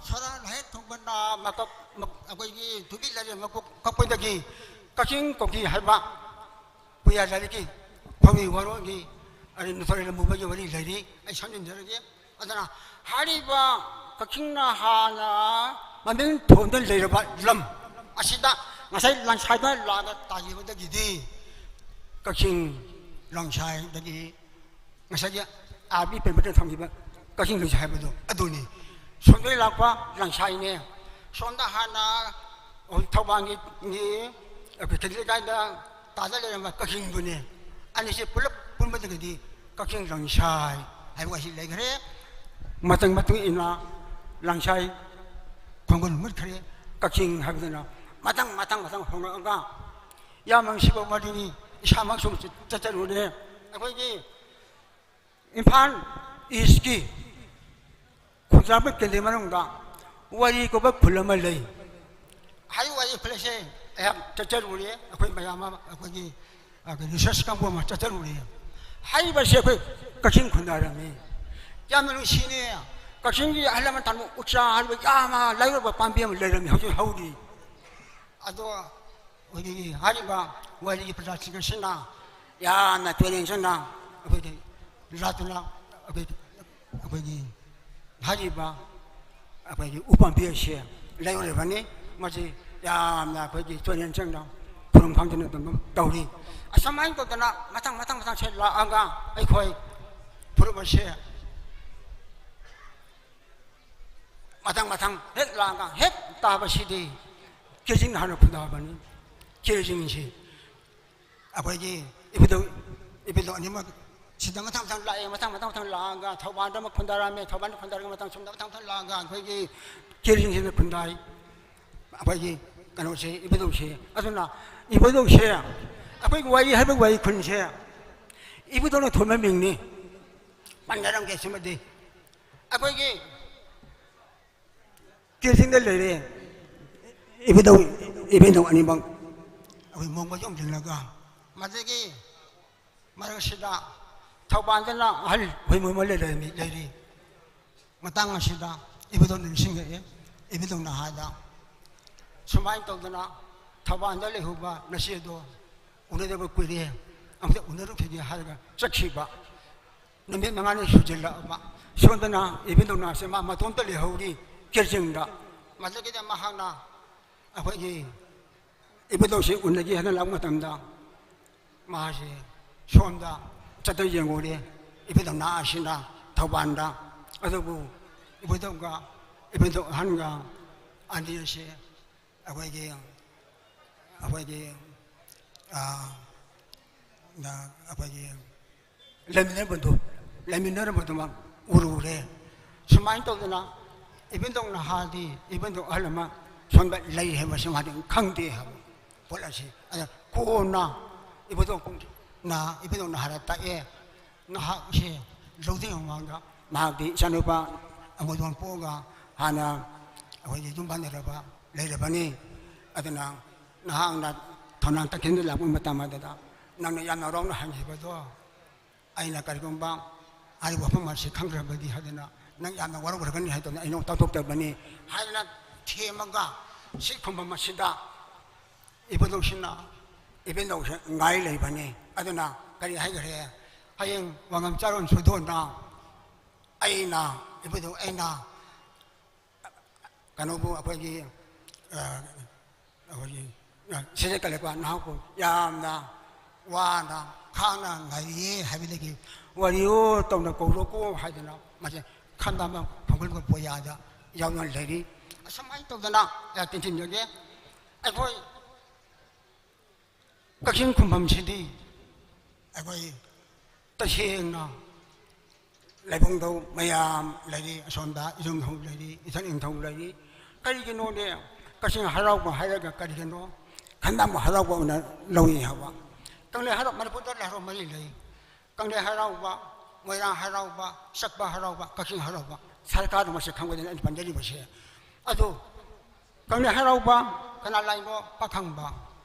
ꯁꯣꯔꯥ ꯂꯥꯏꯍꯦꯛ ꯊꯣꯡꯕꯅ ꯃꯀꯛ-, ꯃꯛ-, ꯑꯩꯈꯣꯏꯒꯤ ꯊꯨꯕꯤ ꯂꯥꯏꯔꯦꯟ ꯃꯀꯣꯛ ꯀꯛꯄꯗꯒꯤ ꯀꯛꯆꯤꯡ ꯀꯣꯀꯤ ꯍꯥꯏꯕ ꯄꯨꯌꯥ ꯂꯥꯏꯔꯤꯛꯀꯤ ꯈꯣꯡꯒꯤ ꯋꯥꯔꯣꯜꯒꯤ ꯑꯗꯩ ꯅꯨꯡꯊꯣꯏ ꯂꯝꯕꯨꯕꯒꯤ ꯋꯥꯔꯤ ꯂꯩꯔꯤ꯫ ꯑꯩ ꯁꯝꯖꯤꯟꯖꯔꯒꯦ꯫ ꯑꯗꯨꯅ ꯍꯥꯏꯔꯤꯕ ꯀꯛꯆꯤꯡꯅ ꯍꯥꯟꯅ ꯃꯃꯤꯡ ꯊꯣꯟꯗꯨꯅ ꯂꯩꯔꯕ ꯂꯝ ꯑꯁꯤꯗ ꯉꯁꯥꯏ ꯂꯥꯡꯁꯥꯏꯗ ꯂꯥꯛꯑꯒ ꯇꯥꯈꯤꯕꯗꯒꯤꯗꯤ ꯀꯛꯆꯤꯡ ꯂꯥꯡꯁꯥꯏꯗꯒꯤ ꯉꯁꯥꯏꯒꯤ ꯑꯥꯔꯕꯤ ꯄꯦꯝꯕꯇꯅ ꯊꯝꯈꯤꯕ ꯀꯛꯆꯤꯡ ꯂꯩꯁꯥꯏ ꯍꯥꯏꯕꯗꯣ ꯑꯗꯨꯅꯤ꯫ ꯁꯣꯝꯗꯒꯤ ꯂꯥꯛꯄ ꯂꯥꯡꯁꯥꯏꯅꯦ꯫ ꯁꯣꯝꯗ ꯍꯥꯟꯅ ꯍꯧꯖꯤꯛ ꯊꯧꯕꯥꯜꯒꯤ, ꯒꯤ, ꯑꯩꯈꯣꯏ ꯀꯦꯟꯗ꯭ꯔ ꯂꯩꯀꯥꯏꯗ ꯇꯥꯗ ꯂꯩꯔꯝꯕ ꯀꯛꯆꯤꯡꯗꯨꯅꯦ꯫ ꯑꯅꯤꯁꯦ ꯄꯨꯂꯞ ꯄꯨꯟꯕꯗꯒꯤꯗꯤ ꯀꯛꯆꯤꯡ ꯂꯥꯡꯁꯥꯏ ꯍꯥꯏꯕ ꯑꯁꯤ ꯂꯩꯈ꯭ꯔꯦ꯫ ꯃꯇꯝ ꯃꯇꯨꯡ ꯏꯟꯅ ꯂꯥꯡꯁꯥꯏ ꯈꯣꯡꯒꯨꯜ ꯃꯨꯠꯈ꯭ꯔꯦ꯫ ꯀꯛꯆꯤꯡ ꯍꯥꯏꯕꯗꯨꯅ ꯃꯊꯪ ꯃꯊꯪ ꯃꯊꯪ ꯍꯣꯡꯂꯛꯑꯒ ꯌꯥꯝ ꯅꯨꯡꯁꯤꯕ ꯋꯥꯔꯤꯅꯤ꯫ ꯏꯁꯥꯃꯛꯁꯨ ꯆꯠꯆꯔꯨꯔꯦ꯫ ꯑꯩꯈꯣꯏꯒꯤ ꯏꯝꯐꯥꯜ ꯏꯁꯀꯤ ꯈꯣꯡꯖꯥꯝꯄꯥꯠ ꯀꯦꯟꯗ꯭ꯔ ꯃꯅꯨꯡꯗ ꯋꯥꯔꯤ ꯀꯧꯕ ꯈꯨꯜ ꯑꯃ ꯂꯩ꯫ ꯍꯥꯏꯔꯤꯕ ꯋꯥꯔꯤ ꯈꯨꯜ ꯑꯁꯦ ꯑꯩꯍꯥꯛ ꯆꯠꯆꯔꯨꯔꯦ꯫ ꯑꯩꯈꯣꯏ ꯃꯌꯥꯝ ꯑꯃ, ꯑꯩꯈꯣꯏꯒꯤ, ꯑ, ꯔꯤꯁꯔꯁ ꯀꯥꯡꯕꯨ ꯑꯃ ꯆꯠꯆꯔꯨꯔꯦ꯫ ꯍꯥꯏꯔꯤꯕꯁꯦ ꯑꯩꯈꯣꯏ ꯀꯛꯆꯤꯡ ꯈꯨꯟꯗꯥꯔꯝꯃꯤ꯫ ꯌꯥꯝꯅ ꯅꯨꯡꯁꯤꯅꯦ꯫ ꯀꯛꯆꯤꯡꯒꯤ ꯑꯍꯜ ꯂꯃꯟ ꯊꯝꯕ ꯎꯆꯥ ꯍꯥꯏꯕ ꯌꯥꯝꯅ ꯂꯥꯏꯑꯣꯏꯔꯕ ꯄꯥꯝꯕꯤ ꯑꯃ ꯂꯩꯔꯝꯃꯤ, ꯍꯧꯖꯤꯛ ꯍꯧꯔꯤ꯫ ꯑꯗꯣ ꯑꯩꯈꯣꯏꯒꯤ ꯍꯥꯏꯔꯤꯕ ꯋꯥꯔꯤꯒꯤ ꯄ꯭ꯔꯖꯥꯁꯤꯡ ꯑꯁꯤꯅ ꯌꯥꯝꯅ ꯇꯣꯏꯅ ꯆꯪꯅ ꯑꯩꯈꯣꯏꯒꯤ ꯂꯥꯛꯇꯨꯅ ꯑꯩꯈꯣꯏ, ꯑꯩꯈꯣꯏꯒꯤ ꯍꯥꯏꯔꯤꯕ ꯑꯩꯈꯣꯏꯒꯤ ꯎꯄꯥꯝꯕꯤ ꯑꯁꯤ ꯂꯩꯔꯨꯔꯤꯕꯅꯤ꯫ ꯃꯁꯤ ꯌꯥꯝꯅ ꯑꯩꯈꯣꯏꯒꯤ ꯇꯣꯏꯅ ꯆꯪꯅ ꯈꯨꯔꯨꯝ ꯈꯪꯗꯅ ꯑꯗꯨꯝ ꯇꯧꯔꯤ꯫ ꯑꯁꯨꯃꯥꯏꯅ ꯇꯧꯗꯅ ꯃꯊꯪ ꯃꯊꯪ ꯃꯊꯪꯁꯦ ꯂꯥꯛꯑꯒ ꯑꯩꯈꯣꯏ ꯐꯨꯔꯨꯞ ꯑꯁꯦ ꯃꯊꯪ ꯃꯊꯪ ꯍꯦꯛ ꯂꯥꯛꯑꯒ ꯍꯦꯛ ꯇꯥꯕꯁꯤꯗꯤ ꯀꯦꯖꯤꯡꯅ ꯍꯥꯟꯅ ꯈꯨꯟꯗꯥꯕꯅꯤ꯫ ꯀꯦꯖꯤꯡꯁꯤ ꯑꯩꯈꯣꯏꯒꯤ ꯏꯕꯨꯙꯧ, ꯏꯕꯨꯙꯧ ꯑꯅꯤꯃꯛ ꯁꯤꯗ ꯃꯊꯪ ꯃꯊꯪ ꯂꯥꯛꯑꯦ, ꯃꯊꯪ ꯃꯊꯪ ꯃꯊꯪ ꯂꯥꯛꯑꯒ ꯊꯧꯕꯥꯜꯗ ꯑꯃ ꯈꯨꯟꯗꯥꯔꯝꯃꯦ, ꯊꯧꯕꯥꯜꯗ ꯈꯨꯟꯗꯥꯔꯒ ꯃꯊꯪ ꯁꯣꯝꯗ ꯃꯊꯪ ꯃꯊꯪ ꯂꯥꯛꯑꯒ ꯑꯩꯈꯣꯏꯒꯤ ꯀꯦꯖꯤꯡꯁꯤꯅ ꯈꯨꯟꯗꯥꯏ꯫ ꯑꯩꯈꯣꯏꯒꯤ ꯀꯩꯅꯣꯁꯦ, ꯏꯕꯨꯙꯧꯁꯦ꯫ ꯑꯗꯨꯅ ꯏꯕꯨꯙꯧꯁꯦ, ꯑꯩꯈꯣꯏꯒꯤ ꯋꯥꯏꯔꯤ ꯍꯥꯏꯕ ꯋꯥꯏꯔꯤ ꯈꯨꯟꯁꯦ ꯏꯕꯨꯙꯧꯅ ꯊꯣꯟꯕ ꯃꯤꯡꯅꯤ꯫ ꯄꯟꯖꯔꯝꯒꯦ ꯁꯤꯃꯗꯤ꯫ ꯑꯩꯈꯣꯏꯒꯤ ꯀꯦꯖꯤꯡꯗ ꯂꯩꯔꯦ ꯏꯕꯨꯙꯧ ꯏꯕꯦꯟꯗꯧ ꯑꯅꯤꯃꯛ ꯑꯩꯈꯣꯏ ꯃꯣꯡꯕ ꯌꯣꯝꯁꯤꯜꯂꯒ, ꯃꯗꯒꯤ ꯃꯔꯛꯁꯤꯗ ꯊꯧꯕꯥꯜꯗꯅ ꯑꯍꯜ ꯍꯨꯏꯃꯣꯏꯃ ꯂꯩꯔꯝꯃꯤ, ꯂꯩꯔꯤ꯫ ꯃꯇꯥꯡ ꯑꯁꯤꯗ ꯏꯕꯨꯙꯧꯅ ꯅꯤꯡꯁꯤꯡꯉꯛꯑꯦ꯫ ꯏꯕꯨꯙꯧꯅ ꯍꯥꯏꯗ, ꯁꯨꯃꯥꯏꯅ ꯇꯧꯗꯅ ꯊꯧꯕꯥꯜꯗ ꯂꯩꯍꯧꯕ ꯅꯆꯦꯗꯣ ꯎꯅꯗꯕ ꯀꯨꯏꯔꯦ, ꯑꯃꯨꯛꯇ ꯎꯅꯔꯨꯈꯤꯒꯦ ꯍꯥꯏꯔꯒ ꯆꯠꯈꯤꯕ꯫ ꯅꯨꯃꯤꯠ ꯃꯉꯥꯅꯤ ꯁꯨꯖꯤꯜꯂꯛꯑꯕ꯫ ꯁꯣꯝꯗꯅ ꯏꯕꯨꯙꯧꯅ ꯑꯁꯦ ꯃꯥ ꯃꯇꯣꯝꯇ ꯂꯩꯍꯧꯔꯤ ꯀꯦꯔꯖꯤꯡꯗ꯫ ꯃꯗꯒꯤꯗꯤ ꯃꯍꯥꯛꯅ ꯑꯩꯈꯣꯏꯒꯤ ꯏꯕꯨꯙꯧꯁꯤ ꯎꯅꯒꯦ ꯍꯥꯏꯅ ꯂꯥꯛꯄ ꯃꯇꯝꯗ ꯃꯥꯁꯦ ꯁꯣꯝꯗ ꯆꯠꯇ ꯌꯦꯡꯉꯨꯔꯦ, ꯏꯕꯨꯙꯧ ꯅꯍꯥ ꯑꯁꯤꯅ ꯊꯧꯕꯥꯜꯗ꯫ ꯑꯗꯨꯕꯨ ꯏꯕꯨꯙꯧꯒ ꯏꯕꯨꯙꯧ ꯑꯍꯟꯒ ꯑꯅꯤ ꯑꯁꯤ ꯑꯩꯈꯣꯏꯒꯤ, ꯑꯩꯈꯣꯏꯒꯤ, ꯑꯥ, ꯅ-, ꯑꯩꯈꯣꯏꯒꯤ ꯂꯩꯃꯤꯟꯅꯔꯝꯕꯗꯨ, ꯂꯩꯃꯤꯟꯅꯔꯝꯕꯗꯨꯃꯛ ꯎꯔꯨꯔꯦ꯫ ꯁꯨꯃꯥꯏꯅ ꯇꯧꯗꯅ ꯏꯕꯨꯙꯧ ꯅꯍꯥꯗꯤ, ꯏꯕꯨꯙꯧ ꯑꯍꯜ ꯑꯃ ꯁꯣꯝꯗ ꯂꯩ ꯍꯥꯏꯕꯁꯤ ꯃꯥꯗꯤ ꯈꯪꯗꯦ ꯍꯥꯏꯕ ꯄꯣꯠ ꯑꯁꯤ꯫ ꯑꯗ ꯀꯣꯟꯅ ꯏꯕꯨꯙꯧꯅ, ꯏꯕꯨꯙꯧ ꯅꯍꯥꯗ ꯇꯥꯛꯑꯦ, ꯅꯍꯥꯛꯁꯦ ꯂꯧꯗ꯭ꯔꯤꯉꯩ ꯃꯃꯥꯡꯗ ꯃꯍꯥꯛꯇꯤ ꯏꯆꯥꯅꯨꯄꯥ ꯑꯃꯨꯗꯣꯟ ꯄꯣꯛꯑꯒ ꯍꯥꯟꯅ ꯑꯩꯈꯣꯏꯒꯤ ꯌꯨꯝ ꯄꯥꯟꯅꯔꯕ ꯂꯩꯔꯕꯅꯤ꯫ ꯑꯗꯨꯅ ꯅꯍꯥꯛꯅ ꯊꯧꯅꯥ ꯇꯛꯈꯤꯟꯗ ꯂꯥꯛꯄ ꯃꯇꯝ ꯑꯗꯨꯗ ꯅꯪꯅ ꯌꯥꯝꯅ ꯍꯔꯥꯎꯅ ꯍꯟꯈꯤꯕꯗꯣ, ꯑꯩꯅ ꯀꯔꯤꯒꯨꯝꯕ ꯍꯥꯏꯔꯤꯕ ꯋꯥꯐꯝ ꯑꯁꯤ ꯈꯪꯈ꯭ꯔꯕꯗꯤ ꯍꯥꯏꯗꯅ ꯅꯪ ꯌꯥꯝꯅ ꯋꯥꯔꯧꯔꯒꯅꯤ ꯍꯥꯏꯗꯅ ꯑꯩꯅ ꯇꯧꯊꯣꯛꯇꯕꯅꯤ ꯍꯥꯏꯗꯅ ꯊꯦꯝꯃꯒ ꯁꯤ ꯈꯨꯝꯐꯝ ꯑꯁꯤꯗ ꯏꯕꯨꯙꯧꯁꯤꯅ ꯏꯕꯨꯙꯧꯁꯦ ꯉꯥꯏ ꯂꯩꯕꯅꯤ꯫ ꯑꯗꯨꯅ ꯀꯔꯤ ꯍꯥꯏꯈ꯭ꯔꯦ? ꯍꯌꯦꯡ ꯋꯥꯉꯝ ꯆꯥꯔꯣꯟ ꯁꯨꯗꯣꯟꯅ ꯑꯩꯅ, ꯏꯕꯨꯙꯧ ꯑꯩꯅ ꯀꯩꯅꯣꯕꯨ ꯑꯩꯈꯣꯏꯒꯤ, ꯑ, ꯑꯩꯈꯣꯏꯒꯤ, ꯑ, ꯁꯤꯗ ꯀꯜꯂꯛꯄ ꯅꯍꯥꯛꯄꯨ ꯌꯥꯝꯅ ꯋꯥꯅ ꯈꯥꯡꯅ ꯉꯥꯏꯔꯤꯌꯦ ꯍꯥꯏꯕꯗꯒꯤ ꯋꯥꯔꯤꯌꯣ ꯇꯧꯅ ꯀꯧꯔꯣꯀꯣ ꯍꯥꯏꯗꯅ ꯃꯁꯦ ꯈꯟꯕ ꯑꯃ ꯐꯪꯒꯜꯒ ꯄꯣꯌꯥꯗ ꯌꯥꯎꯗꯨꯅ ꯂꯩꯔꯤ꯫ ꯑꯁꯨꯃꯥꯏꯅ ꯇꯧꯗꯅ ꯑꯩ ꯇꯦꯟꯁꯤꯟꯖꯒꯦ꯫ ꯑꯩꯈꯣꯏ ꯀꯛꯆꯤꯡ ꯈꯨꯟꯐꯝꯁꯤꯗꯤ ꯑꯩꯈꯣꯏ ꯇꯁꯦꯡꯅ ꯂꯥꯏꯕꯨꯡꯗꯧ ꯃꯌꯥꯝ ꯂꯩꯔꯤ, ꯑꯁꯣꯝꯗ ꯏꯖꯝꯊꯧ ꯂꯩꯔꯤ, ꯏꯊꯠ ꯏꯪꯊꯧ ꯂꯩꯔꯤ꯫ ꯀꯔꯤꯒꯤꯅꯣꯅꯦ ꯀꯛꯆꯤꯡ ꯍꯔꯥꯎꯕ ꯍꯥꯏꯔꯒ ꯀꯔꯤꯒꯤꯅꯣ ꯈꯟꯗꯥꯡꯕ ꯍꯔꯥꯎꯕ ꯑꯣꯏꯅ ꯂꯧꯏ ꯍꯥꯏꯕ? ꯀꯪꯂꯩ ꯍꯔꯥꯎ, ꯃꯅꯤꯄꯨꯔꯗ ꯂꯥꯏ ꯍꯔꯥꯎ ꯃꯔꯤ ꯂꯩ꯫ ꯀꯪꯂꯩ ꯍꯔꯥꯎꯕ, ꯃꯣꯏꯔꯥꯡ ꯍꯔꯥꯎꯕ, ꯆꯛꯄ ꯍꯔꯥꯎꯕ, ꯀꯛꯆꯤꯡ ꯍꯔꯥꯎꯕ꯫ ꯁꯔꯀꯥꯔꯅ ꯃꯁꯤ ꯈꯪꯕꯗꯅ ꯑꯩꯅ ꯄꯟꯖꯔꯤꯕꯁꯦ꯫ ꯑꯗꯨ ꯀꯪꯂꯩ ꯍꯔꯥꯎꯕ ꯀꯅꯥ ꯂꯥꯏꯅꯣ? ꯄꯥꯈꯪꯕ꯫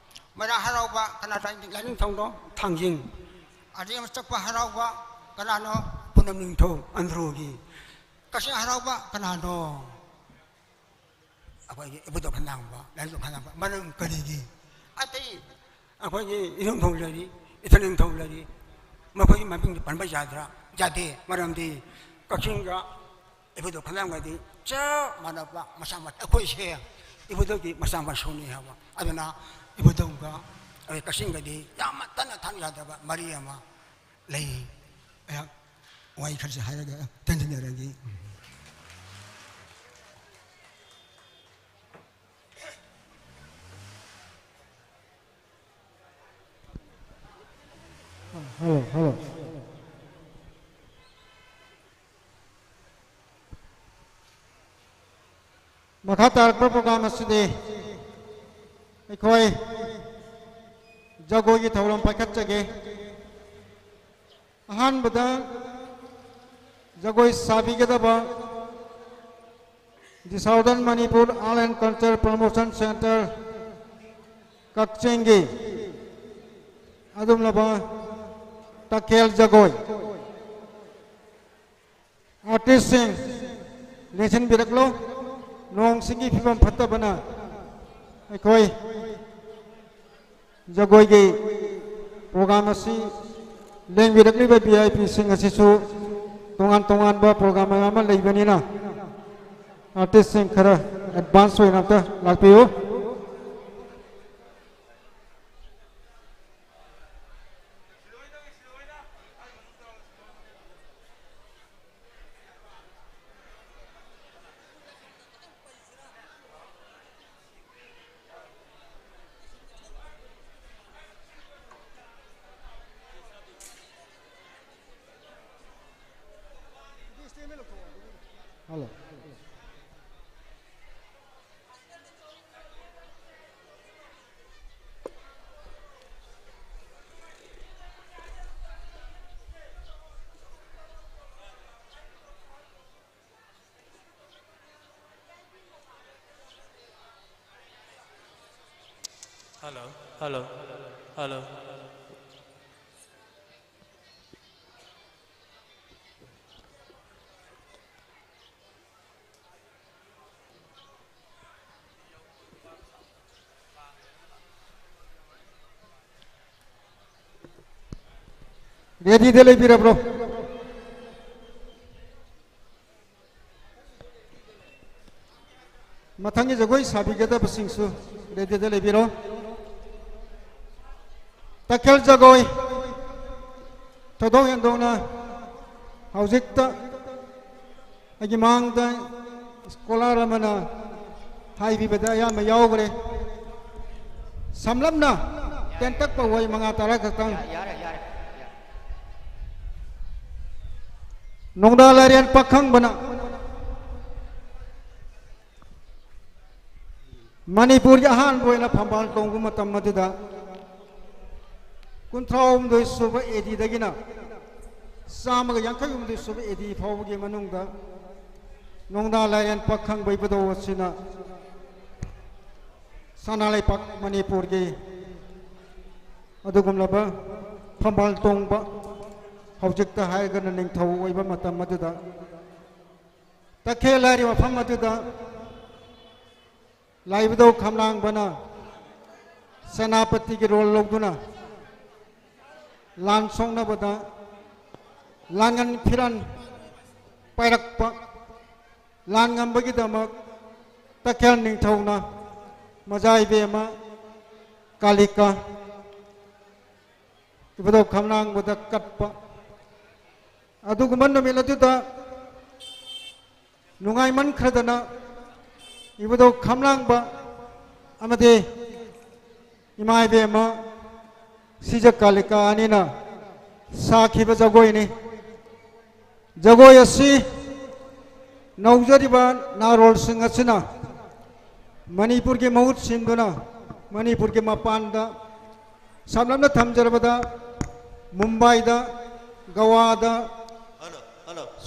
ꯃꯩꯔꯥ ꯍꯔꯥꯎꯕ ꯀꯅꯥ ꯂꯥꯏ-, ꯂꯥꯏꯅꯤꯡꯊꯧꯅꯣ? ꯊꯥꯡꯖꯤꯡ꯫ ꯑꯗꯒꯤ ꯆꯛꯄ ꯍꯔꯥꯎꯕ ꯀꯅꯥꯅꯣ? ꯄꯨꯅꯝ ꯅꯤꯡꯊꯧ ꯑꯟꯗ꯭ꯔꯣꯒꯤ꯫ ꯀꯛꯆꯤꯡ ꯍꯔꯥꯎꯕ ꯀꯅꯥꯅꯣ? ꯑꯩꯈꯣꯏꯒꯤ ꯏꯕꯨꯙꯧ ꯈꯝꯂꯥꯡꯕ, ꯂꯥꯏꯅꯤꯡꯊꯧ ꯈꯝꯂꯥꯡꯕ꯫ ꯃꯔꯝ ꯀꯔꯤꯒꯤ? ꯑꯇꯩ ꯑꯩꯈꯣꯏꯒꯤ ꯏꯔꯝꯊꯧ ꯂꯩꯔꯤ, ꯏꯊꯛꯅꯤꯡꯊꯧ ꯂꯩꯔꯤ, ꯃꯈꯣꯏꯒꯤ ꯃꯃꯤꯡꯗꯤ ꯄꯟꯕ ꯌꯥꯗ꯭ꯔꯥ? ꯌꯥꯗꯦ꯫ ꯃꯔꯝꯗꯤ ꯀꯛꯆꯤꯡꯒ ꯏꯕꯨꯙꯧ ꯈꯝꯂꯥꯡꯕꯗꯤ ꯆꯞ ꯃꯥꯟꯅꯕ ꯃꯁꯥ ꯃꯁꯥ꯫ ꯑꯩꯈꯣꯏꯁꯦ ꯏꯕꯨꯙꯧꯒꯤ ꯃꯆꯥ ꯃꯁꯨꯅꯤ ꯍꯥꯏꯕ꯫ ꯑꯗꯨꯅ ꯏꯕꯨꯙꯧꯒ ꯑꯩꯈꯣꯏ ꯀꯛꯆꯤꯡꯒꯗꯤ ꯌꯥꯝꯅ ꯇꯠꯅ ꯊꯥꯅ ꯌꯥꯗ꯭ꯔꯕ ꯃꯔꯤ ꯑꯃ ꯂꯩ꯫ ꯑꯩꯍꯥꯛ ꯋꯥꯍꯩ ꯈꯔꯁꯦ ꯍꯥꯏꯔꯒ ꯇꯦꯟꯁꯤꯟꯖꯔꯒꯦ꯫ Hello, hello. ꯃꯈꯥ ꯇꯥꯔꯛꯄ ꯄ꯭ꯔꯣꯒ꯭ꯔꯥꯝ ꯑꯁꯤꯗꯤ ꯑꯩꯈꯣꯏ ꯖꯒꯣꯏꯒꯤ ꯊꯧꯔꯝ ꯄꯥꯏꯈꯠꯆꯒꯦ꯫ ꯑꯍꯥꯟꯕꯗ ꯖꯒꯣꯏ ꯁꯥꯕꯤꯒꯗꯕ The Southern Manipur Art and Culture Promotion Centre ꯀꯛꯆꯤꯡꯒꯤ ꯑꯗꯨꯒꯨꯝꯂꯕ ꯇꯈꯦꯜ ꯖꯒꯣꯏ ꯑꯥꯔꯇꯤꯁꯁꯤꯡ ꯂꯦꯡꯁꯤꯟꯕꯤꯔꯛꯂꯣ꯫ ꯅꯣꯡ ꯁꯤꯡꯒꯤ ꯐꯤꯕꯝ ꯐꯠꯇꯕꯅ ꯑꯩꯈꯣꯏ ꯖꯒꯣꯏꯒꯤ ꯄ꯭ꯔꯣꯒ꯭ꯔꯥꯝ ꯑꯁꯤ ꯂꯦꯡꯕꯤꯔꯛꯂꯤꯕ ꯚꯤ ꯑꯥꯏ ꯄꯤꯁꯤꯡ ꯑꯁꯤꯁꯨ ꯇꯣꯉꯥꯟ ꯇꯣꯉꯥꯟꯕ ꯄ꯭ꯔꯣꯒ꯭ꯔꯥꯝ ꯃꯌꯥꯝ ꯑꯃ ꯂꯩꯕꯅꯤꯅ ꯑꯥꯔꯇꯤꯁꯁꯤꯡ ꯈꯔ ꯑꯦꯗꯚꯥꯟꯁ ꯑꯣꯏꯅ ꯑꯝꯇ ꯂꯥꯛꯄꯤꯌꯨ꯫ ꯍꯜꯂꯣ꯫ Hello, hello, hello. Ready-ꯗ ꯂꯩꯕꯤꯔꯕ꯭ꯔꯣ? ꯃꯊꯪꯒꯤ ꯖꯒꯣꯏ ꯁꯥꯕꯤꯒꯗꯕꯁꯤꯡꯁꯨ ready-ꯗ ꯂꯩꯕꯤꯔꯣ꯫ ꯇꯈꯦꯜ ꯖꯒꯣꯏ ꯊꯣꯏꯗꯣꯛ ꯍꯦꯟꯗꯣꯛꯅ ꯍꯧꯖꯤꯛꯇ ꯑꯩꯒꯤ ꯃꯥꯡꯗ scholar ꯑꯃꯅ ꯍꯥꯏꯕꯤꯕꯗ ꯑꯌꯥꯝꯕ ꯌꯥꯎꯈ꯭ꯔꯦ꯫ ꯁꯝꯂꯞꯅ ꯇꯦꯟꯇꯛꯄ ꯋꯥꯍꯩ ꯃꯉꯥ ꯇꯔꯥ ꯈꯛꯇꯪ꯫ ꯌꯥꯔꯦ, ꯌꯥꯔꯦ, ꯌꯥꯔꯦ꯫ ꯅꯣꯡꯗꯥ ꯂꯥꯏꯔꯦꯟ ꯄꯥꯈꯪꯕꯅ ꯃꯅꯤꯄꯨꯔꯒꯤ ꯑꯍꯥꯟꯕ ꯑꯣꯏꯅ ꯐꯝꯕꯥꯜ ꯇꯣꯡꯕ ꯃꯇꯝ ꯑꯗꯨꯗ ꯀꯨꯟꯊ꯭ꯔꯥ ꯍꯨꯝꯗꯣꯏ ꯁꯨꯕ A D ꯗꯒꯤꯅ ꯆꯥꯝꯃꯒ ꯌꯥꯡꯈꯩ ꯍꯨꯝꯗꯣꯏ ꯁꯨꯕ A D ꯐꯥꯎꯕꯒꯤ ꯃꯅꯨꯡꯗ ꯅꯣꯡꯗꯥ ꯂꯥꯏꯔꯦꯟ ꯄꯥꯈꯪꯕ ꯏꯕꯨꯙꯧ ꯑꯁꯤꯅ ꯁꯅꯥ ꯂꯩꯄꯥꯛ ꯃꯅꯤꯄꯨꯔꯒꯤ ꯑꯗꯨꯒꯨꯝꯂꯕ ꯐꯝꯕꯥꯜ ꯇꯣꯡꯕ ꯍꯧꯖꯤꯛꯇ ꯍꯥꯏꯔꯒꯅ ꯅꯤꯡꯊꯧ ꯑꯣꯏꯕ ꯃꯇꯝ ꯑꯗꯨꯗ ꯇꯈꯦꯜ ꯍꯥꯏꯔꯤꯕ ꯃꯐꯝ ꯑꯗꯨꯗ ꯂꯥꯏꯕꯨꯙꯧ ꯈꯝꯂꯥꯡꯕꯅ ꯁꯦꯅꯥꯄꯇꯤꯒꯤ ꯔꯣꯜ ꯂꯧꯗꯨꯅ ꯂꯥꯟ ꯁꯣꯛꯅꯕꯗ ꯂꯥꯟꯉꯟ ꯐꯤꯔꯥꯟ ꯄꯥꯏꯔꯛꯄ ꯂꯥꯟ ꯉꯝꯕꯒꯤꯗꯃꯛ ꯇꯈꯦꯜ ꯅꯤꯡꯊꯧꯅ ꯃꯖꯥ ꯏꯕꯦꯝꯃ ꯀꯥꯂꯤꯀꯥ ꯏꯕꯨꯙꯧ ꯈꯝꯂꯥꯡꯕꯗ ꯀꯠꯄ ꯑꯗꯨꯒꯨꯝꯕ ꯅꯨꯃꯤꯠ ꯑꯗꯨꯗ ꯅꯨꯡꯉꯥꯏꯃꯟꯈ꯭ꯔꯗꯅ ꯏꯕꯨꯙꯧ ꯈꯝꯂꯥꯡꯕ ꯑꯃꯗꯤ ꯏꯃꯥ ꯏꯕꯦꯝꯃ ꯁꯤꯖ ꯀꯥꯂꯤꯀꯥ ꯑꯅꯤꯅ ꯁꯥꯈꯤꯕ ꯖꯒꯣꯏꯅꯤ꯫ ꯖꯒꯣꯏ ꯑꯁꯤ ꯅꯧꯖꯔꯤꯕ ꯅꯍꯥꯔꯣꯜꯁꯤꯡ ꯑꯁꯤꯅ ꯃꯅꯤꯄꯨꯔꯒꯤ ꯃꯍꯨꯠ ꯁꯤꯟꯗꯨꯅ ꯃꯅꯤꯄꯨꯔꯒꯤ ꯃꯄꯥꯟꯗ, ꯁꯝꯂꯞꯅ ꯊꯝꯖꯔꯕꯗ ꯃꯨꯝꯕꯥꯏꯗ, ꯒꯋꯥꯗ,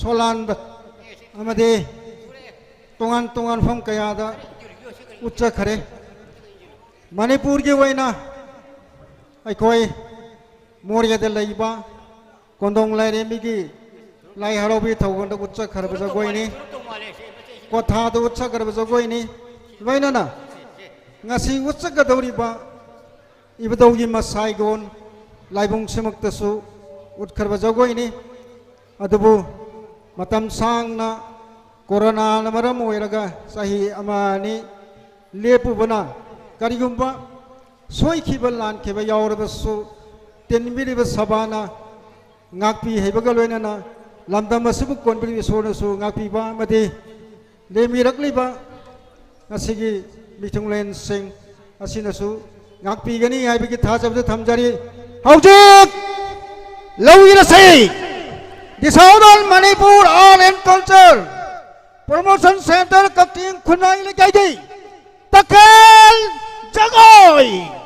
ꯁꯣꯂꯥꯟꯗ ꯑꯃꯗꯤ ꯇꯣꯉꯥꯟ ꯇꯣꯉꯥꯟꯕ ꯃꯐꯝ ꯀꯌꯥꯗ ꯎꯠꯆꯈꯔꯦ꯫ ꯃꯅꯤꯄꯨꯔꯒꯤ ꯑꯣꯏꯅ ꯑꯩꯈꯣꯏ ꯃꯣꯔꯦꯗ ꯂꯩꯕ ꯀꯣꯟꯗꯣꯡ ꯂꯥꯏꯔꯦꯝꯕꯤꯒꯤ ꯂꯥꯏ ꯍꯔꯥꯎꯕꯤ ꯊꯧꯒꯜꯗ ꯎꯠꯆꯈ꯭ꯔꯕ ꯖꯒꯣꯏꯅꯤ꯫ ꯀ꯭ꯋꯥꯊꯥꯗ ꯎꯠꯆꯈ꯭ꯔꯕ ꯖꯒꯣꯏꯅꯤ꯫ ꯂꯣꯏꯅꯅ ꯉꯁꯤ ꯎꯠꯆꯒꯗꯧꯔꯤꯕ ꯏꯕꯨꯙꯧꯒꯤ ꯃꯁꯥꯏꯒꯣꯟ ꯂꯥꯏꯕꯨꯡꯁꯤꯃꯛꯇꯁꯨ ꯎꯠꯈ꯭ꯔꯕ ꯖꯒꯣꯏꯅꯤ꯫ ꯑꯗꯨꯕꯨ ꯃꯇꯝ ꯁꯥꯡꯅ ꯀꯣꯔꯣꯅꯥꯅ ꯃꯔꯝ ꯑꯣꯏꯔꯒ ꯆꯍꯤ ꯑꯃ ꯑꯅꯤ ꯂꯦꯞꯄꯨꯕꯅ ꯀꯔꯤꯒꯨꯝꯕ ꯁꯣꯏꯈꯤꯕ ꯂꯥꯟꯈꯤꯕ ꯌꯥꯎꯔꯕꯁꯨ, ꯇꯤꯟꯕꯤꯔꯤꯕ ꯁꯚꯥꯅ ꯉꯥꯛꯄꯤ ꯍꯩꯕꯒ ꯂꯣꯏꯅꯅ ꯂꯝꯗꯝ ꯑꯁꯤꯕꯨ ꯀꯣꯟꯕꯤꯔꯤꯕ ꯏꯁꯣꯔꯅꯁꯨ ꯉꯥꯛꯄꯤꯕ ꯑꯃꯗꯤ ꯂꯦꯝꯕꯤꯔꯛꯂꯤꯕ ꯉꯁꯤꯒꯤ ꯃꯤꯊꯨꯡꯂꯦꯟꯁꯤꯡ ꯑꯁꯤꯅꯁꯨ ꯉꯥꯛꯄꯤꯒꯅꯤ ꯍꯥꯏꯕꯒꯤ ꯊꯥꯖꯕꯗꯨ ꯊꯝꯖꯔꯤ꯫ ꯍꯧꯖꯤꯛ ꯂꯧꯏꯔꯁꯤ, Disorder Manipur Art and Culture Promotion Center, ꯀꯛꯆꯤꯡ ꯈꯨꯟꯅꯥꯏ ꯂꯩꯀꯥꯏꯒꯤ ꯇꯈꯦꯜ ꯖꯒꯣꯏ꯫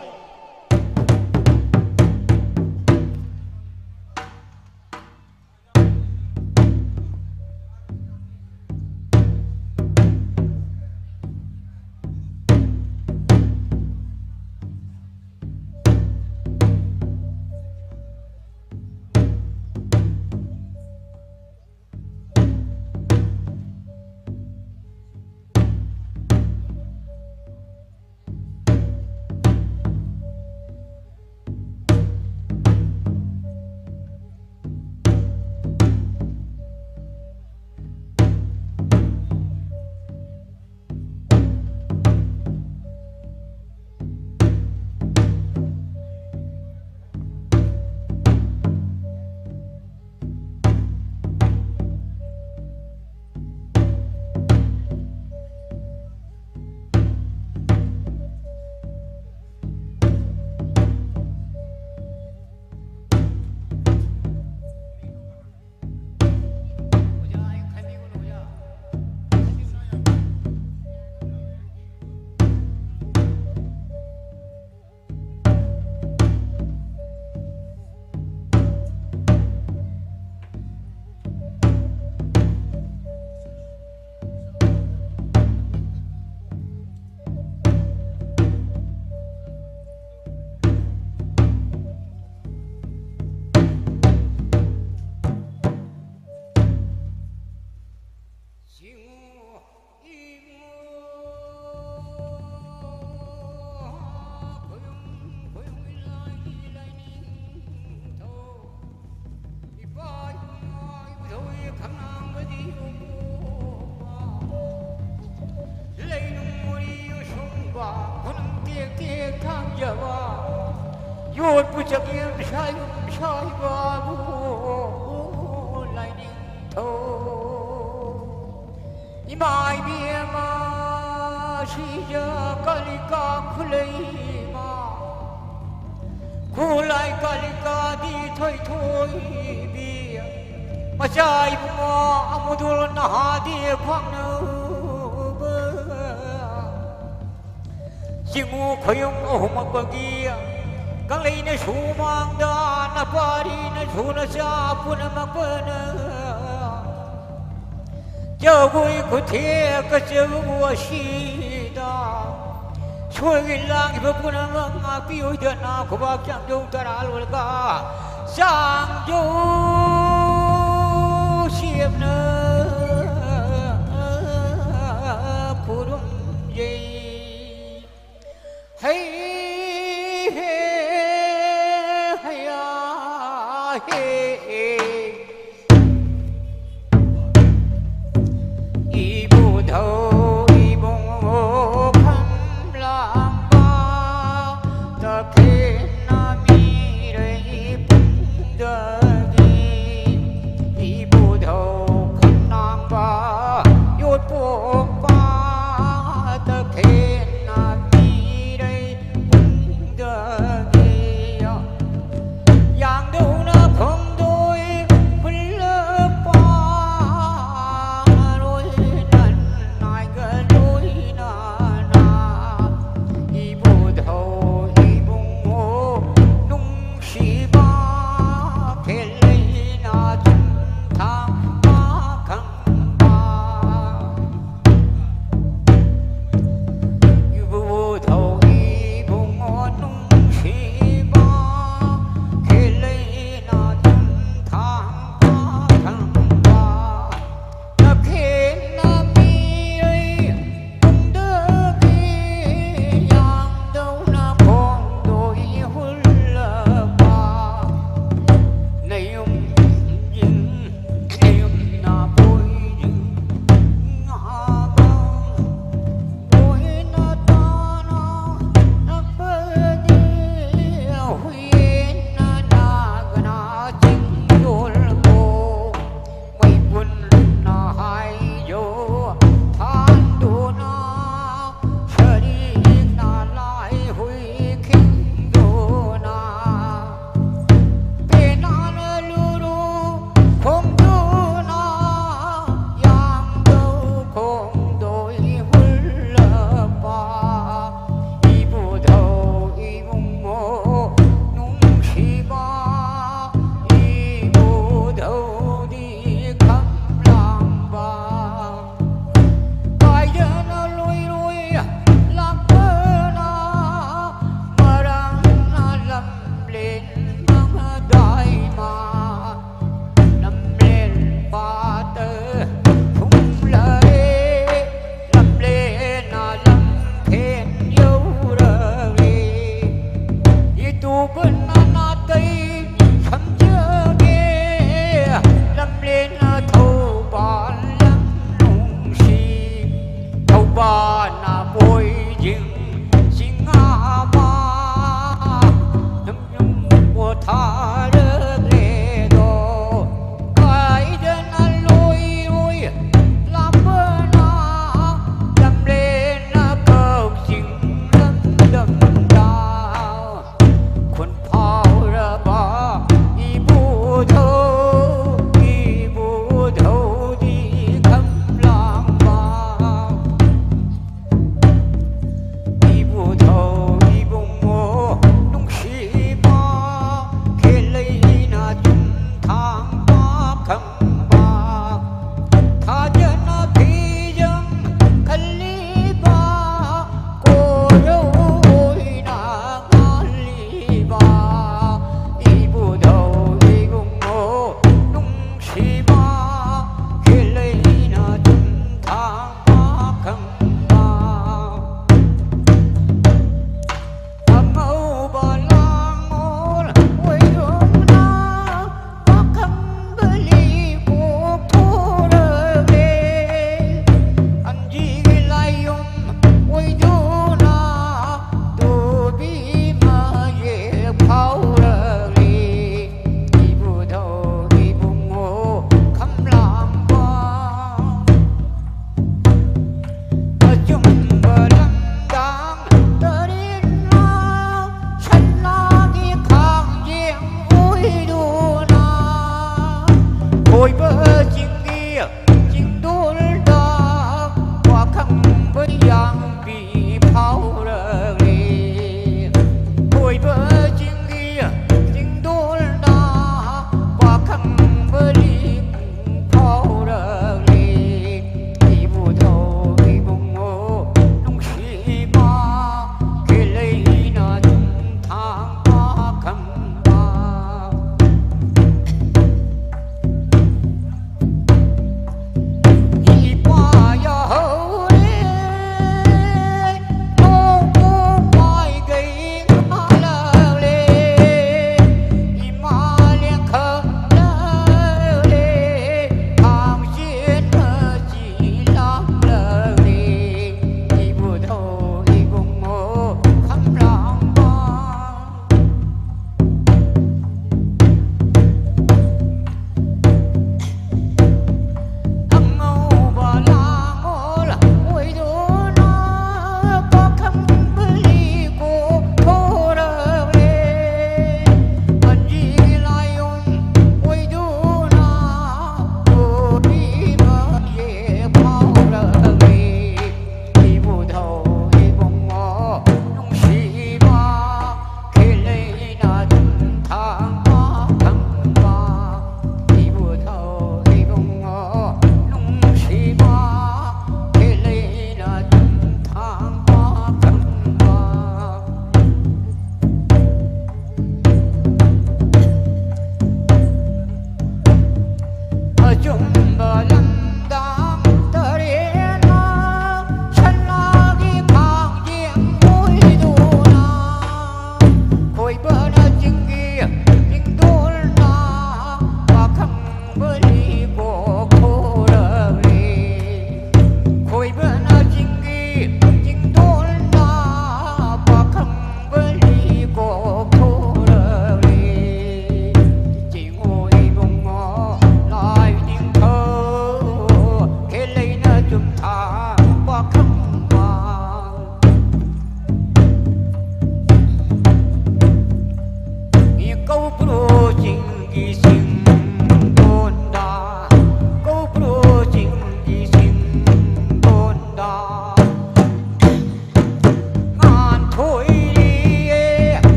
ꯇꯦꯛ ꯇꯦꯛ ꯊꯥꯡꯖꯕ ꯌꯣꯠꯄꯨ ꯆꯒꯦꯝ ꯁꯥꯏꯒꯨꯝ ꯁꯥꯏꯕꯕꯨ ꯂꯥꯏꯅꯤꯡꯊꯧ꯫ ꯏꯃꯥ ꯏꯕꯦꯝꯃ ꯁꯤꯖ ꯀꯥꯂꯤꯀꯥ ꯈꯨꯂꯩꯃ ꯈꯨꯂꯥꯏ ꯀꯥꯂꯤꯀꯥꯗꯤ ꯊꯣꯏꯊꯣꯏꯕꯤ ꯃꯆꯥ ꯏꯕꯨꯡꯉꯣ ꯑꯃꯨꯗꯨꯜ ꯅꯍꯥꯗꯤ ꯈ꯭ꯋꯥꯡꯅꯧꯕ꯫ ꯆꯤꯡꯉꯨ ꯈꯣꯌꯨꯝ ꯑꯍꯨꯝꯃꯛꯄꯒꯤ ꯀꯪꯂꯩꯅ ꯁꯨꯃꯥꯡꯗ ꯅꯄꯥꯔꯤꯅ ꯁꯨꯅ ꯆꯥ ꯄꯨꯝꯅꯃꯛꯄꯅ ꯖꯒꯣꯏ ꯈꯨꯊꯦꯛ ꯀꯆꯕꯕꯨ ꯑꯁꯤꯗ ꯁꯣꯏꯒꯤ ꯂꯥꯡꯉꯤꯕ ꯄꯨꯝꯅꯃꯛ ꯉꯥꯛꯄꯤꯌꯨꯗꯅ ꯈꯨꯕꯥꯛ ꯆꯥꯝꯖꯧ ꯇꯔꯥ ꯂꯣꯜꯂꯒ ꯆꯥꯝꯖꯧ ꯁꯦꯝꯅ ꯈꯨꯔꯨꯝꯖꯩ꯫ ꯍꯩ ꯍꯦ ꯍꯌꯥ ꯍꯦ꯫ ꯏꯕꯨꯙꯧ ꯏꯕꯨꯡꯉꯣ ꯈꯝꯂꯥꯡꯕ ꯇꯈꯦꯟꯅ ꯃꯤꯔꯩ ꯄꯨꯡꯗꯒꯤ ꯏꯕꯨꯙꯧ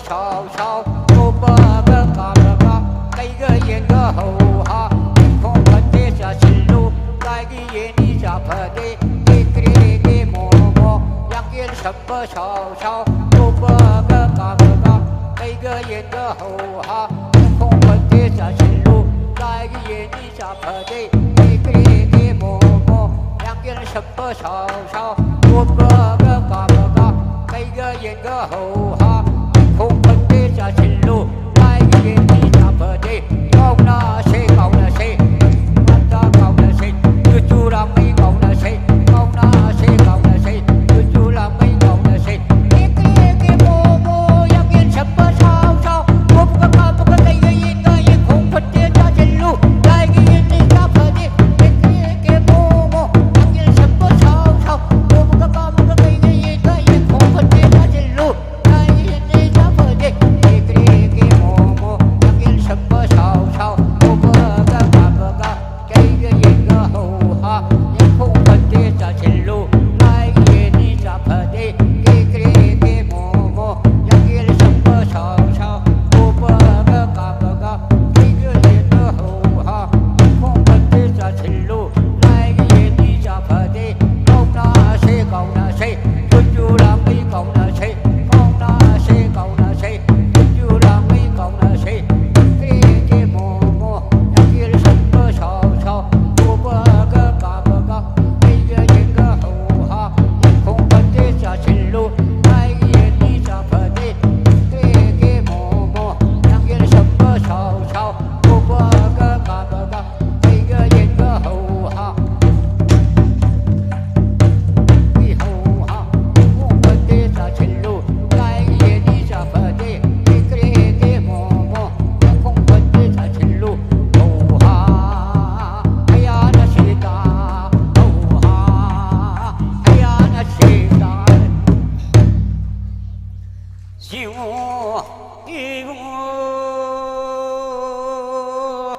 ꯁꯥꯎ ꯁꯥꯎ ꯅꯣꯛꯄꯒ ꯀꯥꯞꯄꯒ ꯀꯩꯒ ꯌꯦꯟꯒ ꯍꯧ ꯍꯥ꯫ ꯏꯪꯈꯣꯜ ꯐꯠꯇꯦ ꯆꯥꯁꯤꯜꯂꯨ ꯂꯥꯏꯒꯤ ꯌꯦꯟꯅꯤ ꯆꯥ ꯐꯗꯦ꯫ ꯀꯦ ꯀ꯭ꯔꯦ ꯀꯦ ꯃꯣ ꯃꯣ ꯌꯥꯡꯀꯦꯜ ꯁꯝꯕ ꯁꯥꯎ ꯁꯥꯎ ꯅꯣꯛꯄꯒ ꯀꯥꯞꯄꯒ ꯀꯩꯒ ꯌꯦꯟꯒ ꯍꯧ ꯍꯥ꯫ ꯏꯪꯈꯣꯜ ꯐꯠꯇꯦ ꯆꯥꯁꯤꯜꯂꯨ ꯂꯥꯏꯒꯤ ꯌꯦꯟꯅꯤ ꯆꯥ ꯐꯗꯦ꯫ ꯀꯦ ꯀ꯭ꯔꯦ ꯀꯦ ꯃꯣ ꯃꯣ ꯌꯥꯡꯀꯦꯜ ꯁꯝꯕ ꯁꯥꯎ ꯁꯥꯎ ꯅꯣꯛꯄꯒ ꯀꯥꯞꯄꯒ ꯀꯩꯒ ꯌꯦꯟꯒ ꯍꯧ ꯍꯥ꯫ ꯏꯪꯈꯣꯜ ꯐꯠꯇꯦ ꯆꯥꯁꯤꯜꯂꯨ ꯂꯥꯏꯒꯤ ꯌꯦꯟꯅꯤ ꯆꯥ ꯐꯗꯦ꯫ ꯀꯥꯎꯅꯁꯦ ꯀꯥꯎꯅꯁꯦ ꯃꯇ ꯀꯥꯎꯅꯁꯦ ꯆꯨꯆꯨ ꯂꯥꯡꯃꯩ ꯀꯥꯎꯅꯁꯦ꯫ ꯀꯥꯎꯅꯁꯦ ꯀꯥꯎꯅꯁꯦ ꯆꯨꯆꯨ ꯂꯥꯡꯃꯩ ꯀꯥꯎꯅꯁꯦ꯫ ꯀꯦ ꯀꯦ ꯀꯦ ꯃꯣ ꯃꯣ ꯌꯥꯡꯌꯦꯟ ꯁꯝꯕ ꯁꯥꯎ ꯁꯥꯎ ꯀꯣꯞꯀ ꯀꯥꯞꯄꯒ ꯀꯩꯒ ꯌꯦꯟꯒ ꯌꯦꯡꯈꯣꯡ ꯐꯠꯇꯦ ꯆꯥꯁꯤꯜꯂꯨ ꯂꯥꯏꯒꯤ ꯌꯦꯟꯅꯤ ꯆꯥ ꯐꯗꯦ꯫ ꯀꯦ ꯀꯦ ꯀꯦ ꯃꯣ ꯃꯣ ꯌꯥꯡꯌꯦꯟ ꯁꯝꯕ ꯁꯥꯎ ꯁꯥꯎ ꯀꯣꯞꯀ ꯀꯥꯞꯄꯒ ꯀꯩꯒ ꯌꯦꯟꯒ ꯌꯦꯡꯈꯣꯡ ꯐꯠꯇꯦ ꯆꯥꯁꯤꯜꯂꯨ ꯂꯥꯏꯒꯤ ꯌꯦꯟꯅꯤ ꯆꯥ ꯐꯗꯦ꯫ ꯀꯦ ꯀꯦ ꯀꯦ ꯃꯣ ꯃꯣ ꯌꯥꯡꯌꯦꯟ ꯁꯝꯕ ꯁꯥꯎ ꯁꯥꯎ ꯀꯣꯞꯀ ꯀꯥꯞꯄꯒ ꯀꯩꯒ ꯌꯦꯟꯒ ꯍꯧ ꯍꯥ꯫ ꯌꯦꯡꯈꯣꯡ ꯐꯠꯇꯦ ꯆꯥꯁꯤꯜꯂꯨ ꯂꯥꯏꯒꯤ ꯌꯦꯟꯅꯤ ꯆꯥ ꯐꯗꯦ꯫ ꯀꯦ ꯀ꯭ꯔꯦ ꯀꯦ ꯃꯣ ꯃꯣ ꯌꯥꯡꯌꯦꯟ ꯁꯝꯕ ꯁꯥꯎ ꯁꯥꯎ ꯀꯣꯞꯄꯒ ꯀꯥꯞꯄꯒ ꯀꯩꯒ ꯌꯦꯟꯒ ꯍꯧ ꯍꯥ꯫ ꯌꯦꯡꯈꯣꯡ ꯐꯠꯇꯦ ꯆꯥꯁꯤꯜꯂꯨ ꯂꯥꯏꯒꯤ ꯌꯦꯟꯅꯤ ꯆꯥ ꯐꯗꯦ꯫ ꯀꯥꯎꯅꯁꯦ ꯀꯥꯎꯅꯁꯦ ꯆꯨꯆꯨ ꯂꯥꯡꯃꯩ ꯀꯥꯎꯅꯁꯦ꯫ ꯀꯥꯎꯅꯁꯦ ꯀꯥꯎꯅꯁꯦ ꯆꯨꯆꯨ ꯂꯥꯡꯃꯩ ꯀꯥꯎꯅꯁꯦ꯫ ꯀꯦ ꯀꯦ ꯃꯣ ꯃꯣ ꯌꯥꯡꯌꯦꯟ ꯁꯝꯕ ꯁꯥꯎ ꯁꯥꯎ ꯀꯣꯞꯄꯒ ꯀꯥꯞꯄꯒ ꯀꯩꯒ ꯌꯦꯟꯒ ꯍꯧ ꯍꯥ꯫ ꯌꯦꯡꯈꯣꯡ ꯐꯠꯇꯦ ꯆꯥꯁꯤꯜꯂꯨ ꯂꯥꯏꯒꯤ ꯌꯦꯟꯅꯤ ꯆꯥ ꯐꯗꯦ꯫ ꯀꯦ ꯀꯦ ꯃꯣ ꯃꯣ ꯌꯥꯡꯌꯦꯟ ꯁꯝꯕ ꯁꯥꯎ ꯁꯥꯎ ꯀꯣꯞꯄꯒ ꯀꯥꯞꯄꯒ ꯀꯩꯒ ꯌꯦꯟꯒ ꯍꯧ ꯍꯥ꯫ ꯍꯧ ꯍꯥ꯫ ꯌꯦꯡꯈꯣꯡ ꯐꯠꯇꯦ ꯆꯥꯁꯤꯜꯂꯨ ꯂꯥꯏꯒꯤ ꯌꯦꯟꯅꯤ ꯆꯥ ꯐꯗꯦ꯫ ꯀꯦ ꯀ꯭ꯔꯦ ꯀꯦ ꯃꯣ ꯃꯣ ꯌꯦꯡꯈꯣꯡ ꯐꯠꯇꯦ ꯆꯥꯁꯤꯜꯂꯨ ꯍꯧ ꯍꯥ꯫ ꯍꯌꯥꯅ ꯁꯤꯇꯥ ꯍꯧ ꯍꯥ꯫ ꯍꯌꯥꯅ ꯁꯤꯇꯥ ꯁꯤꯉꯣ ꯏꯕꯨꯡꯉꯣ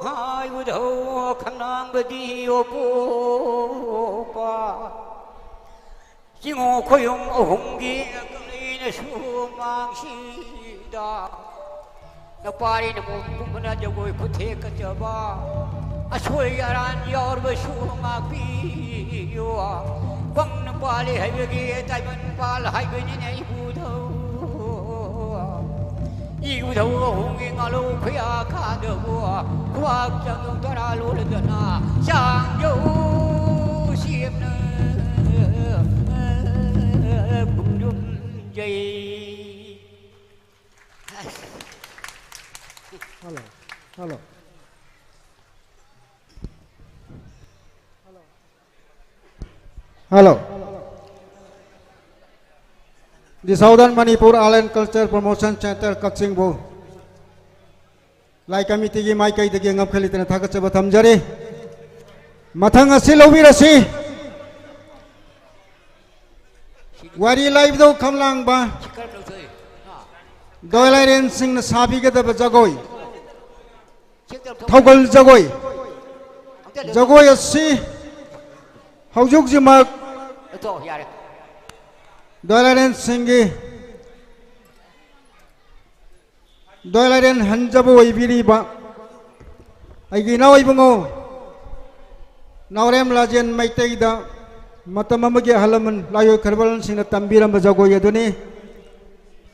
ꯍꯥꯏꯕꯗꯧ ꯈꯪꯅꯥꯡꯕꯗꯤ ꯑꯣꯄꯣꯛꯄ ꯆꯤꯡꯉꯣ ꯈꯣꯌꯨꯝ ꯑꯍꯨꯝꯒꯤ ꯀꯩꯅꯁꯨ ꯃꯥꯡꯁꯤ ꯅꯨꯄꯥꯔꯤ ꯅꯃꯣꯝ ꯄꯨꯝꯕꯅ ꯖꯒꯣꯏ ꯈꯨꯊꯦꯛ ꯀꯠꯆꯕ, ꯑꯁꯣꯏ ꯑꯔꯥꯟ ꯌꯥꯎꯔꯕꯁꯨ ꯉꯥꯛꯄꯤꯌꯨ꯫ ꯄꯪꯅ ꯄꯥꯜꯂꯤ ꯍꯥꯏꯕꯒꯤ ꯇꯥꯏꯕꯪ ꯄꯥꯜ ꯍꯥꯏꯕꯅꯤꯅꯦ ꯏꯕꯨꯙꯧ꯫ ꯏꯕꯨꯙꯧ ꯑꯍꯣꯡꯉꯤ ꯉꯥꯂꯧ ꯈꯨꯌꯥ ꯈꯥꯗꯕꯨ, ꯈꯨꯕꯥꯛ ꯆꯪꯗꯧ ꯇꯔꯥ ꯂꯣꯜꯂꯗꯅ ꯆꯥꯡꯖꯧ ꯁꯦꯝꯅ ꯈꯨꯔꯨꯝꯖꯩ꯫ Hello, hello. Hello. The Southern Manipur Art and Culture Promotion Center, ꯀꯛꯆꯤꯡꯕꯨ ꯂꯥꯏ ꯀꯃꯤꯇꯤꯒꯤ ꯃꯥꯏꯀꯩꯗꯒꯤ ꯉꯝꯈꯩ ꯂꯩꯇꯅ ꯊꯥꯒꯠꯆꯕ ꯊꯝꯖꯔꯤ꯫ ꯃꯊꯪ ꯑꯁꯤ ꯂꯧꯕꯤꯔꯁꯤ꯫ ꯋꯥꯔꯤ ꯂꯥꯏꯕꯗꯧ ꯈꯝꯂꯥꯡꯕ ꯗꯣꯏꯂꯥꯏꯔꯦꯟꯁꯤꯡꯅ ꯁꯥꯕꯤꯒꯗꯕ ꯖꯒꯣꯏ, ꯊꯧꯒꯜ ꯖꯒꯣꯏ꯫ ꯖꯒꯣꯏ ꯑꯁꯤ ꯍꯧꯖꯤꯛ ꯍꯧꯖꯤꯛꯃꯛ ꯗꯣꯏꯂꯥꯏꯔꯦꯟꯁꯤꯡꯒꯤ ꯗꯣꯏꯂꯥꯏꯔꯦꯟ ꯍꯟꯖꯕ ꯑꯣꯏꯕꯤꯔꯤꯕ ꯑꯩꯒꯤ ꯏꯅꯥꯎ ꯏꯕꯨꯡꯉꯣ ꯅꯥꯎꯔꯦꯝ ꯔꯥꯖꯦꯟ ꯃꯩꯇꯩꯗ ꯃꯇꯝ ꯑꯃꯒꯤ ꯑꯍꯜ ꯂꯃꯟ ꯂꯥꯏꯑꯣꯏ ꯈꯔꯕ ꯑꯍꯜꯁꯤꯡꯅ ꯇꯝꯕꯤꯔꯝꯕ ꯖꯒꯣꯏ ꯑꯗꯨꯅꯤ꯫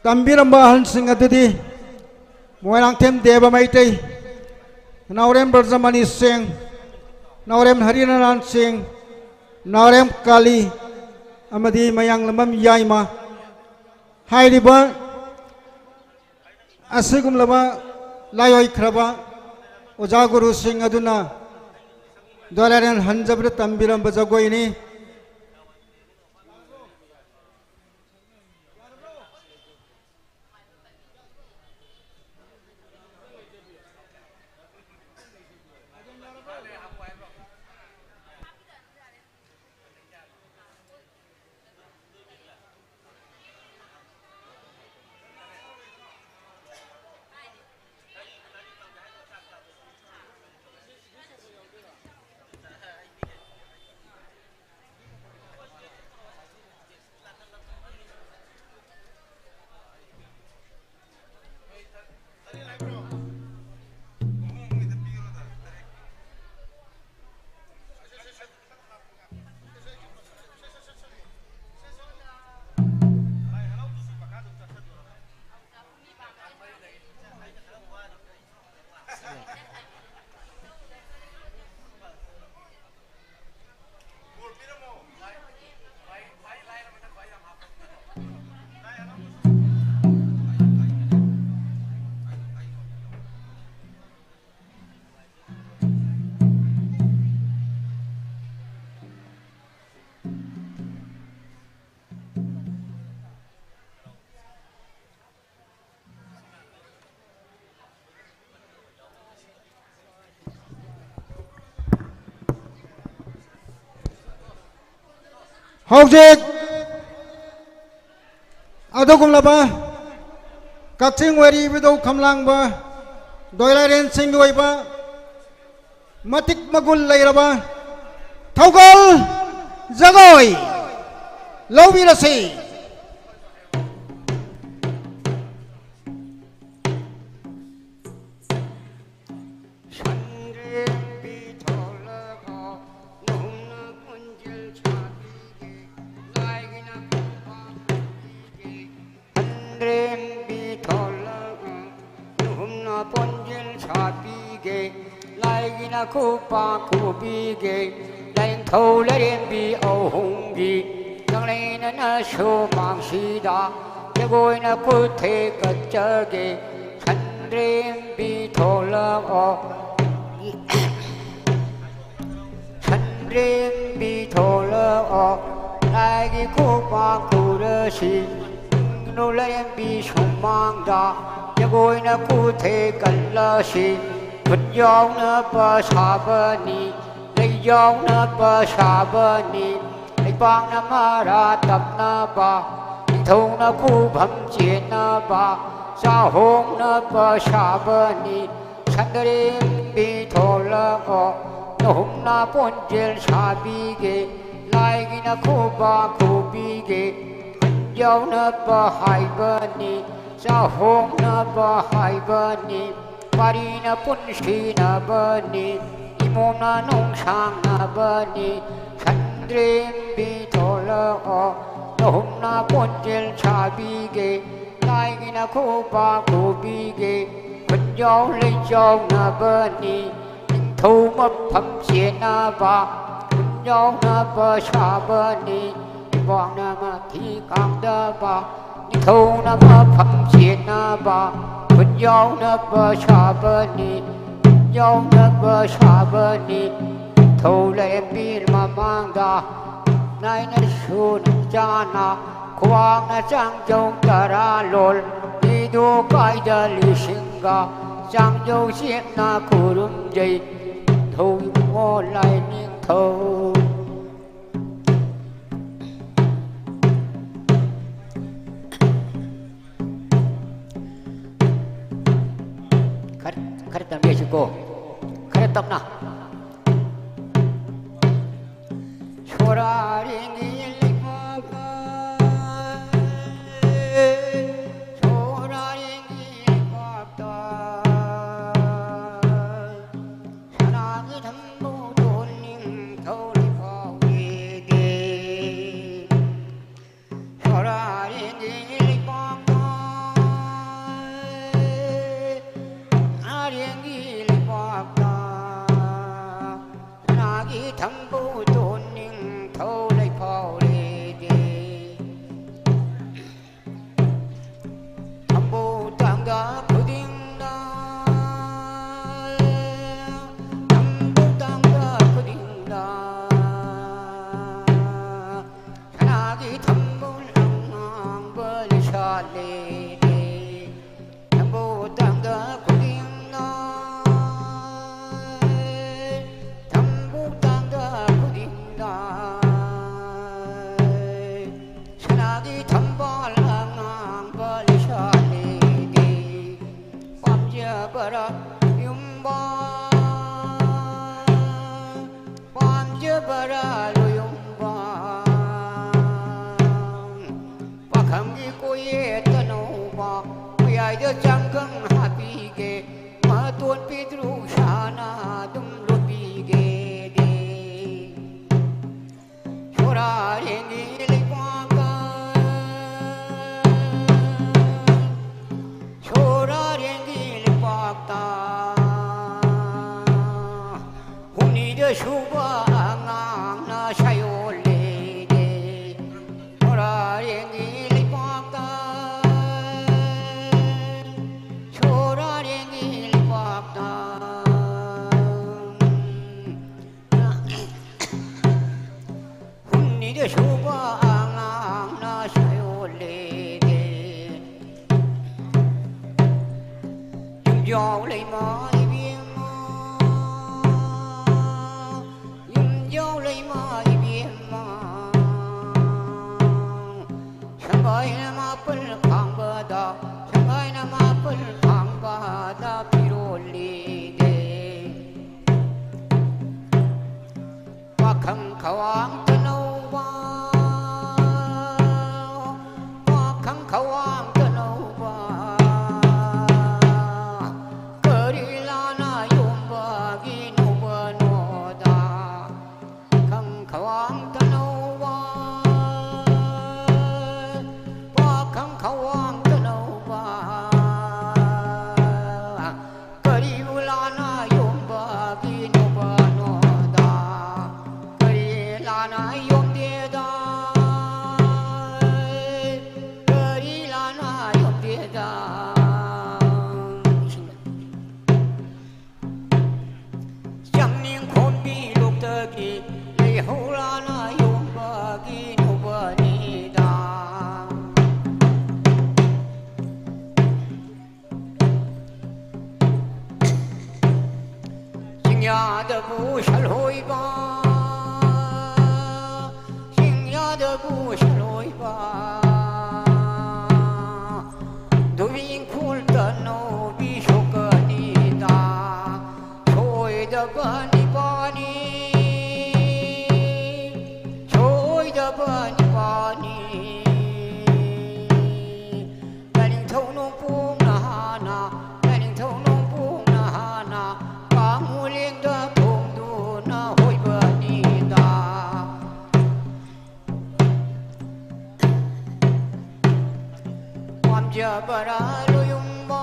ꯇꯝꯕꯤꯔꯝꯕ ꯑꯍꯜꯁꯤꯡ ꯑꯗꯨꯗꯤ ꯃꯣꯏꯔꯥꯡꯊꯦꯝ ꯗꯦꯕ ꯃꯩꯇꯩ, ꯅꯥꯎꯔꯦꯝ ꯕ꯭ꯔꯖꯃꯅꯤ ꯁꯤꯡ, ꯅꯥꯎꯔꯦꯝ ꯍꯔꯤꯅꯥꯔꯥꯌꯟ ꯁꯤꯡ, ꯅꯥꯎꯔꯦꯝ ꯀꯥꯂꯤ ꯑꯃꯗꯤ ꯃꯌꯥꯡꯂꯝꯕꯝ ꯌꯥꯏꯃ ꯍꯥꯏꯔꯤꯕ ꯑꯁꯤꯒꯨꯝꯂꯕ ꯂꯥꯏꯑꯣꯏꯈ꯭ꯔꯕ ꯑꯣꯖꯥ ꯒꯨꯔꯨꯁꯤꯡ ꯑꯗꯨꯅ ꯗꯣꯂꯥꯏꯔꯦꯟ ꯍꯟꯖꯕꯗ ꯇꯝꯕꯤꯔꯝꯕ ꯖꯒꯣꯏꯅꯤ꯫ ꯍꯧꯖꯤꯛ ꯑꯗꯨꯒꯨꯝꯂꯕ ꯀꯛꯆꯤꯡ ꯋꯥꯏꯔꯤ ꯏꯕꯨꯙꯧ ꯈꯝꯂꯥꯡꯕ ꯗꯣꯏꯂꯥꯏꯔꯦꯟꯁꯤꯡꯒꯤ ꯑꯣꯏꯕ ꯃꯇꯤꯛ ꯃꯒꯨꯟ ꯂꯩꯔꯕ ꯊꯧꯒꯜ ꯖꯒꯣꯏ ꯂꯧꯕꯤꯔꯁꯤ꯫ ꯁꯟꯗ꯭ꯔꯦꯝꯕꯤ ꯊꯣꯛꯂꯛꯑꯣ, ꯅꯍꯨꯝꯅ ꯄꯨꯟꯖꯤꯜ ꯁꯥꯕꯤꯒꯦ, ꯂꯥꯏꯒꯤꯅ ꯈꯨꯕꯥꯛ ꯈꯨꯕꯤꯒꯦ꯫ ꯁꯟꯗ꯭ꯔꯦꯝꯕꯤ ꯊꯣꯛꯂꯛꯑꯣ, ꯅꯍꯨꯝꯅ ꯄꯨꯟꯖꯤꯜ ꯁꯥꯕꯤꯒꯦ, ꯂꯥꯏꯒꯤꯅ ꯈꯨꯕꯥꯛ ꯈꯨꯕꯤꯒꯦ꯫ ꯂꯥꯏꯅꯤꯡꯊꯧ ꯂꯥꯏꯔꯦꯝꯕꯤ ꯑꯍꯨꯝꯒꯤ ꯀꯪꯂꯩꯅꯅ ꯁꯨꯃꯥꯡꯁꯤꯗ ꯖꯒꯣꯏꯅ ꯈꯨꯠ ꯊꯦꯛꯀꯠꯆꯒꯦ꯫ ꯁꯟꯗ꯭ꯔꯦꯝꯕꯤ ꯊꯣꯛꯂꯛꯑꯣ, ꯁꯟꯗ꯭ꯔꯦꯝꯕꯤ ꯊꯣꯛꯂꯛꯑꯣ, ꯂꯥꯏꯒꯤ ꯈꯨꯕꯥꯛ ꯈꯨꯔꯁꯤ꯫ ꯂꯥꯏꯔꯦꯝꯕꯤ ꯁꯨꯃꯥꯡꯗ ꯖꯒꯣꯏꯅ ꯈꯨꯠ ꯊꯦꯛꯀꯠꯂꯁꯤ꯫ ꯈꯨꯟ ꯌꯥꯎꯅꯕ ꯁꯥꯕꯅꯤ, ꯂꯩ ꯌꯥꯎꯅꯕ ꯁꯥꯕꯅꯤ꯫ ꯂꯩꯕꯥꯛꯅ ꯃꯔꯥ ꯇꯞꯅꯕ, ꯅꯤꯡꯊꯧꯅ ꯈꯨꯕꯝ ꯆꯦꯟꯅꯕ, ꯆꯥꯍꯣꯡꯅꯕ ꯁꯥꯕꯅꯤ꯫ ꯁꯟꯗ꯭ꯔꯦꯝꯕꯤ ꯊꯣꯛꯂꯛꯑꯣ, ꯅꯍꯨꯝꯅ ꯄꯣꯟꯖꯦꯜ ꯁꯥꯕꯤꯒꯦ, ꯂꯥꯏꯒꯤꯅ ꯈꯨꯕꯥꯛ ꯈꯨꯕꯤꯒꯦ꯫ ꯈꯨꯟ ꯌꯥꯎꯅꯕ ꯍꯥꯏꯕꯅꯤ, ꯆꯥꯍꯣꯡꯅꯕ ꯍꯥꯏꯕꯅꯤ꯫ ꯄꯥꯔꯤꯅ ꯄꯨꯟꯁꯤꯅꯕꯅꯤ, ꯏꯃꯣꯝꯅ ꯅꯨꯡꯁꯥꯡꯅꯕꯅꯤ꯫ ꯁꯟꯗ꯭ꯔꯦꯝꯕꯤ ꯊꯣꯛꯂꯛꯑꯣ, ꯅꯍꯨꯝꯅ ꯄꯣꯟꯖꯦꯜ ꯁꯥꯕꯤꯒꯦ꯫ ꯂꯥꯏꯒꯤꯅ ꯈꯨꯕꯥꯛ ꯈꯨꯕꯤꯒꯦ꯫ ꯈꯨꯟꯖꯥꯎ ꯂꯩꯖꯥꯎꯅꯕꯅꯤ, ꯅꯤꯡꯊꯧ ꯃꯐꯝ ꯆꯦꯟꯅꯕ꯫ ꯈꯨꯟꯖꯥꯎꯅꯕ ꯁꯥꯕꯅꯤ, ꯏꯕꯣꯛꯅ ꯃꯊꯤ ꯀꯥꯡꯗꯕ꯫ ꯅꯤꯡꯊꯧꯅ ꯃꯐꯝ ꯆꯦꯟꯅꯕ, ꯈꯨꯟꯖꯥꯎꯅꯕ ꯁꯥꯕꯅꯤ, ꯈꯨꯟꯖꯥꯎꯅꯕ ꯁꯥꯕꯅꯤ꯫ ꯅꯤꯡꯊꯧ ꯂꯥꯏꯔꯦꯝꯕꯤ ꯃꯃꯥꯡꯗ ꯅꯥꯏꯅ ꯁꯨꯅ ꯆꯥꯅ, ꯈ꯭ꯋꯥꯡꯅ ꯆꯥꯡꯖꯧ ꯇꯔꯥ ꯂꯣꯜ, ꯏꯗꯨ ꯀꯥꯏꯗ ꯂꯤꯁꯤꯡꯒ ꯆꯥꯡꯖꯧ ꯆꯦꯠꯅ ꯈꯨꯔꯨꯝꯖꯩ꯫ ꯅꯤꯡꯊꯧ ꯏꯕꯨꯡꯉꯣ ꯂꯥꯏꯅꯤꯡꯊꯧ꯫ ꯈꯔ ꯈꯔ ꯇꯝꯕꯤꯁꯤꯀꯣ꯫ ꯈꯔ ꯇꯞꯅ꯫ ꯁꯣꯔꯥꯔꯦꯡꯒꯤ ꯂꯩꯄꯥꯛꯇ, ꯁꯣꯔꯥꯔꯦꯡꯒꯤ ꯂꯩꯄꯥꯛꯇ, ꯁꯅꯥꯒꯤ ꯊꯝꯕꯧ ꯇꯣꯟ ꯅꯤꯡꯊꯧ ꯂꯩꯄꯥꯎ ꯂꯦꯗꯦ꯫ ꯁꯣꯔꯥꯔꯦꯡꯒꯤ ꯂꯩꯄꯥꯛꯇ, ꯑꯔꯦꯡꯒꯤ ꯂꯩꯄꯥꯛꯇ, ꯁꯅꯥꯒꯤ ꯊꯝꯕꯧ ꯇꯣꯟ ꯅꯤꯡꯊꯧ ꯂꯩꯄꯥꯎ ꯂꯦꯗꯦ꯫ ꯊꯝꯕꯧ ꯇꯥꯡꯗ ꯈꯨꯗꯤꯡꯗ, ꯊꯝꯕꯧ ꯇꯥꯡꯗ ꯈꯨꯗꯤꯡꯗ, ꯁꯅꯥꯒꯤ ꯊꯝꯕꯧ ꯑꯉꯥꯡꯕ ꯂꯩꯁꯥ ꯂꯦꯗꯦ꯫ ꯊꯝꯕꯧ ꯇꯥꯡꯗ ꯈꯨꯗꯤꯡꯗ, ꯊꯝꯕꯧ ꯇꯥꯡꯗ ꯈꯨꯗꯤꯡꯗ, ꯁꯅꯥꯒꯤ ꯊꯝꯕꯥꯜ ꯑꯉꯥꯡꯕ ꯂꯩꯁꯥ ꯂꯦꯗꯦ꯫ ꯄꯥꯝꯖꯕꯔꯥ ꯌꯨꯝꯕꯥ, ꯄꯥꯝꯖꯕꯔꯥ ꯂꯣꯌꯨꯝꯕꯥ, ꯄꯥꯈꯪꯒꯤ ꯀꯣꯌꯦꯠ ꯑꯅꯧꯕ, ꯃꯌꯥꯏꯗ ꯆꯥꯡꯒꯪ ꯍꯥꯞꯄꯤꯒꯦ, ꯃꯇꯣꯟ ꯄꯤꯗ꯭ꯔꯨ ꯁꯥꯅ ꯑꯗꯨꯝ ꯂꯣꯟꯕꯤꯒꯦꯗꯤ꯫ ꯁꯣꯔꯥꯔꯦꯡꯒꯤ ꯂꯩꯄꯥꯛꯇ, ꯁꯣꯔꯥꯔꯦꯡꯒꯤ ꯂꯩꯄꯥꯛꯇ, ꯍꯨꯝꯅꯤꯗ ꯁꯨꯕ ꯑꯉꯥꯡꯅ ꯁꯥꯌꯣꯜ ꯂꯦꯗꯦ꯫ ꯁꯣꯔꯥꯔꯦꯡꯒꯤ ꯂꯩꯄꯥꯛꯇ, ꯁꯣꯔꯥꯔꯦꯡꯒꯤ ꯂꯩꯄꯥꯛꯇ, ꯍꯨꯝꯅꯤꯗ ꯁꯨꯕ ꯑꯉꯥꯡꯅ ꯁꯥꯌꯣꯜ ꯂꯦꯗꯦ꯫ ꯌꯨꯝꯖꯥꯎ ꯂꯩꯃ ꯏꯕꯦꯝꯃ, ꯌꯨꯝꯖꯥꯎ ꯂꯩꯃ ꯏꯕꯦꯝꯃ, ꯁꯪꯒꯥꯏꯅ ꯃꯥꯄꯜ ꯈꯥꯡꯕꯗ, ꯁꯪꯒꯥꯏꯅ ꯃꯥꯄꯜ ꯈꯥꯡꯕꯗ ꯐꯤꯔꯣꯜ ꯌꯥꯗꯕꯨ ꯁꯜꯍꯣꯏꯕ, ꯆꯤꯡ ꯌꯥꯗꯕꯨ ꯁꯜꯍꯣꯏꯕ, ꯗꯨꯕꯤꯡꯈꯨꯜ ꯇꯅꯧꯕꯤ ꯁꯣꯛꯀꯅꯤꯗ, ꯁꯣꯏꯗꯕ ꯅꯤꯄꯥꯅꯤ, ꯁꯣꯏꯗꯕ ꯅꯤꯄꯥꯅꯤ꯫ ꯂꯥꯏꯅꯤꯡꯊꯧ ꯅꯣꯡꯄꯣꯛꯅ ꯍꯥꯟꯅ, ꯂꯥꯏꯅꯤꯡꯊꯧ ꯅꯣꯡꯄꯣꯛꯅ ꯍꯥꯟꯅ, ꯀꯥꯡꯃꯨꯂꯦꯡꯗ ꯊꯣꯡꯗꯨꯅ ꯍꯣꯏꯕꯅꯤꯗ꯫ ꯄꯥꯝꯖꯕꯔꯥ ꯂꯣꯌꯨꯝꯕ,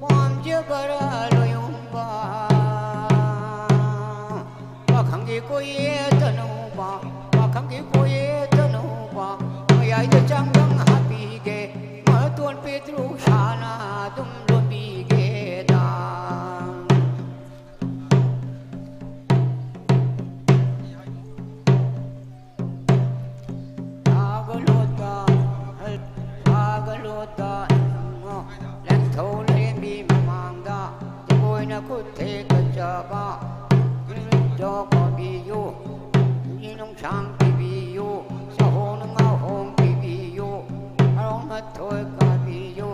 ꯄꯥꯝꯖꯕꯔꯥ ꯂꯣꯌꯨꯝꯕ, ꯄꯥꯈꯪꯒꯤ ꯀꯣꯌꯦꯠꯇꯅꯧꯕ, ꯄꯥꯈꯪꯒꯤ ꯀꯣꯌꯦꯠꯇꯅꯧꯕ, ꯃꯌꯥꯏꯗ ꯆꯥꯡꯗꯪ ꯍꯥꯞꯄꯤꯒꯦ, ꯃꯇꯣꯟ ꯄꯤꯇ꯭ꯔꯨꯛ ꯁꯥꯅ ꯑꯗꯨꯝ ꯂꯣꯟꯕꯤꯒꯦꯗ꯫ ꯊꯥꯒꯠꯂꯨꯗ, ꯊꯥꯒꯠꯂꯨꯗ ꯏꯕꯨꯡꯉꯣ, ꯂꯦꯡꯊꯧ ꯂꯦꯝꯕꯤ ꯃꯃꯥꯡꯗ ꯖꯒꯣꯏꯅ ꯈꯨꯠ ꯊꯦꯛꯀꯠꯆꯕ꯫ ꯏꯕꯨꯡꯗꯣ ꯀꯧꯕꯤꯌꯨ, ꯏ ꯅꯨꯡꯁꯥꯡ ꯄꯤꯕꯤꯌꯨ, ꯆꯍꯣꯡ ꯉꯥꯍꯣꯡ ꯄꯤꯕꯤꯌꯨ, ꯍꯔꯥꯎ ꯃꯊꯣꯏ ꯀꯥꯕꯤꯌꯨ꯫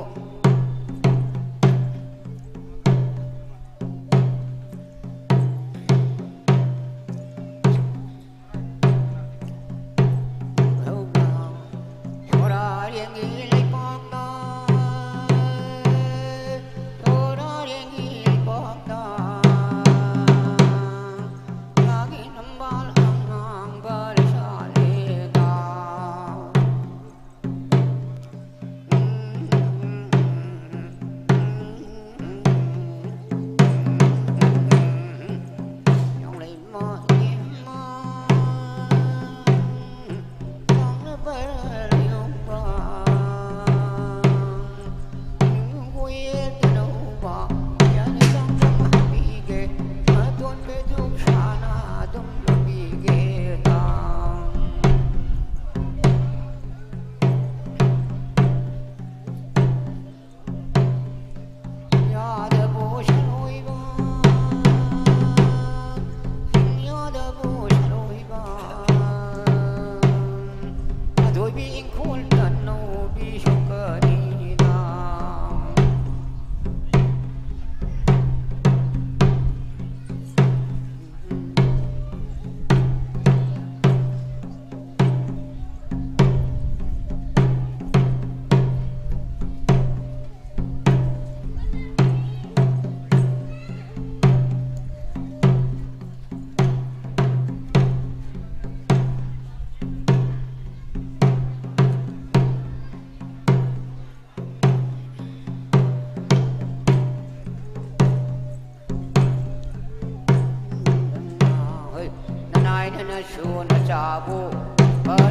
ꯕꯨ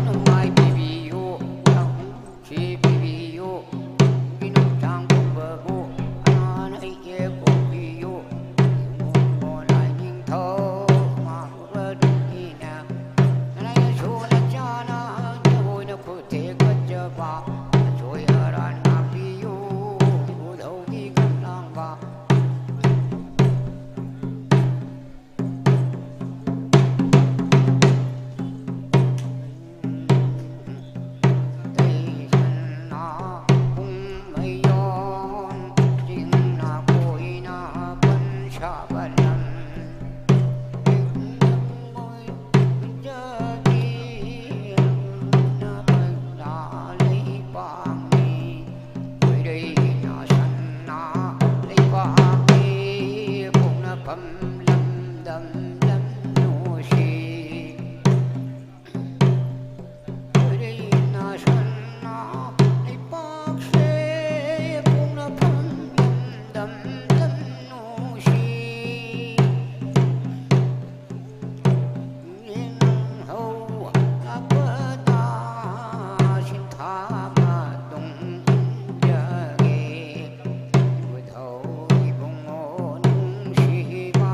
ꯅꯨꯡꯉꯥꯏ ꯄꯤꯕꯤꯌꯨ, ꯁꯤ ꯄꯤꯕꯤꯌꯨ, ꯅꯨꯡꯁꯥꯡ ꯀꯨꯝꯕꯕꯨ ꯑꯅꯥ ꯑꯌꯦꯛ ꯀꯣꯛꯄꯤꯌꯨ, ꯂꯥꯏꯅꯤꯡꯊꯧ ꯃꯥ ꯅꯨꯄꯤꯅ ꯅꯅꯥꯏ ꯁꯨꯅ ꯆꯥꯅ ꯖꯒꯣꯏꯅ ꯈꯨꯠ ꯊꯦꯛꯀꯠꯆꯕ, ꯑꯁꯣꯏ ꯑꯔꯥꯟ ꯉꯥꯛꯄꯤꯌꯨ, ꯏꯕꯨꯙꯧꯒꯤ ꯈꯝꯂꯥꯡꯕ꯫ ꯇꯩꯁꯟꯅ ꯄꯨꯡꯃꯌꯣꯟ ꯆꯤꯡꯅ ꯀꯣꯏꯅ ꯄꯟꯁꯥꯕ ꯂꯝ꯫ ꯅꯤꯡꯍꯧ ꯂꯥꯛꯄꯗ ꯁꯤꯟꯊꯥ ꯃꯇꯨꯡ ꯏꯟꯖꯒꯦ꯫ ꯏꯕꯨꯙꯧ ꯏꯕꯨꯡꯉꯣ ꯅꯨꯡꯁꯤꯕ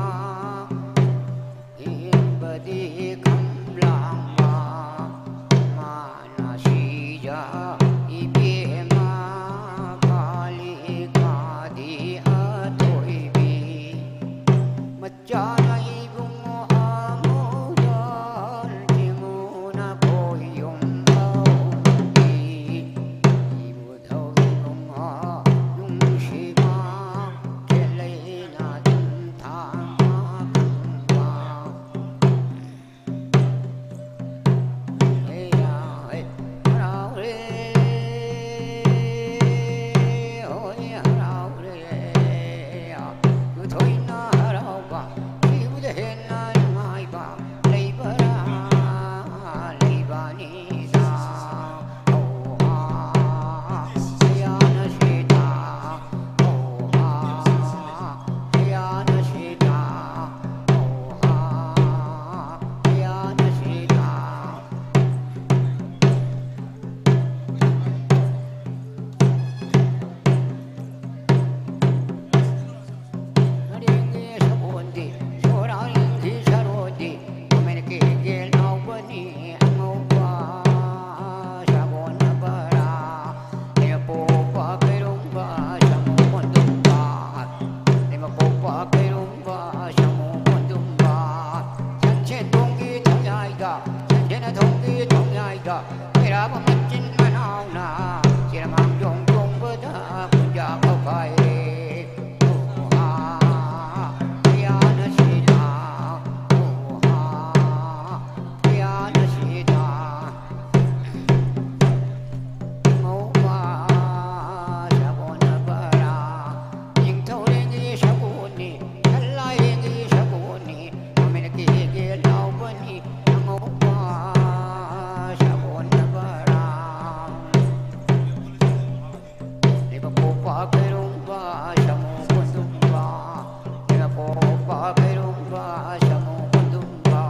ꯃꯆꯤꯟ ꯃꯅꯥꯎꯅ ꯆꯦꯔꯃꯥꯡ ꯌꯣꯡ ꯆꯣꯡꯕꯗ ꯄꯨꯟꯖꯥ ꯀꯧꯈꯥꯏꯔꯦ꯫ ꯍꯣ ꯍꯥ, ꯍꯌꯥꯅ ꯁꯤꯗ, ꯍꯣ ꯍꯥ, ꯍꯌꯥꯅ ꯁꯤꯗ꯫ ꯉꯧꯕ ꯁꯒꯣꯜꯅ ꯕꯔꯥ, ꯅꯤꯡꯊꯧꯔꯦꯜꯒꯤ ꯁꯒꯣꯜꯅꯤ, ꯁꯟꯂꯥꯏꯔꯦꯜꯒꯤ ꯁꯒꯣꯜꯅꯤ, ꯃꯃꯤꯠ ꯀꯦꯒꯦ ꯂꯥꯎꯕꯅꯤ, ꯑꯉꯧꯕ ꯁꯒꯣꯜꯅ ꯕꯔꯥ꯫ ꯂꯩꯕꯥꯛꯄꯣꯛꯄ ꯀꯩꯔꯣꯡꯕ ꯁꯥꯃꯨ ꯀꯣꯟꯗꯨꯝꯕ, ꯂꯩꯕꯥꯛꯄꯣꯛꯄ ꯀꯩꯔꯣꯡꯕ ꯁꯥꯃꯨ ꯀꯣꯟꯗꯨꯝꯕ,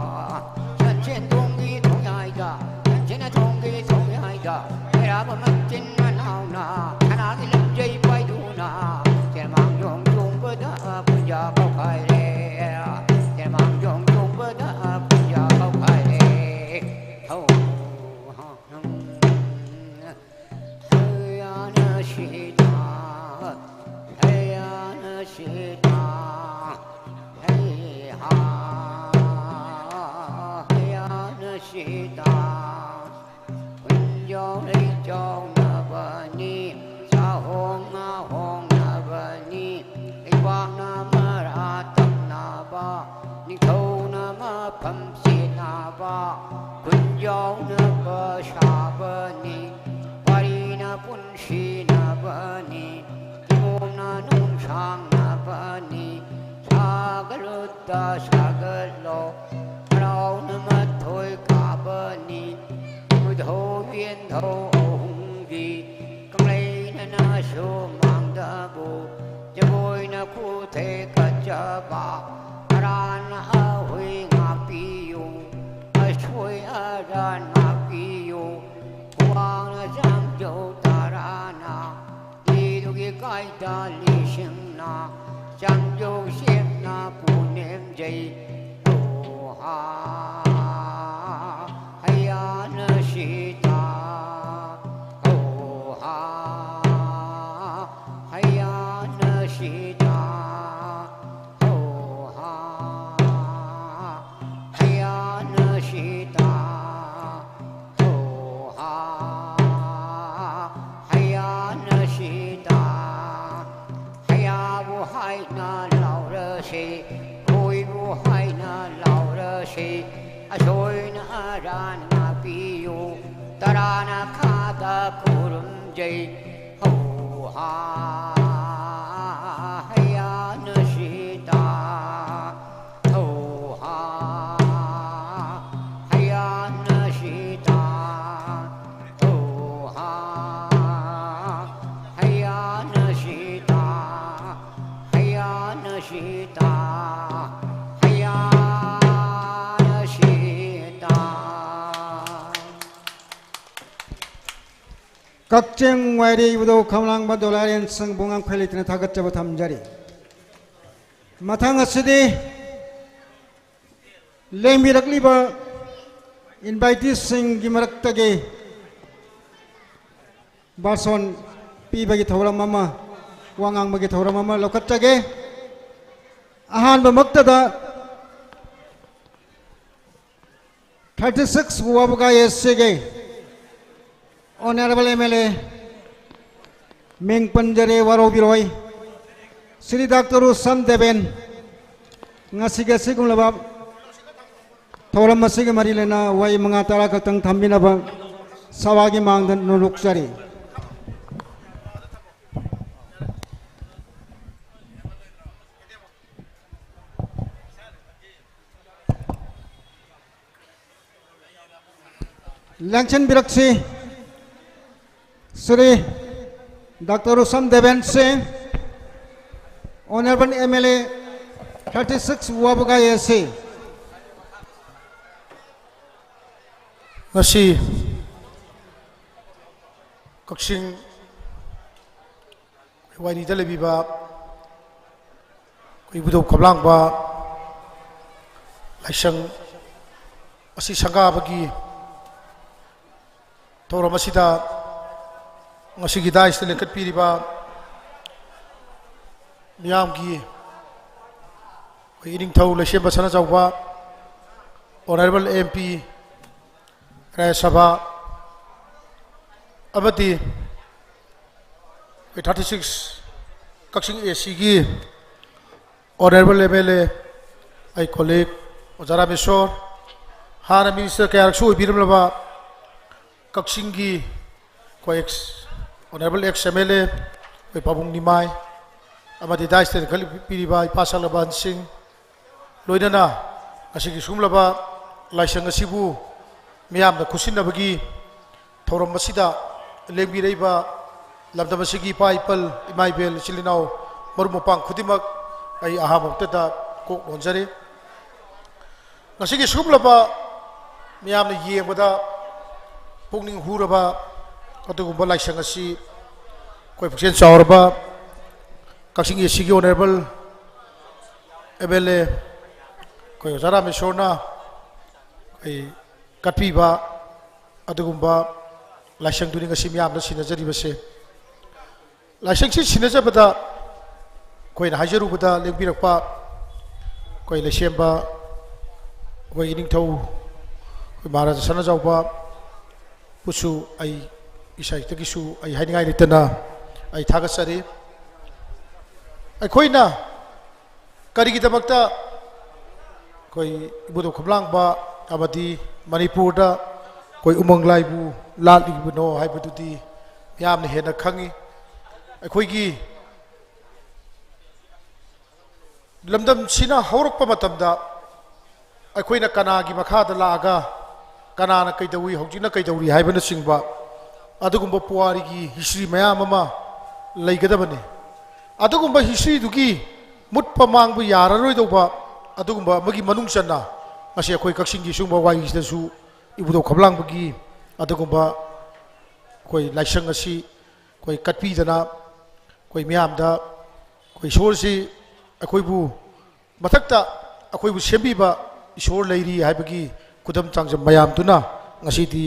ꯁꯟꯁꯦꯟ ꯊꯣꯡꯒꯤ ꯊꯣꯡꯌꯥꯏꯗ, ꯁꯟꯁꯦꯟ ꯊꯣꯡꯒꯤ ꯊꯣꯡꯌꯥꯏꯗ, ꯃꯩꯔꯥꯕ ꯃꯆꯤꯟ ꯃꯅꯥꯎꯅ, ꯁꯅꯥꯒꯤ ꯂꯝꯖꯩ ꯄꯥꯏꯗꯨꯅ, ꯆꯦꯔꯃꯥꯡ ꯌꯣꯡ ꯆꯣꯡꯕꯗ ꯄꯨꯟꯖꯥ ꯀꯧꯈꯥꯏꯔꯦ, ꯆꯦꯔꯃꯥꯡ ꯌꯣꯡ ꯆꯣꯡꯕꯗ ꯄꯨꯟꯖꯥ ꯀꯧꯈꯥꯏꯔꯦ꯫ ꯍꯧ꯫ ꯍꯩꯌꯥꯅ ꯁꯤꯗ, ꯍꯩꯌꯥꯅ ꯁꯤꯗ, ꯍꯩ ꯍꯥ, ꯍꯩꯌꯥꯅ ꯁꯤꯗ꯫ ꯈꯨꯟꯖꯥꯎ ꯂꯩꯖꯥꯎꯅꯕꯅꯤ, ꯆꯥꯍꯣꯡ ꯉꯥꯍꯣꯡꯅꯕꯅꯤ, ꯂꯩꯕꯥꯛꯅ ꯃꯔꯥ ꯇꯞꯅꯕ, ꯅꯤꯡꯊꯧꯅ ꯃꯐꯝ ꯁꯤꯟꯅꯕ, ꯈꯨꯟꯖꯥꯎꯅꯕ ꯁꯥꯕꯅꯤ, ꯄꯥꯔꯤꯅ ꯄꯨꯟꯁꯤꯅꯕꯅꯤ, ꯀꯤꯍꯣꯝꯅ ꯅꯨꯡꯁꯥꯡꯅꯕꯅꯤ, ꯁꯥꯒꯠꯂꯨꯗ ꯁꯥꯒꯠꯂꯣ, ꯍꯔꯥꯎꯅ ꯃꯊꯣꯏ ꯀꯥꯕꯅꯤ, ꯏꯕꯨꯙꯧ ꯌꯦꯟꯙꯧ ꯑꯍꯨꯝꯒꯤ, ꯀꯪꯂꯩꯅꯅꯁꯨ ꯃꯥꯡꯗꯕꯨ, ꯖꯒꯣꯏꯅ ꯈꯨꯊꯦꯛ ꯀꯠꯆꯕ, ꯑꯔꯥꯟ ꯑꯍꯣꯏ ꯉꯥꯛꯄꯤꯌꯨ, ꯑꯁꯣꯏ ꯑꯔꯥꯟ ꯉꯥꯛꯄꯤꯌꯨ, ꯈꯨꯋꯥꯡꯅ ꯆꯥꯝꯖꯧ ꯇꯔꯥꯅ, ꯂꯤꯗꯨꯒꯤ ꯀꯥꯏꯗ ꯂꯤꯁꯤꯡꯅ, ꯆꯥꯝꯖꯧ ꯁꯦꯞꯅ ꯄꯨꯅꯦꯝꯖꯩ, ꯍꯣ ꯍꯥ, ꯍꯩꯌꯥꯅ ꯁꯤꯗ, ꯍꯣ ꯍꯥ, ꯍꯩꯌꯥꯅ ꯁꯤꯗ, ꯍꯣ ꯍꯥ, ꯍꯩꯌꯥꯅ ꯁꯤꯗ, ꯍꯣ ꯍꯥ, ꯍꯥꯏꯅ ꯂꯥꯎꯔꯁꯤ, ꯈꯣꯏꯕꯨ ꯍꯥꯏꯅ ꯂꯥꯎꯔꯁꯤ, ꯑꯁꯣꯏꯅ ꯑꯔꯥꯟ ꯉꯥꯛꯄꯤꯌꯨ, ꯇꯔꯥꯅ ꯈꯥꯗ ꯈꯨꯔꯨꯝꯖꯩ꯫ ꯍꯧ ꯍꯥ ꯍꯌꯥꯅ ꯁꯤꯇꯥ, ꯍꯧ ꯍꯥ ꯍꯌꯥꯅ ꯁꯤꯇꯥ, ꯍꯧ ꯍꯥ ꯍꯌꯥꯅ ꯁꯤꯇꯥ, ꯍꯌꯥꯅ ꯁꯤꯇꯥ, ꯍꯌꯥꯅ ꯁꯤꯇꯥ꯫ ꯀꯛꯆꯤꯡ ꯋꯥꯏꯔꯤ ꯏꯕꯨꯙꯧ ꯈꯝꯂꯥꯡꯕ ꯗꯣꯂꯥꯏꯔꯦꯟ ꯁꯪꯕꯨ ꯉꯝꯈꯩ ꯂꯩꯇꯅ ꯊꯥꯒꯠꯆꯕ ꯊꯝꯖꯔꯤ꯫ ꯃꯊꯪ ꯑꯁꯤꯗꯤ ꯂꯦꯡꯕꯤꯔꯛꯂꯤꯕ inviteeꯁꯤꯡꯒꯤ ꯃꯔꯛꯇꯒꯤ ꯚꯥꯁꯣꯟ ꯄꯤꯕꯒꯤ ꯊꯧꯔꯝ ꯑꯃ, ꯋꯥ ꯉꯥꯡꯕꯒꯤ ꯊꯧꯔꯝ ꯑꯃ ꯂꯧꯈꯠꯆꯒꯦ꯫ ꯑꯍꯥꯟꯕꯃꯛꯇꯗ thirty six ꯋꯥꯕꯒꯥꯏ ꯑꯦꯁ ꯁꯤꯒꯤ Honourable M L A ꯃꯤꯡ ꯄꯟꯖꯔꯦ, ꯋꯥꯔꯧꯕꯤꯔꯣꯏ, ꯁ꯭ꯔꯤ ꯗꯥꯛꯇꯔ ꯎꯁꯝ ꯗꯦꯕꯦꯟ, ꯉꯁꯤꯒꯤ ꯑꯁꯤꯒꯨꯝꯂꯕ ꯊꯧꯔꯝ ꯑꯁꯤꯒ ꯃꯔꯤ ꯂꯩꯅ ꯋꯥꯍꯩ ꯃꯉꯥ ꯇꯔꯥ ꯈꯛꯇꯪ ꯊꯝꯕꯤꯅꯕ ꯁꯚꯥꯒꯤ ꯃꯥꯡꯗ ꯅꯣꯂꯨꯛꯆꯔꯤ꯫ ꯂꯦꯡꯁꯤꯟꯕꯤꯔꯛꯁꯤ꯫ ꯁ꯭ꯔꯤ ꯗꯥꯛꯇꯔ ꯎꯁꯝ ꯗꯦꯕꯦꯟ ꯁꯤꯡ, Honourable M L A thirty six ꯋꯥꯕꯒꯥꯏ ꯑꯦꯁ ꯁꯤ꯫ ꯉꯁꯤ ꯀꯛꯆꯤꯡ ꯋꯥꯏꯔꯤꯗ ꯂꯩꯕꯤꯕ ꯑꯩꯈꯣꯏ ꯏꯕꯨꯙꯧ ꯈꯝꯂꯥꯡꯕ ꯂꯥꯏꯁꯪ ꯑꯁꯤ ꯁꯪꯒꯥꯕꯒꯤ ꯊꯧꯔꯝ ꯑꯁꯤꯗ ꯉꯁꯤꯒꯤ ꯗꯥꯏꯁꯇ ꯂꯦꯡꯈꯠꯄꯤꯔꯤꯕ ꯃꯤꯌꯥꯝꯒꯤ ꯑꯩꯈꯣꯏ ꯏꯅꯤꯡꯊꯧ ꯂꯩꯁꯦꯝꯕ ꯁꯅꯥꯖꯥꯎꯕ Honourable M P, ꯔꯥꯖ꯭ꯌ ꯁꯚꯥ ꯑꯃꯗꯤ ꯑꯩꯈꯣꯏ thirty six Kakching A C ꯒꯤ Honorable M L A, ꯑꯩ colleague ꯑꯣꯖꯥ ꯔꯥꯃꯦꯁꯣꯔ, ꯍꯥꯟꯅ minister ꯀꯌꯥꯔꯛꯁꯨ ꯑꯣꯏꯕꯤꯔꯝꯂꯕ ꯀꯛꯆꯤꯡꯒꯤ ꯑꯩꯈꯣꯏ ex, Honorable ex M L A ꯑꯩꯈꯣꯏ ꯄꯥꯕꯨꯡ ꯅꯤꯃꯥꯏ ꯑꯃꯗꯤ dais ꯇ ꯂꯦꯡꯈꯠꯄꯤꯔꯤꯕ ꯏꯄꯥ ꯁꯛꯂꯕ ꯑꯍꯟꯁꯤꯡ, ꯂꯣꯏꯅꯅ ꯉꯁꯤꯒꯤ ꯁꯤꯒꯨꯝꯂꯕ ꯂꯥꯏꯁꯪ ꯑꯁꯤꯕꯨ ꯃꯤꯌꯥꯝꯅ ꯈꯨꯠꯁꯤꯟꯅꯕꯒꯤ ꯊꯧꯔꯝ ꯑꯁꯤꯗ ꯂꯦꯡꯕꯤꯔꯛꯏꯕ ꯂꯝꯗꯝ ꯑꯁꯤꯒꯤ ꯏꯄꯥ ꯏꯄꯜ, ꯏꯃꯥ ꯏꯕꯦꯜ, ꯏꯆꯤꯜ ꯏꯅꯥꯎ, ꯃꯔꯨꯞ ꯃꯄꯥꯡ ꯈꯨꯗꯤꯡꯃꯛ ꯑꯩ ꯑꯍꯥꯟꯕ ꯃꯛꯇꯗ ꯀꯣꯛ ꯅꯣꯟꯖꯔꯤ꯫ ꯉꯁꯤꯒꯤ ꯁꯤꯒꯨꯝꯂꯕ ꯃꯤꯌꯥꯝꯅ ꯌꯦꯡꯕꯗ ꯄꯨꯛꯅꯤꯡ ꯍꯨꯔꯕ ꯑꯗꯨꯒꯨꯝꯕ ꯂꯥꯏꯁꯪ ꯑꯁꯤ ꯑꯩꯈꯣꯏ ꯄꯨꯛꯆꯦꯜ ꯆꯥꯎꯔꯕ ꯀꯛꯆꯤꯡ A C ꯒꯤ Honorable M L A ꯑꯩꯈꯣꯏ ꯑꯣꯖꯥ ꯔꯥꯃꯦꯁꯣꯔꯅ ꯑꯩꯈꯣꯏ ꯀꯠꯄꯤꯕ ꯑꯗꯨꯒꯨꯝꯕ ꯂꯥꯏꯁꯪꯗꯨꯅꯤ ꯉꯁꯤ ꯃꯤꯌꯥꯝꯅ ꯁꯤꯟꯅꯖꯔꯤꯕꯁꯦ꯫ ꯂꯥꯏꯁꯪꯁꯤ ꯁꯤꯟꯅꯖꯕꯗ ꯑꯩꯈꯣꯏꯅ ꯍꯥꯏꯖꯔꯨꯕꯗ ꯂꯦꯡꯕꯤꯔꯛꯄ ꯑꯩꯈꯣꯏ ꯂꯩꯁꯦꯝꯕ ꯑꯩꯈꯣꯏ ꯏꯅꯤꯡꯊꯧ ꯑꯩꯈꯣꯏ ꯃꯍꯥꯔꯥꯖꯥ ꯁꯅꯥꯖꯥꯎꯕ ꯕꯨꯁꯨ ꯑꯩ ꯏꯁꯥ ꯏꯊꯛꯀꯤꯁꯨ ꯑꯩ ꯍꯥꯏꯅꯤꯡꯉꯥꯏ ꯂꯩꯇꯅ ꯑꯩ ꯊꯥꯒꯠꯆꯔꯤ꯫ ꯑꯩꯈꯣꯏꯅ ꯀꯔꯤꯒꯤꯗꯃꯛꯇ ꯑꯩꯈꯣꯏ ꯏꯕꯨꯙꯧ ꯈꯝꯂꯥꯡꯕ ꯑꯃꯗꯤ ꯃꯅꯤꯄꯨꯔꯗ ꯑꯩꯈꯣꯏ ꯎꯃꯪ ꯂꯥꯏꯕꯨ ꯂꯥꯠꯂꯤꯕꯅꯣ ꯍꯥꯏꯕꯗꯨꯗꯤ ꯃꯤꯌꯥꯝꯅ ꯍꯦꯟꯅ ꯈꯪꯉꯤ꯫ ꯑꯩꯈꯣꯏꯒꯤ ꯂꯝꯗꯝꯁꯤꯅ ꯍꯧꯔꯛꯄ ꯃꯇꯝꯗ ꯑꯩꯈꯣꯏꯅ ꯀꯅꯥꯒꯤ ꯃꯈꯥꯗ ꯂꯥꯛꯑꯒ ꯀꯅꯥꯅ ꯀꯩꯗꯧꯏ, ꯍꯧꯖꯤꯛꯅ ꯀꯩꯗꯧꯔꯤ ꯍꯥꯏꯕꯅꯆꯤꯡꯕ ꯑꯗꯨꯒꯨꯝꯕ ꯄꯨꯋꯥꯔꯤꯒꯤ history ꯃꯌꯥꯝ ꯑꯃ ꯂꯩꯒꯗꯕꯅꯤ꯫ ꯑꯗꯨꯒꯨꯝꯕ history ꯗꯨꯒꯤ ꯃꯨꯠꯄ ꯃꯥꯡꯕ ꯌꯥꯔꯔꯣꯏꯗꯧꯕ ꯑꯗꯨꯒꯨꯝꯕ ꯑꯃꯒꯤ ꯃꯅꯨꯡ ꯆꯟꯅ ꯉꯁꯤ ꯑꯩꯈꯣꯏ ꯀꯛꯆꯤꯡꯒꯤ ꯁꯤꯒꯨꯝꯕ ꯋꯥꯔꯤꯁꯤꯗꯁꯨ ꯏꯕꯨꯙꯧ ꯈꯝꯂꯥꯡꯕꯒꯤ ꯑꯗꯨꯒꯨꯝꯕ ꯑꯩꯈꯣꯏ ꯂꯥꯏꯁꯪ ꯑꯁꯤ ꯑꯩꯈꯣꯏ ꯀꯠꯄꯤꯗꯅ ꯑꯩꯈꯣꯏ ꯃꯤꯌꯥꯝꯗ ꯑꯩꯈꯣꯏ ꯏꯁꯣꯔꯁꯤ ꯑꯩꯈꯣꯏꯕꯨ ꯃꯊꯛꯇ ꯑꯩꯈꯣꯏꯕꯨ ꯁꯦꯝꯕꯤꯕ ꯏꯁꯣꯔ ꯂꯩꯔꯤ ꯍꯥꯏꯕꯒꯤ ꯈꯨꯗꯝ ꯆꯥꯡꯗꯝ ꯃꯌꯥꯝꯗꯨꯅ ꯉꯁꯤꯗꯤ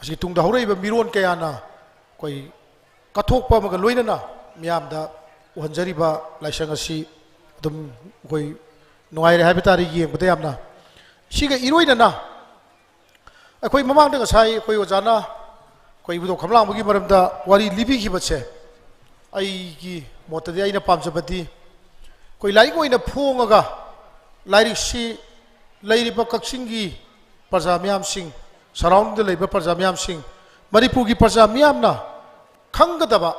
ꯑꯁꯤꯒꯤ ꯇꯨꯡꯗ ꯍꯧꯔꯛꯏꯕ ꯃꯤꯔꯣꯟ ꯀꯌꯥꯅ ꯑꯩꯈꯣꯏ ꯀꯠꯊꯣꯛꯄ ꯑꯃꯒ ꯂꯣꯏꯅꯅ ꯃꯤꯌꯥꯝꯗ ꯎꯍꯟꯖꯔꯤꯕ ꯂꯥꯏꯁꯪ ꯑꯁꯤ ꯑꯗꯨꯝ ꯑꯩꯈꯣꯏ ꯅꯨꯡꯉꯥꯏꯔꯦ ꯍꯥꯏꯕ ꯇꯥꯔꯦ ꯌꯦꯡꯕꯗ ꯌꯥꯝꯅ꯫ ꯁꯤꯒ ꯏꯔꯣꯏꯅꯅ ꯑꯩꯈꯣꯏ ꯃꯃꯥꯡꯗ ꯉꯁꯥꯏ ꯑꯩꯈꯣꯏ ꯑꯣꯖꯥꯅ ꯑꯩꯈꯣꯏ ꯏꯕꯨꯙꯧ ꯈꯝꯂꯥꯡꯕꯒꯤ ꯃꯔꯝꯗ ꯋꯥꯔꯤ ꯂꯤꯕꯤꯈꯤꯕꯁꯦ, ꯑꯩꯒꯤ ꯃꯣꯠꯇꯗꯤ ꯑꯩꯅ ꯄꯥꯝꯖꯕꯗꯤ ꯑꯩꯈꯣꯏ ꯂꯥꯏꯔꯤꯛ ꯑꯣꯏꯅ ꯐꯣꯡꯉꯒ ꯂꯥꯏꯔꯤꯛꯁꯤ ꯂꯩꯔꯤꯕ ꯀꯛꯆꯤꯡꯒꯤ ꯄ꯭ꯔꯖꯥ ꯃꯤꯌꯥꯝꯁꯤꯡ, ꯁꯔꯥꯎꯟꯗꯤꯡꯗ ꯂꯩꯕ ꯄ꯭ꯔꯖꯥ ꯃꯤꯌꯥꯝꯁꯤꯡ, ꯃꯅꯤꯄꯨꯔꯒꯤ ꯄ꯭ꯔꯖꯥ ꯃꯤꯌꯥꯝꯅ ꯈꯪꯒꯗꯕ,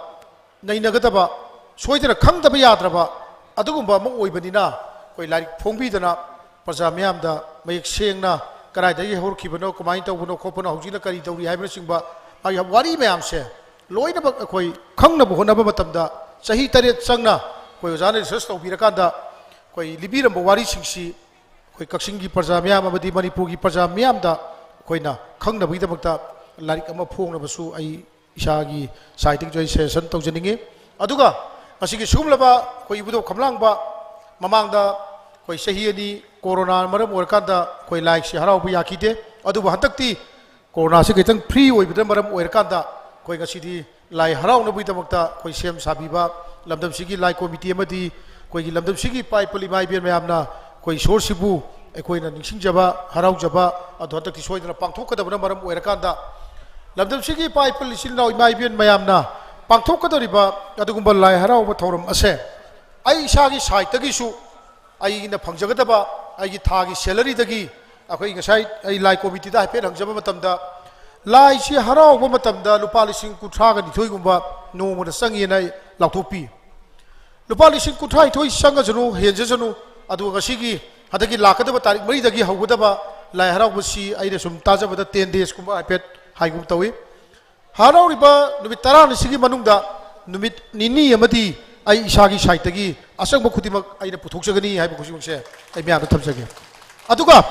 ꯅꯩꯅꯒꯗꯕ, ꯁꯣꯏꯗꯅ ꯈꯪꯗꯕ ꯌꯥꯗ꯭ꯔꯕ ꯑꯗꯨꯒꯨꯝꯕ ꯑꯃ ꯑꯣꯏꯕꯅꯤꯅ, ꯑꯩꯈꯣꯏ ꯂꯥꯏꯔꯤꯛ ꯐꯣꯡꯕꯤꯗꯅ ꯄ꯭ꯔꯖꯥ ꯃꯤꯌꯥꯝꯗ ꯃꯌꯦꯛ ꯁꯦꯡꯅ ꯀꯗꯥꯏꯗꯒꯤ ꯍꯧꯔꯛꯈꯤꯕꯅꯣ, ꯀꯃꯥꯏꯅ ꯇꯧꯕꯅꯣ ꯈꯣꯠꯄꯅꯣ, ꯍꯧꯖꯤꯛꯅ ꯀꯔꯤ ꯇꯧꯔꯤ ꯍꯥꯏꯕꯅꯆꯤꯡꯕ ꯃꯥꯒꯤ ꯋꯥꯔꯤ ꯃꯌꯥꯝꯁꯦ ꯂꯣꯏꯅꯃꯛ ꯑꯩꯈꯣꯏ ꯈꯪꯅꯕ ꯍꯣꯠꯅꯕ ꯃꯇꯝꯗ ꯆꯍꯤ ꯇꯔꯦꯠ ꯆꯪꯅ ꯑꯩꯈꯣꯏ ꯑꯣꯖꯥꯅ ꯔꯤꯁꯔꯁ ꯇꯧꯕꯤꯔꯀꯥꯟꯗ ꯑꯩꯈꯣꯏ ꯂꯤꯕꯤꯔꯝꯕ ꯋꯥꯔꯤꯁꯤꯡꯁꯤ ꯑꯩꯈꯣꯏ ꯀꯛꯆꯤꯡꯒꯤ ꯄ꯭ꯔꯖꯥ ꯃꯤꯌꯥꯝ ꯑꯃꯗꯤ ꯃꯅꯤꯄꯨꯔꯒꯤ ꯄ꯭ꯔꯖꯥ ꯃꯤꯌꯥꯝꯗ ꯑꯩꯈꯣꯏꯅ ꯈꯪꯅꯕꯒꯤꯗꯃꯛꯇ ꯂꯥꯏꯔꯤꯛ ꯑꯃ ꯐꯣꯡꯅꯕꯁꯨ ꯑꯩ ꯏꯁꯥꯒꯤ ꯁꯥꯏꯠꯇꯒꯤꯁꯨ ꯑꯩ ꯁꯖꯦꯁꯟ ꯇꯧꯖꯅꯤꯡꯉꯤ꯫ ꯑꯗꯨꯒ ꯉꯁꯤꯒꯤ ꯁꯤꯒꯨꯝꯂꯕ ꯑꯩꯈꯣꯏ ꯏꯕꯨꯙꯧ ꯈꯝꯂꯥꯡꯕ, ꯃꯃꯥꯡꯗ ꯑꯩꯈꯣꯏ ꯆꯍꯤ ꯑꯅꯤ ꯀꯣꯔꯣꯅꯥ ꯃꯔꯝ ꯑꯣꯏꯔꯀꯥꯟꯗ ꯑꯩꯈꯣꯏ ꯂꯥꯏꯁꯤ ꯍꯔꯥꯎꯕ ꯌꯥꯈꯤꯗꯦ꯫ ꯑꯗꯨꯕꯨ ꯍꯟꯗꯛꯇꯤ ꯀꯣꯔꯣꯅꯥꯁꯤ ꯈꯤꯇꯪ ꯐ꯭ꯔꯤ ꯑꯣꯏꯕꯅ ꯃꯔꯝ ꯑꯣꯏꯔꯀꯥꯟꯗ ꯑꯩꯈꯣꯏ ꯉꯁꯤꯗꯤ ꯂꯥꯏ ꯍꯔꯥꯎꯅꯕꯒꯤꯗꯃꯛꯇ ꯑꯩꯈꯣꯏ ꯁꯦꯝ ꯁꯥꯕꯤꯕ ꯂꯝꯗꯝꯁꯤꯒꯤ ꯂꯥꯏ ꯀꯣꯃꯤꯇꯤ ꯑꯃꯗꯤ ꯑꯩꯈꯣꯏꯒꯤ ꯂꯝꯗꯝꯁꯤꯒꯤ ꯏꯄꯥ ꯏꯄꯨ ꯏꯃꯥ ꯏꯕꯦꯟ ꯃꯌꯥꯝꯅ ꯑꯩꯈꯣꯏ ꯏꯁꯣꯔꯁꯤꯕꯨ ꯑꯩꯈꯣꯏꯅ ꯅꯤꯡꯁꯤꯡꯖꯕ, ꯍꯔꯥꯎꯖꯕ ꯑꯗꯨ ꯍꯟꯗꯛꯇꯤ ꯁꯣꯏꯗꯅ ꯄꯥꯡꯊꯣꯛꯀꯗꯕꯅ ꯃꯔꯝ ꯑꯣꯏꯔꯀꯥꯟꯗ, ꯂꯝꯗꯝꯁꯤꯒꯤ ꯏꯄꯥ ꯏꯄꯨ ꯏꯆꯤꯜ ꯏꯅꯥꯎ ꯏꯃꯥ ꯏꯕꯦꯟ ꯃꯌꯥꯝꯅ ꯄꯥꯡꯊꯣꯛꯀꯗꯧꯔꯤꯕ ꯑꯗꯨꯒꯨꯝꯕ ꯂꯥꯏ ꯍꯔꯥꯎꯕ ꯊꯧꯔꯝ ꯑꯁꯦ ꯑꯩ ꯏꯁꯥꯒꯤ ꯁꯥꯏꯠꯇꯒꯤꯁꯨ ꯑꯩꯅ ꯐꯪꯖꯒꯗꯕ ꯑꯩꯒꯤ ꯊꯥꯒꯤ ꯁꯦꯂꯔꯤꯗꯒꯤ ꯑꯩꯈꯣꯏ ꯉꯁꯥꯏ ꯑꯩ ꯂꯥꯏ ꯀꯣꯃꯤꯇꯤꯗ ꯍꯥꯏꯐꯦꯠ ꯍꯪꯖꯕ ꯃꯇꯝꯗ, ꯂꯥꯏꯁꯤ ꯍꯔꯥꯎꯕ ꯃꯇꯝꯗ ꯂꯨꯄꯥ ꯂꯤꯁꯤꯡ ꯀꯨꯟꯊ꯭ꯔꯥꯒ ꯅꯤꯊꯣꯏꯒꯨꯝꯕ ꯅꯣꯡꯃꯗ ꯆꯪꯉꯦꯅ ꯑꯩ ꯂꯥꯎꯊꯣꯛꯄꯤ꯫ ꯂꯨꯄꯥ ꯂꯤꯁꯤꯡ ꯀꯨꯟꯊ꯭ꯔꯥ ꯅꯤꯊꯣꯏ ꯆꯪꯉꯁꯅꯨ, ꯍꯦꯟꯖꯁꯅꯨ, ꯑꯗꯨꯒ ꯉꯁꯤꯒꯤ ꯍꯟꯗꯛꯀꯤ ꯂꯥꯛꯀꯗꯕ ꯇꯥꯔꯤꯛ ꯃꯔꯤꯗꯒꯤ ꯍꯧꯒꯗꯕ ꯂꯥꯏ ꯍꯔꯥꯎꯕꯁꯤ ꯑꯩꯅ ꯁꯨꯝ ꯇꯥꯖꯕꯗ ꯇꯦꯟ ꯗꯦꯖꯀꯨꯝꯕ ꯍꯥꯏꯐꯦꯠ ꯍꯥꯏꯒꯨꯝ ꯇꯧꯏ꯫ ꯍꯔꯥꯎꯔꯤꯕ ꯅꯨꯃꯤꯠ ꯇꯔꯥꯅꯤꯁꯤꯒꯤ ꯃꯅꯨꯡꯗ ꯅꯨꯃꯤꯠ ꯅꯤꯅꯤ ꯑꯃꯗꯤ ꯑꯩ ꯏꯁꯥꯒꯤ ꯁꯥꯏꯠꯇꯒꯤ ꯑꯆꯪꯕ ꯈꯨꯗꯤꯡꯃꯛ ꯑꯩꯅ ꯄꯨꯊꯣꯛꯆꯒꯅꯤ ꯍꯥꯏꯕ ꯈꯨꯗꯤꯡꯃꯛꯁꯦ ꯑꯩ ꯃꯌꯥꯝꯗ ꯊꯝꯖꯒꯦ꯫ ꯑꯗꯨꯒ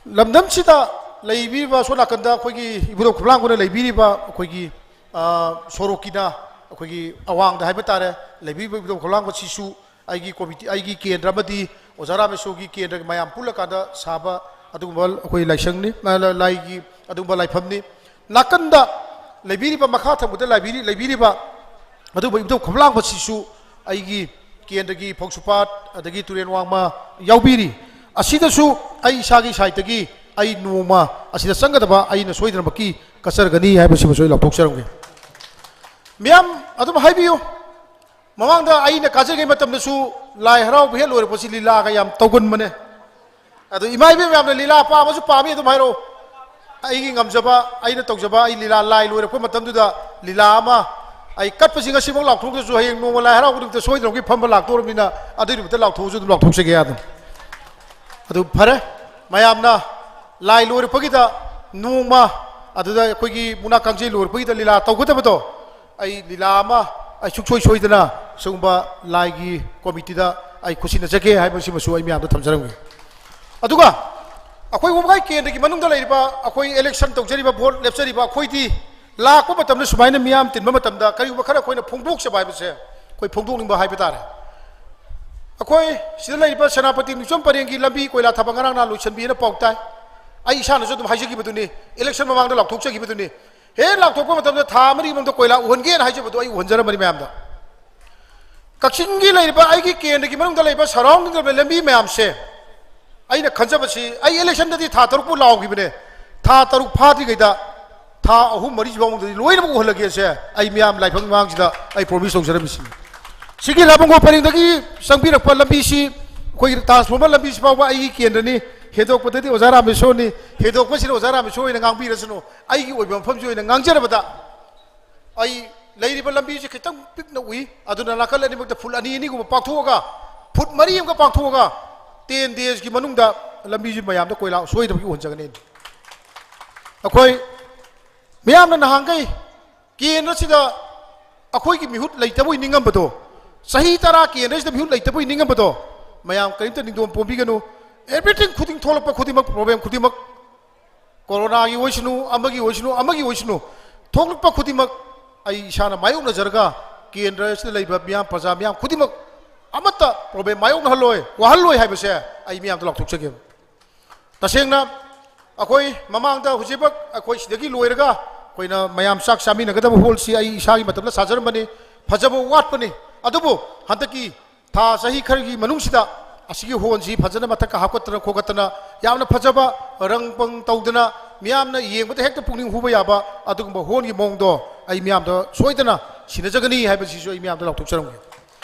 ꯂꯝꯗꯝꯁꯤꯗ ꯂꯩꯕꯤꯔꯤꯕ, ꯑꯁꯣꯝ ꯅꯥꯀꯟꯗ ꯑꯩꯈꯣꯏꯒꯤ ꯏꯕꯨꯙꯧ ꯈꯝꯂꯥꯡꯕꯅ ꯂꯩꯕꯤꯔꯤꯕ ꯑꯩꯈꯣꯏꯒꯤ, ꯑ, ꯁꯣꯔꯣꯛꯀꯤꯅ ꯑꯩꯈꯣꯏꯒꯤ ꯑꯋꯥꯡꯗ ꯍꯥꯏꯕ ꯇꯥꯔꯦ, ꯂꯩꯕꯤꯔꯤꯕ ꯏꯕꯨꯙꯧ ꯈꯝꯂꯥꯡꯕꯁꯤꯁꯨ ꯑꯩꯒꯤ ꯀꯣꯃꯤꯇꯤ, ꯑꯩꯒꯤ ꯀꯦꯟꯗ꯭ꯔ ꯑꯃꯗꯤ ꯑꯣꯖꯥ ꯔꯥꯃꯦꯁꯣꯔꯒꯤ ꯀꯦꯟꯗ꯭ꯔꯒꯤ ꯃꯌꯥꯝ ꯄꯨꯜꯂꯀꯥꯟꯗ ꯁꯥꯕ ꯑꯗꯨꯒꯨꯝꯕ ꯑꯩꯈꯣꯏ ꯂꯥꯏꯁꯪꯅꯤ, ꯂꯥꯏꯒꯤ ꯑꯗꯨꯒꯨꯝꯕ ꯂꯥꯏꯐꯝꯅꯤ꯫ ꯅꯥꯀꯟꯗ ꯂꯩꯕꯤꯔꯤꯕ, ꯃꯈꯥ ꯊꯪꯕꯗ ꯂꯩꯕꯤꯔꯤ-, ꯂꯩꯕꯤꯔꯤꯕ ꯑꯗꯨꯒꯨꯝꯕ ꯏꯕꯨꯙꯧ ꯈꯝꯂꯥꯡꯕꯁꯤꯁꯨ ꯑꯩꯒꯤ ꯀꯦꯟꯗ꯭ꯔꯒꯤ ꯐꯧꯁꯨꯄꯥꯠ ꯑꯗꯒꯤ ꯇꯨꯔꯦꯟ ꯋꯥꯡꯃ ꯌꯥꯎꯕꯤꯔꯤ꯫ ꯑꯁꯤꯗꯁꯨ ꯑꯩ ꯏꯁꯥꯒꯤ ꯁꯥꯏꯠꯇꯒꯤ ꯑꯩ ꯅꯣꯡꯃ ꯑꯁꯤꯗ ꯆꯪꯒꯗꯕ ꯑꯩꯅ ꯁꯣꯏꯗꯅꯃꯛꯀꯤ ꯀꯠꯆꯔꯒꯅꯤ ꯍꯥꯏꯕꯁꯤꯃꯁꯨ ꯑꯩ ꯂꯥꯎꯊꯣꯛꯆꯔꯝꯒꯦ꯫ ꯃꯌꯥꯝ ꯑꯗꯨꯝ ꯍꯥꯏꯕꯤꯌꯨ꯫ ꯃꯃꯥꯡꯗ ꯑꯩꯅ ꯀꯥꯖꯔꯤꯉꯩ ꯃꯇꯝꯗꯁꯨ ꯂꯥꯏ ꯍꯔꯥꯎꯕ ꯍꯦꯛ ꯂꯣꯏꯔꯛꯄꯁꯤ ꯂꯤꯂꯥꯒ ꯌꯥꯝ ꯇꯧꯒꯟꯕꯅꯦ꯫ ꯑꯗꯨ ꯏꯃꯥ ꯏꯕꯦꯟ ꯃꯌꯥꯝꯅ ꯂꯤꯂꯥ ꯄꯥꯝꯃꯁꯨ ꯄꯥꯝꯃꯤ ꯑꯗꯨꯝ ꯍꯥꯏꯔꯛꯑꯣ꯫ ꯑꯩꯒꯤ ꯉꯝꯖꯕ, ꯑꯩꯅ ꯇꯧꯖꯕ, ꯑꯩ ꯂꯤꯂꯥ ꯂꯥꯏ ꯂꯣꯏꯔꯛꯄ ꯃꯇꯝꯗꯨꯗ ꯂꯤꯂꯥ ꯑꯃ ꯑꯩ ꯀꯠꯄꯁꯤ ꯉꯁꯤꯃꯛ ꯂꯥꯎꯊꯣꯛꯇ꯭ꯔꯁꯨ ꯍꯌꯦꯡ ꯅꯣꯡꯃ ꯂꯥꯏ ꯍꯔꯥꯎꯕ ꯅꯨꯃꯤꯠꯇ ꯁꯣꯏꯗꯅꯃꯛꯀꯤ ꯐꯝꯕ ꯂꯥꯛꯇꯧꯔꯕꯅꯤꯅ ꯑꯗꯨꯒꯤ ꯅꯨꯃꯤꯠꯇ ꯂꯥꯎꯊꯣꯛꯑꯁꯨ ꯑꯗꯨꯝ ꯂꯥꯎꯊꯣꯛꯆꯒꯦ ꯑꯗꯨꯝ꯫ ꯑꯗꯨ ꯐꯔꯦ, ꯃꯌꯥꯝꯅ ꯂꯥꯏ ꯂꯣꯏꯔꯛꯄꯒꯤꯗ ꯅꯣꯡꯃ ꯑꯗꯨꯗ ꯑꯩꯈꯣꯏꯒꯤ ꯃꯨꯛꯅꯥ ꯀꯥꯡꯖꯩ ꯂꯣꯏꯔꯛꯄꯒꯤꯗ ꯂꯤꯂꯥ ꯇꯧꯒꯗꯕꯗꯣ ꯑꯩ ꯂꯤꯂꯥ ꯑꯃ ꯑꯩ ꯁꯨꯡꯁꯣꯏ ꯁꯣꯏꯗꯅ ꯁꯤꯒꯨꯝꯕ ꯂꯥꯏꯒꯤ ꯀꯣꯃꯤꯇꯤꯗ ꯑꯩ ꯈꯨꯠꯁꯤꯟꯅꯖꯒꯦ ꯍꯥꯏꯕꯁꯤꯃꯁꯨ ꯑꯩ ꯃꯌꯥꯝꯗ ꯊꯝꯖꯔꯝꯒꯦ꯫ ꯑꯗꯨꯒ ꯑꯩꯈꯣꯏ ꯋꯥꯕꯒꯥꯏ ꯀꯦꯟꯗ꯭ꯔꯒꯤ ꯃꯅꯨꯡꯗ ꯂꯩꯔꯤꯕ ꯑꯩꯈꯣꯏ ꯏꯂꯦꯛꯁꯟ ꯇꯧꯖꯔꯤꯕ, ꯚꯣꯠ ꯂꯦꯞꯆꯔꯤꯕ ꯑꯩꯈꯣꯏꯗꯤ ꯂꯥꯛꯄ ꯃꯇꯝꯗ ꯁꯨꯃꯥꯏꯅ ꯃꯤꯌꯥꯝ ꯇꯤꯟꯕ ꯃꯇꯝꯗ ꯀꯔꯤꯒꯨꯝꯕ ꯈꯔ ꯑꯩꯈꯣꯏꯅ ꯐꯣꯡꯗꯣꯛꯆꯕ ꯍꯥꯏꯕꯁꯦ ꯑꯩꯈꯣꯏ ꯐꯣꯡꯗꯣꯛꯅꯤꯡꯕ ꯍꯥꯏꯕ ꯇꯥꯔꯦ꯫ ꯑꯩꯈꯣꯏ ꯁꯤꯗ ꯂꯩꯔꯤꯕ ꯁꯦꯅꯥꯄꯇꯤ ꯅꯤꯡꯆꯣꯝ ꯄꯔꯦꯡꯒꯤ ꯂꯝꯕꯤ ꯀꯣꯏꯂꯥ ꯊꯥꯕ ꯉꯔꯥꯡ ꯅꯍꯥꯟ ꯂꯣꯏꯁꯤꯟꯕꯤꯅ ꯄꯥꯎ ꯇꯥꯏ꯫ ꯑꯩ ꯏꯁꯥꯅꯁꯨ ꯑꯗꯨꯝ ꯍꯥꯏꯖꯈꯤꯕꯗꯨꯅꯤ, ꯏꯂꯦꯛꯁꯟ ꯃꯃꯥꯡꯗ ꯂꯥꯎꯊꯣꯛꯆꯈꯤꯕꯗꯨꯅꯤ꯫ ꯍꯦꯛ ꯂꯥꯎꯊꯣꯛꯄ ꯃꯇꯝꯗ ꯊꯥ ꯑꯃꯒꯤ ꯃꯅꯨꯡꯗ ꯀꯣꯏꯂꯥ ꯎꯍꯟꯒꯦꯅ ꯍꯥꯏꯖꯕꯗꯨ ꯑꯩ ꯎꯍꯟꯖꯔꯝꯕꯅꯤ ꯃꯌꯥꯝꯗ꯫ ꯀꯛꯆꯤꯡꯒꯤ ꯂꯩꯔꯤꯕ ꯑꯩꯒꯤ ꯀꯦꯟꯗ꯭ꯔꯒꯤ ꯃꯅꯨꯡꯗ ꯂꯩꯕ ꯁꯔꯥꯎꯟꯗꯤꯡꯗ ꯂꯩꯕ ꯂꯝꯕꯤ ꯃꯌꯥꯝꯁꯦ ꯑꯩꯅ ꯈꯟꯖꯕꯁꯤ, ꯑꯩ ꯏꯂꯦꯛꯁꯟꯗꯗꯤ ꯊꯥ ꯇꯔꯨꯛꯄꯨ ꯂꯥꯎꯈꯤꯕꯅꯦ꯫ ꯊꯥ ꯇꯔꯨꯛ ꯐꯥꯗ꯭ꯔꯤꯉꯩꯗ ꯊꯥ ꯑꯍꯨꯝ ꯃꯔꯤꯁꯤ ꯐꯥꯎꯕꯗꯗꯤ ꯂꯣꯏꯅꯃꯛ ꯎꯍꯜꯂꯒꯦꯁꯦ ꯑꯩ ꯃꯤꯌꯥꯝ ꯂꯥꯏꯐꯝ ꯃꯃꯥꯡꯁꯤꯗ ꯑꯩ ꯄ꯭ꯔꯣꯃꯤꯁ ꯇꯧꯖꯔꯝꯃꯤꯁꯤꯅꯤ꯫ ꯁꯤꯒꯤ ꯂꯥꯕꯨꯡꯈꯣꯡ ꯄꯔꯦꯡꯗꯒꯤ ꯆꯪꯕꯤꯔꯛꯄ ꯂꯝꯕꯤꯁꯤ, ꯑꯩꯈꯣꯏꯒꯤ ꯇ꯭ꯔꯥꯟꯁꯐꯣꯔꯃꯔ ꯂꯝꯕꯤꯁꯤ ꯐꯥꯎꯕ ꯑꯩꯒꯤ ꯀꯦꯟꯗ꯭ꯔꯅꯤ꯫ ꯍꯦꯟꯗꯣꯛꯄꯗꯗꯤ ꯑꯣꯖꯥ ꯔꯥꯃꯦꯁꯣꯔꯅꯤ, ꯍꯦꯟꯗꯣꯛꯄꯁꯤꯅ ꯑꯣꯖꯥ ꯔꯥꯃꯦꯁꯣꯔ ꯑꯣꯏꯅ ꯉꯥꯡꯕꯤꯔꯁꯅꯨ꯫ ꯑꯩꯒꯤ ꯑꯣꯏꯕ ꯃꯐꯝꯁꯤ ꯑꯣꯏꯅ ꯉꯥꯡꯖꯔꯕꯗ ꯑꯩ ꯂꯩꯔꯤꯕ ꯂꯝꯕꯤꯁꯤ ꯈꯤꯇꯪ ꯄꯤꯛꯅ ꯎꯏ, ꯑꯗꯨꯅ ꯅꯥꯀꯜ ꯑꯅꯤꯃꯛꯇ ꯐꯨꯠ ꯑꯅꯤ ꯑꯅꯤꯒꯨꯝꯕ ꯄꯥꯛꯊꯣꯛꯑꯒ, ꯐꯨꯠ ꯃꯔꯤ ꯑꯃꯒ ꯄꯥꯛꯊꯣꯛꯑꯒ, ꯇꯦꯟ ꯗꯦꯖꯀꯤ ꯃꯅꯨꯡꯗ ꯂꯝꯕꯤꯁꯤ ꯃꯌꯥꯝꯗ ꯀꯣꯏꯂꯥ ꯁꯣꯏꯗꯕꯒꯤ ꯎꯍꯟꯖꯒꯅꯤ꯫ ꯑꯩꯈꯣꯏ ꯃꯤꯌꯥꯝꯅ ꯅꯍꯥꯟꯈꯩ ꯀꯦꯟꯗ꯭ꯔꯁꯤꯗ ꯑꯩꯈꯣꯏꯒꯤ ꯃꯤꯍꯨꯠ ꯂꯩꯇꯕꯣꯏ ꯅꯤꯡꯉꯝꯕꯗꯣ, ꯆꯍꯤ ꯇꯔꯥ ꯀꯦꯟꯗ꯭ꯔꯁꯤꯗ ꯃꯤꯍꯨꯠ ꯂꯩꯇꯕꯣꯏ ꯅꯤꯡꯉꯝꯕꯗꯣ, ꯃꯌꯥꯝ ꯀꯔꯤꯝꯇ ꯅꯤꯡꯗꯣꯝ ꯄꯣꯝꯕꯤꯒꯅꯨ꯫ Everything ꯈꯨꯗꯤꯡ, ꯊꯣꯛꯂꯛꯄ ꯈꯨꯗꯤꯡꯃꯛ, ꯄ꯭ꯔꯣꯕ꯭ꯂꯦꯝ ꯈꯨꯗꯤꯡꯃꯛ, ꯀꯣꯔꯣꯅꯥꯒꯤ ꯑꯣꯏꯁꯅꯨ, ꯑꯃꯒꯤ ꯑꯣꯏꯁꯅꯨ, ꯑꯃꯒꯤ ꯑꯣꯏꯁꯅꯨ, ꯊꯣꯛꯂꯛꯄ ꯈꯨꯗꯤꯡꯃꯛ ꯑꯩ ꯏꯁꯥꯅ ꯃꯥꯌꯣꯛꯅꯖꯔꯒ ꯀꯦꯟꯗ꯭ꯔ ꯑꯁꯤꯗ ꯂꯩꯕ ꯃꯤꯌꯥꯝ, ꯄ꯭ꯔꯖꯥ ꯃꯤꯌꯥꯝ ꯈꯨꯗꯤꯡꯃꯛ ꯑꯃꯠꯇ ꯄ꯭ꯔꯣꯕ꯭ꯂꯦꯝ ꯃꯥꯌꯣꯛꯅꯍꯜꯂꯣꯏ, ꯋꯥꯍꯜꯂꯣꯏ ꯍꯥꯏꯕꯁꯦ ꯑꯩ ꯃꯤꯌꯥꯝꯗ ꯂꯥꯎꯊꯣꯛꯆꯒꯦ꯫ ꯇꯁꯦꯡꯅ ꯑꯩꯈꯣꯏ ꯃꯃꯥꯡꯗ ꯍꯧꯖꯤꯛꯃꯛ ꯑꯩꯈꯣꯏ ꯁꯤꯗꯒꯤ ꯂꯣꯏꯔꯒ ꯑꯩꯈꯣꯏꯅ ꯃꯌꯥꯝ ꯆꯥꯛ ꯆꯥꯃꯤꯟꯅꯒꯗꯕ ꯍꯣꯜꯁꯤ ꯑꯩ ꯏꯁꯥꯒꯤ ꯃꯇꯝꯗ ꯁꯥꯖꯔꯝꯕꯅꯤ, ꯐꯖꯕ ꯋꯥꯠꯄꯅꯤ꯫ ꯑꯗꯨꯕꯨ ꯍꯟꯗꯛꯀꯤ ꯊꯥ ꯆꯍꯤ ꯈꯔꯒꯤ ꯃꯅꯨꯡꯁꯤꯗ ꯑꯁꯤꯒꯤ ꯍꯣꯜꯁꯤ ꯐꯖꯅ ꯃꯊꯛꯀ ꯍꯥꯞꯀꯠꯇꯅ ꯈꯣꯀꯠꯇꯅ ꯌꯥꯝꯅ ꯐꯖꯕ ꯔꯪ ꯄꯪ ꯇꯧꯗꯅ ꯃꯤꯌꯥꯝꯅ ꯌꯦꯡꯕꯗ ꯍꯦꯛꯇ ꯄꯨꯛꯅꯤꯡ ꯍꯨꯕ ꯌꯥꯕ ꯑꯗꯨꯒꯨꯝꯕ ꯍꯣꯜꯒꯤ ꯃꯑꯣꯡꯗꯣ ꯑꯩ ꯃꯤꯌꯥꯝꯗ ꯁꯣꯏꯗꯅ ꯁꯤꯟꯅꯖꯒꯅꯤ ꯍꯥꯏꯕꯁꯤꯁꯨ ꯑꯩ ꯃꯌꯥꯝꯗ ꯂꯥꯎꯊꯣꯛꯆꯔꯝꯒꯦ꯫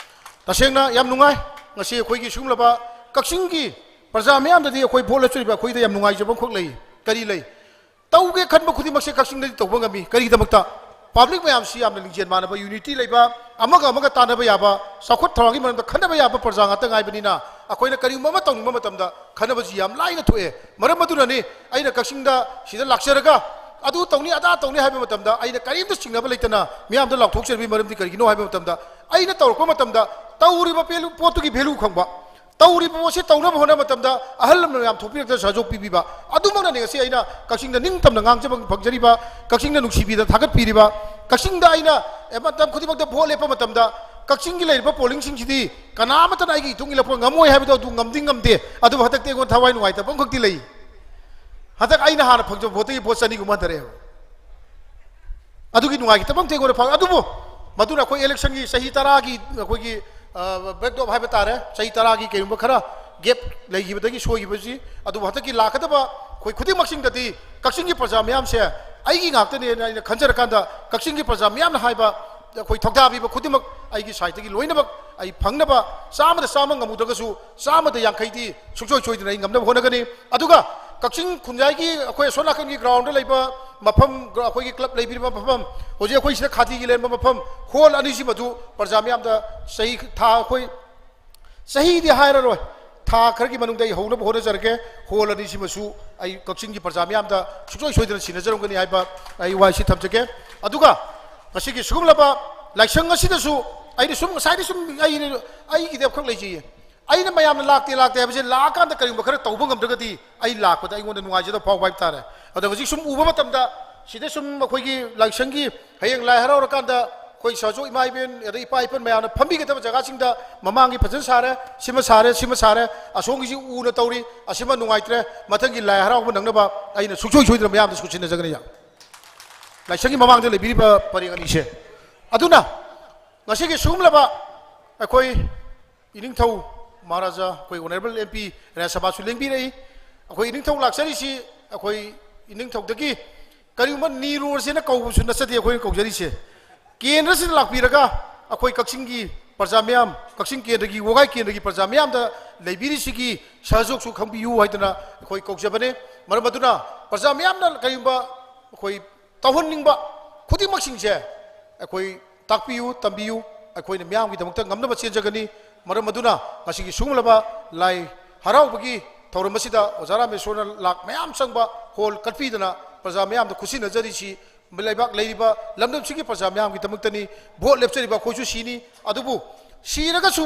ꯇꯁꯦꯡꯅ ꯌꯥꯝ ꯅꯨꯡꯉꯥꯏ꯫ ꯉꯁꯤ ꯑꯩꯈꯣꯏꯒꯤ ꯁꯤꯒꯨꯝꯂꯕ ꯀꯛꯆꯤꯡꯒꯤ ꯄ꯭ꯔꯖꯥ ꯃꯤꯌꯥꯝꯗꯗꯤ, ꯑꯩꯈꯣꯏ ꯚꯣꯠ ꯂꯦꯞꯆꯔꯤꯕ ꯑꯩꯈꯣꯏꯗ ꯌꯥꯝ ꯅꯨꯡꯉꯥꯏꯖꯕ ꯑꯃꯈꯛ ꯂꯩ꯫ ꯀꯔꯤ ꯂꯩ? ꯇꯧꯒꯦ ꯈꯟꯕ ꯈꯨꯗꯤꯡꯃꯛꯁꯦ ꯀꯛꯆꯤꯡꯗꯗꯤ ꯇꯧꯕ ꯉꯝꯃꯤ꯫ ꯀꯔꯤꯒꯤꯗꯃꯛꯇ? ꯄꯕ꯭ꯂꯤꯛ ꯃꯌꯥꯝꯁꯤ ꯌꯥꯝꯅ ꯂꯤꯡꯖꯦꯜ ꯃꯥꯟꯅꯕ, ꯌꯨꯅꯤꯇꯤ ꯂꯩꯕ, ꯑꯃꯒ ꯑꯃꯒ ꯇꯥꯟꯅꯕ ꯌꯥꯕ, ꯆꯥꯎꯈꯠ ꯊꯧꯔꯥꯡꯒꯤ ꯃꯔꯝꯗ ꯈꯟꯅꯕ ꯌꯥꯕ ꯄ꯭ꯔꯖꯥ ꯉꯥꯛꯇ ꯉꯥꯏꯕꯅꯤꯅ, ꯑꯩꯈꯣꯏꯅ ꯀꯔꯤꯒꯨꯝꯕ ꯑꯃ ꯇꯧꯅꯤꯡꯕ ꯃꯇꯝꯗ ꯈꯟꯅꯕꯁꯤ ꯌꯥꯝ ꯂꯥꯏꯅ ꯊꯣꯛꯑꯦ꯫ ꯃꯔꯝ ꯑꯗꯨꯅꯅꯤ ꯑꯩꯅ ꯀꯛꯆꯤꯡꯗ ꯁꯤꯗ ꯂꯥꯛꯆꯔꯒ ꯑꯗꯨ ꯇꯧꯅꯤ, ꯑꯗꯥ ꯇꯧꯅꯤ ꯍꯥꯏꯕ ꯃꯇꯝꯗ ꯑꯩꯅ ꯀꯔꯤꯝꯇ ꯆꯤꯡꯅꯕ ꯂꯩꯇꯅ ꯃꯤꯌꯥꯝꯗ ꯂꯥꯎꯊꯣꯛꯆꯔꯤꯕꯒꯤ ꯃꯔꯝꯗꯤ ꯀꯔꯤꯒꯤꯅꯣ ꯍꯥꯏꯕ ꯃꯇꯝꯗ, ꯑꯩꯅ ꯇꯧꯔꯛꯄ ꯃꯇꯝꯗ ꯇꯧꯔꯤꯕ value, ꯄꯣꯠꯇꯨꯒꯤ value ꯈꯪꯕ, ꯇꯧꯔꯤꯕ ꯄꯣꯠꯁꯤ ꯇꯧꯅꯕ ꯍꯣꯠꯅꯕ ꯃꯇꯝꯗ ꯑꯍꯜ ꯂꯃꯟ ꯃꯌꯥꯝ ꯊꯣꯛꯄꯤꯔꯛꯇꯅ ꯁꯍꯖꯣꯛ ꯄꯤꯕꯤꯕ, ꯑꯗꯨꯃꯛꯅꯅꯤ ꯉꯁꯤ ꯑꯩꯅ ꯀꯛꯆꯤꯡꯗ ꯅꯤꯡꯇꯝꯅ ꯉꯥꯡꯖꯕ ꯐꯪꯖꯔꯤꯕ, ꯀꯛꯆꯤꯡꯗ ꯅꯨꯡꯁꯤꯕꯤꯗ ꯊꯥꯒꯠꯄꯤꯔꯤꯕ, ꯀꯛꯆꯤꯡꯗ ꯑꯩꯅ ꯃꯇꯝ ꯈꯨꯗꯤꯡꯃꯛꯇ ꯚꯣꯠ ꯂꯦꯞꯄ ꯃꯇꯝꯗ ꯀꯛꯆꯤꯡꯒꯤ ꯂꯩꯔꯤꯕ ꯄꯣꯂꯤꯡꯁꯤꯡꯁꯤꯗꯤ ꯀꯅꯥꯃꯠꯇꯅ ꯑꯩꯒꯤ ꯏꯇꯨꯡ ꯏꯜꯂꯛꯄ ꯉꯝꯃꯣꯏ ꯍꯥꯏꯕꯗꯣ ꯑꯗꯨ ꯉꯝꯗꯤ ꯉꯝꯗꯦ꯫ ꯑꯗꯨꯕꯨ ꯍꯟꯗꯛꯇꯤ ꯑꯩꯉꯣꯟꯗ ꯊꯋꯥꯏ ꯅꯨꯡꯉꯥꯏꯇꯕ ꯑꯃꯈꯛꯇꯤ ꯂꯩ꯫ ꯍꯟꯗꯛ ꯑꯩꯅ ꯍꯥꯟꯅ ꯐꯪꯖꯕ ꯚꯣꯠꯇꯒꯤ ꯚꯣꯠ ꯆꯅꯤꯒꯨꯝꯕ ꯍꯟꯊꯔꯛꯑꯦꯕ꯫ ꯑꯗꯨꯒꯤ ꯅꯨꯡꯉꯥꯏꯈꯤꯗꯕ ꯑꯝꯇ ꯑꯩꯉꯣꯟꯗ ꯐꯥꯎꯏ꯫ ꯑꯗꯨꯕꯨ ꯃꯗꯨꯅ ꯑꯩꯈꯣꯏ ꯏꯂꯦꯛꯁꯟꯒꯤ ꯆꯍꯤ ꯇꯔꯥꯒꯤ ꯑꯩꯈꯣꯏꯒꯤ, ꯑ, break up ꯍꯥꯏꯕ ꯇꯥꯔꯦ, ꯆꯍꯤ ꯇꯔꯥꯒꯤ ꯀꯩꯒꯨꯝꯕ ꯈꯔ gap ꯂꯩꯈꯤꯕꯗꯒꯤ ꯁꯣꯏꯈꯤꯕꯁꯤ, ꯑꯗꯨꯕꯨ ꯍꯟꯗꯛꯀꯤ ꯂꯥꯛꯀꯗꯕ ꯑꯩꯈꯣꯏ ꯈꯨꯗꯤꯡꯃꯛꯁꯤꯡꯗꯗꯤ ꯀꯛꯆꯤꯡꯒꯤ ꯄ꯭ꯔꯖꯥ ꯃꯤꯌꯥꯝꯁꯦ ꯑꯩꯒꯤ ꯉꯥꯛꯇꯅꯦꯅ ꯑꯩꯅ ꯈꯟꯖꯔꯀꯥꯟꯗ, ꯀꯛꯆꯤꯡꯒꯤ ꯄ꯭ꯔꯖꯥ ꯃꯤꯌꯥꯝꯅ ꯍꯥꯏꯕ ꯑꯩꯈꯣꯏ ꯊꯧꯗꯥ ꯄꯤꯕ ꯈꯨꯗꯤꯡꯃꯛ ꯑꯩꯒꯤ side ꯇꯒꯤ ꯂꯣꯏꯅꯃꯛ ꯑꯩ ꯐꯪꯅꯕ ꯆꯥꯝꯃꯗ ꯆꯥꯝꯃ ꯉꯝꯃꯨꯗ꯭ꯔꯒꯁꯨ ꯆꯥꯝꯃꯗ ꯌꯥꯡꯈꯩꯗꯤ ꯁꯨꯡꯁꯣꯏ ꯁꯣꯏꯗꯅ ꯑꯩ ꯉꯝꯅꯕ ꯍꯣꯠꯅꯒꯅꯤ꯫ ꯑꯗꯨꯒ ꯀꯛꯆꯤꯡ ꯈꯨꯟꯌꯥꯏꯒꯤ ꯑꯩꯈꯣꯏ ꯑꯁꯣꯝ ꯅꯥꯀꯟꯒꯤ ground ꯗ ꯂꯩꯕ ꯃꯐꯝ, ꯑꯩꯈꯣꯏꯒꯤ club ꯂꯩꯕꯤꯔꯤꯕ ꯃꯐꯝ, ꯍꯧꯖꯤꯛ ꯑꯩꯈꯣꯏ ꯁꯤꯗ ꯈꯥꯗꯤꯒꯤ ꯂꯩꯔꯝꯕ ꯃꯐꯝ, hall ꯑꯅꯤꯁꯤꯃꯗꯨ ꯄ꯭ꯔꯖꯥ ꯃꯤꯌꯥꯝꯗ ꯆꯍꯤ ꯊꯥ ꯑꯩꯈꯣꯏ ꯆꯍꯤꯗꯤ ꯍꯥꯏꯔꯔꯣꯏ, ꯊꯥ ꯈꯔꯒꯤ ꯃꯅꯨꯡꯗ ꯑꯩ ꯍꯧꯅꯕ ꯍꯣꯠꯅꯖꯔꯒꯦ꯫ Hall ꯑꯅꯤꯁꯤꯃꯁꯨ ꯑꯩ ꯀꯛꯆꯤꯡꯒꯤ ꯄ꯭ꯔꯖꯥ ꯃꯤꯌꯥꯝꯗ ꯁꯨꯡꯁꯣꯏ ꯁꯣꯏꯗꯅ ꯁꯤꯟꯅꯖꯔꯝꯒꯅꯤ ꯍꯥꯏꯕ ꯑꯩ ꯋꯥꯁꯤ ꯊꯝꯖꯒꯦ꯫ ꯑꯗꯨꯒ ꯉꯁꯤꯒꯤ ꯁꯤꯒꯨꯝꯂꯕ ꯂꯥꯏꯁꯪ ꯑꯁꯤꯗꯁꯨ ꯑꯩꯅ ꯁꯨꯝ ꯉꯁꯥꯏꯗꯤ ꯁꯨꯝ ꯑꯩ, ꯑꯩꯒꯤꯗꯤ ꯑꯃꯈꯛ ꯂꯩꯖꯩꯌꯦ꯫ ꯑꯩꯅ ꯃꯌꯥꯝꯅ ꯂꯥꯛꯇꯦ ꯂꯥꯛꯇꯦ ꯍꯥꯏꯕꯁꯦ ꯂꯥꯛꯑꯀꯥꯟꯗ ꯀꯔꯤꯒꯨꯝꯕ ꯈꯔ ꯇꯧꯕ ꯉꯝꯗ꯭ꯔꯒꯗꯤ ꯑꯩ ꯂꯥꯛꯄꯗ ꯑꯩꯉꯣꯟꯗ ꯅꯨꯡꯉꯥꯏꯖꯗꯕ ꯐꯥꯎꯕ ꯍꯥꯏꯕ ꯇꯥꯔꯦ꯫ ꯑꯗꯣ ꯍꯧꯖꯤꯛ ꯁꯨꯝ ꯎꯕ ꯃꯇꯝꯗ ꯁꯤꯗ ꯁꯨꯝ ꯑꯩꯈꯣꯏꯒꯤ ꯂꯥꯏꯁꯪꯒꯤ ꯍꯌꯦꯡ ꯂꯥꯏ ꯍꯔꯥꯎꯔꯀꯥꯟꯗ ꯑꯩꯈꯣꯏ ꯁꯍꯖꯣꯛ ꯏꯃꯥ ꯏꯕꯦꯟ ꯑꯗꯩ ꯏꯄꯥ ꯏꯄꯨ ꯃꯌꯥꯝꯅ ꯐꯝꯕꯤꯒꯗꯕ ꯖꯒꯥꯁꯤꯡꯗ ꯃꯃꯥꯡꯒꯤ ꯐꯖꯅ ꯁꯥꯔꯦ, ꯁꯤꯃ ꯁꯥꯔꯦ, ꯁꯤꯃ ꯁꯥꯔꯦ, ꯑꯁꯣꯝꯒꯤꯁꯤ ꯎꯅ ꯇꯧꯔꯤ, ꯑꯁꯤꯃ ꯅꯨꯡꯉꯥꯏꯇ꯭ꯔꯦ, ꯃꯊꯪꯒꯤ ꯂꯥꯏ ꯍꯔꯥꯎꯕ ꯅꯪꯅꯕ ꯑꯩꯅ ꯁꯨꯡꯁꯣꯏ ꯁꯣꯏꯗꯅ ꯃꯌꯥꯝꯗ ꯁꯨ ꯁꯤꯟꯅꯖꯒꯅꯤ꯫ ꯂꯥꯏꯁꯪꯒꯤ ꯃꯃꯥꯡꯗ ꯂꯩꯕꯤꯔꯤꯕ ꯄꯔꯦꯡ ꯑꯅꯤꯁꯦ꯫ ꯑꯗꯨꯅ ꯉꯁꯤꯒꯤ ꯁꯤꯒꯨꯝꯂꯕ ꯑꯩꯈꯣꯏ ꯏꯅꯤꯡꯊꯧ ꯃꯍꯥꯔꯥꯖꯥ, ꯑꯩꯈꯣꯏ honourable M P ꯔꯥꯖ꯭ꯌ ꯁꯚꯥꯁꯨ ꯂꯦꯡꯕꯤꯔꯛꯏ꯫ ꯑꯩꯈꯣꯏ ꯏꯅꯤꯡꯊꯧ ꯂꯥꯛꯆꯔꯤꯁꯤ ꯑꯩꯈꯣꯏ ꯏꯅꯤꯡꯊꯧꯗꯒꯤ ꯀꯔꯤꯒꯨꯝꯕ ꯅꯤꯔꯣꯔꯁꯦꯅ ꯀꯧꯕꯁꯨ ꯅꯠꯆꯗꯦ ꯑꯩꯈꯣꯏꯅ ꯀꯧꯖꯔꯤꯁꯦ꯫ ꯀꯦꯟꯗ꯭ꯔꯁꯤꯗ ꯂꯥꯛꯄꯤꯔꯒ ꯑꯩꯈꯣꯏ ꯀꯛꯆꯤꯡꯒꯤ ꯄ꯭ꯔꯖꯥ ꯃꯤꯌꯥꯝ, ꯀꯛꯆꯤꯡ ꯀꯦꯟꯗ꯭ꯔꯒꯤ, ꯋꯥꯒꯥꯏ ꯀꯦꯟꯗ꯭ꯔꯒꯤ ꯄ꯭ꯔꯖꯥ ꯃꯤꯌꯥꯝꯗ ꯂꯩꯕꯤꯔꯤꯁꯤꯒꯤ ꯁꯍꯖꯣꯛꯁꯨ ꯈꯪꯕꯤꯌꯨ ꯍꯥꯏꯗꯅ ꯑꯩꯈꯣꯏ ꯀꯧꯖꯕꯅꯦ꯫ ꯃꯔꯝ ꯑꯗꯨꯅ ꯄ꯭ꯔꯖꯥ ꯃꯤꯌꯥꯝꯅ ꯀꯔꯤꯒꯨꯝꯕ ꯑꯩꯈꯣꯏ ꯇꯧꯍꯟꯅꯤꯡꯕ ꯈꯨꯗꯤꯡꯃꯛꯁꯤꯡꯁꯦ ꯑꯩꯈꯣꯏ ꯇꯥꯛꯄꯤꯌꯨ, ꯇꯝꯕꯤꯌꯨ꯫ ꯑꯩꯈꯣꯏꯅ ꯃꯤꯌꯥꯝꯒꯤꯗꯃꯛꯇ ꯉꯝꯅꯕ ꯆꯦꯟꯖꯒꯅꯤ꯫ ꯃꯔꯝ ꯑꯗꯨꯅ ꯉꯁꯤꯒꯤ ꯁꯤꯒꯨꯝꯂꯕ ꯂꯥꯏ ꯍꯔꯥꯎꯕꯒꯤ ꯊꯧꯔꯝ ꯑꯁꯤꯗ ꯑꯣꯖꯥ ꯔꯥꯃꯦꯁꯣꯔꯅ ꯂꯥꯛ ꯃꯌꯥꯝ ꯆꯪꯕ ꯍꯣꯜ ꯀꯠꯄꯤꯗꯅ ꯄ꯭ꯔꯖꯥ ꯃꯤꯌꯥꯝꯗ ꯈꯨꯠꯁꯤꯟꯅꯖꯔꯤꯁꯤ ꯂꯩꯕꯥꯛ ꯂꯩꯔꯤꯕ ꯂꯝꯗꯝꯁꯤꯒꯤ ꯄ꯭ꯔꯖꯥ ꯃꯤꯌꯥꯝꯒꯤꯗꯃꯛꯇꯅꯤ꯫ ꯚꯣꯠ ꯂꯦꯞꯆꯔꯤꯕ ꯑꯩꯈꯣꯏꯁꯨ ꯁꯤꯅꯤ꯫ ꯑꯗꯨꯕꯨ ꯁꯤꯔꯒꯁꯨ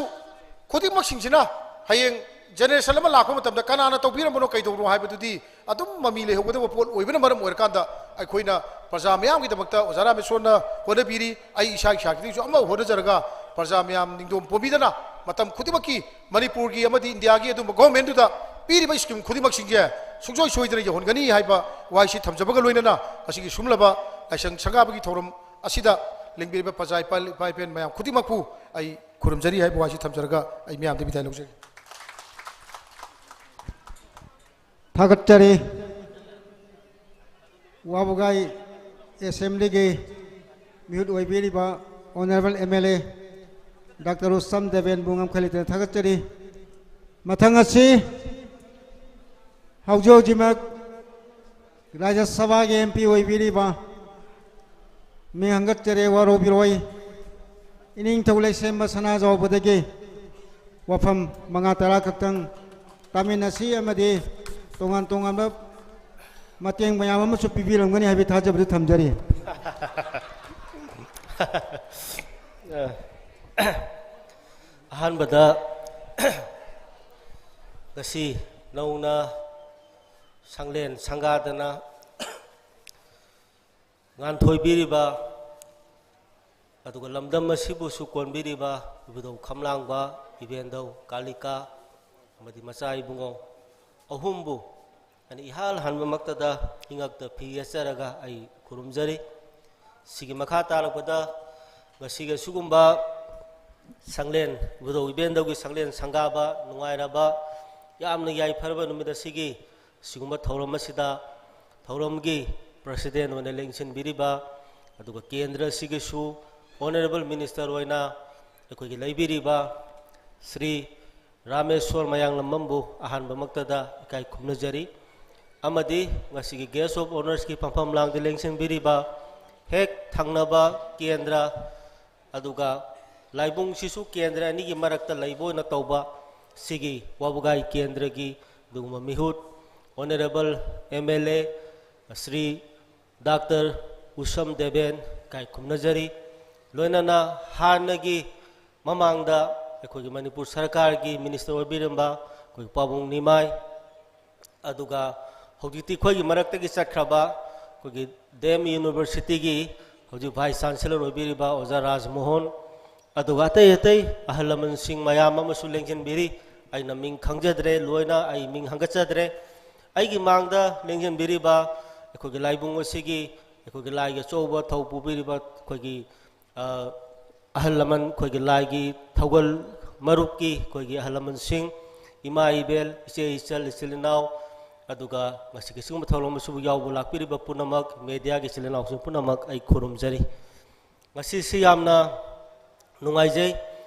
ꯈꯨꯗꯤꯡꯃꯛꯁꯤꯡꯁꯤꯅ ꯍꯌꯦꯡ ꯖꯦꯅꯦꯔꯦꯁꯟ ꯑꯃ ꯂꯥꯛꯄ ꯃꯇꯝꯗ ꯀꯅꯥꯅ ꯇꯧꯕꯤꯔꯝꯕꯅꯣ, ꯀꯩꯗꯧꯕꯅꯣ ꯍꯥꯏꯕꯗꯨꯗꯤ ꯑꯗꯨꯝ ꯃꯃꯤ ꯂꯩꯍꯧꯒꯗꯕ ꯄꯣꯠ ꯑꯣꯏꯕꯅ ꯃꯔꯝ ꯑꯣꯏꯔꯀꯥꯟꯗ ꯑꯩꯈꯣꯏꯅ ꯄ꯭ꯔꯖꯥ ꯃꯤꯌꯥꯝꯒꯤꯗꯃꯛꯇ ꯑꯣꯖꯥ ꯔꯥꯃꯦꯁꯣꯔꯅ ꯍꯣꯠꯅꯕꯤꯔꯤ꯫ ꯑꯩ ꯏꯁꯥ ꯏꯁꯥꯒꯤꯗꯃꯛꯁꯨ ꯑꯃ ꯍꯣꯠꯅꯖꯔꯒ ꯄ꯭ꯔꯖꯥ ꯃꯤꯌꯥꯝ ꯅꯤꯡꯗꯣꯝ ꯄꯣꯝꯕꯤꯗꯅ ꯃꯇꯝ ꯈꯨꯗꯤꯡꯃꯛꯀꯤ ꯃꯅꯤꯄꯨꯔꯒꯤ ꯑꯃꯗꯤ ꯏꯟꯗꯤꯌꯥꯒꯤ ꯑꯗꯨꯝꯕ ꯒꯣꯚꯔꯟꯃꯦꯟꯠꯇꯨꯗ ꯄꯤꯔꯤꯕ ꯁ꯭ꯀꯤꯝ ꯈꯨꯗꯤꯡꯃꯛꯁꯤꯡꯁꯦ ꯁꯨꯡꯁꯣꯏ ꯁꯣꯏꯗꯅ ꯌꯧꯍꯟꯒꯅꯤ ꯍꯥꯏꯕ ꯋꯥꯍꯩꯁꯤ ꯊꯝꯖꯕꯒ ꯂꯣꯏꯅꯅ ꯉꯁꯤꯒꯤ ꯁꯨꯝꯂꯕ ꯂꯥꯏꯁꯪ ꯁꯪꯒꯥꯕꯒꯤ ꯊꯧꯔꯝ ꯑꯁꯤꯗ ꯂꯦꯡꯕꯤꯔꯤꯕ ꯄ꯭ꯔꯖꯥ ꯏꯄꯥ, ꯏꯄꯥ ꯏꯄꯦꯟ ꯃꯌꯥꯝ ꯈꯨꯗꯤꯡꯃꯛꯄꯨ ꯑꯩ ꯈꯨꯔꯨꯝꯖꯔꯤ ꯍꯥꯏꯕ ꯋꯥꯍꯩꯁꯤ ꯊꯝꯖꯔꯒ ꯑꯩ ꯃꯤꯌꯥꯝꯗ ꯕꯤꯗꯥꯏ ꯂꯧꯖꯒꯦ꯫ ꯊꯥꯒꯠꯆꯔꯤ꯫ ꯋꯥꯕꯒꯥꯏ ꯑꯦꯁꯦꯝꯕ꯭ꯂꯤꯒꯤ ꯃꯤꯍꯨꯠ ꯑꯣꯏꯕꯤꯔꯤꯕ honourable M L A doctor Rustam ꯗꯦꯕꯦꯟꯕꯨ ꯉꯝꯈꯩ ꯂꯩꯇꯅ ꯊꯥꯒꯠꯆꯔꯤ꯫ ꯃꯊꯪ ꯑꯁꯤ ꯍꯧꯖꯤꯛ ꯍꯧꯖꯤꯛꯃꯛ ꯔꯥꯖ꯭ꯌ ꯁꯚꯥꯒꯤ ꯑꯦꯝ ꯄꯤ ꯑꯣꯏꯕꯤꯔꯤꯕ ꯃꯤꯡ ꯍꯪꯒꯠꯆꯔꯦ, ꯋꯥꯔꯧꯕꯤꯔꯣꯏ꯫ ꯏꯅꯤꯡꯊꯧ ꯂꯩꯁꯦꯝꯕ ꯁꯅꯥꯖꯥꯎꯕꯗꯒꯤ ꯋꯥꯐꯝ ꯃꯉꯥ ꯇꯔꯥ ꯈꯛꯇꯪ ꯇꯥꯃꯤꯟꯅꯁꯤ ꯑꯃꯗꯤ ꯇꯣꯉꯥꯟ ꯇꯣꯉꯥꯟꯕ ꯃꯇꯦꯡ ꯃꯌꯥꯝ ꯑꯃꯁꯨ ꯄꯤꯕꯤꯔꯝꯒꯅꯤ ꯍꯥꯏꯕꯒꯤ ꯊꯥꯖꯕꯗꯨ ꯊꯝꯖꯔꯤ꯫ ꯑꯍꯥꯟꯕꯗ ꯉꯁꯤ ꯅꯧꯅ ꯁꯪꯂꯦꯟ ꯁꯪꯒꯥꯗꯅ ꯉꯥꯟꯊꯣꯏꯕꯤꯔꯤꯕ, ꯑꯗꯨꯒ ꯂꯝꯗꯝ ꯑꯁꯤꯕꯨꯁꯨ ꯀꯣꯟꯕꯤꯔꯤꯕ ꯏꯕꯨꯙꯧ ꯈꯝꯂꯥꯡꯕ, ꯏꯕꯦꯟꯙꯧ ꯀꯥꯂꯤꯀꯥ ꯑꯃꯗꯤ ꯃꯆꯥ ꯏꯕꯨꯡꯉꯣ ꯑꯍꯨꯝꯕꯨ ꯑꯩꯅ ꯏꯍꯥꯟ ꯍꯥꯟꯕꯃꯛꯇꯗ ꯏꯉꯛꯇ ꯐꯤ ꯌꯦꯠꯆꯔꯒ ꯑꯩ ꯈꯨꯔꯨꯝꯖꯔꯤ꯫ ꯁꯤꯒꯤ ꯃꯈꯥ ꯇꯥꯔꯛꯄꯗ ꯉꯁꯤꯒꯤ ꯑꯁꯤꯒꯨꯝꯕ ꯁꯪꯂꯦꯟ, ꯏꯕꯨꯙꯧ ꯏꯕꯦꯟꯙꯧꯒꯤ ꯁꯪꯂꯦꯟ ꯁꯪꯒꯥꯕ ꯅꯨꯡꯉꯥꯏꯔꯕ, ꯌꯥꯝꯅ ꯌꯥꯏꯐꯔꯕ ꯅꯨꯃꯤꯠ ꯑꯁꯤꯒꯤ ꯁꯤꯒꯨꯝꯕ ꯊꯧꯔꯝ ꯑꯁꯤꯗ ꯊꯧꯔꯝꯒꯤ ꯄ꯭ꯔꯁꯤꯗꯦꯟ ꯑꯣꯏꯅ ꯂꯦꯡꯁꯤꯟꯕꯤꯔꯤꯕ ꯑꯗꯨꯒ ꯀꯦꯟꯗ꯭ꯔ ꯑꯁꯤꯒꯤꯁꯨ ꯑꯣꯅꯔꯦꯕꯜ ꯃꯤꯅꯤꯁꯇꯔ ꯑꯣꯏꯅ ꯑꯩꯈꯣꯏꯒꯤ ꯂꯩꯕꯤꯔꯤꯕ ꯁ꯭ꯔꯤ ꯔꯥꯃꯦꯁꯣꯔ ꯃꯌꯥꯡꯂꯝꯕꯝꯕꯨ ꯑꯍꯥꯟꯕꯃꯛꯇꯗ ꯏꯀꯥꯏ ꯈꯨꯝꯅꯖꯔꯤ꯫ ꯑꯃꯗꯤ ꯉꯁꯤꯒꯤ ꯒꯦꯁ ꯑꯣꯐ ꯑꯣꯅꯔꯁꯀꯤ ꯐꯝꯐꯝ ꯂꯥꯡꯗ ꯂꯦꯡꯁꯤꯟꯕꯤꯔꯤꯕ ꯍꯦꯛ ꯊꯪꯅꯕ ꯀꯦꯟꯗ꯭ꯔ, ꯑꯗꯨꯒ ꯂꯥꯏꯕꯨꯡꯁꯤꯁꯨ ꯀꯦꯟꯗ꯭ꯔ ꯑꯅꯤꯒꯤ ꯃꯔꯛꯇ ꯂꯩꯕ ꯑꯣꯏꯅ ꯇꯧꯕ ꯁꯤꯒꯤ ꯋꯥꯕꯒꯥꯏ ꯀꯦꯟꯗ꯭ꯔꯒꯤ ꯑꯗꯨꯒꯨꯝꯕ ꯃꯤꯍꯨꯠ, honourable M L A Shri doctor Usham Deben ꯏꯀꯥꯏ ꯈꯨꯝꯅꯖꯔꯤ꯫ ꯂꯣꯏꯅꯅ ꯍꯥꯟꯅꯒꯤ ꯃꯃꯥꯡꯗ ꯑꯩꯈꯣꯏꯒꯤ ꯃꯅꯤꯄꯨꯔ ꯁꯔꯀꯥꯔꯒꯤ ꯃꯤꯅꯤꯁꯇꯔ ꯑꯣꯏꯕꯤꯔꯝꯕ ꯑꯩꯈꯣꯏꯒꯤ ꯄꯥꯕꯨꯡ ꯅꯤꯃꯥꯏ, ꯑꯗꯨꯒ ꯍꯧꯖꯤꯛꯇꯤ ꯑꯩꯈꯣꯏꯒꯤ ꯃꯔꯛꯇꯒꯤ ꯆꯠꯈ꯭ꯔꯕ ꯑꯩꯈꯣꯏꯒꯤ ꯗꯤ ꯑꯦꯝ ꯌꯨꯅꯤꯚꯔꯁꯤꯇꯤꯒꯤ ꯍꯧꯖꯤꯛ ꯚꯥꯏꯁ ꯆꯥꯟꯁꯦꯂꯔ ꯑꯣꯏꯕꯤꯔꯤꯕ ꯑꯣꯖꯥ ꯔꯥꯖꯃꯣꯍꯟ, ꯑꯗꯨꯒ ꯑꯇꯩ ꯑꯇꯩ ꯑꯍꯜ ꯂꯃꯟꯁꯤꯡ ꯃꯌꯥꯝ ꯑꯃꯁꯨ ꯂꯦꯡꯁꯤꯟꯕꯤꯔꯤ꯫ ꯑꯩꯅ ꯃꯤꯡ ꯈꯪꯖꯗ꯭ꯔꯦ, ꯂꯣꯏꯅ ꯑꯩ ꯃꯤꯡ ꯍꯪꯒꯠꯆꯗ꯭ꯔꯦ꯫ ꯑꯩꯒꯤ ꯃꯥꯡꯗ ꯂꯦꯡꯁꯤꯟꯕꯤꯔꯤꯕ ꯑꯩꯈꯣꯏꯒꯤ ꯂꯥꯏꯕꯨꯡ ꯑꯁꯤꯒꯤ ꯑꯩꯈꯣꯏꯒꯤ ꯂꯥꯏꯒꯤ ꯑꯆꯧꯕ ꯊꯧ ꯄꯨꯕꯤꯔꯤꯕ ꯑꯩꯈꯣꯏꯒꯤ ꯑ, ꯑꯍꯜ ꯂꯃꯟ, ꯑꯩꯈꯣꯏꯒꯤ ꯂꯥꯏꯒꯤ ꯊꯧꯒꯜ ꯃꯔꯨꯞꯀꯤ ꯑꯩꯈꯣꯏꯒꯤ ꯑꯍꯜ ꯂꯃꯟꯁꯤꯡ, ꯏꯃꯥ ꯏꯕꯦꯜ, ꯏꯆꯦ ꯏꯆꯜ, ꯏꯆꯤꯜ ꯏꯅꯥꯎ, ꯑꯗꯨꯒ ꯉꯁꯤꯒꯤ ꯁꯤꯒꯨꯝꯕ ꯊꯧꯔꯝ ꯑꯁꯤꯕꯨ ꯌꯥꯎꯕ ꯂꯥꯛꯄꯤꯔꯤꯕ ꯄꯨꯝꯅꯃꯛ, ꯃꯦꯗꯤꯌꯥꯒꯤ ꯏꯆꯤꯜ ꯏꯅꯥꯎꯁꯤꯡ ꯄꯨꯝꯅꯃꯛ ꯑꯩ ꯈꯨꯔꯨꯝꯖꯔꯤ꯫ ꯉꯁꯤꯁꯤ ꯌꯥꯝꯅ ꯅꯨꯡꯉꯥꯏꯖꯩ,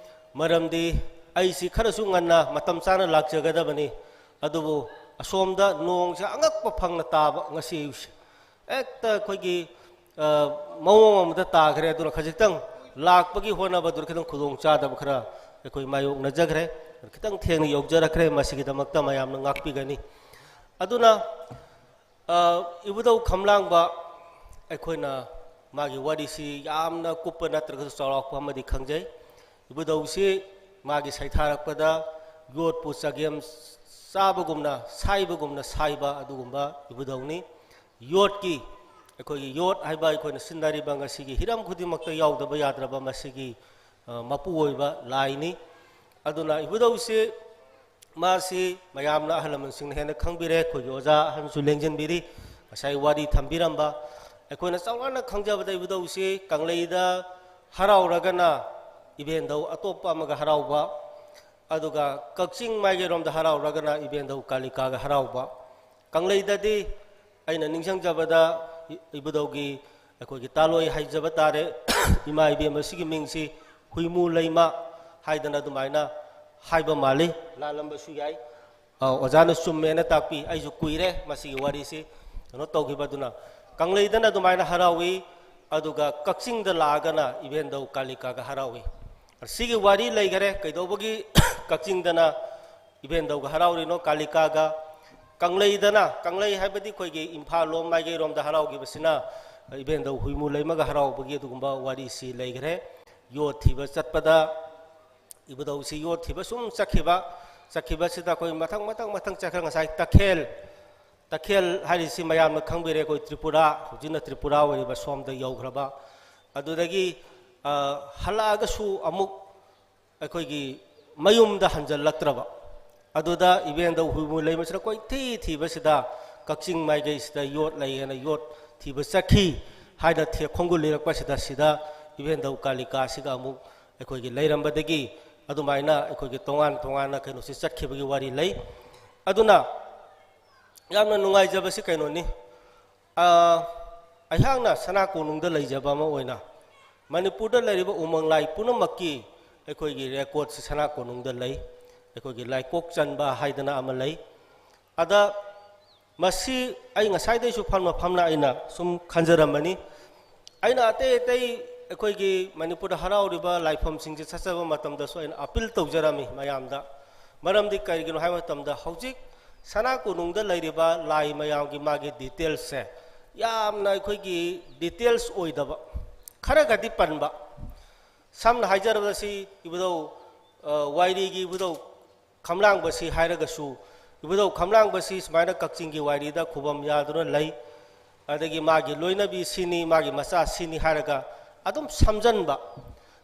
ꯃꯔꯝꯗꯤ ꯑꯩꯁꯤ ꯈꯔꯁꯨ ꯉꯟꯅ ꯃꯇꯝ ꯆꯥꯅ ꯂꯥꯛꯆꯒꯗꯕꯅꯤ, ꯑꯗꯨꯕꯨ ꯑꯁꯣꯝꯗ ꯅꯣꯡꯁꯦ ꯑꯉꯛꯄ ꯐꯪꯅ ꯇꯥꯕ ꯉꯁꯤ ꯑꯌꯨꯛꯁꯦ꯫ ꯍꯦꯛꯇ ꯑꯩꯈꯣꯏꯒꯤ, ꯑ, ꯃꯑꯣꯡ ꯑꯃꯗ ꯇꯥꯈ꯭ꯔꯦ꯫ ꯑꯗꯨꯅ ꯈꯖꯤꯛꯇꯪ ꯂꯥꯛꯄꯒꯤ ꯍꯣꯠꯅꯕꯗꯨꯗ ꯈꯤꯇꯪ ꯈꯨꯗꯣꯡ ꯆꯥꯗꯕ ꯈꯔ ꯑꯩꯈꯣꯏ ꯃꯥꯌꯣꯛꯅꯖꯈ꯭ꯔꯦ꯫ ꯈꯤꯇꯪ ꯊꯦꯡꯅ ꯌꯧꯖꯔꯛꯈ꯭ꯔꯦ꯫ ꯃꯁꯤꯒꯤꯗꯃꯛꯇ ꯃꯌꯥꯝꯅ ꯉꯥꯛꯄꯤꯒꯅꯤ꯫ ꯑꯗꯨꯅ, ꯑ, ꯏꯕꯨꯙꯧ ꯈꯝꯂꯥꯡꯕ, ꯑꯩꯈꯣꯏꯅ ꯃꯥꯒꯤ ꯋꯥꯔꯤꯁꯤ ꯌꯥꯝꯅ ꯀꯨꯞꯄ ꯅꯠꯇ꯭ꯔꯒꯁꯨ ꯆꯥꯎꯔꯥꯛꯄ ꯑꯃꯗꯤ ꯈꯪꯖꯩ꯫ ꯏꯕꯨꯙꯧꯁꯤ ꯃꯥꯒꯤ ꯁꯩꯊꯥꯔꯛꯄꯗ ꯌꯣꯠꯄꯨ ꯆꯒꯦꯝ ꯆꯥꯕꯒꯨꯝꯅ, ꯁꯥꯏꯕꯒꯨꯝꯅ ꯁꯥꯏꯕ ꯑꯗꯨꯒꯨꯝꯕ ꯏꯕꯨꯙꯧꯅꯤ꯫ ꯌꯣꯠꯀꯤ, ꯑꯩꯈꯣꯏꯒꯤ ꯌꯣꯠ ꯍꯥꯏꯕ ꯑꯩꯈꯣꯏꯅ ꯁꯤꯖꯤꯟꯅꯔꯤꯕ ꯉꯁꯤꯒꯤ ꯍꯤꯔꯝ ꯈꯨꯗꯤꯡꯃꯛꯇ ꯌꯥꯎꯗꯕ ꯌꯥꯗ꯭ꯔꯕ ꯃꯁꯤꯒꯤ, ꯑ, ꯃꯄꯨ ꯑꯣꯏꯕ ꯂꯥꯏꯅꯤ꯫ ꯑꯗꯨꯅ ꯏꯕꯨꯙꯧꯁꯤ, ꯃꯥꯁꯤ ꯃꯌꯥꯝꯅ, ꯑꯍꯜ ꯂꯃꯟꯁꯤꯡꯅ ꯍꯦꯟꯅ ꯈꯪꯕꯤꯔꯦ꯫ ꯑꯩꯈꯣꯏꯒꯤ ꯑꯣꯖꯥ ꯑꯍꯟꯁꯨ ꯂꯦꯡꯁꯤꯟꯕꯤꯔꯤ, ꯉꯁꯥꯏ ꯋꯥꯔꯤ ꯊꯝꯕꯤꯔꯝꯕ꯫ ꯑꯩꯈꯣꯏꯅ ꯆꯥꯎꯔꯥꯛꯅ ꯈꯪꯖꯕꯗ ꯏꯕꯨꯙꯧꯁꯤ ꯀꯪꯂꯩꯗ ꯍꯔꯥꯎꯔꯒꯅ ꯏꯕꯦꯟꯙꯧ ꯑꯇꯣꯞꯄ ꯑꯃꯒ ꯍꯔꯥꯎꯕ, ꯑꯗꯨꯒ ꯀꯛꯆꯤꯡ ꯃꯥꯏꯀꯩꯔꯣꯝꯗ ꯍꯔꯥꯎꯔꯒꯅ ꯏꯕꯦꯟꯙꯧ ꯀꯥꯂꯤꯀꯥꯒ ꯍꯔꯥꯎꯕ꯫ ꯀꯪꯂꯩꯗꯗꯤ ꯑꯩꯅ ꯅꯤꯡꯁꯤꯡꯖꯕꯗ ꯏ-, ꯏꯕꯨꯙꯧꯒꯤ, ꯑꯩꯈꯣꯏꯒꯤ ꯇꯥꯂꯣꯏ ꯍꯥꯏꯖꯕ ꯇꯥꯔꯦ꯫ ꯏꯃꯥ ꯏꯕꯦꯝ ꯑꯁꯤꯒꯤ ꯃꯤꯡꯁꯤ ꯍꯨꯏꯃꯨ ꯂꯩꯃ ꯍꯥꯏꯗꯅ ꯑꯗꯨꯃꯥꯏꯅ ꯍꯥꯏꯕ ꯃꯥꯜꯂꯤ, ꯂꯥꯜꯂꯝꯕꯁꯨ ꯌꯥꯏ꯫ ꯑ, ꯑꯣꯖꯥꯅ ꯆꯨꯝꯃꯦꯅ ꯇꯥꯛꯄꯤ꯫ ꯑꯩꯁꯨ ꯀꯨꯏꯔꯦ ꯃꯁꯤꯒꯤ ꯋꯥꯔꯤꯁꯤ ꯀꯩꯅꯣ ꯇꯧꯈꯤꯕ꯫ ꯑꯗꯨꯅ ꯀꯪꯂꯩꯗꯅ ꯑꯗꯨꯃꯥꯏꯅ ꯍꯔꯥꯎꯏ, ꯑꯗꯨꯒ ꯀꯛꯆꯤꯡꯗ ꯂꯥꯛꯑꯒꯅ ꯏꯕꯦꯟꯗꯧ ꯀꯥꯂꯤꯀꯥꯒ ꯍꯔꯥꯎꯏ꯫ ꯁꯤꯒꯤ ꯋꯥꯔꯤ ꯂꯩꯈꯔꯦ, ꯀꯩꯗꯧꯕꯒꯤ ꯀꯛꯆꯤꯡꯗꯅ ꯏꯕꯦꯟꯗꯧꯒ ꯍꯔꯥꯎꯔꯤꯅꯣ, ꯀꯥꯂꯤꯀꯥꯒ꯫ ꯀꯪꯂꯩꯗꯅ, ꯀꯪꯂꯩ ꯍꯥꯏꯕꯗꯤ ꯑꯩꯈꯣꯏꯒꯤ ꯏꯝꯐꯥꯜ ꯂꯣꯝ ꯃꯥꯏꯀꯩꯔꯣꯝꯗ ꯍꯔꯥꯎꯈꯤꯕꯁꯤꯅ ꯏꯕꯦꯟꯗꯧ ꯍꯨꯏꯃꯨ ꯂꯩꯃꯒ ꯍꯔꯥꯎꯕꯒꯤ ꯑꯗꯨꯒꯨꯝꯕ ꯋꯥꯔꯤꯁꯤ ꯂꯩꯈ꯭ꯔꯦ꯫ ꯌꯣꯠ ꯊꯤꯕ ꯆꯠꯄꯗ ꯏꯕꯨꯙꯧꯁꯤ ꯌꯣꯠ ꯊꯤꯕ ꯁꯨꯝ ꯆꯠꯈꯤꯕ, ꯆꯠꯈꯤꯕꯁꯤꯗ ꯑꯩꯈꯣꯏ ꯃꯊꯪ, ꯃꯊꯪ, ꯃꯊꯪ ꯆꯠꯈ꯭ꯔ ꯉꯁꯥꯏ ꯇꯈꯦꯜ, ꯇꯈꯦꯜ ꯍꯥꯏꯔꯤꯁꯤ ꯃꯌꯥꯝꯅ ꯈꯪꯕꯤꯔꯦ, ꯑꯩꯈꯣꯏ ꯇ꯭ꯔꯤꯄꯨꯔꯥ, ꯍꯧꯖꯤꯛꯅ ꯇ꯭ꯔꯤꯄꯨꯔꯥ ꯑꯣꯏꯔꯤꯕ, ꯁꯣꯝꯗ ꯌꯧꯈ꯭ꯔꯕ꯫ ꯑꯗꯨꯗꯒꯤ, ꯑ, ꯍꯜꯂꯛꯑꯒꯁꯨ ꯑꯃꯨꯛ ꯑꯩꯈꯣꯏꯒꯤ ꯃꯌꯨꯝꯗ ꯍꯟꯖꯜꯂꯛꯇ꯭ꯔꯕ꯫ ꯑꯗꯨꯗ ꯏꯕꯦꯟꯗꯧ ꯍꯨꯏꯃꯨ ꯂꯩꯃꯁꯤꯅ ꯀꯣꯏꯊꯤ ꯊꯤꯕꯁꯤꯗ ꯀꯛꯆꯤꯡ ꯃꯥꯏꯀꯩꯁꯤꯗ ꯌꯣꯠ ꯂꯩ ꯍꯥꯏꯅ ꯌꯣꯠ ꯊꯤꯕ ꯆꯠꯈꯤ ꯍꯥꯏꯅ ꯊꯦ-, ꯈꯣꯡꯒꯨꯜ ꯂꯤꯔꯛꯄꯁꯤꯗ, ꯁꯤꯗ ꯏꯕꯦꯟꯗꯧ ꯀꯥꯂꯤꯀꯥꯁꯤꯒ ꯑꯃꯨꯛ ꯑꯩꯈꯣꯏꯒꯤ ꯂꯩꯔꯝꯕꯗꯒꯤ ꯑꯗꯨꯃꯥꯏꯅ ꯑꯩꯈꯣꯏꯒꯤ ꯇꯣꯉꯥꯟ ꯇꯣꯉꯥꯟꯅ ꯀꯩꯅꯣꯁꯤ ꯆꯠꯈꯤꯕꯒꯤ ꯋꯥꯔꯤ ꯂꯩ꯫ ꯑꯗꯨꯅ ꯌꯥꯝꯅ ꯅꯨꯡꯉꯥꯏꯖꯕꯁꯤ ꯀꯩꯅꯣꯅꯤ, ꯑ, ꯑꯩꯍꯥꯛꯅ ꯁꯅꯥ ꯀꯣꯅꯨꯡꯗ ꯂꯩꯖꯕ ꯑꯃ ꯑꯣꯏꯅ ꯃꯅꯤꯄꯨꯔꯗ ꯂꯩꯔꯤꯕ ꯎꯃꯪ ꯂꯥꯏ ꯄꯨꯝꯅꯃꯛꯀꯤ ꯑꯩꯈꯣꯏꯒꯤ ꯔꯦꯀꯣꯔꯠꯁꯤ ꯁꯅꯥ ꯀꯣꯅꯨꯡꯗ ꯂꯩ꯫ ꯑꯩꯈꯣꯏꯒꯤ ꯂꯥꯏꯀꯣꯛ ꯆꯟꯕ ꯍꯥꯏꯗꯅ ꯑꯃ ꯂꯩ꯫ ꯑꯗ ꯃꯁꯤ ꯑꯩ ꯉꯁꯥꯏꯗꯩꯁꯨ ꯐꯝꯅ ꯐꯝꯅ ꯑꯩꯅ ꯁꯨꯝ ꯈꯟꯖꯔꯝꯕꯅꯤ꯫ ꯑꯩꯅ ꯑꯇꯩ ꯑꯇꯩ ꯑꯩꯈꯣꯏꯒꯤ ꯃꯅꯤꯄꯨꯔꯗ ꯍꯔꯥꯎꯔꯤꯕ ꯂꯥꯏꯐꯝꯁꯤꯡꯁꯦ ꯆꯠꯆꯕ ꯃꯇꯝꯗꯁꯨ ꯑꯩꯅ ꯑꯄꯤꯜ ꯇꯧꯖꯔꯝꯃꯤ ꯃꯌꯥꯝꯗ꯫ ꯃꯔꯝꯗꯤ ꯀꯔꯤꯒꯤꯅꯣ ꯍꯥꯏꯕ ꯃꯇꯝꯗ, ꯍꯧꯖꯤꯛ ꯁꯅꯥ ꯀꯣꯅꯨꯡꯗ ꯂꯩꯔꯤꯕ ꯂꯥꯏ ꯃꯌꯥꯝꯒꯤ ꯃꯥꯒꯤ ꯗꯤꯇꯦꯜꯁꯁꯦ ꯌꯥꯝꯅ ꯑꯩꯈꯣꯏꯒꯤ ꯗꯤꯇꯦꯜꯁ ꯑꯣꯏꯗꯕ, ꯈꯔꯒꯗꯤ ꯄꯟꯕ꯫ ꯁꯝꯅ ꯍꯥꯏꯖꯔꯕꯗ ꯁꯤ ꯏꯕꯨꯙꯧ, ꯑ, ꯋꯥꯏꯔꯤꯒꯤ ꯏꯕꯨꯙꯧ ꯈꯝꯂꯥꯡꯕꯁꯤ ꯍꯥꯏꯔꯒꯁꯨ, ꯏꯕꯨꯙꯧ ꯈꯝꯂꯥꯡꯕꯁꯤ ꯁꯨꯃꯥꯏꯅ ꯀꯛꯆꯤꯡꯒꯤ ꯋꯥꯏꯔꯤꯗ ꯈꯨꯕꯝ ꯌꯥꯗꯨꯅ ꯂꯩ, ꯑꯗꯒꯤ ꯃꯥꯒꯤ ꯂꯣꯏꯅꯕꯤ ꯁꯤꯅꯤ, ꯃꯥꯒꯤ ꯃꯆꯥ ꯁꯤꯅꯤ ꯍꯥꯏꯔꯒ ꯑꯗꯨꯝ ꯁꯝꯖꯟꯕ꯫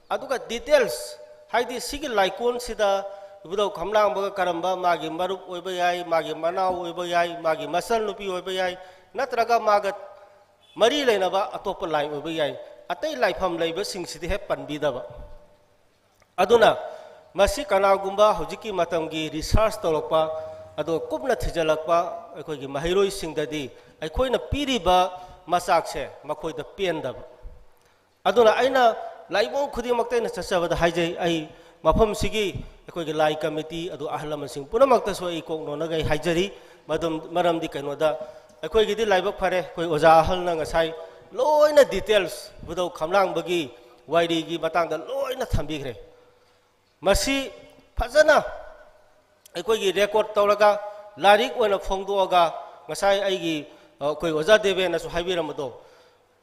ꯑꯗꯨꯒ ꯗꯤꯇꯦꯜꯁ, ꯍꯥꯏꯗꯤ ꯁꯤꯒꯤ ꯂꯥꯏꯀꯣꯟꯁꯤꯗ ꯏꯕꯨꯙꯧ ꯈꯝꯂꯥꯡꯕꯒ ꯀꯔꯝꯕ ꯃꯥꯒꯤ ꯃꯔꯨꯞ ꯑꯣꯏꯕ ꯌꯥꯏ, ꯃꯥꯒꯤ ꯃꯅꯥꯎ ꯑꯣꯏꯕ ꯌꯥꯏ, ꯃꯥꯒꯤ ꯃꯆꯜ ꯅꯨꯄꯤ ꯑꯣꯏꯕ ꯌꯥꯏ, ꯅꯠꯇ꯭ꯔꯒ ꯃꯥꯒ ꯃꯔꯤ ꯂꯩꯅꯕ ꯑꯇꯣꯞꯄ ꯂꯥꯏ ꯑꯣꯏꯕ ꯌꯥꯏ, ꯑꯇꯩ ꯂꯥꯏꯐꯝ ꯂꯩꯕꯁꯤꯡꯁꯤꯗꯤ ꯍꯦꯛ ꯄꯟꯕꯤꯗꯕ꯫ ꯑꯗꯨꯅ ꯃꯁꯤ ꯀꯅꯥꯒꯨꯝꯕ ꯍꯧꯖꯤꯛꯀꯤ ꯃꯇꯝꯒꯤ ꯔꯤꯁꯔꯁ ꯇꯧꯔꯛꯄ, ꯑꯗꯨꯒ ꯀꯨꯞꯅ ꯊꯤꯖꯤꯜꯂꯛꯄ ꯑꯩꯈꯣꯏꯒꯤ ꯃꯍꯩꯔꯣꯏꯁꯤꯡꯗꯗꯤ ꯑꯩꯈꯣꯏꯅ ꯄꯤꯔꯤꯕ ꯃꯆꯥꯛꯁꯦ ꯃꯈꯣꯏꯗ ꯄꯦꯟꯗꯕ꯫ ꯑꯗꯨꯅ ꯑꯩꯅ ꯂꯥꯏꯕꯨꯡ ꯈꯨꯗꯤꯡꯃꯛꯇ ꯑꯩꯅ ꯆꯠꯆꯕꯗ ꯍꯥꯏꯖꯩ, ꯑꯩ ꯃꯐꯝꯁꯤꯒꯤ ꯑꯩꯈꯣꯏꯒꯤ ꯂꯥꯏ ꯀꯃꯤꯇꯤ ꯑꯗꯨ ꯑꯍꯜ ꯂꯃꯟꯁꯤꯡ ꯄꯨꯝꯅꯃꯛꯇꯁꯨ ꯑꯩ ꯀꯣꯛ ꯅꯣꯟꯅꯒ ꯑꯩ ꯍꯥꯏꯖꯔꯤ꯫ ꯃꯗꯨꯝ-, ꯃꯔꯝꯗꯤ ꯀꯩꯅꯣꯗ ꯑꯩꯈꯣꯏꯒꯤꯗꯤ ꯂꯥꯏꯕꯛ ꯐꯔꯦ, ꯑꯩꯈꯣꯏ ꯑꯣꯖꯥ ꯑꯍꯜꯅ ꯉꯁꯥꯏ ꯂꯣꯏꯅ details ꯏꯕꯨꯙꯧ ꯈꯝꯂꯥꯡꯕꯒꯤ ꯋꯥꯔꯤꯒꯤ ꯃꯇꯥꯡꯗ ꯂꯣꯏꯅ ꯊꯝꯕꯤꯈ꯭ꯔꯦ꯫ ꯃꯁꯤ ꯐꯖꯅ ꯑꯩꯈꯣꯏꯒꯤ record ꯇꯧꯔꯒ ꯂꯥꯏꯔꯤꯛ ꯑꯣꯏꯅ ꯐꯣꯡꯗꯣꯛꯑꯒ ꯉꯁꯥꯏ ꯑꯩꯒꯤ, ꯑ, ꯑꯩꯈꯣꯏ ꯑꯣꯖꯥ ꯗꯦꯕꯦꯟꯅꯁꯨ ꯍꯥꯏꯕꯤꯔꯝꯕꯗꯣ,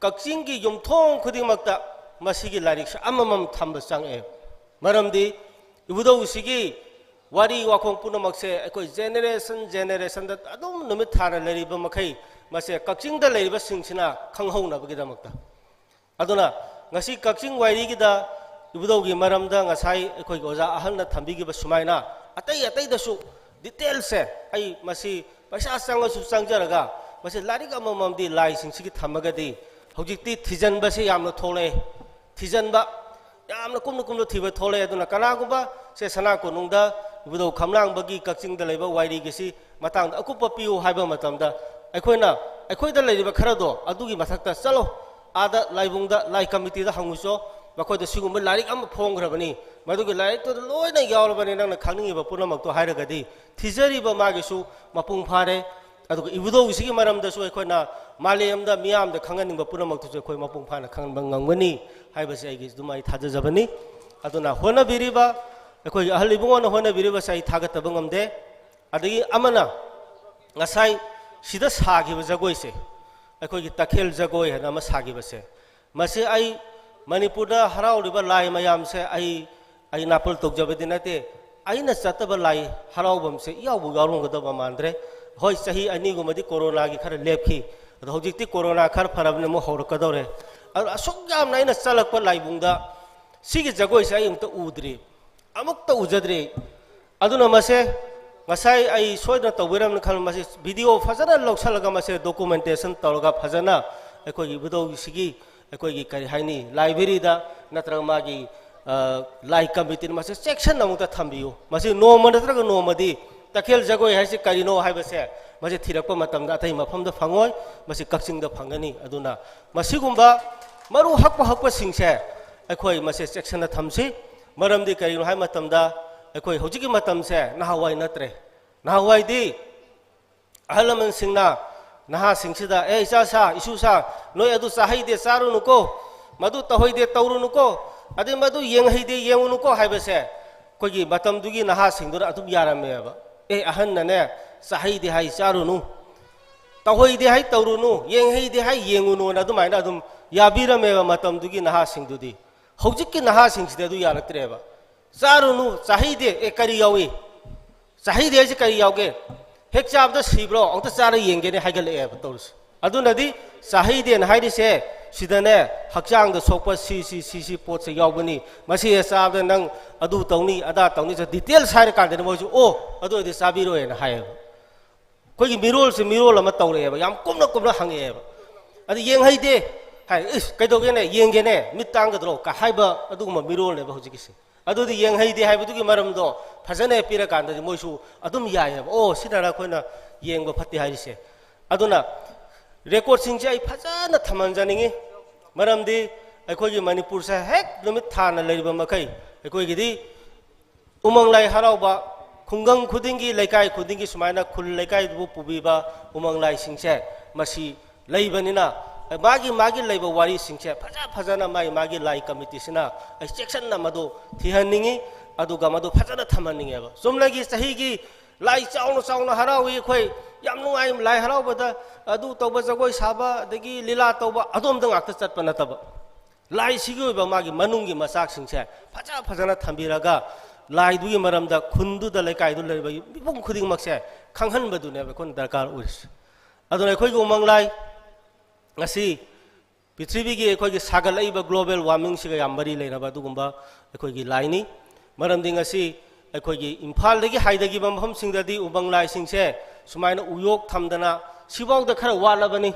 ꯀꯛꯆꯤꯡꯒꯤ ꯌꯨꯝꯊꯣꯡ ꯈꯨꯗꯤꯡꯃꯛꯇ ꯃꯁꯤꯒꯤ ꯂꯥꯏꯔꯤꯛꯁꯦ ꯑꯃꯃꯝ ꯊꯝꯕ ꯆꯪꯉꯛꯑꯦ꯫ ꯃꯔꯝꯗꯤ ꯏꯕꯨꯙꯧꯁꯤꯒꯤ ꯋꯥꯔꯤ ꯋꯥꯈꯣꯡ ꯄꯨꯝꯅꯃꯛꯁꯦ ꯑꯩꯈꯣꯏ generation generationꯗ ꯑꯗꯨꯝ ꯅꯨꯃꯤꯠ ꯊꯥꯅ ꯂꯩꯔꯤꯕ ꯃꯈꯩ ꯃꯁꯦ ꯀꯛꯆꯤꯡꯗ ꯂꯩꯔꯤꯕꯁꯤꯡꯁꯤꯅ ꯈꯪꯍꯧꯅꯕꯒꯤꯗꯃꯛꯇ꯫ ꯑꯗꯨꯅ ꯉꯁꯤ ꯀꯛꯆꯤꯡ ꯋꯥꯏꯔꯤꯒꯤꯗ ꯏꯕꯨꯙꯧꯒꯤ ꯃꯔꯝꯗ ꯉꯁꯥꯏ ꯑꯩꯈꯣꯏꯒꯤ ꯑꯣꯖꯥ ꯑꯍꯜꯅ ꯊꯝꯕꯤꯈꯤꯕ ꯁꯨꯃꯥꯏꯅ ꯑꯇꯩ ꯑꯇꯩꯗꯁꯨ detailꯁꯦ ꯑꯩ ꯃꯁꯤ ꯄꯩꯁꯥ ꯆꯪꯉꯁꯨ ꯆꯪꯖꯔꯒ ꯃꯁꯤ ꯂꯥꯏꯔꯤꯛ ꯑꯃꯃꯝꯗꯤ ꯂꯥꯏꯁꯤꯡꯁꯤꯒꯤ ꯊꯝꯃꯒꯗꯤ ꯍꯧꯖꯤꯛꯇꯤ ꯊꯤꯖꯤꯟꯕꯁꯦ ꯌꯥꯝꯅ ꯊꯣꯛꯂꯛꯑꯦ꯫ ꯊꯤꯖꯤꯟꯕ ꯌꯥꯝꯅ ꯀꯨꯝꯅ ꯀꯨꯝꯅ ꯊꯤꯕ ꯊꯣꯛꯂꯛꯑꯦ꯫ ꯑꯗꯨꯅ ꯀꯅꯥꯒꯨꯝꯕ ꯁꯦ ꯁꯅꯥ ꯀꯣꯅꯨꯡꯗ ꯏꯕꯨꯙꯧ ꯈꯝꯂꯥꯡꯕꯒꯤ ꯀꯛꯆꯤꯡꯗ ꯂꯩꯕ ꯋꯥꯏꯔꯤꯒꯤꯁꯤ ꯃꯇꯥꯡꯗ ꯑꯀꯨꯞꯄ ꯄꯤꯌꯨ ꯍꯥꯏꯕ ꯃꯇꯝꯗ ꯑꯩꯈꯣꯏꯅ, ꯑꯩꯈꯣꯏꯗ ꯂꯩꯔꯤꯕ ꯈꯔꯗꯣ ꯑꯗꯨꯒꯤ ꯃꯊꯛꯇ ꯆꯠꯂꯣ, ꯑꯥꯗ ꯂꯥꯏꯕꯨꯡꯗ, ꯂꯥꯏ ꯀꯃꯤꯇꯤꯗ ꯍꯪꯉꯨꯆꯣ, ꯃꯈꯣꯏꯗ ꯁꯤꯒꯨꯝꯕ ꯂꯥꯏꯔꯤꯛ ꯑꯃ ꯐꯣꯡꯈ꯭ꯔꯕꯅꯤ, ꯃꯗꯨꯒꯤ ꯂꯥꯏꯔꯤꯛꯇꯨꯗ ꯂꯣꯏꯅ ꯌꯥꯎꯔꯕꯅꯤ, ꯅꯪꯅ ꯈꯪꯅꯤꯡꯉꯤꯕ ꯄꯨꯝꯅꯃꯛꯇꯣ ꯍꯥꯏꯔꯒꯗꯤ ꯊꯤꯖꯔꯤꯕ ꯃꯥꯒꯤꯁꯨ ꯃꯄꯨꯡ ꯐꯥꯔꯦ꯫ ꯑꯗꯨꯒ ꯏꯕꯨꯙꯧꯒꯤꯁꯤꯒꯤ ꯃꯔꯝꯗꯁꯨ ꯑꯩꯈꯣꯏꯅ ꯃꯥꯂꯦꯝꯗ ꯃꯤꯌꯥꯝꯗ ꯈꯪꯍꯟꯅꯤꯡꯕ ꯄꯨꯝꯅꯃꯛꯇꯨꯁꯨ ꯑꯩꯈꯣꯏ ꯃꯄꯨꯡ ꯐꯥꯅ ꯈꯪꯍꯟꯕ ꯉꯝꯒꯅꯤ ꯍꯥꯏꯕꯁꯦ ꯑꯩꯒꯤ ꯑꯗꯨꯝ ꯑꯩ ꯊꯥꯖꯖꯕꯅꯤ꯫ ꯑꯗꯨꯅ ꯍꯣꯠꯅꯕꯤꯔꯤꯕ ꯑꯩꯈꯣꯏꯒꯤ ꯑꯍꯜ ꯏꯕꯨꯡꯉꯣꯅ ꯍꯣꯠꯅꯕꯤꯔꯤꯕꯁꯦ ꯑꯩ ꯊꯥꯒꯠꯇꯕ ꯉꯝꯗꯦ꯫ ꯑꯗꯒꯤ ꯑꯃꯅ ꯉꯁꯥꯏ ꯁꯤꯗ ꯁꯥꯈꯤꯕ ꯖꯒꯣꯏꯁꯦ, ꯑꯩꯈꯣꯏꯒꯤ ꯇꯈꯦꯜ ꯖꯒꯣꯏ ꯍꯥꯏꯅ ꯑꯃ ꯁꯥꯈꯤꯕꯁꯦ, ꯃꯁꯤ ꯑꯩ ꯃꯅꯤꯄꯨꯔꯗ ꯍꯔꯥꯎꯔꯤꯕ ꯂꯥꯏ ꯃꯌꯥꯝꯁꯦ ꯑꯩ, ꯑꯩ ꯅꯥꯄꯜ ꯇꯧꯖꯕꯗꯤ ꯅꯠꯇꯦ꯫ ꯑꯩꯅ ꯆꯠꯇꯕ ꯂꯥꯏ ꯍꯔꯥꯎꯐꯝꯁꯦ ꯏꯌꯥꯎꯕꯨ ꯌꯥꯎꯔꯝꯒꯗꯕ ꯃꯥꯟꯗ꯭ꯔꯦ꯫ ꯍꯣꯏ, ꯆꯍꯤ ꯑꯅꯤꯒꯨꯝꯕꯗꯤ ꯀꯣꯔꯣꯅꯥꯒꯤ ꯈꯔ ꯂꯦꯞꯈꯤ, ꯑꯗꯣ ꯍꯧꯖꯤꯛꯇꯤ ꯀꯣꯔꯣꯅꯥ ꯈꯔ ꯐꯔꯕꯅꯤꯅ ꯑꯃꯨꯛ ꯍꯧꯔꯛꯀꯗꯧꯔꯦ꯫ ꯑꯗꯣ ꯑꯁꯨꯛ ꯌꯥꯝꯅ ꯑꯩꯅ ꯆꯠꯂꯛꯄ ꯂꯥꯏꯕꯨꯡꯗ ꯁꯤꯒꯤ ꯖꯒꯣꯏꯁꯦ ꯑꯩ ꯑꯃꯨꯛꯇ ꯎꯗ꯭ꯔꯤ, ꯑꯃꯨꯛꯇ ꯎꯖꯗ꯭ꯔꯤ꯫ ꯑꯗꯨꯅ ꯃꯁꯦ ꯉꯁꯥꯏ ꯑꯩ ꯁꯣꯏꯗꯅ ꯇꯧꯕꯤꯔꯝꯅꯤ ꯈꯜꯂꯤ, ꯃꯁꯤ video ꯐꯖꯅ ꯂꯧꯁꯜꯂꯒ ꯃꯁꯦ documentation ꯇꯧꯔꯒ ꯐꯖꯅ ꯑꯩꯈꯣꯏꯒꯤ ꯏꯕꯨꯙꯧꯒꯤꯁꯤꯒꯤ ꯑꯩꯈꯣꯏꯒꯤ ꯀꯔꯤ ꯍꯥꯏꯅꯤ, libraryꯗ ꯅꯠꯇ꯭ꯔꯒ ꯃꯥꯒꯤ, ꯑ, ꯂꯥꯏ ꯀꯃꯤꯇꯤꯅ ꯃꯁꯤ ꯆꯦꯛꯁꯤꯟꯅ ꯑꯃꯨꯛꯇ ꯊꯝꯕꯤꯌꯨ꯫ ꯃꯁꯤ ꯅꯣꯡꯃ ꯅꯠꯇ꯭ꯔꯒ ꯅꯣꯡꯃꯗꯤ ꯇꯈꯦꯜ ꯖꯒꯣꯏ ꯍꯥꯏꯁꯤ ꯀꯔꯤꯅꯣ ꯍꯥꯏꯕꯁꯦ ꯃꯁꯤ ꯊꯤꯔꯛꯄ ꯃꯇꯝꯗ ꯑꯇꯩ ꯃꯐꯝꯗ ꯐꯪꯉꯣꯏ, ꯃꯁꯤ ꯀꯛꯆꯤꯡꯗ ꯐꯪꯒꯅꯤ꯫ ꯑꯗꯨꯅ ꯃꯁꯤꯒꯨꯝꯕ ꯃꯔꯨ ꯍꯛꯄ ꯍꯛꯄꯁꯤꯡꯁꯦ ꯑꯩꯈꯣꯏ ꯃꯁꯤ ꯆꯦꯛꯁꯤꯟꯅ ꯊꯝꯁꯤ꯫ ꯃꯔꯝꯗꯤ ꯀꯔꯤꯒꯤꯅꯣ ꯍꯥꯏꯕ ꯃꯇꯝꯗ ꯑꯩꯈꯣꯏ ꯍꯧꯖꯤꯛꯀꯤ ꯃꯇꯝꯁꯦ ꯅꯍꯥꯟꯋꯥꯏ ꯅꯠꯇ꯭ꯔꯦ꯫ ꯅꯍꯥꯟꯋꯥꯏꯗꯤ ꯑꯍꯜ ꯂꯃꯟꯁꯤꯡꯅ ꯅꯍꯥꯁꯤꯡꯁꯤꯗ, "ꯑꯦ, ꯏꯆꯥ ꯁꯥ, ꯏꯁꯨ ꯁꯥ, ꯅꯣꯏ ꯑꯗꯨ ꯆꯥꯍꯩꯗꯦ ꯆꯥꯔꯨꯅꯨꯀꯣ, ꯃꯗꯨ ꯇꯧꯍꯩꯗꯦ ꯇꯧꯔꯨꯅꯨꯀꯣ, ꯑꯗꯩ ꯃꯗꯨ ꯌꯦꯡꯍꯩꯗꯦ ꯌꯦꯡꯉꯨꯅꯨꯀꯣ" ꯍꯥꯏꯕꯁꯦ ꯑꯩꯈꯣꯏꯒꯤ ꯃꯇꯝꯗꯨꯒꯤ ꯅꯍꯥꯁꯤꯡꯗꯨꯅ ꯑꯗꯨꯝ ꯌꯥꯔꯝꯃꯦꯕ꯫ "ꯑꯦ, ꯑꯍꯟꯅꯅꯦ ꯆꯥꯍꯩꯗꯦ ꯍꯥꯏ ꯆꯥꯔꯨꯅꯨ, ꯇꯧꯍꯩꯗꯦ ꯍꯥꯏ ꯇꯧꯔꯨꯅꯨ, ꯌꯦꯡꯍꯩꯗꯦ ꯍꯥꯏ ꯌꯦꯡꯉꯨꯅꯨꯅ" ꯑꯗꯨꯃꯥꯏꯅ ꯑꯗꯨꯝ ꯌꯥꯕꯤꯔꯝꯃꯦꯕ ꯃꯇꯝꯗꯨꯒꯤ ꯅꯍꯥꯁꯤꯡꯗꯨꯗꯤ꯫ ꯍꯧꯖꯤꯛꯀꯤ ꯅꯍꯥꯁꯤꯡꯁꯤꯗꯤ ꯑꯗꯨ ꯌꯥꯔꯛꯇ꯭ꯔꯦꯕ꯫ "ꯆꯥꯔꯨꯅꯨ, ꯆꯥꯍꯩꯗꯦ, ꯑꯦ, ꯀꯔꯤ ꯌꯥꯎꯏ? ꯆꯥꯍꯩꯗꯦ ꯍꯥꯏꯁꯦ ꯀꯔꯤ ꯌꯥꯎꯒꯦ? ꯍꯦꯛ ꯆꯥꯕꯗ ꯁꯤꯕ꯭ꯔꯣ? ꯑꯃꯨꯛꯇ ꯆꯥꯔ ꯌꯦꯡꯒꯦꯅꯦ" ꯍꯥꯏꯒꯠꯂꯛꯑꯦꯕ ꯇꯧꯔꯤꯁꯦ꯫ ꯑꯗꯨꯅꯗꯤ ꯆꯥꯍꯩꯗꯦꯅ ꯍꯥꯏꯔꯤꯁꯦ ꯁꯤꯗꯅꯦ ꯍꯛꯆꯥꯡꯗ ꯁꯣꯛꯄ ꯁꯤ, ꯁꯤ, ꯁꯤ, ꯁꯤ ꯄꯣꯠꯁꯦ ꯌꯥꯎꯕꯅꯤ, ꯃꯁꯤ ꯍꯦꯛ ꯆꯥꯕꯗ ꯅꯪ ꯑꯗꯨ ꯇꯧꯅꯤ, ꯑꯗꯥ ꯇꯧꯅꯤ, ꯗꯤꯇꯦꯜꯁ ꯍꯥꯏꯔꯀꯥꯟꯗꯗꯤ ꯃꯣꯏꯁꯨ, "ꯑꯣ, ꯑꯗꯨ ꯑꯣꯏꯔꯗꯤ ꯆꯥꯕꯤꯔꯣꯏꯅ" ꯍꯥꯏꯌꯦꯕ꯫ ꯑꯩꯈꯣꯏꯒꯤ ꯃꯤꯔꯣꯜꯁꯦ ꯃꯤꯔꯣꯜ ꯑꯃ ꯇꯧꯔꯛꯑꯦꯕ, ꯌꯥꯝ ꯀꯨꯞꯅ ꯀꯨꯞꯅ ꯍꯪꯉꯛꯑꯦꯕ꯫ "ꯑꯗꯨ ꯌꯦꯡꯍꯩꯗꯦ" ꯍꯥꯏ, "ꯏꯁ, ꯀꯩꯗꯧꯒꯦꯅꯦ, ꯌꯦꯡꯒꯦꯅꯦ, ꯃꯤꯠ ꯇꯥꯡꯒꯗ꯭ꯔꯣ?" ꯀ ꯍꯥꯏꯕ ꯑꯗꯨꯒꯨꯝꯕ ꯃꯤꯔꯣꯜꯅꯦꯕ ꯍꯧꯖꯤꯛꯀꯤꯁꯦ꯫ ꯑꯗꯨꯗꯤ ꯌꯦꯡꯍꯩꯗꯦ ꯍꯥꯏꯕꯗꯨꯒꯤ ꯃꯔꯝꯗꯣ ꯐꯖꯅ ꯄꯤꯔꯀꯥꯟꯗꯗꯤ ꯃꯣꯏꯁꯨ ꯑꯗꯨꯝ ꯌꯥꯏꯑꯕ꯫ "ꯑꯣ, ꯁꯤꯗꯔ ꯑꯩꯈꯣꯏꯅ ꯌꯦꯡꯕ ꯐꯠꯇꯦ ꯍꯥꯏꯔꯤꯁꯦ"꯫ ꯑꯗꯨꯅ ꯔꯦꯀꯣꯔꯠꯁꯤꯡꯁꯦ ꯑꯩ ꯐꯖꯅ ꯊꯝꯍꯟꯖꯅꯤꯡꯉꯤ꯫ ꯃꯔꯝꯗꯤ ꯑꯩꯈꯣꯏꯒꯤ ꯃꯅꯤꯄꯨꯔꯁꯦ ꯍꯦꯛ ꯅꯨꯃꯤꯠ ꯊꯥꯅ ꯂꯩꯔꯤꯕ ꯃꯈꯩ ꯑꯩꯈꯣꯏꯒꯤꯗꯤ ꯎꯃꯪ ꯂꯥꯏ ꯍꯔꯥꯎꯕ ꯈꯨꯡꯒꯪ ꯈꯨꯗꯤꯡꯒꯤ, ꯂꯩꯀꯥꯏ ꯈꯨꯗꯤꯡꯒꯤ ꯁꯨꯃꯥꯏꯅ ꯈꯨꯜ ꯂꯩꯀꯥꯏꯗꯨꯕꯨ ꯄꯨꯕꯤꯕ ꯎꯃꯪ ꯂꯥꯏꯁꯤꯡꯁꯦ ꯃꯁꯤ ꯂꯩꯕꯅꯤꯅ, ꯃꯥꯒꯤ ꯃꯥꯒꯤ ꯂꯩꯕ ꯋꯥꯔꯤꯁꯤꯡꯁꯦ ꯐꯖ ꯐꯖꯅ ꯃꯥꯒꯤ ꯃꯥꯒꯤ ꯂꯥꯏ ꯀꯃꯤꯇꯤꯁꯤꯅ ꯑꯩ ꯆꯦꯛꯁꯤꯟꯅ ꯃꯗꯨ ꯊꯤꯍꯟꯅꯤꯡꯉꯤ꯫ ꯑꯗꯨꯒ ꯃꯗꯨ ꯐꯖꯅ ꯊꯝꯍꯟꯅꯤꯡꯉꯦꯕ꯫ ꯆꯨꯝꯅꯒꯤ ꯆꯍꯤꯒꯤ ꯂꯥꯏ ꯆꯥꯎꯅ ꯆꯥꯎꯅ ꯍꯔꯥꯎꯏ ꯑꯩꯈꯣꯏ, ꯌꯥꯝ ꯅꯨꯡꯉꯥꯏ ꯂꯥꯏ ꯍꯔꯥꯎꯕꯗ, ꯑꯗꯨ ꯇꯧꯕ, ꯖꯒꯣꯏ ꯁꯥꯕ, ꯑꯗꯒꯤ ꯂꯤꯂꯥ ꯇꯧꯕ, ꯑꯗꯣꯝꯗ ꯉꯥꯛꯇ ꯆꯠꯄ ꯅꯠꯇꯕ, ꯂꯥꯏꯁꯤꯒꯤ ꯑꯣꯏꯕ ꯃꯥꯒꯤ ꯃꯅꯨꯡꯒꯤ ꯃꯆꯥꯛꯁꯤꯡꯁꯦ ꯐꯖ ꯐꯖꯅ ꯊꯝꯕꯤꯔꯒ, ꯂꯥꯏꯗꯨꯒꯤ ꯃꯔꯝꯗ ꯈꯨꯟꯗꯨꯗ, ꯂꯩꯀꯥꯏꯗꯨ ꯂꯩꯔꯤꯕ ꯃꯤꯄꯨꯝ ꯈꯨꯗꯤꯡꯃꯛꯁꯦ ꯈꯪꯍꯟꯕꯗꯨꯅꯦꯕ ꯑꯩꯈꯣꯏꯅ ꯗꯔꯀꯥꯔ ꯑꯣꯏꯔꯤꯁꯦ꯫ ꯑꯗꯨꯅ ꯑꯩꯈꯣꯏꯒꯤ ꯎꯃꯪ ꯂꯥꯏ ꯉꯁꯤ ꯄ꯭ꯔꯤꯊꯤꯕꯤꯒꯤ ꯑꯩꯈꯣꯏꯒꯤ ꯁꯥꯒꯠꯂꯛꯏꯕ global warmingꯁꯤꯒ ꯌꯥꯝ ꯃꯔꯤ ꯂꯩꯅꯕ ꯑꯗꯨꯒꯨꯝꯕ ꯑꯩꯈꯣꯏꯒꯤ ꯂꯥꯏꯅꯤ꯫ ꯃꯔꯝꯗꯤ ꯉꯁꯤ ꯑꯩꯈꯣꯏꯒꯤ ꯏꯝꯐꯥꯜꯗꯒꯤ ꯍꯥꯏꯊꯈꯤꯕ ꯃꯐꯝꯁꯤꯡꯗꯗꯤ ꯎꯃꯪ ꯂꯥꯏꯁꯤꯡꯁꯦ ꯁꯨꯃꯥꯏꯅ ꯎꯌꯣꯛ ꯊꯝꯗꯅ, ꯁꯤꯐꯥꯎꯗ ꯈꯔ ꯋꯥꯠꯂꯕꯅꯤ꯫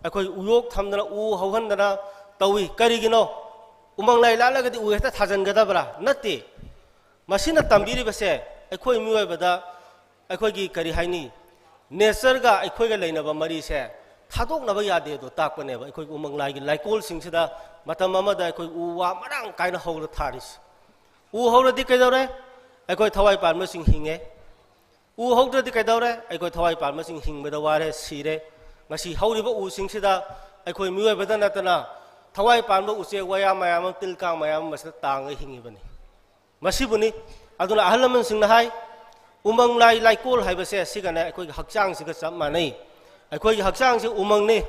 ꯑꯩꯈꯣꯏ ꯎꯌꯣꯛ ꯊꯝꯗꯅ, ꯎ ꯍꯧꯍꯟꯗꯅ ꯇꯧꯏ꯫ ꯀꯔꯤꯒꯤꯅꯣ? ꯎꯃꯪ ꯂꯥꯏ ꯂꯥꯠꯂꯒꯗꯤ ꯎ ꯍꯦꯛꯇ ꯊꯥꯖꯤꯟꯒꯗꯕ꯭ꯔꯥ? ꯅꯠꯇꯦ꯫ ꯃꯁꯤꯅ ꯇꯝꯕꯤꯔꯤꯕꯁꯦ ꯑꯩꯈꯣꯏ ꯃꯤꯑꯣꯏꯕꯗ, ꯑꯩꯈꯣꯏꯒꯤ ꯀꯔꯤ ꯍꯥꯏꯅꯤ, ꯅꯦꯆꯔꯒ ꯑꯩꯈꯣꯏꯒ ꯂꯩꯅꯕ ꯃꯔꯤꯁꯦ ꯊꯥꯗꯣꯛꯅꯕ ꯌꯥꯗꯦ ꯑꯗꯣ ꯇꯥꯛꯄꯅꯦꯕ꯫ ꯑꯩꯈꯣꯏꯒꯤ ꯎꯃꯪ ꯂꯥꯏꯒꯤ ꯂꯩꯀꯣꯜꯁꯤꯡꯁꯤꯗ ꯃꯇꯝ ꯑꯃꯗ ꯑꯩꯈꯣꯏ ꯎ ꯋꯥ ꯃꯔꯥꯡ ꯀꯥꯏꯅ ꯍꯧꯔ ꯊꯥꯔꯤꯁꯦ꯫ ꯎ ꯍꯧꯔꯗꯤ ꯀꯩꯗꯧꯔꯦ? ꯑꯩꯈꯣꯏ ꯊꯋꯥꯏ ꯄꯥꯟꯕꯁꯤꯡ ꯍꯤꯡꯉꯦ꯫ ꯎ ꯍꯧꯗ꯭ꯔꯗꯤ ꯀꯩꯗꯧꯔꯦ? ꯑꯩꯈꯣꯏ ꯊꯋꯥꯏ ꯄꯥꯟꯕꯁꯤꯡ ꯍꯤꯡꯕꯗ ꯋꯥꯔꯦ, ꯁꯤꯔꯦ꯫ ꯉꯁꯤ ꯍꯧꯔꯤꯕ ꯎꯁꯤꯡꯁꯤꯗ ꯑꯩꯈꯣꯏ ꯃꯤꯑꯣꯏꯕꯗ ꯅꯠꯇꯅ ꯊꯋꯥꯏ ꯄꯥꯟꯕ ꯎꯆꯦꯛ ꯋꯥꯌꯥ ꯃꯌꯥꯝ ꯑꯃ, ꯇꯤꯜ ꯀꯥꯡ ꯃꯌꯥꯝ ꯑꯃ ꯃꯁꯤꯗ ꯇꯥꯡꯉꯒ ꯍꯤꯡꯉꯤꯕꯅꯤ꯫ ꯃꯁꯤꯕꯨꯅꯤ꯫ ꯑꯗꯨꯅ ꯑꯍꯜ ꯂꯃꯟꯁꯤꯡꯅ ꯍꯥꯏ, ꯎꯃꯪ ꯂꯥꯏ ꯂꯩꯀꯣꯜ ꯍꯥꯏꯕꯁꯦ ꯁꯤꯒꯅꯦ ꯑꯩꯈꯣꯏꯒꯤ ꯍꯛꯆꯥꯡꯁꯤꯒ ꯆꯞ ꯃꯥꯟꯅꯩ꯫ ꯑꯩꯈꯣꯏꯒꯤ ꯍꯛꯆꯥꯡꯁꯤ ꯎꯃꯪꯅꯤ꯫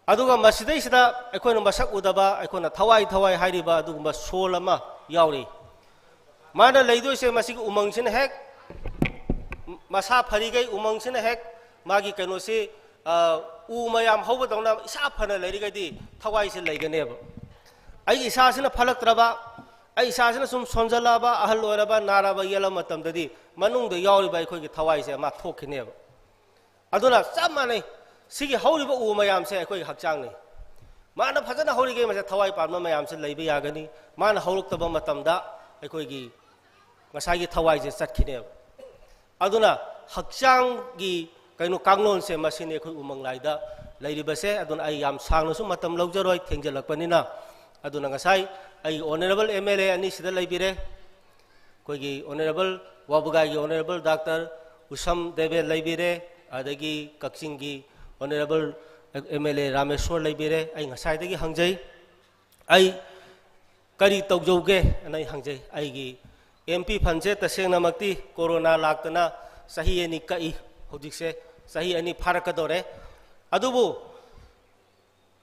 ꯑꯗꯨꯒ ꯃꯁꯤꯗꯩꯁꯤꯗ ꯑꯩꯈꯣꯏꯅ ꯃꯁꯛ ꯎꯗꯕ, ꯑꯩꯈꯣꯏꯅ ꯊꯋꯥꯏ ꯊꯋꯥꯏ ꯍꯥꯏꯔꯤꯕ ꯑꯗꯨꯒꯨꯝꯕ soul ꯑꯃ ꯌꯥꯎꯔꯤ꯫ ꯃꯥꯅ ꯂꯩꯗꯣꯏꯁꯦ ꯃꯁꯤꯒꯤ ꯎꯃꯪꯁꯤꯅ ꯍꯦꯛ ꯃꯁꯥ ꯐꯔꯤꯈꯩ, ꯎꯃꯪꯁꯤꯅ ꯍꯦꯛ ꯃꯥꯒꯤ ꯀꯩꯅꯣꯁꯤ, ꯑ, ꯎ ꯃꯌꯥꯝ ꯍꯧꯕꯗꯧꯅ ꯏꯁꯥ ꯐꯅ ꯂꯩꯔꯤꯈꯩꯗꯤ ꯊꯋꯥꯏꯁꯦ ꯂꯩꯒꯅꯦꯕ꯫ ꯑꯩꯒꯤ ꯏꯁꯥꯁꯤꯅ ꯐꯠꯂꯛꯇ꯭ꯔꯕ, ꯑꯩ ꯏꯁꯥꯁꯤꯅ ꯁꯨꯝ ꯁꯣꯟꯖꯜꯂꯛꯑꯕ, ꯑꯍꯜ ꯑꯣꯏꯔꯕ, ꯅꯥꯔꯕ, ꯌꯦꯛꯂꯕ ꯃꯇꯝꯗꯗꯤ ꯃꯅꯨꯡꯗ ꯌꯥꯎꯔꯤꯕ ꯑꯩꯈꯣꯏꯒꯤ ꯊꯋꯥꯏꯁꯦ ꯃꯥ ꯊꯣꯛꯈꯤꯅꯦꯕ꯫ ꯑꯗꯨꯅ ꯆꯞ ꯃꯥꯟꯅꯩ꯫ ꯁꯤꯒꯤ ꯍꯧꯔꯤꯕ ꯎ ꯃꯌꯥꯝꯁꯦ ꯑꯩꯈꯣꯏꯒꯤ ꯍꯛꯆꯥꯡꯅꯤ꯫ ꯃꯥꯅ ꯐꯖꯅ ꯍꯧꯔꯤꯉꯩ ꯃꯁꯦ ꯊꯋꯥꯏ ꯄꯥꯟꯕ ꯃꯌꯥꯝꯁꯦ ꯂꯩꯕ ꯌꯥꯒꯅꯤ꯫ ꯃꯥꯅ ꯍꯧꯔꯛꯇꯕ ꯃꯇꯝꯗ ꯑꯩꯈꯣꯏꯒꯤ ꯉꯁꯥꯏꯒꯤ ꯊꯋꯥꯏꯁꯦ ꯆꯠꯈꯤꯅꯦꯕ꯫ ꯑꯗꯨꯅ ꯍꯛꯆꯥꯡꯒꯤ ꯀꯩꯅꯣ ꯀꯥꯡꯂꯣꯟꯁꯦ ꯃꯁꯤꯅꯤ ꯑꯩꯈꯣꯏ ꯎꯃꯪ ꯂꯥꯏꯗ ꯂꯩꯔꯤꯕꯁꯦ꯫ ꯑꯗꯨꯅ ꯑꯩ ꯌꯥꯝ ꯁꯥꯡꯅꯁꯨ ꯃꯇꯝ ꯂꯧꯖꯔꯣꯏ, ꯊꯦꯡꯖꯤꯜꯂꯛꯄꯅꯤꯅ꯫ ꯑꯗꯨꯅ ꯉꯁꯥꯏ ꯑꯩꯒꯤ honourable M L A ꯑꯅꯤꯁꯤꯗ ꯂꯩꯕꯤꯔꯦ꯫ ꯑꯩꯈꯣꯏꯒꯤ honourable ꯋꯥꯕꯒꯥꯏꯒꯤ honourable Doctor ꯎꯁꯝ ꯗꯦꯕꯦ ꯂꯩꯕꯤꯔꯦ, ꯑꯗꯒꯤ ꯀꯛꯆꯤꯡꯒꯤ honourable M L A Rameshwor ꯂꯩꯕꯤꯔꯦ꯫ ꯑꯩ ꯉꯁꯥꯏꯗꯒꯤ ꯍꯪꯖꯩ, ꯑꯩ ꯀꯔꯤ ꯇꯧꯖꯧꯒꯦ ꯑꯅ ꯑꯩ ꯍꯪꯖꯩ꯫ ꯑꯩꯒꯤ M P fundꯁꯦ ꯇꯁꯦꯡꯅꯃꯛꯇꯤ ꯀꯣꯔꯣꯅꯥ ꯂꯥꯛꯇꯅ ꯆꯍꯤ ꯑꯅꯤ ꯀꯛꯏ, ꯍꯧꯖꯤꯛꯁꯦ ꯆꯍꯤ ꯑꯅꯤ ꯐꯥꯔꯛꯀꯗꯧꯔꯦ꯫ ꯑꯗꯨꯕꯨ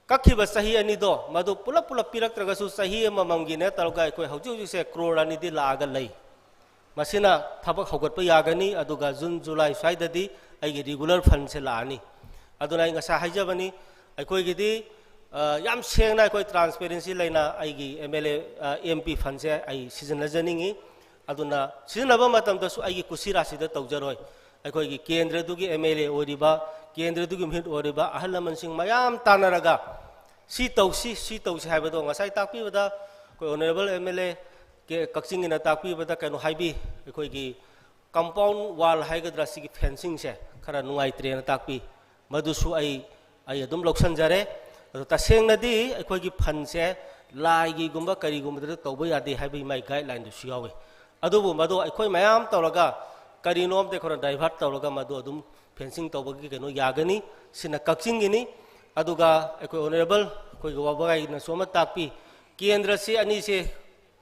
ꯀꯛꯈꯤꯕ ꯆꯍꯤ ꯑꯅꯤꯗꯣ ꯃꯗꯨ ꯄꯨꯂꯞ ꯄꯨꯂꯞ ꯄꯤꯔꯛꯇ꯭ꯔꯒꯁꯨ ꯆꯍꯤ ꯑꯃꯃꯝꯒꯤꯅꯦ ꯇꯧꯔꯒ ꯑꯩꯈꯣꯏ ꯍꯧꯖꯤꯛ ꯍꯧꯖꯤꯛꯁꯦ ꯀ꯭ꯔꯣꯔ ꯑꯅꯤꯗꯤ ꯂꯥꯛꯑꯒ ꯂꯩ꯫ ꯃꯁꯤꯅ ꯊꯕꯛ ꯍꯧꯒꯠꯄ ꯌꯥꯒꯅꯤ, ꯑꯗꯨꯒ ꯖꯨꯟ ꯖꯨꯂꯥꯏ ꯁ꯭ꯋꯥꯏꯗꯗꯤ ꯑꯩꯒꯤ regular fundꯁꯦ ꯂꯥꯛꯑꯅꯤ꯫ ꯑꯗꯨꯅ ꯑꯩ ꯉꯁꯥꯏ ꯍꯥꯏꯖꯕꯅꯤ, ꯑꯩꯈꯣꯏꯒꯤꯗꯤ, ꯑ, ꯌꯥꯝ ꯁꯦꯡꯅ ꯑꯩꯈꯣꯏ transparency ꯂꯩꯅ ꯑꯩꯒꯤ M L A, ꯑ, M P fundꯁꯦ ꯑꯩ ꯁꯤꯖꯤꯟꯅꯖꯅꯤꯡꯉꯤ꯫ ꯑꯗꯨꯅ ꯁꯤꯖꯤꯟꯅꯕ ꯃꯇꯝꯗꯁꯨ ꯑꯩꯒꯤ ꯀꯨꯁꯤ ꯔꯥꯁꯤꯗ ꯇꯧꯖꯔꯣꯏ꯫ ꯑꯩꯈꯣꯏꯒꯤ ꯀꯦꯟꯗ꯭ꯔꯗꯨꯒꯤ M L A ꯑꯣꯏꯔꯤꯕ, ꯀꯦꯟꯗ꯭ꯔꯗꯨꯒꯤ ꯃꯤꯍꯨꯠ ꯑꯣꯏꯔꯤꯕ ꯑꯍꯜ ꯂꯃꯟꯁꯤꯡ ꯃꯌꯥꯝ ꯇꯥꯟꯅꯔꯒ ꯁꯤ ꯇꯧꯁꯤ, ꯁꯤ ꯇꯧꯁꯤ ꯍꯥꯏꯕꯗꯣ ꯉꯁꯥꯏ ꯇꯥꯛꯄꯤꯕꯗ ꯑꯩꯈꯣꯏ honourable M L A ꯀꯦ-, ꯀꯛꯆꯤꯡꯒꯤꯅ ꯇꯥꯛꯄꯤꯕꯗ ꯀꯩꯅꯣ ꯍꯥꯏꯕꯤ, ꯑꯩꯈꯣꯏꯒꯤ compound wall ꯍꯥꯏꯒꯗ꯭ꯔꯥ, ꯁꯤꯒꯤ fencingꯁꯦ ꯈꯔ ꯅꯨꯡꯉꯥꯏꯇ꯭ꯔꯦꯅ ꯇꯥꯛꯄꯤ꯫ ꯃꯗꯨꯁꯨ ꯑꯩ ꯑꯩ ꯑꯗꯨꯝ ꯂꯧꯁꯟꯖꯔꯦ꯫ ꯑꯗꯣ ꯇꯁꯦꯡꯅꯗꯤ ꯑꯩꯈꯣꯏꯒꯤ fundꯁꯦ ꯂꯥꯏꯒꯤꯒꯨꯝꯕ ꯀꯔꯤꯒꯨꯝꯕꯗ ꯇꯧꯕ ꯌꯥꯗꯦ ꯍꯥꯏꯕꯒꯤ ꯃꯥꯏ guideline ꯗꯨꯁꯨ ꯌꯥꯎꯋꯤ꯫ ꯑꯗꯨꯕꯨ ꯃꯗꯨ ꯑꯩꯈꯣꯏ ꯃꯌꯥꯝ ꯇꯧꯔꯒ ꯀꯔꯤꯅꯣ ꯑꯝꯇ ꯑꯩꯈꯣꯏꯅ divert ꯇꯧꯔꯒ ꯃꯗꯨ ꯑꯗꯨꯝ fencing ꯇꯧꯕꯒꯤ ꯀꯩꯅꯣ ꯌꯥꯒꯅꯤ꯫ ꯁꯤꯅ ꯀꯛꯆꯤꯡꯒꯤꯅꯤ꯫ ꯑꯗꯨꯒ ꯑꯩꯈꯣꯏ honourable ꯑꯩꯈꯣꯏꯒꯤ ꯋꯥꯕꯒꯥꯏꯅꯁꯨ ꯑꯃ ꯇꯥꯛꯄꯤ, ꯀꯦꯟꯗ꯭ꯔꯁꯤ ꯑꯅꯤꯁꯦ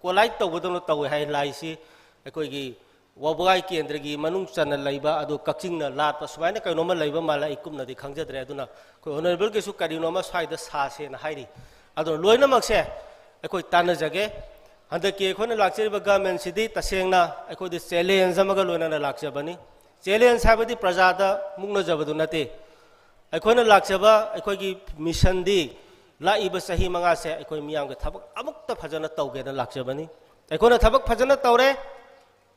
collide ꯇꯧꯕꯗꯧꯅ ꯇꯧꯋꯦ ꯍꯥꯏ꯫ ꯂꯥꯏꯁꯤ ꯑꯩꯈꯣꯏꯒꯤ ꯋꯥꯕꯒꯥꯏ ꯀꯦꯟꯗ꯭ꯔꯒꯤ ꯃꯅꯨꯡ ꯆꯟꯅ ꯂꯩꯕ, ꯑꯗꯨ ꯀꯛꯆꯤꯡꯅ ꯂꯥꯠꯄ, ꯁꯨꯃꯥꯏꯅ ꯀꯩꯅꯣꯝꯃ ꯂꯩꯕ ꯃꯥꯜꯂꯦ꯫ ꯑꯩ ꯀꯨꯞꯅꯗꯤ ꯈꯪꯖꯗ꯭ꯔꯦ꯫ ꯑꯗꯨꯅ ꯑꯩꯈꯣꯏ honourableꯒꯤꯁꯨ ꯀꯔꯤꯅꯣꯃ ꯁ꯭ꯋꯥꯏꯗ ꯁꯥꯁꯦꯅ ꯍꯥꯏꯔꯤ꯫ ꯑꯗꯨꯅ ꯂꯣꯏꯅꯃꯛꯁꯦ ꯑꯩꯈꯣꯏ ꯇꯥꯟꯅꯖꯒꯦ꯫ ꯍꯟꯗꯛꯀꯤ ꯑꯩꯈꯣꯏꯅ ꯂꯥꯛꯆꯔꯤꯕ governmentꯁꯤꯗꯤ ꯇꯁꯦꯡꯅ ꯑꯩꯈꯣꯏꯗꯤ challenge ꯑꯃꯒ ꯂꯣꯏꯅꯅ ꯂꯥꯛꯆꯕꯅꯤ꯫ Challenge ꯍꯥꯏꯕꯗꯤ ꯄ꯭ꯔꯖꯥꯗ ꯃꯨꯛꯅꯖꯕꯗꯨ ꯅꯠꯇꯦ꯫ ꯑꯩꯈꯣꯏꯅ ꯂꯥꯛꯆꯕ ꯑꯩꯈꯣꯏꯒꯤ missionꯗꯤ ꯂꯥꯛꯏꯕ ꯆꯍꯤ ꯃꯉꯥꯁꯦ ꯑꯩꯈꯣꯏ ꯃꯤꯌꯥꯝꯒꯤ ꯊꯕꯛ ꯑꯃꯨꯛꯇ ꯐꯖꯅ ꯇꯧꯒꯦꯅ ꯂꯥꯛꯆꯕꯅꯤ꯫ ꯑꯩꯈꯣꯏꯅ ꯊꯕꯛ ꯐꯖꯅ ꯇꯧꯔꯦ,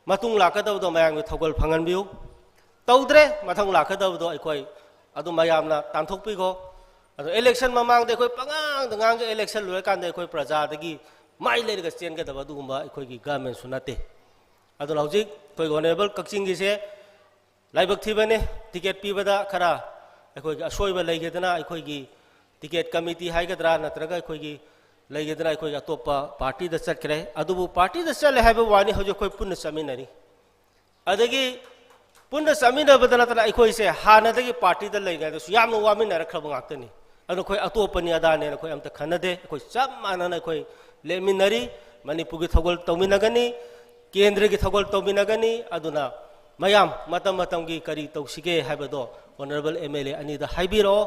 ꯃꯇꯨꯡ ꯂꯥꯛꯀꯗꯕꯗꯣ ꯃꯌꯥꯝꯒꯤ ꯊꯧꯒꯜ ꯐꯪꯍꯟꯕꯤꯌꯨ꯫ ꯇꯧꯗ꯭ꯔꯦ, ꯃꯊꯪ ꯂꯥꯛꯀꯗꯕꯗꯣ ꯑꯩꯈꯣꯏ ꯑꯗꯨ ꯃꯌꯥꯝꯅ ꯇꯥꯟꯊꯣꯛꯄꯤꯈꯣ꯫ ꯑꯗꯣ election ꯃꯃꯥꯡꯗ ꯑꯩꯈꯣꯏ ꯄꯉꯥꯡꯗ ꯉꯥꯡꯒ election ꯂꯣꯏꯔꯀꯥꯟꯗ ꯑꯩꯈꯣꯏ ꯄ꯭ꯔꯖꯥꯗꯒꯤ ꯃꯥꯏ ꯂꯩꯔꯒ ꯆꯦꯟꯒꯗꯕ ꯑꯗꯨꯒꯨꯝꯕ ꯑꯩꯈꯣꯏꯒꯤ governmentꯁꯨ ꯅꯠꯇꯦ꯫ ꯑꯗꯨꯅ ꯍꯧꯖꯤꯛ ꯑꯩꯈꯣꯏꯒꯤ honourable ꯀꯛꯆꯤꯡꯒꯤꯁꯦ ꯂꯥꯏꯕꯛ ꯊꯤꯕꯅꯤ, ticket ꯄꯤꯕꯗ ꯈꯔ ꯑꯩꯈꯣꯏꯒꯤ ꯑꯁꯣꯏꯕ ꯂꯩꯒꯗꯅ ꯑꯩꯈꯣꯏꯒꯤ ticket committee ꯍꯥꯏꯒꯗ꯭ꯔꯥ ꯅꯠꯇ꯭ꯔꯒ ꯑꯩꯈꯣꯏꯒꯤ ꯂꯩꯒꯗꯅ ꯑꯩꯈꯣꯏꯒꯤ ꯑꯇꯣꯞꯄ partyꯗ ꯆꯠꯈ꯭ꯔꯦ꯫ ꯑꯗꯨꯕꯨ partyꯗ ꯆꯠꯂꯦ ꯍꯥꯏꯕ ꯋꯥꯅꯤ, ꯍꯧꯖꯤꯛ ꯑꯩꯈꯣꯏ ꯄꯨꯟꯅ ꯆꯠꯃꯤꯟꯅꯔꯤ꯫ ꯑꯗꯒꯤ ꯄꯨꯟꯅ ꯆꯠꯃꯤꯟꯅꯕꯗ ꯅꯠꯇꯅ ꯑꯩꯈꯣꯏꯁꯦ ꯍꯥꯟꯅꯗꯒꯤ partyꯗ ꯂꯩꯔꯤꯉꯩꯗꯁꯨ ꯌꯥꯝꯅ ꯋꯥꯃꯤꯟꯅꯔꯛꯈ꯭ꯔꯕ ꯉꯥꯛꯇꯅꯤ꯫ ꯑꯗꯨꯅ ꯑꯩꯈꯣꯏ ꯑꯇꯣꯞꯄꯅꯤ ꯑꯗꯥꯅꯦꯅ ꯑꯩꯈꯣꯏ ꯑꯝꯇ ꯈꯟꯅꯗꯦ꯫ ꯑꯩꯈꯣꯏ ꯆꯞ ꯃꯥꯟꯅꯅ ꯑꯩꯈꯣꯏ ꯂꯦꯞꯃꯤꯟꯅꯔꯤ, ꯃꯅꯤꯄꯨꯔꯒꯤ ꯊꯧꯒꯜ ꯇꯧꯃꯤꯟꯅꯒꯅꯤ, ꯀꯦꯟꯗ꯭ꯔꯒꯤ ꯊꯧꯒꯜ ꯇꯧꯃꯤꯟꯅꯒꯅꯤ꯫ ꯑꯗꯨꯅ ꯃꯌꯥꯝ ꯃꯇꯝ ꯃꯇꯝꯒꯤ ꯀꯔꯤ ꯇꯧꯁꯤꯒꯦ ꯍꯥꯏꯕꯗꯣ honourable MLA ꯑꯅꯤꯗ ꯍꯥꯏꯕꯤꯔꯛꯑꯣ꯫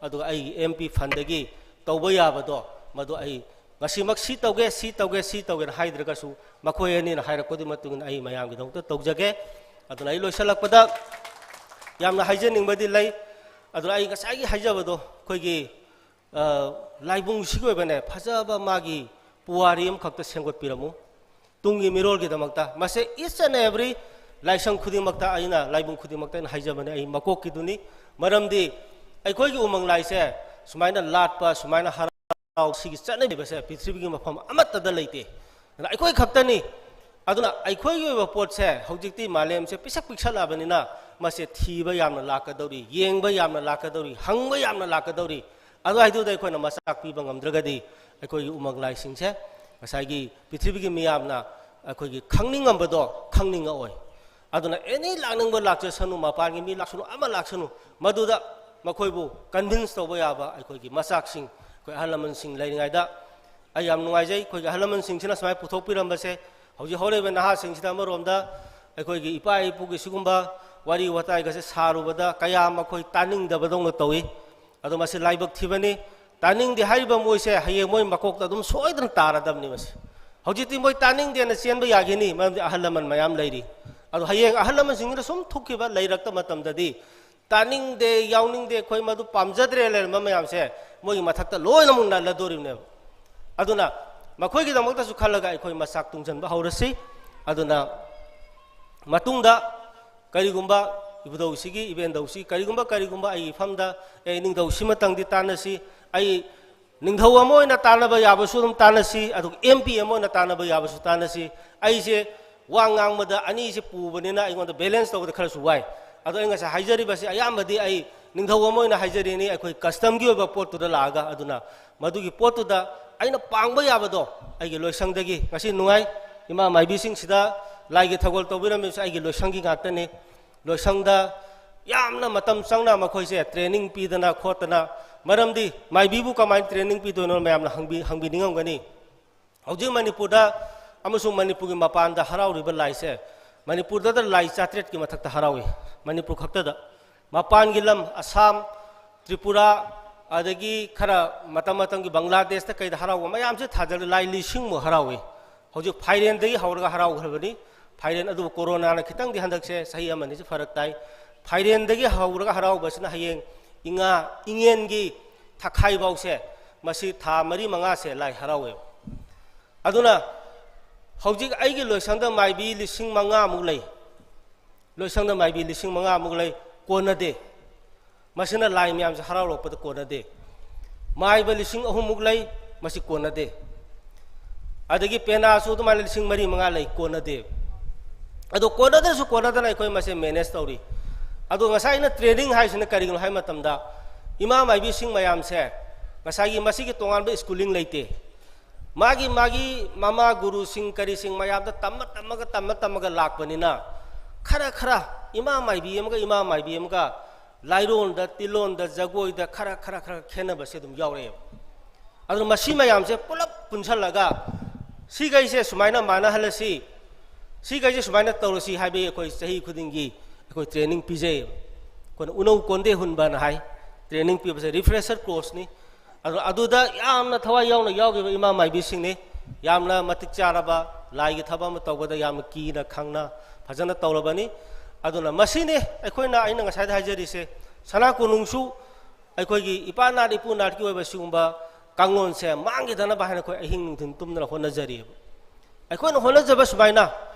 ꯑꯗꯨꯒ ꯑꯩꯒꯤ MP fundꯗꯒꯤ ꯇꯧꯕ ꯌꯥꯕꯗꯣ ꯃꯗꯨ ꯑꯩ ꯉꯁꯤꯃꯛ ꯁꯤ ꯇꯧꯒꯦ, ꯁꯤ ꯇꯧꯒꯦ, ꯁꯤ ꯇꯧꯒꯦꯅ ꯍꯥꯏꯗ꯭ꯔꯒꯁꯨ ꯃꯈꯣꯏ ꯑꯅꯤꯅ ꯍꯥꯏꯔꯛꯄꯗꯨꯒꯤ ꯃꯇꯨꯡ ꯏꯟꯅ ꯑꯩ ꯃꯌꯥꯝꯒꯤꯗꯃꯛꯇ ꯇꯧꯖꯒꯦ꯫ ꯑꯗꯨꯅ ꯑꯩ ꯂꯣꯏꯁꯤꯜꯂꯛꯄꯗ ꯌꯥꯝꯅ ꯍꯥꯏꯖꯅꯤꯡꯕꯗꯤ ꯂꯩ꯫ ꯑꯗꯨꯅ ꯑꯩ ꯉꯁꯥꯏꯒꯤ ꯍꯥꯏꯖꯕꯗꯣ ꯑꯩꯈꯣꯏꯒꯤ, ꯑ, ꯂꯥꯏꯕꯨꯡꯁꯤꯒꯤ ꯑꯣꯏꯕꯅꯦ ꯐꯖꯕ ꯃꯥꯒꯤ ꯄꯨꯋꯥꯔꯤ ꯑꯃꯈꯛꯇ ꯁꯦꯝꯒꯠꯄꯤꯔꯝꯃꯨ ꯇꯨꯡꯒꯤ ꯃꯤꯔꯣꯜꯒꯤꯗꯃꯛꯇ꯫ ꯃꯁꯦ each and every ꯂꯥꯏꯁꯪ ꯈꯨꯗꯤꯡꯃꯛꯇ ꯑꯩꯅ, ꯂꯥꯏꯕꯨꯡ ꯈꯨꯗꯤꯡꯃꯛꯇ ꯑꯩꯅ ꯍꯥꯏꯖꯕꯅꯦ, ꯑꯩ ꯃꯀꯣꯛꯀꯤꯗꯨꯅꯤ꯫ ꯃꯔꯝꯗꯤ ꯑꯩꯈꯣꯏꯒꯤ ꯎꯃꯪ ꯂꯥꯏꯁꯦ ꯁꯨꯃꯥꯏꯅ ꯂꯥꯠꯄ, ꯁꯨꯃꯥꯏꯅ ꯍꯔꯥꯎ, ꯁꯤꯒꯤ ꯆꯠꯅꯕꯤꯁꯦ ꯄ꯭ꯔꯤꯊꯤꯕꯤꯒꯤ ꯃꯐꯝ ꯑꯃꯠꯇꯗ ꯂꯩꯇꯦ꯫ ꯑꯗꯨꯅ ꯑꯩꯈꯣꯏ ꯈꯛꯇꯅꯤ꯫ ꯑꯗꯨꯅ ꯑꯩꯈꯣꯏꯒꯤ ꯑꯣꯏꯕ ꯄꯣꯠꯁꯦ ꯍꯧꯖꯤꯛꯇꯤ ꯃꯥꯂꯦꯝꯁꯦ ꯄꯤꯁꯛ ꯄꯤꯛꯁꯜꯂꯛꯑꯕꯅꯤꯅ ꯃꯁꯦ ꯊꯤꯕ ꯌꯥꯝꯅ ꯂꯥꯛꯀꯗꯧꯔꯤ, ꯌꯦꯡꯕ ꯌꯥꯝꯅ ꯂꯥꯛꯀꯗꯧꯔꯤ, ꯍꯪꯕ ꯌꯥꯝꯅ ꯂꯥꯛꯀꯗꯧꯔꯤ꯫ ꯑꯗꯨꯋꯥꯏꯗꯨꯗ ꯑꯩꯈꯣꯏꯅ ꯃꯆꯥꯛ ꯄꯤꯕ ꯉꯝꯗ꯭ꯔꯒꯗꯤ ꯑꯩꯈꯣꯏꯒꯤ ꯎꯃꯪ ꯂꯥꯏꯁꯤꯡꯁꯦ ꯉꯁꯥꯏꯒꯤ ꯄ꯭ꯔꯤꯊꯤꯕꯤꯒꯤ ꯃꯤꯌꯥꯝꯅ ꯑꯩꯈꯣꯏꯒꯤ ꯈꯪꯅꯤꯡꯉꯝꯕꯗꯣ ꯈꯪꯅꯤꯡꯉꯛꯑꯣꯏ꯫ ꯑꯗꯨꯅ ꯑꯦꯅꯤ ꯂꯥꯛꯅꯤꯡꯕ ꯂꯥꯛꯆꯁꯅꯨ, ꯃꯄꯥꯟꯒꯤ ꯃꯤ ꯂꯥꯛꯁꯅꯨ, ꯑꯃ ꯂꯥꯛꯁꯅꯨ, ꯃꯗꯨꯗ ꯃꯈꯣꯏꯕꯨ ꯀꯟꯚꯤꯟꯁ ꯇꯧꯕ ꯌꯥꯕ ꯑꯩꯈꯣꯏꯒꯤ ꯃꯆꯥꯛꯁꯤꯡ, ꯑꯩꯈꯣꯏ ꯑꯍꯜ ꯂꯃꯟꯁꯤꯡ ꯂꯩꯔꯤꯉꯩꯗ ꯑꯩ ꯌꯥꯝ ꯅꯨꯡꯉꯥꯏꯖꯩ꯫ ꯑꯩꯈꯣꯏꯒꯤ ꯑꯍꯜ ꯂꯃꯟꯁꯤꯡꯁꯤꯅ ꯁꯨꯃꯥꯏꯅ ꯄꯨꯊꯣꯛꯄꯤꯔꯝꯕꯁꯦ ꯍꯧꯖꯤꯛ ꯍꯧꯔꯛꯏꯕ ꯅꯍꯥꯁꯤꯡꯁꯤꯗ ꯑꯃꯔꯣꯝꯗ ꯑꯩꯈꯣꯏꯒꯤ ꯏꯄꯥ ꯏꯄꯨꯒꯤ ꯁꯤꯒꯨꯝꯕ ꯋꯥꯔꯤ ꯋꯥꯇꯥꯏꯒꯁꯦ ꯁꯥꯔꯨꯕꯗ ꯀꯌꯥ ꯃꯈꯣꯏ ꯇꯥꯅꯤꯡꯗꯕꯗꯧꯅ ꯇꯧꯏ꯫ ꯑꯗꯣ ꯃꯁꯤ ꯂꯥꯏꯕꯛ ꯊꯤꯕꯅꯤ꯫ ꯇꯥꯅꯤꯡꯗꯦ ꯍꯥꯏꯔꯤꯕ ꯃꯣꯏꯁꯦ ꯍꯌꯦꯡ ꯃꯣꯏ ꯃꯀꯣꯛꯇ ꯑꯗꯨꯝ ꯁꯣꯏꯗꯅ ꯇꯥꯔꯗꯕꯅꯤ꯫ ꯃꯁꯤ ꯍꯧꯖꯤꯛꯇꯤ ꯃꯣꯏ ꯇꯥꯅꯤꯡꯗꯦꯅ ꯆꯦꯟꯕ ꯌꯥꯈꯤꯅꯤ, ꯃꯔꯝꯗꯤ ꯑꯍꯜ ꯂꯃꯟ ꯃꯌꯥꯝ ꯂꯩꯔꯤ꯫ ꯑꯗꯣ ꯍꯌꯦꯡ ꯑꯍꯜ ꯂꯃꯟꯁꯤꯡꯁꯤꯅ ꯁꯨꯝ ꯊꯨꯞꯈꯤꯕ ꯂꯩꯔꯛꯇ ꯃꯇꯝꯗꯗꯤ ꯇꯥꯅꯤꯡꯗꯦ, ꯌꯥꯎꯅꯤꯡꯗꯦ, ꯑꯩꯈꯣꯏ ꯃꯗꯨ ꯄꯥꯝꯖꯗ꯭ꯔꯦ ꯂꯩꯔꯝꯕ ꯃꯌꯥꯝꯁꯦ ꯃꯣꯏꯒꯤ ꯃꯊꯛꯇ ꯂꯣꯏꯅꯃꯛ ꯅꯜꯂꯗꯣꯔꯤꯕꯅꯦꯕ꯫ ꯑꯗꯨꯅ ꯃꯈꯣꯏꯒꯤꯗꯃꯛꯇꯁꯨ ꯈꯜꯂꯒ ꯑꯩꯈꯣꯏ ꯃꯆꯥꯛ ꯇꯨꯡꯁꯤꯟꯕ ꯍꯧꯔꯁꯤ꯫ ꯑꯗꯨꯅ ꯃꯇꯨꯡꯗ ꯀꯔꯤꯒꯨꯝꯕ ꯏꯕꯨꯙꯧꯁꯤꯒꯤ, ꯏꯕꯦꯟꯗꯧꯁꯤ, ꯀꯔꯤꯒꯨꯝꯕ, ꯀꯔꯤꯒꯨꯝꯕ ꯑꯩꯒꯤ ꯏꯐꯝꯗ, "ꯑꯦ, ꯅꯤꯡꯊꯧ ꯁꯤꯃꯇꯪꯗꯤ ꯇꯥꯟꯅꯁꯤ, ꯑꯩ ꯅꯤꯡꯊꯧ ꯑꯃ ꯑꯣꯏꯅ ꯇꯥꯟꯅꯕ ꯌꯥꯕꯁꯨ ꯑꯗꯨꯝ ꯇꯥꯟꯅꯁꯤ, ꯑꯗꯨꯒ ꯑꯦꯝ ꯄꯤ ꯑꯃ ꯑꯣꯏꯅ ꯇꯥꯟꯅꯕ ꯌꯥꯕꯁꯨ ꯇꯥꯟꯅꯁꯤ꯫ ꯑꯩꯁꯦ ꯋꯥ ꯉꯥꯡꯕꯗ ꯑꯅꯤꯁꯦ ꯄꯨꯕꯅꯤꯅ ꯑꯩꯉꯣꯟꯗ ꯕꯦꯂꯦꯟꯁ ꯇꯧꯕꯗ ꯈꯔꯁꯨ ꯋꯥꯏ꯫ ꯑꯗꯣ ꯑꯩ ꯉꯁꯥꯏ ꯍꯥꯏꯖꯔꯤꯕꯁꯦ ꯑꯌꯥꯝꯕꯗꯤ ꯑꯩ ꯅꯤꯡꯊꯧ ꯑꯃ ꯑꯣꯏꯅ ꯍꯥꯏꯖꯔꯤꯅꯤ, ꯑꯩꯈꯣꯏ ꯀꯁꯇꯝꯒꯤ ꯑꯣꯏꯕ ꯄꯣꯠꯇꯨꯗ ꯂꯥꯛꯑꯒ꯫ ꯑꯗꯨꯅ ꯃꯗꯨꯒꯤ ꯄꯣꯠꯇꯨꯗ ꯑꯩꯅ ꯄꯥꯡꯕ ꯌꯥꯕꯗꯣ ꯑꯩꯒꯤ ꯂꯣꯏꯁꯪꯗꯒꯤ꯫ ꯉꯁꯤ ꯅꯨꯡꯉꯥꯏ, ꯏꯃꯥ ꯃꯥꯏꯕꯤꯁꯤꯡꯁꯤꯗ ꯂꯥꯏꯒꯤ ꯊꯧꯒꯜ ꯇꯧꯕꯤꯔꯝꯃꯤꯕꯁꯦ ꯑꯩꯒꯤ ꯂꯣꯏꯁꯪꯒꯤ ꯉꯥꯛꯇꯅꯤ꯫ ꯂꯣꯏꯁꯪꯗ ꯌꯥꯝꯅ ꯃꯇꯝ ꯆꯪꯅ ꯃꯈꯣꯏꯁꯦ ꯇ꯭ꯔꯦꯅꯤꯡ ꯄꯤꯗꯅ ꯈꯣꯠꯇꯅ, ꯃꯔꯝꯗꯤ ꯃꯥꯏꯕꯤꯕꯨ ꯀꯃꯥꯏꯅ ꯇ꯭ꯔꯦꯅꯤꯡ ꯄꯤꯗꯣꯏꯅꯣ ꯃꯌꯥꯝꯅ ꯍꯪꯕꯤ-, ꯍꯪꯕꯤꯅꯤꯡꯉꯝꯒꯅꯤ꯫ ꯍꯧꯖꯤꯛ ꯃꯅꯤꯄꯨꯔꯗ ꯑꯃꯁꯨꯡ ꯃꯅꯤꯄꯨꯔꯒꯤ ꯃꯄꯥꯟꯗ ꯍꯔꯥꯎꯔꯤꯕ ꯂꯥꯏꯁꯦ, ꯃꯅꯤꯄꯨꯔꯗ ꯂꯥꯏ ꯆꯥꯇ꯭ꯔꯦꯠꯀꯤ ꯃꯊꯛꯇ ꯍꯔꯥꯎꯏ, ꯃꯅꯤꯄꯨꯔ ꯈꯛꯇꯗ꯫ ꯃꯄꯥꯟꯒꯤ ꯂꯝ, ꯑꯁꯥꯝ, ꯇ꯭ꯔꯤꯄꯨꯔꯥ, ꯑꯗꯒꯤ ꯈꯔ ꯃꯇꯝ ꯃꯇꯝꯒꯤ ꯕꯪꯒ꯭ꯂꯥꯗꯦꯁꯇ ꯀꯩꯗ ꯍꯔꯥꯎꯕ ꯃꯌꯥꯝꯁꯦ ꯊꯥꯖꯤꯜꯂ ꯂꯥꯏ ꯂꯤꯁꯤꯡꯃꯨꯛ ꯍꯔꯥꯎꯏ꯫ ꯍꯧꯖꯤꯛ ꯐꯥꯏꯔꯦꯟꯗꯒꯤ ꯍꯧꯔꯒ ꯍꯔꯥꯎꯈ꯭ꯔꯕꯅꯤ꯫ ꯐꯥꯏꯔꯦꯟ ꯑꯗꯨꯕꯨ ꯀꯣꯔꯣꯅꯥꯅ ꯈꯤꯇꯪꯗꯤ ꯍꯟꯗꯛꯁꯦ ꯆꯍꯤ ꯑꯃꯅꯤꯁꯦ ꯐꯔꯛ ꯇꯥꯏ꯫ ꯐꯥꯏꯔꯦꯟꯗꯒꯤ ꯍꯧꯔꯒ ꯍꯔꯥꯎꯕꯁꯤꯅ ꯍꯌꯦꯡ ꯏꯉꯥ, ꯏꯉꯦꯟꯒꯤ ꯊꯥꯈꯥꯏꯐꯥꯎꯁꯦ, ꯃꯁꯤ ꯊꯥ ꯃꯔꯤ ꯃꯉꯥꯁꯦ ꯂꯥꯏ ꯍꯔꯥꯎꯋꯦꯕ꯫ ꯑꯗꯨꯅ ꯍꯧꯖꯤꯛ ꯑꯩꯒꯤ ꯂꯣꯏꯁꯪꯗ ꯃꯥꯏꯕꯤ ꯂꯤꯁꯤꯡ ꯃꯉꯥꯃꯨꯛ ꯂꯩ꯫ ꯂꯣꯏꯁꯪꯗ ꯃꯥꯏꯕꯤ ꯂꯤꯁꯤꯡ ꯃꯉꯥꯃꯨꯛ ꯂꯩ, ꯀꯣꯟꯅꯗꯦ꯫ ꯃꯁꯤꯅ ꯂꯥꯏ ꯃꯌꯥꯝꯁꯦ ꯍꯔꯥꯎꯔꯛꯄꯗ ꯀꯣꯟꯅꯗꯦ꯫ ꯃꯥꯏꯕ ꯂꯤꯁꯤꯡ ꯑꯍꯨꯝꯃꯨꯛ ꯂꯩ, ꯃꯁꯤ ꯀꯣꯟꯅꯗꯦ꯫ ꯑꯗꯒꯤ ꯄꯦꯅꯥꯁꯨ ꯑꯗꯨꯃꯥꯏꯅ ꯂꯤꯁꯤꯡ ꯃꯔꯤ ꯃꯉꯥ ꯂꯩ, ꯀꯣꯟꯅꯗꯦ꯫ ꯑꯗꯣ ꯀꯣꯟꯅꯗ꯭ꯔꯁꯨ ꯀꯣꯟꯅꯗꯅ ꯑꯩꯈꯣꯏ ꯃꯁꯦ ꯃꯦꯅꯦꯖ ꯇꯧꯔꯤ꯫ ꯑꯗꯣ ꯉꯁꯥꯏ ꯑꯩꯅ ꯇ꯭ꯔꯦꯅꯤꯡ ꯍꯥꯏꯁꯤꯅ ꯀꯔꯤꯒꯤꯅꯣ ꯍꯥꯏ ꯃꯇꯝꯗ, ꯏꯃꯥ ꯃꯥꯏꯕꯤꯁꯤꯡ ꯃꯌꯥꯝꯁꯦ ꯉꯁꯥꯏꯒꯤ ꯃꯁꯤꯒꯤ ꯇꯣꯉꯥꯟꯕ ꯁ꯭ꯀꯨꯂꯤꯡ ꯂꯩꯇꯦ꯫ ꯃꯥꯒꯤ ꯃꯥꯒꯤ ꯃꯃꯥ ꯒꯨꯔꯨꯁꯤꯡ ꯀꯔꯤꯁꯤꯡ ꯃꯌꯥꯝꯗ ꯇꯝꯃ ꯇꯝꯃꯒ ꯇꯝꯃ ꯇꯝꯃꯒ ꯂꯥꯛꯄꯅꯤꯅ, ꯈꯔ ꯈꯔ ꯏꯃꯥ ꯃꯥꯏꯕꯤ ꯑꯃꯒ ꯏꯃꯥ ꯃꯥꯏꯕꯤ ꯑꯃꯒ ꯂꯥꯏꯔꯣꯟꯗ, ꯇꯤꯜꯂꯣꯟꯗ, ꯖꯒꯣꯏꯗ ꯈꯔ ꯈꯔ ꯈꯔ ꯈꯦꯠꯅꯕꯁꯦ ꯑꯗꯨꯝ ꯌꯥꯎꯔꯛꯑꯦꯕ꯫ ꯑꯗꯨꯅ ꯃꯁꯤ ꯃꯌꯥꯝꯁꯦ ꯄꯨꯂꯞ ꯄꯨꯟꯁꯜꯂꯒ ꯁꯤꯈꯩꯁꯦ ꯁꯨꯃꯥꯏꯅ ꯃꯥꯟꯅꯍꯜꯂꯁꯤ, ꯁꯤꯈꯩꯁꯦ ꯁꯨꯃꯥꯏꯅ ꯇꯧꯔꯁꯤ ꯍꯥꯏꯕꯒꯤ ꯑꯩꯈꯣꯏ ꯆꯍꯤ ꯈꯨꯗꯤꯡꯒꯤ ꯑꯩꯈꯣꯏ ꯇ꯭ꯔꯦꯅꯤꯡ ꯄꯤꯖꯩꯌꯦꯕ꯫ ꯑꯩꯈꯣꯏꯅ ꯎꯅꯧ ꯀꯣꯟꯗꯦ ꯍꯨꯟꯕꯅ ꯍꯥꯏ꯫ ꯇ꯭ꯔꯦꯅꯤꯡ ꯄꯤꯕꯁꯦ ꯔꯤꯐ꯭ꯔꯦꯁꯔ ꯀꯣꯔꯁꯅꯤ꯫ ꯑꯗꯣ ꯑꯗꯨꯗ ꯌꯥꯝꯅ ꯊꯋꯥꯏ ꯌꯥꯎꯅ ꯌꯥꯎꯈꯤꯕ ꯏꯃꯥ ꯃꯥꯏꯕꯤꯁꯤꯡꯅꯤ꯫ ꯌꯥꯝꯅ ꯃꯇꯤꯛ ꯆꯥꯔꯕ, ꯂꯥꯏꯒꯤ ꯊꯕꯛ ꯑꯃ ꯇꯧꯕꯗ ꯌꯥꯝꯅ ꯀꯤꯅ ꯈꯪꯅ ꯐꯖꯅ ꯇꯧꯔꯕꯅꯤ꯫ ꯑꯗꯨꯅ ꯃꯁꯤꯅꯤ ꯑꯩꯈꯣꯏꯅ, ꯑꯩꯅ ꯉꯁꯥꯏꯗ ꯍꯥꯏꯖꯔꯤꯁꯦ, ꯁꯅꯥ ꯀꯣꯅꯨꯡꯁꯨ ꯑꯩꯈꯣꯏꯒꯤ ꯏꯄꯥ ꯅꯥꯠ ꯏꯄꯨ ꯅꯥꯠꯀꯤ ꯑꯣꯏꯕ ꯁꯤꯒꯨꯝꯕ ꯀꯥꯡꯂꯣꯟꯁꯦ ꯃꯥꯡꯈꯤꯗꯅꯕ ꯍꯥꯏꯅ ꯑꯩꯈꯣꯏ ꯑꯍꯤꯡ ꯅꯨꯡꯊꯤꯜ ꯇꯨꯝꯗꯅ ꯍꯣꯠꯅꯖꯔꯤꯑꯕ꯫ ꯑꯩꯈꯣꯏꯅ ꯍꯣꯠꯅꯖꯕ ꯁꯨꯃꯥꯏꯅ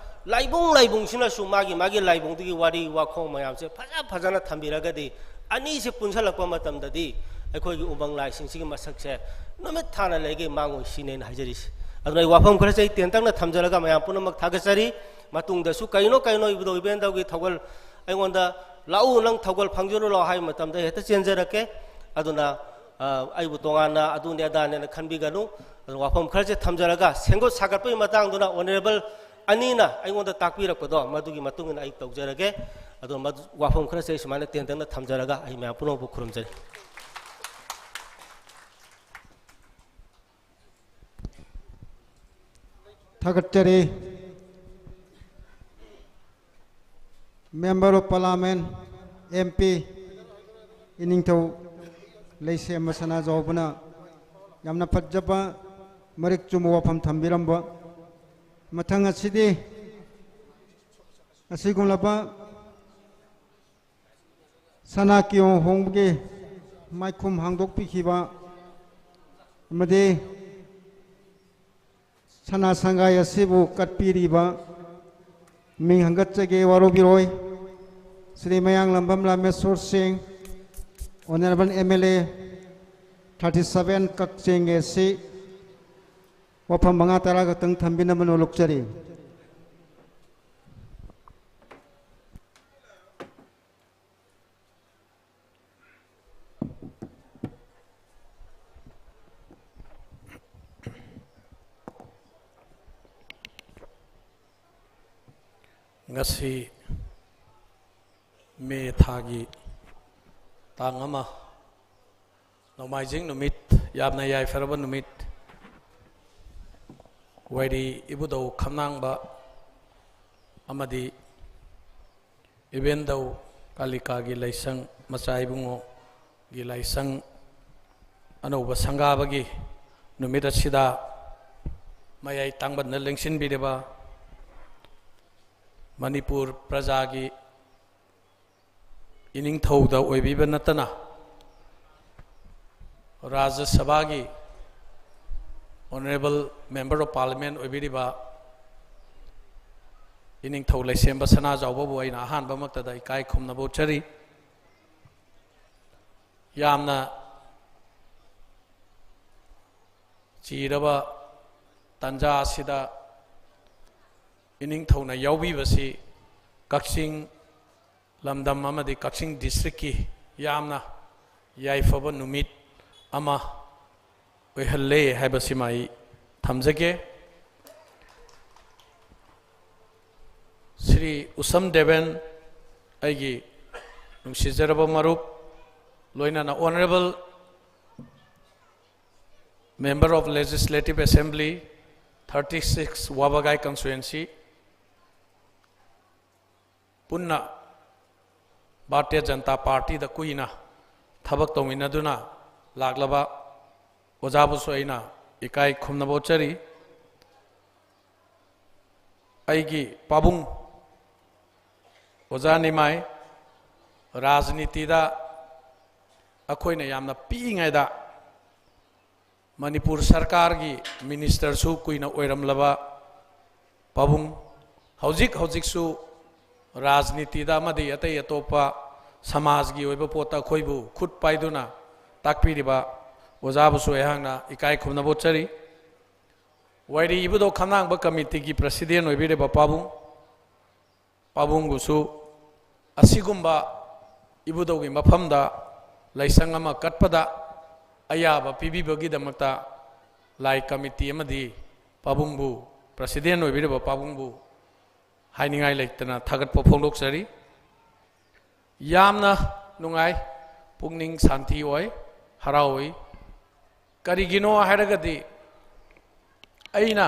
ꯂꯥꯏꯕꯨꯡ ꯂꯥꯏꯕꯨꯡꯁꯤꯅꯁꯨ ꯃꯥꯒꯤ ꯃꯥꯒꯤ ꯂꯥꯏꯕꯨꯡꯗꯨꯒꯤ ꯋꯥꯔꯤ ꯋꯥꯈꯣꯡ ꯃꯌꯥꯝꯁꯦ ꯐꯖ ꯐꯖꯅ ꯊꯝꯕꯤꯔꯒꯗꯤ, ꯑꯅꯤꯁꯦ ꯄꯨꯟꯁꯜꯂꯛꯄ ꯃꯇꯝꯗꯗꯤ ꯑꯩꯈꯣꯏꯒꯤ ꯎꯃꯪ ꯂꯥꯏꯁꯤꯡꯁꯤꯒꯤ ꯃꯁꯛꯁꯦ ꯅꯨꯃꯤꯠ ꯊꯥꯅ ꯂꯩꯒꯩ ꯃꯥꯡꯉꯣꯏ ꯁꯤꯅꯦ ꯑꯩꯅ ꯍꯥꯏꯖꯔꯤꯁꯦ꯫ ꯑꯗꯨꯅ ꯑꯩ ꯋꯥꯐꯝ ꯈꯔꯁꯦ ꯑꯩ ꯇꯦꯟꯇꯛꯅ ꯊꯝꯖꯔꯒ ꯃꯌꯥꯝ ꯄꯨꯝꯅꯃꯛ ꯊꯥꯒꯠꯆꯔꯤ꯫ ꯃꯇꯨꯡꯗꯁꯨ ꯀꯩꯅꯣ ꯀꯩꯅꯣ ꯏꯕꯨꯙꯧ ꯏꯕꯦꯟꯗꯧꯒꯤ ꯊꯧꯒꯜ ꯑꯩꯉꯣꯟꯗ "ꯂꯥꯛꯎ, ꯅꯪ ꯊꯧꯒꯜ ꯐꯪꯖꯔꯨ ꯂꯥꯛꯑꯣ" ꯍꯥꯏꯕ ꯃꯇꯝꯗ ꯍꯦꯛꯇ ꯆꯦꯟꯖꯔꯛꯀꯦ꯫ ꯑꯗꯨꯅ, ꯑ, ꯑꯩꯕꯨ ꯇꯣꯉꯥꯟꯅ ꯑꯗꯨꯅꯦ ꯑꯗꯥꯅꯦꯅ ꯈꯟꯕꯤꯒꯅꯨ꯫ ꯑꯗꯨꯅ ꯋꯥꯐꯝ ꯈꯔꯁꯦ ꯊꯝꯖꯔꯒ ꯁꯦꯝꯒꯠ ꯁꯥꯒꯠꯄꯒꯤ ꯃꯇꯥꯡꯗꯨꯅ ꯑꯣꯅꯔꯦꯕꯜ ꯑꯅꯤꯅ ꯑꯩꯉꯣꯟꯗ ꯇꯥꯛꯄꯤꯔꯛꯄꯗꯣ, ꯃꯗꯨꯒꯤ ꯃꯇꯨꯡ ꯏꯟꯅ ꯑꯩ ꯇꯧꯖꯔꯒꯦ꯫ ꯑꯗꯣ ꯃꯗꯨ, ꯋꯥꯐꯝ ꯈꯔꯁꯦ ꯑꯩ ꯁꯨꯃꯥꯏꯅ ꯇꯦꯟꯇꯛꯅ ꯊꯝꯖꯔꯒ ꯑꯩ ꯃꯌꯥꯝ ꯄꯨꯝꯅꯃꯛꯄꯨ ꯈꯨꯔꯨꯝꯖꯔꯤ꯫ ꯊꯥꯒꯠꯆꯔꯤ꯫ Member of Parliament, M P, ꯏꯅꯤꯡꯊꯧ ꯂꯩꯁꯦꯝꯕ ꯁꯅꯥꯖꯥꯎꯕꯅ ꯌꯥꯝꯅ ꯐꯖꯕ, ꯃꯔꯤꯛ ꯆꯨꯝꯕ ꯋꯥꯐꯝ ꯊꯝꯕꯤꯔꯝꯕ꯫ ꯃꯊꯪ ꯑꯁꯤꯗꯤ ꯑꯁꯤꯒꯨꯝꯂꯕ ꯁꯅꯥ ꯀꯤꯌꯣꯡ ꯍꯣꯡꯕꯒꯤ ꯃꯥꯏꯈꯨꯝ ꯍꯥꯡꯗꯣꯛꯄꯤꯈꯤꯕ ꯑꯃꯗꯤ ꯁꯅꯥ ꯁꯪꯒꯥꯏ ꯑꯁꯤꯕꯨ ꯀꯠꯄꯤꯔꯤꯕ ꯃꯤꯡ ꯍꯪꯒꯠꯆꯒꯦ ꯋꯥꯔꯧꯕꯤꯔꯣꯏ, ꯁ꯭ꯔꯤ ꯃꯌꯥꯡꯂꯝꯕꯝ ꯔꯥꯃꯦꯁꯣꯔ ꯁꯤꯡ, Honourable M L A thirty seven Kakching A C, ꯋꯥꯐꯝ ꯃꯉꯥ ꯇꯔꯥ ꯈꯛꯇꯪ ꯊꯝꯕꯤꯅꯕ ꯅꯣꯜꯂꯨꯛꯆꯔꯤ꯫ ꯉꯁꯤ ꯃꯦ ꯊꯥꯒꯤ ꯇꯥꯡ ꯑꯃ, ꯅꯣꯡꯃꯥꯏꯖꯤꯡ ꯅꯨꯃꯤꯠ, ꯌꯥꯝꯅ ꯌꯥꯏꯐꯔꯕ ꯅꯨꯃꯤꯠ, ꯋꯥꯏꯔꯤ ꯏꯕꯨꯙꯧ ꯈꯝꯅꯥꯡꯕ ꯑꯃꯗꯤ ꯏꯕꯦꯟꯗꯧ ꯀꯥꯂꯤꯀꯥꯒꯤ ꯂꯥꯏꯁꯪ ꯃꯆꯥ ꯏꯕꯨꯡꯉꯣꯒꯤ ꯂꯥꯏꯁꯪ ꯑꯅꯧꯕ ꯁꯪꯒꯥꯕꯒꯤ ꯅꯨꯃꯤꯠ ꯑꯁꯤꯗ ꯃꯌꯥꯏ ꯇꯥꯡꯕꯟꯗ ꯂꯦꯡꯁꯤꯟꯕꯤꯔꯤꯕ ꯃꯅꯤꯄꯨꯔ ꯄ꯭ꯔꯖꯥꯒꯤ ꯏꯅꯤꯡꯊꯧꯗ ꯑꯣꯏꯕꯤꯕ ꯅꯠꯇꯅ, ꯔꯥꯖ꯭ꯌ ꯁꯚꯥꯒꯤ Honourable Member of Parliament ꯑꯣꯏꯕꯤꯔꯤꯕ ꯏꯅꯤꯡꯊꯧ ꯂꯩꯁꯦꯝꯕ ꯁꯅꯥꯖꯥꯎꯕꯕꯨ ꯑꯩꯅ ꯑꯍꯥꯟꯕꯃꯛꯇꯗ ꯏꯀꯥꯏ ꯈꯨꯝꯅꯕ ꯎꯠꯆꯔꯤ꯫ ꯌꯥꯝꯅ ꯆꯤꯔꯕ ꯇꯥꯟꯖꯥ ꯑꯁꯤꯗ ꯏꯅꯤꯡꯊꯧꯅ ꯌꯥꯎꯕꯤꯕꯁꯤ ꯀꯛꯆꯤꯡ ꯂꯝꯗꯝ ꯑꯃꯗꯤ ꯀꯛꯆꯤꯡ district ꯀꯤ ꯌꯥꯝꯅ ꯌꯥꯏꯐꯕ ꯅꯨꯃꯤꯠ ꯑꯃ ꯑꯣꯏꯍꯜꯂꯦ ꯍꯥꯏꯕꯁꯤꯃ ꯑꯩ ꯊꯝꯖꯒꯦ꯫ ꯁ꯭ꯔꯤ ꯎꯁꯝ ꯗꯦꯕꯦꯟ, ꯑꯩꯒꯤ ꯅꯨꯡꯁꯤꯖꯔꯕ ꯃꯔꯨꯞ, ꯂꯣꯏꯅꯅ Honourable Member of Legislative Assembly, thirty six ꯋꯥꯕꯒꯥꯏ constituency, ꯄꯨꯟꯅ ꯚꯥꯔꯇꯤꯌ ꯖꯅꯇꯥ ꯄꯥꯔꯇꯤꯗ ꯀꯨꯏꯅ ꯊꯕꯛ ꯇꯧꯃꯤꯟꯅꯗꯨꯅ ꯂꯥꯛꯂꯕ ꯑꯣꯖꯥꯕꯨꯁꯨ ꯑꯩꯅ ꯏꯀꯥꯏ ꯈꯨꯝꯅꯕ ꯎꯠꯆꯔꯤ꯫ ꯑꯩꯒꯤ ꯄꯥꯕꯨꯡ ꯑꯣꯖꯥ ꯅꯤꯃꯥꯏ, ꯔꯥꯖꯅꯤꯇꯤꯗ ꯑꯩꯈꯣꯏꯅ ꯌꯥꯝꯅ ꯄꯤꯛꯏꯉꯩꯗ ꯃꯅꯤꯄꯨꯔ ꯁꯔꯀꯥꯔꯒꯤ minister ꯁꯨ ꯀꯨꯏꯅ ꯑꯣꯏꯔꯝꯂꯕ ꯄꯥꯕꯨꯡ, ꯍꯧꯖꯤꯛ ꯍꯧꯖꯤꯛꯁꯨ ꯔꯥꯖꯅꯤꯇꯤꯗ ꯑꯃꯗꯤ ꯑꯇꯩ ꯑꯇꯣꯞꯄ ꯁꯃꯥꯖꯒꯤ ꯑꯣꯏꯕ ꯄꯣꯠꯇ ꯑꯩꯈꯣꯏꯕꯨ ꯈꯨꯠ ꯄꯥꯏꯗꯨꯅ ꯇꯥꯛꯄꯤꯔꯤꯕ ꯑꯣꯖꯥꯕꯨꯁꯨ ꯑꯩꯍꯥꯛꯅ ꯏꯀꯥꯏ ꯈꯨꯝꯅꯕ ꯎꯠꯆꯔꯤ꯫ ꯋꯥꯏꯔꯤ ꯏꯕꯨꯙꯧ ꯈꯝꯂꯥꯡꯕ ꯀꯃꯤꯇꯤꯒꯤ ꯄ꯭ꯔꯁꯤꯗꯦꯟ ꯑꯣꯏꯕꯤꯔꯤꯕ ꯄꯥꯕꯨꯡ, ꯄꯥꯕꯨꯡꯕꯨꯁꯨ ꯑꯁꯤꯒꯨꯝꯕ ꯏꯕꯨꯙꯧꯒꯤ ꯃꯐꯝꯗ ꯂꯥꯏꯁꯪ ꯑꯃ ꯀꯠꯄꯗ ꯑꯌꯥꯕ ꯄꯤꯕꯤꯕꯒꯤꯗꯃꯛꯇ ꯂꯥꯏ ꯀꯃꯤꯇꯤ ꯑꯃꯗꯤ ꯄꯥꯕꯨꯡꯕꯨ, ꯄ꯭ꯔꯁꯤꯗꯦꯟ ꯑꯣꯏꯕꯤꯔꯤꯕ ꯄꯥꯕꯨꯡꯕꯨ ꯍꯥꯏꯅꯤꯡꯉꯥꯏ ꯂꯩꯇꯅ ꯊꯥꯒꯠꯄ ꯐꯣꯡꯗꯣꯛꯆꯔꯤ꯫ ꯌꯥꯝꯅ ꯅꯨꯡꯉꯥꯏ, ꯄꯨꯛꯅꯤꯡ ꯁꯥꯟꯇꯤ ꯑꯣꯏ, ꯍꯔꯥꯎꯏ꯫ ꯀꯔꯤꯒꯤꯅꯣ ꯍꯥꯏꯔꯒꯗꯤ ꯑꯩꯅ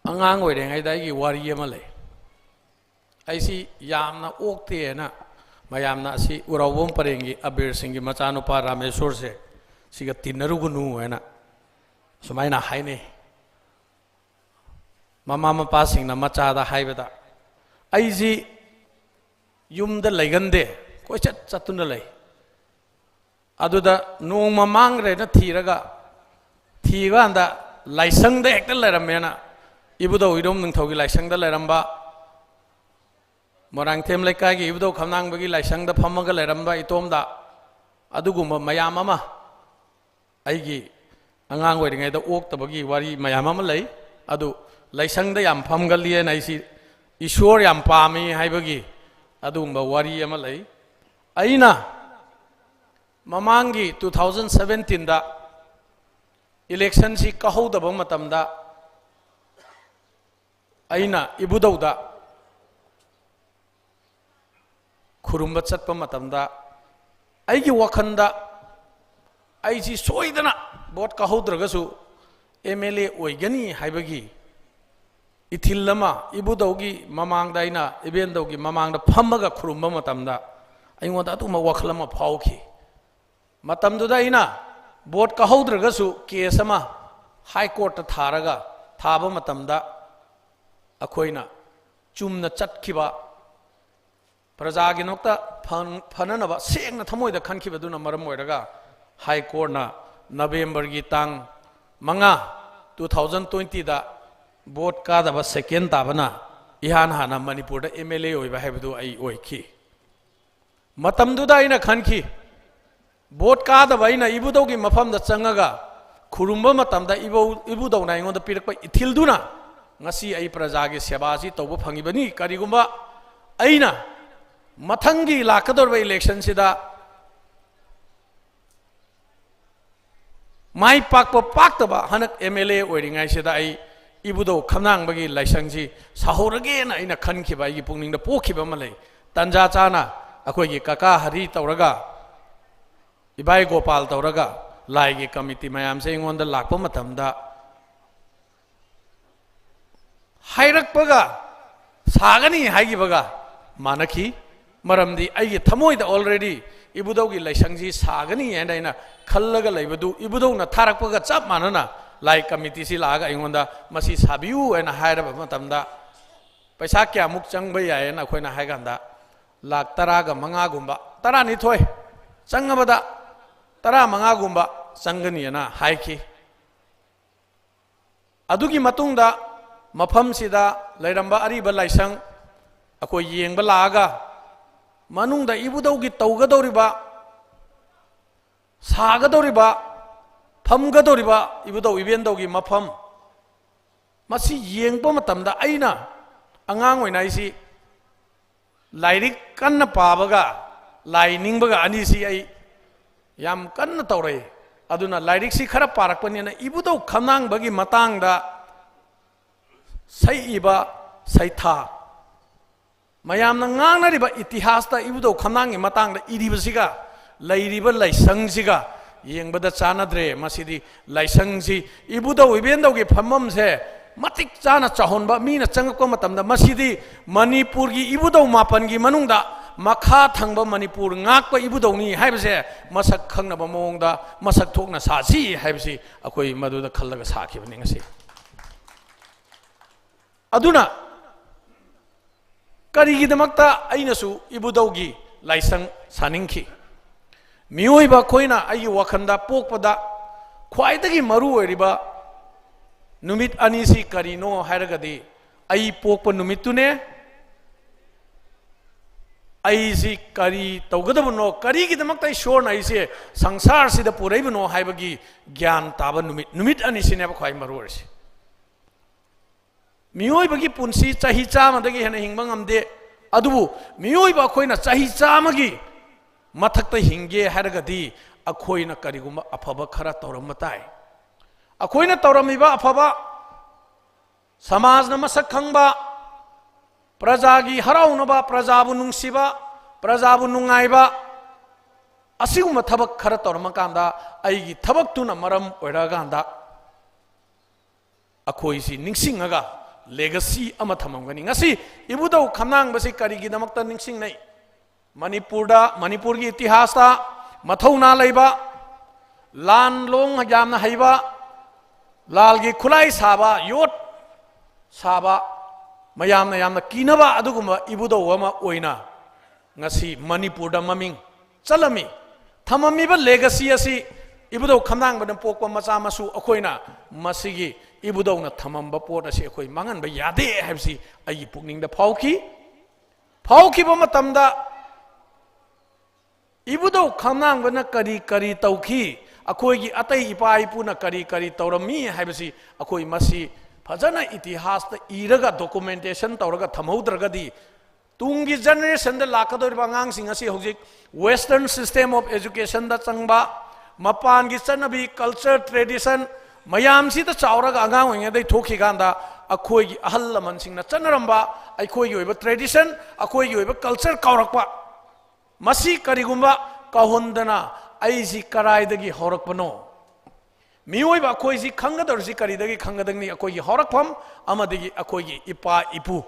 ꯑꯉꯥꯡ ꯑꯣꯏꯔꯤꯉꯩꯗ ꯑꯩꯒꯤ ꯋꯥꯔꯤ ꯑꯃ ꯂꯩ꯫ ꯑꯩꯁꯤ ꯌꯥꯝꯅ ꯑꯣꯛꯇꯦꯅ ꯃꯌꯥꯝꯅ ꯑꯁꯤ ꯎꯔꯥꯎꯕꯝ ꯄꯔꯦꯡꯒꯤ ꯑꯕꯤꯔ ꯁꯤꯡꯒꯤ ꯃꯆꯥꯅꯨꯄꯥ ꯔꯥꯃꯦꯁꯣꯔꯁꯦ ꯁꯤꯒ ꯇꯤꯟꯅꯔꯨꯒꯅꯨ ꯍꯥꯏꯅ ꯁꯨꯃꯥꯏꯅ ꯍꯥꯏꯅꯩ꯫ ꯃꯃꯥ ꯃꯄꯥꯁꯤꯡꯅ ꯃꯆꯥꯗ ꯍꯥꯏꯕꯗ, ꯑꯩꯁꯤ ꯌꯨꯝꯗ ꯂꯩꯒꯟꯗꯦ, ꯀꯣꯏꯆꯠ ꯆꯠꯇꯨꯅ ꯂꯩ꯫ ꯑꯗꯨꯗ ꯅꯣꯡꯃ ꯃꯥꯡꯈ꯭ꯔꯦꯅ ꯊꯤꯔꯒ, ꯊꯤꯕ ꯀꯥꯟꯗ ꯂꯥꯏꯁꯪꯗ ꯍꯦꯛꯇ ꯂꯩꯔꯝꯃꯦꯅ, ꯏꯕꯨꯙꯧ ꯏꯔꯣꯝ ꯅꯤꯡꯊꯧꯒꯤ ꯂꯥꯏꯁꯪꯗ ꯂꯩꯔꯝꯕ, ꯃꯣꯏꯔꯥꯡꯊꯦꯝ ꯂꯩꯀꯥꯏꯒꯤ ꯏꯕꯨꯙꯧ ꯈꯝꯂꯥꯡꯕꯒꯤ ꯂꯥꯏꯁꯪꯗ ꯐꯝꯃꯒ ꯂꯩꯔꯝꯕ ꯏꯇꯣꯝꯗ, ꯑꯗꯨꯒꯨꯝꯕ ꯃꯌꯥꯝ ꯑꯃ ꯑꯩꯒꯤ ꯑꯉꯥꯡ ꯑꯣꯏꯔꯤꯉꯩꯗ ꯑꯣꯛꯇꯕꯒꯤ ꯋꯥꯔꯤ ꯃꯌꯥꯝ ꯑꯃ ꯂꯩ꯫ ꯑꯗꯨ ꯂꯥꯏꯁꯪꯗ ꯌꯥꯝ ꯐꯝꯒꯜꯂꯤ ꯍꯥꯏꯅ ꯑꯩꯁꯤ ꯏꯁꯣꯔ ꯌꯥꯝ ꯄꯥꯝꯃꯤ ꯍꯥꯏꯕꯒꯤ ꯑꯗꯨꯒꯨꯝꯕ ꯋꯥꯔꯤ ꯑꯃ ꯂꯩ꯫ ꯑꯩꯅ ꯃꯃꯥꯡꯒꯤ two thousand seventeenꯗ ꯏꯂꯦꯛꯁꯟꯁꯤ ꯀꯥꯍꯧꯗꯕ ꯃꯇꯝꯗ ꯑꯩꯅ ꯏꯕꯨꯙꯧꯗ ꯈꯨꯔꯨꯝꯕ ꯆꯠꯄ ꯃꯇꯝꯗ ꯑꯩꯒꯤ ꯋꯥꯈꯜꯗ ꯑꯩꯁꯤ ꯁꯣꯏꯗꯅ ꯚꯣꯠ ꯀꯥꯍꯧꯗ꯭ꯔꯒꯁꯨ ꯑꯦꯝ ꯑꯦꯜ ꯑꯦ ꯑꯣꯏꯒꯅꯤ ꯍꯥꯏꯕꯒꯤ ꯏꯊꯤꯜ ꯑꯃ ꯏꯕꯨꯙꯧꯒꯤ ꯃꯃꯥꯡꯗ, ꯑꯩꯅ ꯏꯕꯦꯟꯗꯧꯒꯤ ꯃꯃꯥꯡꯗ ꯐꯝꯃꯒ ꯈꯨꯔꯨꯝꯕ ꯃꯇꯝꯗ ꯑꯩꯉꯣꯟꯗ ꯑꯗꯨꯒꯨꯝꯕ ꯋꯥꯈꯜ ꯑꯃ ꯐꯥꯎꯈꯤ꯫ ꯃꯇꯝꯗꯨꯗ ꯑꯩꯅ ꯚꯣꯠ ꯀꯥꯍꯧꯗ꯭ꯔꯒꯁꯨ ꯀꯦꯁ ꯑꯃ ꯍꯥꯏ ꯀꯣꯔꯠꯇ ꯊꯥꯔꯒ, ꯊꯥꯕ ꯃꯇꯝꯗ ꯑꯩꯈꯣꯏꯅ ꯆꯨꯝꯅ ꯆꯠꯈꯤꯕ, ꯄ꯭ꯔꯖꯥꯒꯤꯗꯃꯛꯇ ꯐꯅ-, ꯐꯅꯅꯕ ꯁꯦꯡꯅ ꯊꯃꯣꯏꯗ ꯈꯟꯈꯤꯕꯗꯨꯅ ꯃꯔꯝ ꯑꯣꯏꯔꯒ ꯍꯥꯏ ꯀꯣꯔꯠꯅ ꯅꯕꯦꯝꯕꯔꯒꯤ ꯇꯥꯡ ꯃꯉꯥ, two thousand twentyꯗ ꯚꯣꯠ ꯀꯥꯗꯕ ꯁꯦꯀꯦꯟ ꯇꯥꯕꯅ ꯏꯍꯥꯟ ꯍꯥꯟꯅ ꯃꯅꯤꯄꯨꯔꯗ ꯑꯦꯝ ꯑꯦꯜ ꯑꯦ ꯑꯣꯏꯕ ꯍꯥꯏꯕꯗꯨ ꯑꯩ ꯑꯣꯏꯈꯤ꯫ ꯃꯇꯝꯗꯨꯗ ꯑꯩꯅ ꯈꯟꯈꯤ, ꯚꯣꯠ ꯀꯥꯗꯕ ꯑꯩꯅ ꯏꯕꯨꯙꯧꯒꯤ ꯃꯐꯝꯗ ꯆꯪꯉꯒ ꯈꯨꯔꯨꯝꯕ ꯃꯇꯝꯗ ꯏꯕꯧ-, ꯏꯕꯨꯙꯧꯅ ꯑꯩꯉꯣꯟꯗ ꯄꯤꯔꯛꯄ ꯏꯊꯤꯜꯗꯨꯅ ꯉꯁꯤ ꯑꯩ ꯄ꯭ꯔꯖꯥꯒꯤ ꯁꯦꯕꯥ ꯑꯁꯤ ꯇꯧꯕ ꯐꯪꯉꯤꯕꯅꯤ꯫ ꯀꯔꯤꯒꯨꯝꯕ ꯑꯩꯅ ꯃꯊꯪꯒꯤ ꯂꯥꯛꯀꯗꯧꯔꯤꯕ ꯏꯂꯦꯛꯁꯟꯁꯤꯗ ꯃꯥꯏ ꯄꯥꯛꯄ ꯄꯥꯛꯇꯕ ꯍꯟꯗꯛ ꯑꯦꯝ ꯑꯦꯜ ꯑꯦ ꯑꯣꯏꯔꯤꯉꯩꯁꯤꯗ ꯑꯩ ꯏꯕꯨꯙꯧ ꯈꯝꯂꯥꯡꯕꯒꯤ ꯂꯥꯏꯁꯪꯁꯤ ꯁꯥꯍꯧꯔꯒꯦꯅ ꯑꯩꯅ ꯈꯟꯈꯤꯕ, ꯑꯩꯒꯤ ꯄꯨꯛꯅꯤꯡꯗ ꯄꯣꯛꯈꯤꯕ ꯑꯃ ꯂꯩ꯫ ꯇꯟꯖꯥ ꯆꯥꯅ ꯑꯩꯈꯣꯏꯒꯤ ꯀꯀꯥ ꯍꯔꯤ ꯇꯧꯔꯒ, ꯏꯕꯥꯏ ꯒꯣꯄꯥꯜ ꯇꯧꯔꯒ ꯂꯥꯏꯒꯤ ꯀꯃꯤꯇꯤ ꯃꯌꯥꯝꯁꯦ ꯑꯩꯉꯣꯟꯗ ꯂꯥꯛꯄ ꯃꯇꯝꯗ ꯍꯥꯏꯔꯛꯄꯒ ꯁꯥꯒꯅꯤ ꯍꯥꯏꯈꯤꯕꯒ ꯃꯥꯟꯅꯈꯤ꯫ ꯃꯔꯝꯗꯤ ꯑꯩꯒꯤ ꯊꯃꯣꯏꯗ already ꯏꯕꯨꯙꯧꯒꯤ ꯂꯥꯏꯁꯪꯁꯤ ꯁꯥꯒꯅꯤ ꯍꯥꯏꯅ ꯑꯩꯅ ꯈꯜꯂꯒ ꯂꯩꯕꯗꯨ ꯏꯕꯨꯙꯧꯅ ꯊꯥꯔꯛꯄꯒ ꯆꯞ ꯃꯥꯟꯅꯅ ꯂꯥꯏ ꯀꯃꯤꯇꯤꯁꯤ ꯂꯥꯛꯑꯒ ꯑꯩꯉꯣꯟꯗ ꯃꯁꯤ ꯁꯥꯕꯤꯌꯨ ꯍꯥꯏꯅ ꯍꯥꯏꯔꯕ ꯃꯇꯝꯗ ꯄꯩꯁꯥ ꯀꯌꯥꯃꯨꯛ ꯆꯪꯕ ꯌꯥꯏꯌꯦꯅ ꯑꯩꯈꯣꯏꯅ ꯍꯥꯏ ꯀꯥꯟꯗ ꯂꯥꯛ ꯇꯔꯥꯒ ꯃꯉꯥꯒꯨꯝꯕ, ꯇꯔꯥꯅꯤꯊꯣꯏ, ꯆꯪꯉꯕꯗ ꯇꯔꯥꯃꯉꯥꯒꯨꯝꯕ ꯆꯪꯒꯅꯤꯅ ꯍꯥꯏꯈꯤ꯫ ꯑꯗꯨꯒꯤ ꯃꯇꯨꯡꯗ ꯃꯐꯝꯁꯤꯗ ꯂꯩꯔꯝꯕ ꯑꯔꯤꯕ ꯂꯥꯏꯁꯪ ꯑꯩꯈꯣꯏ ꯌꯦꯡꯕ ꯂꯥꯛꯑꯒ ꯃꯅꯨꯡꯗ ꯏꯕꯨꯙꯧꯒꯤ ꯇꯧꯒꯗꯧꯔꯤꯕ, ꯁꯥꯒꯗꯧꯔꯤꯕ, ꯐꯝꯒꯗꯧꯔꯤꯕ ꯏꯕꯨꯙꯧ ꯏꯕꯦꯟꯗꯧꯒꯤ ꯃꯐꯝ ꯃꯁꯤ ꯌꯦꯡꯕ ꯃꯇꯝꯗ ꯑꯩꯅ ꯑꯉꯥꯡ ꯑꯣꯏꯅ ꯑꯩꯁꯤ ꯂꯥꯏꯔꯤꯛ ꯀꯟꯅ ꯄꯥꯕꯒ ꯂꯥꯏ ꯅꯤꯡꯕꯒ ꯑꯅꯤꯁꯤ ꯑꯩ ꯌꯥꯝ ꯀꯟꯅ ꯇꯧꯔꯛꯏ꯫ ꯑꯗꯨꯅ ꯂꯥꯏꯔꯤꯛꯁꯤ ꯈꯔ ꯄꯥꯔꯛꯄꯅꯤꯅ ꯏꯕꯨꯙꯧ ꯈꯝꯂꯥꯡꯕꯒꯤ ꯃꯇꯥꯡꯗ ꯁꯛꯏꯕ ꯁꯩꯊꯥ, ꯃꯌꯥꯝꯅ ꯉꯥꯡꯅꯔꯤꯕ ꯏꯇꯤꯍꯥꯁꯇ ꯏꯕꯨꯙꯧ ꯈꯝꯂꯥꯡꯒꯤ ꯃꯇꯥꯡꯗ ꯏꯔꯤꯕꯁꯤꯒ ꯂꯩꯔꯤꯕ ꯂꯥꯏꯁꯪꯁꯤꯒ ꯌꯦꯡꯕꯗ ꯆꯥꯟꯅꯗ꯭ꯔꯦ꯫ ꯃꯁꯤꯗꯤ ꯂꯥꯏꯁꯪꯁꯤ ꯏꯕꯨꯙꯧ ꯏꯕꯦꯟꯗꯧꯒꯤ ꯐꯝꯐꯝꯁꯦ ꯃꯇꯤꯛ ꯆꯥꯅ ꯆꯥꯎꯍꯟꯕ, ꯃꯤꯅ ꯆꯪꯉꯛꯄ ꯃꯇꯝꯗ ꯃꯁꯤꯗꯤ ꯃꯅꯤꯄꯨꯔꯒꯤ ꯏꯕꯨꯙꯧ ꯃꯥꯄꯟꯒꯤ ꯃꯅꯨꯡꯗ ꯃꯈꯥ ꯊꯪꯕ ꯃꯅꯤꯄꯨꯔ ꯉꯥꯛꯄ ꯏꯕꯨꯙꯧꯅꯤ ꯍꯥꯏꯕꯁꯦ ꯃꯁꯛ ꯈꯪꯅꯕ ꯃꯑꯣꯡꯗ ꯃꯁꯛ ꯊꯣꯛꯅ ꯁꯥꯁꯤ ꯍꯥꯏꯕꯁꯤ ꯑꯩꯈꯣꯏ ꯃꯗꯨꯗ ꯈꯜꯂꯒ ꯁꯥꯈꯤꯕꯅꯤ ꯉꯁꯤ꯫ ꯑꯗꯨꯅ ꯀꯔꯤꯒꯤꯗꯃꯛꯇ ꯑꯩꯅꯁꯨ ꯏꯕꯨꯙꯧꯒꯤ ꯂꯥꯏꯁꯪ ꯁꯥꯅꯤꯡꯈꯤ? ꯃꯤꯑꯣꯏꯕ ꯑꯩꯈꯣꯏꯅ ꯑꯩꯒꯤ ꯋꯥꯈꯜꯗ ꯄꯣꯛꯄꯗ ꯈ꯭ꯋꯥꯏꯗꯒꯤ ꯃꯔꯨ ꯑꯣꯏꯔꯤꯕ ꯅꯨꯃꯤꯠ ꯑꯅꯤꯁꯤ ꯀꯔꯤꯅꯣ ꯍꯥꯏꯔꯒꯗꯤ, ꯑꯩ ꯄꯣꯛꯄ ꯅꯨꯃꯤꯠꯇꯨꯅꯦ, ꯑꯩꯁꯤ ꯀꯔꯤ ꯇꯧꯒꯗꯕꯅꯣ, ꯀꯔꯤꯒꯤꯗꯃꯛꯇ ꯏꯁꯣꯔꯅ ꯑꯩꯁꯦ ꯁꯪꯁꯥꯔꯁꯤꯗ ꯄꯨꯔꯛꯏꯕꯅꯣ ꯍꯥꯏꯕꯒꯤ ꯒ꯭ꯌꯥꯟ ꯇꯥꯕ ꯅꯨꯃꯤꯠ, ꯅꯨꯃꯤꯠ ꯑꯅꯤꯁꯤꯅꯦꯕ ꯈ꯭ꯋꯥꯏ ꯃꯔꯨ ꯑꯣꯏꯔꯤꯁꯦ꯫ ꯃꯤꯑꯣꯏꯕꯒꯤ ꯄꯨꯟꯁꯤ ꯆꯍꯤ ꯆꯥꯝꯃꯗꯒꯤ ꯍꯦꯟꯅ ꯍꯤꯡꯕ ꯉꯝꯗꯦ꯫ ꯑꯗꯨꯕꯨ ꯃꯤꯑꯣꯏꯕ ꯑꯩꯈꯣꯏꯅ ꯆꯍꯤ ꯆꯥꯝꯃꯒꯤ ꯃꯊꯛꯇ ꯍꯤꯡꯒꯦ ꯍꯥꯏꯔꯒꯗꯤ ꯑꯩꯈꯣꯏꯅ ꯀꯔꯤꯒꯨꯝꯕ ꯑꯐꯕ ꯈꯔ ꯇꯧꯔꯝꯕ ꯇꯥꯏ꯫ ꯑꯩꯈꯣꯏꯅ ꯇꯧꯔꯝꯃꯤꯕ ꯑꯐꯕ, ꯁꯃꯥꯖꯅ ꯃꯁꯛ ꯈꯪꯕ, ꯄ꯭ꯔꯖꯥꯒꯤ ꯍꯔꯥꯎꯅꯕ, ꯄ꯭ꯔꯖꯥꯕꯨ ꯅꯨꯡꯁꯤꯕ, ꯄ꯭ꯔꯖꯥꯕꯨ ꯅꯨꯡꯉꯥꯏꯕ, ꯑꯁꯤꯒꯨꯝꯕ ꯊꯕꯛ ꯈꯔ ꯇꯧꯔꯝꯃꯀꯥꯟꯗ, ꯑꯩꯒꯤ ꯊꯕꯛꯇꯨꯅ ꯃꯔꯝ ꯑꯣꯏꯔꯛꯑꯀꯥꯟꯗ ꯑꯩꯈꯣꯏꯁꯤ ꯅꯤꯡꯁꯤꯡꯉꯒ legacy ꯑꯃ ꯊꯝꯃꯝꯒꯅꯤ꯫ ꯉꯁꯤ ꯏꯕꯨꯙꯧ ꯈꯝꯅꯥꯡꯕꯁꯤ ꯀꯔꯤꯒꯤꯗꯃꯛꯇ ꯅꯤꯡꯁꯤꯡꯅꯩ? ꯃꯅꯤꯄꯨꯔꯗ, ꯃꯅꯤꯄꯨꯔꯒꯤ ꯏꯇꯤꯍꯥꯁꯇ ꯃꯊꯧꯅꯥ ꯂꯩꯕ, ꯂꯥꯟ ꯂꯣꯡ ꯌꯥꯝꯅ ꯍꯩꯕ, ꯂꯥꯜꯒꯤ ꯈꯨꯠꯂꯥꯏ ꯁꯥꯕ, ꯌꯣꯠ ꯁꯥꯕ, ꯃꯌꯥꯝꯅ ꯌꯥꯝꯅ ꯀꯤꯅꯕ ꯑꯗꯨꯒꯨꯝꯕ ꯏꯕꯨꯙꯧ ꯑꯃ ꯑꯣꯏꯅ ꯉꯁꯤ ꯃꯅꯤꯄꯨꯔꯗ ꯃꯃꯤꯡ ꯆꯠꯂꯝꯃꯤ꯫ ꯊꯝꯃꯝꯃꯤꯕ legacy ꯑꯁꯤ ꯏꯕꯨꯙꯧ ꯈꯝꯅꯥꯡꯕꯅ ꯄꯣꯛꯄ ꯃꯆꯥ ꯃꯁꯨ ꯑꯩꯈꯣꯏꯅ ꯃꯁꯤꯒꯤ ꯏꯕꯨꯙꯧꯅ ꯊꯝꯃꯝꯕ ꯄꯣꯠ ꯑꯁꯤ ꯑꯩꯈꯣꯏ ꯃꯥꯡꯍꯟꯕ ꯌꯥꯗꯦ ꯍꯥꯏꯕꯁꯤ ꯑꯩꯒꯤ ꯄꯨꯛꯅꯤꯡꯗ ꯐꯥꯎꯈꯤ꯫ ꯐꯥꯎꯈꯤꯕ ꯃꯇꯝꯗ ꯏꯕꯨꯙꯧ ꯈꯝꯅꯥꯡꯕꯅ ꯀꯔꯤ ꯀꯔꯤ ꯇꯧꯈꯤ, ꯑꯩꯈꯣꯏꯒꯤ ꯑꯇꯩ ꯏꯄꯥ ꯏꯄꯨꯅ ꯀꯔꯤ ꯀꯔꯤ ꯇꯧꯔꯝꯃꯤ ꯍꯥꯏꯕꯁꯤ ꯑꯩꯈꯣꯏ ꯃꯁꯤ ꯐꯖꯅ ꯏꯇꯤꯍꯥꯁꯇ ꯏꯔꯒ documentation ꯇꯧꯔꯒ ꯊꯝꯍꯧꯗ꯭ꯔꯒꯗꯤ ꯇꯨꯡꯒꯤ generationꯗ ꯂꯥꯛꯀꯗꯧꯔꯤꯕ ꯑꯉꯥꯡꯁꯤꯡ ꯑꯁꯤ ꯍꯧꯖꯤꯛ western system of educationꯗ ꯆꯪꯕ, ꯃꯄꯥꯟꯒꯤ ꯆꯠꯅꯕꯤ, culture, tradition ꯃꯌꯥꯝꯁꯤꯗ ꯆꯥꯎꯔꯒ ꯑꯉꯥꯡ ꯑꯣꯏꯔꯤꯉꯩꯗꯒꯤ ꯊꯣꯛꯈꯤꯀꯥꯟꯗ ꯑꯩꯈꯣꯏꯒꯤ ꯑꯍꯜ ꯂꯃꯟꯁꯤꯡꯅ ꯆꯠꯅꯔꯝꯕ ꯑꯩꯈꯣꯏꯒꯤ ꯑꯣꯏꯕ tradition, ꯑꯩꯈꯣꯏꯒꯤ ꯑꯣꯏꯕ culture ꯀꯥꯎꯔꯛꯄ꯫ ꯃꯁꯤ ꯀꯔꯤꯒꯨꯝꯕ ꯀꯥꯎꯍꯟꯗꯅ ꯑꯩꯁꯤ ꯀꯔꯥꯏꯗꯒꯤ ꯍꯧꯔꯛꯄꯅꯣ? ꯃꯤꯑꯣꯏꯕ ꯑꯩꯈꯣꯏꯁꯤ ꯈꯪꯒꯗꯧꯔꯤꯁꯤ ꯀꯔꯤꯗꯒꯤ ꯈꯪꯒꯗꯒꯅꯤ? ꯑꯩꯈꯣꯏꯒꯤ ꯍꯧꯔꯛꯐꯝ ꯑꯃꯗꯒꯤ ꯑꯩꯈꯣꯏꯒꯤ ꯏꯄꯥ ꯏꯄꯨ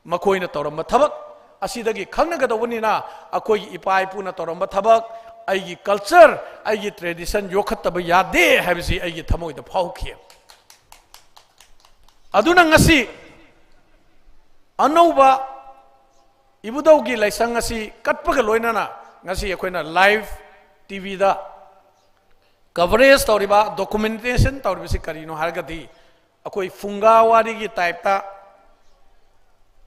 ꯃꯈꯣꯏꯅ ꯇꯧꯔꯝꯕ ꯊꯕꯛ ꯑꯁꯤꯗꯒꯤ ꯈꯪꯅꯒꯗꯧꯕꯅꯤꯅ, ꯑꯩꯈꯣꯏꯒꯤ ꯏꯄꯥ ꯏꯄꯨꯅ ꯇꯧꯔꯝꯕ ꯊꯕꯛ, ꯑꯩꯒꯤ culture, ꯑꯩꯒꯤ tradition ꯌꯣꯛꯈꯠꯇꯕ ꯌꯥꯗꯦ ꯍꯥꯏꯕꯁꯤ ꯑꯩꯒꯤ ꯊꯃꯣꯏꯗ ꯐꯥꯎꯈꯤ꯫ ꯑꯗꯨꯅ ꯉꯁꯤ ꯑꯅꯧꯕ ꯏꯕꯨꯙꯧꯒꯤ ꯂꯥꯏꯁꯪ ꯑꯁꯤ ꯀꯠꯄꯒ ꯂꯣꯏꯅꯅ ꯉꯁꯤ ꯑꯩꯈꯣꯏꯅ live TVꯗ coverage ꯇꯧꯔꯤꯕ, documentation ꯇꯧꯔꯤꯕꯁꯤ ꯀꯔꯤꯅꯣ ꯍꯥꯏꯔꯒꯗꯤ, ꯑꯩꯈꯣꯏ ꯐꯨꯡꯒꯥ ꯋꯥꯔꯤꯒꯤ typeꯇ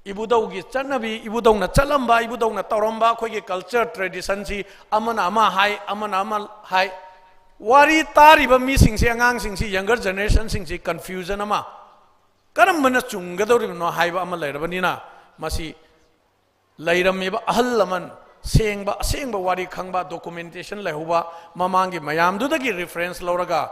ꯏꯕꯨꯙꯧꯒꯤ ꯆꯠꯅꯕꯤ, ꯏꯕꯨꯙꯧꯅ ꯆꯠꯂꯝꯕ, ꯏꯕꯨꯙꯧꯅ ꯇꯧꯔꯝꯕ ꯑꯩꯈꯣꯏꯒꯤ culture traditionꯁꯤ ꯑꯃꯅ ꯑꯃ ꯍꯥꯏ, ꯑꯃꯅ ꯑꯃ ꯍꯥꯏ꯫ ꯋꯥꯔꯤ ꯇꯥꯔꯤꯕ ꯃꯤꯁꯤꯡꯁꯤ, ꯑꯉꯥꯡꯁꯤꯡꯁꯤ, younger generationꯁꯤꯡꯁꯤ confusion ꯑꯃ, ꯀꯔꯝꯕꯅ ꯆꯨꯝꯒꯗꯧꯔꯤꯕꯅꯣ ꯍꯥꯏꯕ ꯑꯃ ꯂꯩꯔꯕꯅꯤꯅ, ꯃꯁꯤ ꯂꯩꯔꯝꯃꯤꯕ ꯑꯍꯜ ꯂꯃꯟ, ꯁꯦꯡꯕ ꯑꯁꯦꯡꯕ ꯋꯥꯔꯤ ꯈꯪꯕ, documentation ꯂꯩꯍꯧꯕ, ꯃꯃꯥꯡꯒꯤ ꯃꯌꯥꯝꯗꯨꯗꯒꯤ reference ꯂꯧꯔꯒ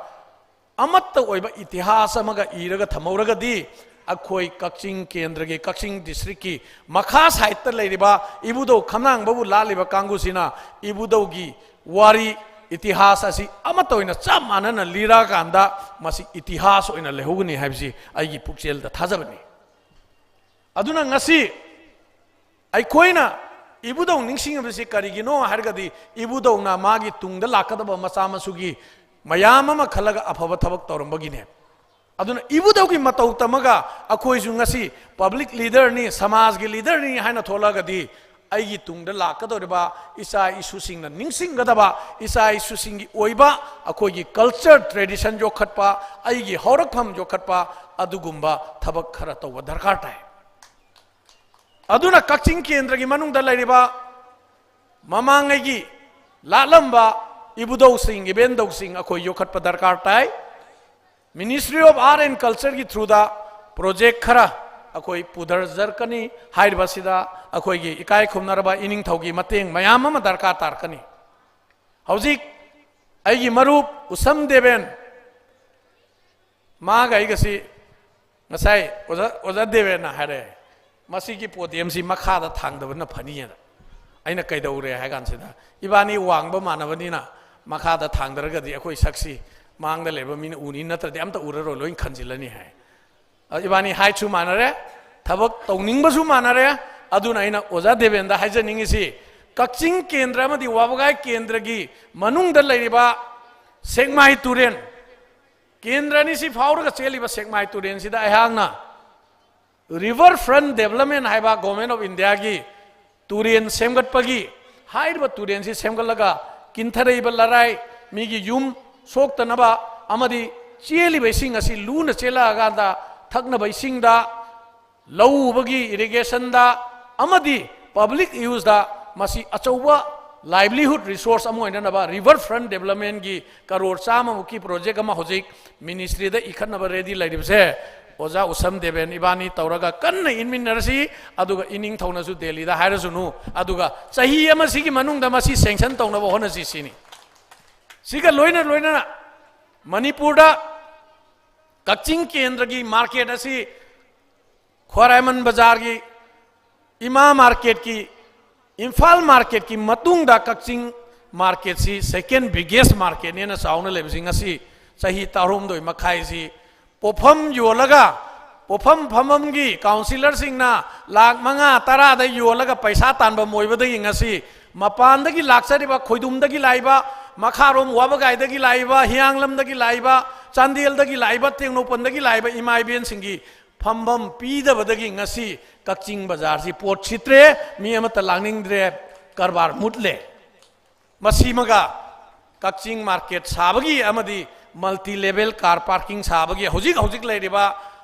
ꯑꯃꯠꯇ ꯑꯣꯏꯕ ꯏꯇꯤꯍꯥꯁ ꯑꯃꯒ ꯏꯔꯒ ꯊꯝꯍꯧꯔꯒꯗꯤ, ꯑꯩꯈꯣꯏ ꯀꯛꯆꯤꯡ ꯀꯦꯟꯗ꯭ꯔꯒꯤ, ꯀꯛꯆꯤꯡ districtꯀꯤ ꯃꯈꯥ sideꯇ ꯂꯩꯔꯤꯕ ꯏꯕꯨꯙꯧ ꯈꯝꯂꯥꯡꯕꯕꯨ ꯂꯥꯠꯂꯤꯕ ꯀꯥꯡꯕꯨꯁꯤꯅ ꯏꯕꯨꯙꯧꯒꯤ ꯋꯥꯔꯤ, ꯏꯇꯤꯍꯥꯁ ꯑꯁꯤ ꯑꯃꯠꯇ ꯑꯣꯏꯅ ꯆꯞ ꯃꯥꯟꯅꯅ ꯂꯤꯔꯛꯑꯀꯥꯟꯗ, ꯃꯁꯤ ꯏꯇꯤꯍꯥꯁ ꯑꯣꯏꯅ ꯂꯩꯍꯧꯒꯅꯤ ꯍꯥꯏꯕꯁꯤ ꯑꯩꯒꯤ ꯄꯨꯛꯆꯦꯜꯗ ꯊꯥꯖꯕꯅꯤ꯫ ꯑꯗꯨꯅ ꯉꯁꯤ ꯑꯩꯈꯣꯏꯅ ꯏꯕꯨꯙꯧ ꯅꯤꯡꯁꯤꯡꯉꯤꯕꯁꯤ ꯀꯔꯤꯒꯤꯅꯣ ꯍꯥꯏꯔꯒꯗꯤ, ꯏꯕꯨꯙꯧꯅ ꯃꯥꯒꯤ ꯇꯨꯡꯗ ꯂꯥꯛꯀꯗꯕ ꯃꯆꯥ ꯃꯁꯨꯒꯤ ꯃꯌꯥꯝ ꯑꯃ ꯈꯜꯂꯒ ꯑꯐꯕ ꯊꯕꯛ ꯇꯧꯔꯝꯕꯒꯤꯅꯦ꯫ ꯑꯗꯨꯅ ꯏꯕꯨꯙꯧꯒꯤ ꯃꯇꯧ ꯇꯝꯃꯒ ꯑꯩꯈꯣꯏꯁꯨ ꯉꯁꯤ public leaderꯅꯤ, ꯁꯃꯥꯖꯒꯤ leaderꯅꯤ ꯍꯥꯏꯅ ꯊꯣꯛꯂꯛꯑꯒꯗꯤ, ꯑꯩꯒꯤ ꯇꯨꯡꯗ ꯂꯥꯛꯀꯗꯧꯔꯤꯕ ꯏꯆꯥ ꯏꯁꯨꯁꯤꯡꯅ ꯅꯤꯡꯁꯤꯡꯒꯗꯕ, ꯏꯆꯥ ꯏꯁꯨꯁꯤꯡꯒꯤ ꯑꯣꯏꯕ ꯑꯩꯈꯣꯏꯒꯤ culture tradition ꯌꯣꯛꯈꯠꯄ, ꯑꯩꯒꯤ ꯍꯧꯔꯛꯐꯝ ꯌꯣꯛꯈꯠꯄ, ꯑꯗꯨꯒꯨꯝꯕ ꯊꯕꯛ ꯈꯔ ꯇꯧꯕ ꯗꯔꯀꯥꯔ ꯇꯥꯏ꯫ ꯑꯗꯨꯅ ꯀꯛꯆꯤꯡ ꯀꯦꯟꯗ꯭ꯔꯒꯤ ꯃꯅꯨꯡꯗ ꯂꯩꯔꯤꯕ ꯃꯃꯥꯡꯉꯩꯒꯤ ꯂꯥꯠꯂꯝꯕ ꯏꯕꯨꯙꯧꯁꯤꯡ, ꯏꯕꯦꯟꯗꯧꯁꯤꯡ ꯑꯩꯈꯣꯏ ꯌꯣꯛꯈꯠꯄ ꯗꯔꯀꯥꯔ ꯇꯥꯏ꯫ Ministry of Art and Cultureꯒꯤ throughꯗ project ꯈꯔ ꯑꯩꯈꯣꯏ ꯄꯨꯊꯖꯔꯛꯀꯅꯤ꯫ ꯍꯥꯏꯔꯤꯕꯁꯤꯗ ꯑꯩꯈꯣꯏꯒꯤ ꯏꯀꯥꯏ ꯈꯨꯝꯅꯔꯕ ꯏꯅꯤꯡꯊꯧꯒꯤ ꯃꯇꯦꯡ ꯃꯌꯥꯝ ꯑꯃ ꯗꯔꯀꯥꯔ ꯇꯥꯔꯛꯀꯅꯤ꯫ ꯍꯧꯖꯤꯛ ꯑꯩꯒꯤ ꯃꯔꯨꯞ ꯎꯁꯝ ꯗꯦꯕꯦꯟ, ꯃꯥꯒ ꯑꯩꯒꯁꯤ ꯉꯁꯥꯏ ꯑꯣꯖꯥ, ꯑꯣꯖꯥ ꯗꯦꯕꯦꯟꯅ ꯍꯥꯏꯔꯦ, "ꯃꯁꯤꯒꯤ podiumꯁꯤ ꯃꯈꯥꯗ ꯊꯥꯡꯗꯕꯅ ꯐꯅꯤꯑꯅ"꯫ ꯑꯩꯅ, "ꯀꯩꯗꯧꯔꯦ?" ꯍꯥꯏ ꯀꯥꯟꯁꯤꯗ, "ꯏꯕꯥꯅꯤ ꯋꯥꯡꯕ ꯃꯥꯟꯅꯕꯅꯤꯅ ꯃꯈꯥꯗ ꯊꯥꯡꯗꯔꯒꯗꯤ ꯑꯩꯈꯣꯏ ꯁꯛꯁꯤ ꯃꯥꯡꯗ ꯂꯩꯕ ꯃꯤꯅ ꯎꯅꯤ, ꯅꯠꯇ꯭ꯔꯗꯤ ꯑꯝꯇ ꯎꯔꯔꯣꯏ, ꯂꯣꯏ ꯈꯟꯖꯤꯜꯂꯅꯤ" ꯍꯥꯏ꯫ ꯑ, ꯏꯕꯥꯅꯤ heightꯁꯨ ꯃꯥꯟꯅꯔꯦ, ꯊꯕꯛ ꯇꯧꯅꯤꯡꯕꯁꯨ ꯃꯥꯟꯅꯔꯦ꯫ ꯑꯗꯨꯅ ꯑꯩꯅ ꯑꯣꯖꯥ ꯗꯦꯕꯦꯟꯗ ꯍꯥꯏꯖꯅꯤꯡꯉꯤꯁꯤ, ꯀꯛꯆꯤꯡ ꯀꯦꯟꯗ꯭ꯔ ꯑꯃꯗꯤ ꯋꯥꯕꯒꯥꯏ ꯀꯦꯟꯗ꯭ꯔꯒꯤ ꯃꯅꯨꯡꯗ ꯂꯩꯔꯤꯕ ꯁꯦꯛꯃꯥꯏ ꯇꯨꯔꯦꯜ, ꯀꯦꯟꯗ꯭ꯔ ꯑꯅꯤꯁꯤ ꯐꯥꯎꯔꯒ ꯆꯦꯜꯂꯤꯕ ꯁꯦꯛꯃꯥꯏ ꯇꯨꯔꯦꯜꯁꯤꯗ ꯑꯩꯍꯥꯛꯅ River Front Development ꯍꯥꯏꯕ Government of Indiaꯒꯤ ꯇꯨꯔꯦꯜ ꯁꯦꯝꯒꯠꯄꯒꯤ, ꯍꯥꯏꯔꯤꯕ ꯇꯨꯔꯦꯜꯁꯤ ꯁꯦꯝꯒꯠꯂꯒ ꯀꯤꯟꯊꯔꯛꯏꯕ ꯂꯔꯥꯏ, ꯃꯤꯒꯤ ꯌꯨꯝ ꯁꯣꯛꯇꯅꯕ ꯑꯃꯗꯤ ꯆꯦꯜꯂꯤꯕ ꯏꯁꯤꯡ ꯑꯁꯤ ꯂꯨꯅ ꯆꯦꯜꯂꯛꯑꯀꯥꯟꯗ ꯊꯛꯅꯕ ꯏꯁꯤꯡꯗ ꯂꯧ ꯎꯕꯒꯤ, ꯏꯔꯤꯒꯦꯁꯟꯗ ꯑꯃꯗꯤ ꯄꯕ꯭ꯂꯤꯛ ꯌꯨꯁꯇ ꯃꯁꯤ ꯑꯆꯧꯕ ꯂꯥꯏꯚꯂꯤꯍꯨꯗ ꯔꯤꯁꯣꯔꯁ ꯑꯃ ꯑꯣꯏꯅꯅꯕ ꯔꯤꯚꯔ ꯐ꯭ꯔꯟꯠ ꯗꯦꯕꯂꯞꯃꯦꯟꯒꯤ ꯀꯔꯣꯔ ꯆꯥꯝꯃꯃꯨꯛꯀꯤ ꯄ꯭ꯔꯣꯖꯦꯛ ꯑꯃ ꯍꯧꯖꯤꯛ ꯃꯤꯅꯤꯁꯇ꯭ꯔꯤꯗ ꯏꯈꯠꯅꯕ ꯔꯦꯗꯤ ꯂꯩꯔꯤꯕꯁꯦ ꯑꯣꯖꯥ ꯎꯁꯝ ꯗꯦꯕꯦꯟ ꯏꯕꯥꯅꯤ ꯇꯧꯔꯒ ꯀꯟꯅ ꯏꯟꯃꯤꯟꯅꯔꯁꯤ꯫ ꯑꯗꯨꯒ ꯏꯅꯤꯡꯊꯧꯅꯁꯨ ꯗꯦꯜꯂꯤꯗ ꯍꯥꯏꯔꯁꯅꯨ꯫ ꯑꯗꯨꯒ ꯆꯍꯤ ꯑꯃꯁꯤꯒꯤ ꯃꯅꯨꯡꯗ ꯃꯁꯤ ꯁꯦꯡꯁꯟ ꯇꯧꯅꯕ ꯍꯣꯠꯅꯁꯤ ꯁꯤꯅꯤ꯫ ꯁꯤꯒ ꯂꯣꯏꯅ ꯂꯣꯏꯅꯅ ꯃꯅꯤꯄꯨꯔꯗ ꯀꯛꯆꯤꯡ ꯀꯦꯟꯗ꯭ꯔꯒꯤ ꯃꯥꯔꯀꯦꯠ ꯑꯁꯤ ꯈ꯭ꯋꯥꯔꯥꯏꯃꯟ ꯕꯖꯥꯔꯒꯤ ꯏꯃꯥ ꯃꯥꯔꯀꯦꯠꯀꯤ, ꯏꯝꯐꯥꯜ ꯃꯥꯔꯀꯦꯠꯀꯤ ꯃꯇꯨꯡꯗ ꯀꯛꯆꯤꯡ ꯃꯥꯔꯀꯦꯠꯁꯤ ꯁꯦꯀꯦꯟ ꯕꯤꯒꯦꯁ ꯃꯥꯔꯀꯦꯠꯅꯦꯅ ꯆꯥꯎꯅ ꯂꯩꯕꯁꯤ ꯉꯁꯤ ꯆꯍꯤ ꯇꯔꯥꯍꯨꯝꯗꯣꯏ ꯃꯈꯥꯏꯁꯤ ꯄꯣꯠꯐꯝ ꯌꯣꯜꯂꯒ, ꯄꯣꯠꯐꯝ ꯐꯝꯐꯝꯒꯤ ꯀꯥꯎꯟꯁꯤꯂꯔꯁꯤꯡꯅ ꯂꯥꯛ ꯃꯉꯥ ꯇꯔꯥꯗ ꯌꯣꯜꯂꯒ ꯄꯩꯁꯥ ꯇꯥꯟꯐꯝ ꯑꯣꯏꯕꯗꯒꯤ ꯉꯁꯤ ꯃꯄꯥꯟꯗꯒꯤ ꯂꯥꯛꯆꯔꯤꯕ, ꯈꯣꯏꯗꯨꯝꯗꯒꯤ ꯂꯥꯛꯏꯕ, ꯃꯈꯥꯔꯣꯝ ꯋꯥꯕꯒꯥꯏꯗꯒꯤ ꯂꯥꯛꯏꯕ, ꯍꯤꯌꯥꯡꯂꯝꯗꯒꯤ ꯂꯥꯛꯏꯕ, ꯆꯥꯟꯗꯦꯜꯗꯒꯤ ꯂꯥꯛꯏꯕ, ꯇꯦꯡꯅꯧꯄꯜꯗꯒꯤ ꯂꯥꯛꯏꯕ ꯏꯃꯥ ꯏꯕꯦꯟꯁꯤꯡꯒꯤ ꯐꯝꯐꯝ ꯄꯤꯗꯕꯗꯒꯤ ꯉꯁꯤ ꯀꯛꯆꯤꯡ ꯕꯖꯥꯔꯁꯤ ꯄꯣꯠ ꯁꯤꯠꯇ꯭ꯔꯦ, ꯃꯤ ꯑꯃꯠꯇ ꯂꯥꯛꯅꯤꯡꯗ꯭ꯔꯦ, ꯀꯔꯕꯥꯔ ꯃꯨꯠꯂꯦ꯫ ꯃꯁꯤꯃꯒ ꯀꯛꯆꯤꯡ ꯃꯥꯔꯀꯦꯠ ꯁꯥꯕꯒꯤ ꯑꯃꯗꯤ ꯃꯜꯇꯤ ꯂꯦꯚꯦꯜ ꯀꯥꯔ ꯄꯥꯔꯀꯤꯡ ꯁꯥꯕꯒꯤ ꯍꯧꯖꯤꯛ ꯍꯧꯖꯤꯛ ꯂꯩꯔꯤꯕ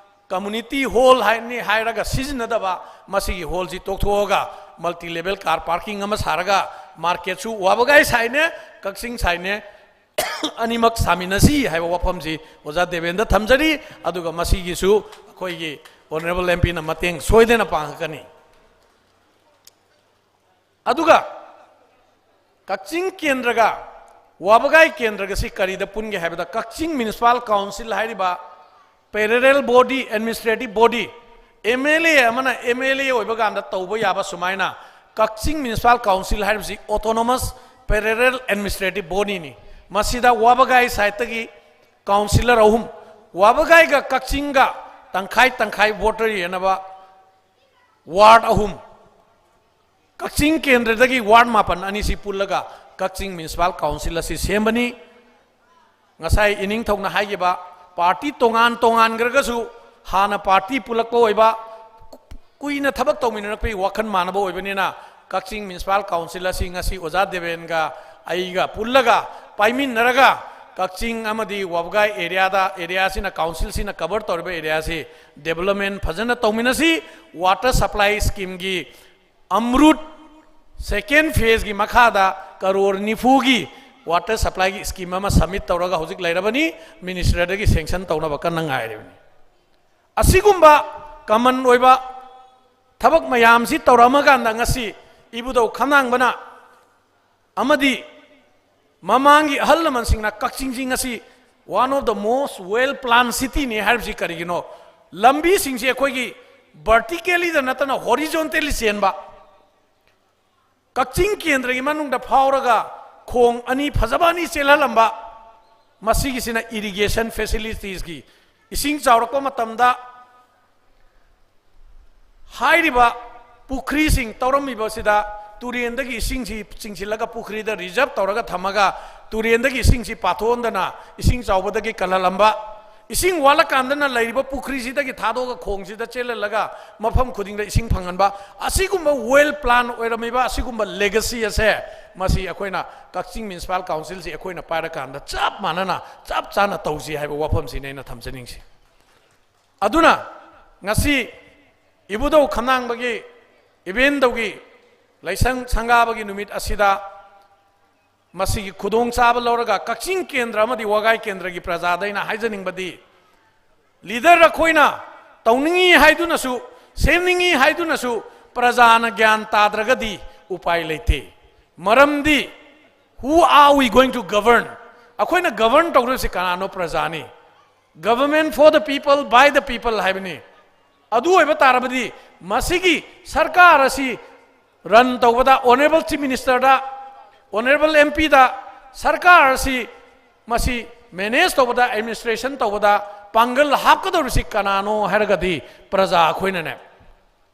ꯀꯝꯃꯨꯅꯤꯇꯤ ꯍꯣꯜ ꯍꯥꯏꯅꯤ ꯍꯥꯏꯔꯒ ꯁꯤꯖꯤꯟꯅꯗꯕ ꯃꯁꯤꯒꯤ ꯍꯣꯜꯁꯤ ꯇꯣꯛꯊꯣꯛꯑꯒ ꯃꯜꯇꯤ ꯂꯦꯚꯦꯜ ꯀꯥꯔ ꯄꯥꯔꯀꯤꯡ ꯑꯃ ꯁꯥꯔꯒ ꯃꯥꯔꯀꯦꯠꯁꯨ ꯋꯥꯕꯒꯥꯏ ꯁꯥꯏꯅꯦ, ꯀꯛꯆꯤꯡ ꯁꯥꯏꯅꯦ, ꯑꯅꯤꯃꯛ ꯁꯥꯃꯤꯟꯅꯁꯤ ꯍꯥꯏꯕ ꯋꯥꯐꯝꯁꯤ ꯑꯣꯖꯥ ꯗꯦꯕꯦꯟꯗ ꯊꯝꯖꯔꯤ꯫ ꯑꯗꯨꯒ ꯃꯁꯤꯒꯤꯁꯨ ꯑꯩꯈꯣꯏꯒꯤ ꯑꯣꯅꯔꯦꯕꯜ ꯑꯦꯝ ꯄꯤꯅ ꯃꯇꯦꯡ ꯁꯣꯏꯗꯅ ꯄꯥꯡꯉꯛꯀꯅꯤ꯫ ꯑꯗꯨꯒ ꯀꯛꯆꯤꯡ ꯀꯦꯟꯗ꯭ꯔꯒ ꯋꯥꯕꯒꯥꯏ ꯀꯦꯟꯗ꯭ꯔꯒꯁꯤ ꯀꯔꯤꯗ ꯄꯨꯟꯒꯦ ꯍꯥꯏꯕꯗ, ꯀꯛꯆꯤꯡ ꯃ꯭ꯌꯨꯅꯤꯁꯤꯄꯥꯜ ꯀꯥꯎꯟꯁꯤꯜ ꯍꯥꯏꯔꯤꯕ parallel body, administrative body, M L ꯑꯦ ꯑꯃꯅ ꯑꯦꯝ ꯑꯦꯜ ꯑꯦ ꯑꯣꯏꯕ ꯀꯥꯟꯗ ꯇꯧꯕ ꯌꯥꯕ ꯁꯨꯃꯥꯏꯅ ꯀꯛꯆꯤꯡ ꯃ꯭ꯌꯨꯅꯤꯁꯤꯄꯥꯜ ꯀꯥꯎꯟꯁꯤꯜ ꯍꯥꯏꯔꯤꯕꯁꯤ ꯑꯣꯇꯣꯅꯣꯃꯁ ꯄꯦꯔꯦꯔꯦꯜ ꯑꯦꯗꯃꯤꯅꯤꯁꯇ꯭ꯔꯦꯇꯤꯚ ꯕꯣꯗꯤꯅꯤ꯫ ꯃꯁꯤꯗ ꯋꯥꯕꯒꯥꯏ ꯁꯥꯏꯠꯇꯒꯤ ꯀꯥꯎꯟꯁꯤꯂꯔ ꯑꯍꯨꯝ, ꯋꯥꯕꯒꯥꯏꯒ ꯀꯛꯆꯤꯡꯒ ꯇꯪꯈꯥꯏ ꯇꯪꯈꯥꯏ ꯚꯣꯇꯔ ꯌꯦꯟꯅꯕ ꯋꯥꯔꯗ ꯑꯍꯨꯝ, ꯀꯛꯆꯤꯡ ꯀꯦꯟꯗ꯭ꯔꯗꯒꯤ ꯋꯥꯔꯗ ꯃꯥꯄꯟ ꯑꯅꯤꯁꯤ ꯄꯨꯜꯂꯒ ꯀꯛꯆꯤꯡ ꯃ꯭ꯌꯨꯅꯤꯁꯤꯄꯥꯜ ꯀꯥꯎꯟꯁꯤꯜ ꯑꯁꯤ ꯁꯦꯝꯕꯅꯤ꯫ ꯉꯁꯥꯏ ꯏꯅꯤꯡꯊꯧꯅ ꯍꯥꯏꯈꯤꯕ, ꯄꯥꯔꯇꯤ ꯇꯣꯉꯥꯟ ꯇꯣꯉꯥꯟꯈ꯭ꯔꯒꯁꯨ ꯍꯥꯟꯅ ꯄꯥꯔꯇꯤ ꯄꯨꯜꯂꯛꯄ ꯑꯣꯏꯕ, ꯀꯨꯏꯅ ꯊꯕꯛ ꯇꯧꯃꯤꯟꯅꯔꯛꯄꯒꯤ ꯋꯥꯈꯜ ꯃꯥꯟꯅꯕ ꯑꯣꯏꯕꯅꯤꯅ ꯀꯛꯆꯤꯡ ꯃ꯭ꯌꯨꯅꯤꯁꯤꯄꯥꯜ ꯀꯥꯎꯟꯁꯤꯜ ꯑꯁꯤ ꯉꯁꯤ ꯑꯣꯖꯥ ꯗꯦꯕꯦꯟꯒ ꯑꯩꯒ ꯄꯨꯜꯂꯒ ꯄꯥꯏꯃꯤꯟꯅꯔꯒ ꯀꯛꯆꯤꯡ ꯑꯃꯗꯤ ꯋꯥꯕꯒꯥꯏ ꯑꯦꯔꯤꯌꯥꯗ, ꯑꯦꯔꯤꯌꯥꯁꯤꯅ, ꯀꯥꯎꯟꯁꯤꯜꯁꯤꯅ ꯀꯚꯔ ꯇꯧꯔꯤꯕ ꯑꯦꯔꯤꯌꯥꯁꯤ ꯗꯦꯕꯂꯞꯃꯦꯟ ꯐꯖꯅ ꯇꯧꯃꯤꯟꯅꯁꯤ꯫ ꯋꯥꯇꯔ ꯁꯄ꯭ꯂꯥꯏ ꯁ꯭ꯀꯤꯝꯒꯤ ꯑꯃ꯭ꯔꯨꯠ ꯁꯦꯀꯦꯟ ꯐꯦꯖꯀꯤ ꯃꯈꯥꯗ ꯀꯔꯣꯔ ꯅꯤꯐꯨꯒꯤ ꯋꯥꯇꯔ ꯁꯄ꯭ꯂꯥꯏꯒꯤ ꯁ꯭ꯀꯤꯝ ꯑꯃ ꯁꯕꯃꯤꯠ ꯇꯧꯔꯒ ꯍꯧꯖꯤꯛ ꯂꯩꯔꯕꯅꯤ, ꯃꯤꯅꯤꯁꯇꯔꯗꯒꯤ ꯁꯦꯡꯁꯟ ꯇꯧꯅꯕ ꯀꯟꯅ ꯉꯥꯏꯔꯤꯕꯅꯤ꯫ ꯑꯁꯤꯒꯨꯝꯕ ꯀꯃꯟ ꯑꯣꯏꯕ ꯊꯕꯛ ꯃꯌꯥꯝꯁꯤ ꯇꯧꯔꯝꯃꯀꯥꯟꯗ ꯉꯁꯤ ꯏꯕꯨꯙꯧ ꯈꯝꯂꯥꯡꯕꯅ ꯑꯃꯗꯤ ꯃꯃꯥꯡꯒꯤ ꯑꯍꯜ ꯂꯃꯟꯁꯤꯡꯅ ꯀꯛꯆꯤꯡꯁꯤ ꯉꯁꯤ one of the most well planned cityꯅꯤ ꯍꯥꯏꯔꯤꯕꯁꯤ ꯀꯔꯤꯒꯤꯅꯣ? ꯂꯝꯕꯤꯁꯤꯡꯁꯤ ꯑꯩꯈꯣꯏꯒꯤ verticallyꯗ ꯅꯠꯇꯅ horizontally ꯆꯦꯟꯕ, ꯀꯛꯆꯤꯡ ꯀꯦꯟꯗ꯭ꯔꯒꯤ ꯃꯅꯨꯡꯗ ꯐꯥꯎꯔꯒ ꯈꯣꯡ ꯑꯅꯤ ꯐꯖꯕ ꯑꯅꯤ ꯆꯦꯜꯍꯜꯂꯝꯕ, ꯃꯁꯤꯒꯤꯁꯤꯅ irrigation facilitiesꯀꯤ, ꯏꯁꯤꯡ ꯆꯥꯎꯔꯛꯄ ꯃꯇꯝꯗ ꯍꯥꯏꯔꯤꯕ ꯄꯨꯈ꯭ꯔꯤꯁꯤꯡ ꯇꯧꯔꯝꯃꯤꯕꯁꯤꯗ ꯇꯨꯔꯦꯟꯗꯒꯤ ꯏꯁꯤꯡꯁꯤ ꯆꯤꯡꯁꯤꯜꯂꯒ ꯄꯨꯈ꯭ꯔꯤꯗ ꯔꯤꯖꯔꯕ ꯇꯧꯔꯒ ꯊꯝꯃꯒ ꯇꯨꯔꯦꯟꯗꯒꯤ ꯏꯁꯤꯡꯁꯤ ꯄꯥꯊꯣꯛꯍꯟꯗꯅ ꯏꯁꯤꯡ ꯆꯥꯎꯕꯗꯒꯤ ꯀꯜꯍꯜꯂꯝꯕ, ꯏꯁꯤꯡ ꯋꯥꯠꯂꯀꯥꯟꯗꯅ ꯂꯩꯔꯤꯕ ꯄꯨꯈ꯭ꯔꯤꯁꯤꯗꯒꯤ ꯊꯥꯗꯣꯛꯑꯒ ꯈꯣꯡꯁꯤꯗ ꯆꯦꯜꯍꯜꯂꯒ ꯃꯐꯝ ꯈꯨꯗꯤꯡꯗ ꯏꯁꯤꯡ ꯐꯪꯍꯟꯕ, ꯑꯁꯤꯒꯨꯝꯕ well plan ꯑꯣꯏꯔꯝꯃꯤꯕ ꯑꯁꯤꯒꯨꯝꯕ legacy ꯑꯁꯦ ꯃꯁꯤ ꯑꯩꯈꯣꯏꯅ ꯀꯛꯆꯤꯡ ꯃ꯭ꯌꯨꯅꯤꯁꯤꯄꯥꯜ ꯀꯥꯎꯟꯁꯤꯜꯁꯤ ꯑꯩꯈꯣꯏꯅ ꯄꯥꯏꯔꯀꯥꯟꯗ ꯆꯞ ꯃꯥꯟꯅꯅ ꯆꯞ ꯆꯥꯅ ꯇꯧꯁꯤ ꯍꯥꯏꯕ ꯋꯥꯐꯝꯁꯤꯅꯤ ꯑꯩꯅ ꯊꯝꯖꯅꯤꯡꯁꯤ꯫ ꯑꯗꯨꯅ ꯉꯁꯤ ꯏꯕꯨꯙꯧ ꯈꯝꯂꯥꯡꯕꯒꯤ ꯏꯕꯦꯟꯗꯧꯒꯤ ꯂꯥꯏꯁꯪ ꯁꯪꯒꯥꯕꯒꯤ ꯅꯨꯃꯤꯠ ꯑꯁꯤꯗ ꯃꯁꯤꯒꯤ ꯈꯨꯗꯣꯡꯆꯥꯕ ꯂꯧꯔꯒ ꯀꯛꯆꯤꯡ ꯀꯦꯟꯗ꯭ꯔ ꯑꯃꯗꯤ ꯋꯥꯒꯥꯏ ꯀꯦꯟꯗ꯭ꯔꯒꯤ ꯄ꯭ꯔꯖꯥꯗ ꯑꯩꯅ ꯍꯥꯏꯖꯅꯤꯡꯕꯗꯤ, ꯂꯤꯗꯔ ꯑꯩꯈꯣꯏꯅ ꯇꯧꯅꯤꯡꯏ ꯍꯥꯏꯗꯨꯅꯁꯨ, ꯁꯦꯝꯅꯤꯡꯏ ꯍꯥꯏꯗꯨꯅꯁꯨ ꯄ꯭ꯔꯖꯥꯅ ꯒ꯭ꯌꯥꯟ ꯇꯥꯗ꯭ꯔꯒꯗꯤ ꯎꯄꯥꯏ ꯂꯩꯇꯦ꯫ ꯃꯔꯝꯗꯤ, who are we going to govern? ꯑꯩꯈꯣꯏꯅ govern ꯇꯧꯗꯣꯏꯁꯤ ꯀꯅꯥꯅꯣ? ꯄ꯭ꯔꯖꯥꯅꯤ꯫ Government for the people, by the people ꯍꯥꯏꯕꯅꯤ꯫ ꯑꯗꯨ ꯑꯣꯏꯕ ꯇꯥꯔꯕꯗꯤ ꯃꯁꯤꯒꯤ ꯁꯔꯀꯥꯔ ꯑꯁꯤ run ꯇꯧꯕꯗ, Honourable Chief Minister ꯗ, Honourable M P ꯗ, ꯁꯔꯀꯥꯔ ꯑꯁꯤ ꯃꯁꯤ manage ꯇꯧꯕꯗ, administration ꯇꯧꯕꯗ ꯄꯥꯡꯒꯜ ꯍꯥꯞꯀꯗꯧꯔꯤꯁꯤ ꯀꯅꯥꯅꯣ ꯍꯥꯏꯔꯒꯗꯤ ꯄ꯭ꯔꯖꯥ ꯑꯩꯈꯣꯏꯅꯅꯦ꯫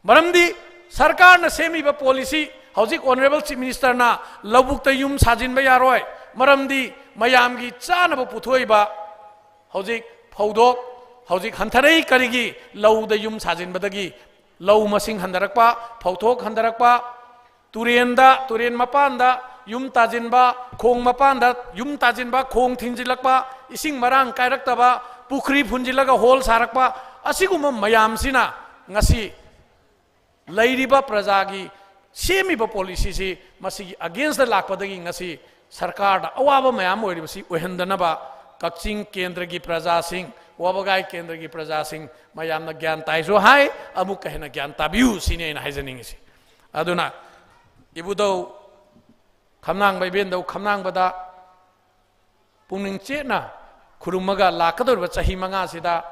ꯃꯔꯝꯗꯤ ꯁꯔꯀꯥꯔꯅ ꯁꯦꯝꯃꯤꯕ policy, ꯍꯧꯖꯤꯛ Honourable Chief Minister ꯅ ꯂꯧꯕꯨꯛꯇ ꯌꯨꯝ ꯁꯥꯖꯤꯟꯕ ꯌꯥꯔꯣꯏ, ꯃꯔꯝꯗꯤ ꯃꯌꯥꯝꯒꯤ ꯆꯥꯅꯕ ꯄꯨꯊꯣꯛꯏꯕ ꯍꯧꯖꯤꯛ ꯐꯧꯗꯣꯛ ꯍꯧꯖꯤꯛ ꯍꯟꯊꯔꯛꯏ꯫ ꯀꯔꯤꯒꯤ? ꯂꯧꯗ ꯌꯨꯝ ꯁꯥꯖꯤꯟꯕꯗꯒꯤ ꯂꯧ ꯃꯁꯤꯡ ꯍꯟꯊꯔꯛꯄ, ꯐꯧꯊꯣꯛ ꯍꯟꯊꯔꯛꯄ, ꯇꯨꯔꯦꯟꯗ, ꯇꯨꯔꯦꯟ ꯃꯄꯥꯟꯗ ꯌꯨꯝ ꯇꯥꯁꯤꯟꯕ, ꯈꯣꯡ ꯃꯄꯥꯟꯗ ꯌꯨꯝ ꯇꯥꯁꯤꯟꯕ, ꯈꯣꯡ ꯊꯤꯡꯖꯤꯜꯂꯛꯄ, ꯏꯁꯤꯡ ꯃꯔꯥꯡ ꯀꯥꯏꯔꯛꯇꯕ, ꯄꯨꯈ꯭ꯔꯤ ꯐꯨꯟꯖꯤꯜꯂꯒ ꯍꯣꯜ ꯁꯥꯔꯛꯄ, ꯑꯁꯤꯒꯨꯝꯕ ꯃꯌꯥꯝꯁꯤꯅ ꯉꯁꯤ ꯂꯩꯔꯤꯕ ꯄ꯭ꯔꯖꯥꯒꯤ ꯁꯦꯝꯃꯤꯕ ꯄꯣꯂꯤꯁꯤꯁꯤ ꯃꯁꯤꯒꯤ ꯑꯒꯦꯟꯁꯇ ꯂꯥꯛꯄꯗꯒꯤ ꯉꯁꯤ ꯁꯔꯀꯥꯔꯗ ꯑꯋꯥꯕ ꯃꯌꯥꯝ ꯑꯣꯏꯔꯤꯕꯁꯤ ꯑꯣꯏꯍꯟꯗꯅꯕ ꯀꯛꯆꯤꯡ ꯀꯦꯟꯗ꯭ꯔꯒꯤ ꯄ꯭ꯔꯖꯥꯁꯤꯡ, ꯋꯥꯕꯒꯥꯏ ꯀꯦꯟꯗ꯭ꯔꯒꯤ ꯄ꯭ꯔꯖꯥꯁꯤꯡ ꯃꯌꯥꯝꯅ ꯒ꯭ꯌꯥꯟ ꯇꯥꯏꯁꯨ ꯍꯥꯏ, ꯑꯃꯨꯛꯀ ꯍꯦꯟꯅ ꯒ꯭ꯌꯥꯟ ꯇꯥꯕꯤꯌꯨ ꯁꯤꯅꯤ ꯑꯩꯅ ꯍꯥꯏꯖꯅꯤꯡꯉꯤꯁꯤ꯫ ꯑꯗꯨꯅ ꯏꯕꯨꯙꯧ ꯈꯝꯅꯥꯡꯕ ꯏꯕꯦꯟꯗꯧ ꯈꯝꯅꯥꯡꯕꯗ ꯄꯨꯛꯅꯤꯡ ꯆꯦꯠꯅ ꯈꯨꯔꯨꯝꯃꯒ ꯂꯥꯛꯀꯗꯧꯔꯤꯕ ꯆꯍꯤ ꯃꯉꯥꯁꯤꯗ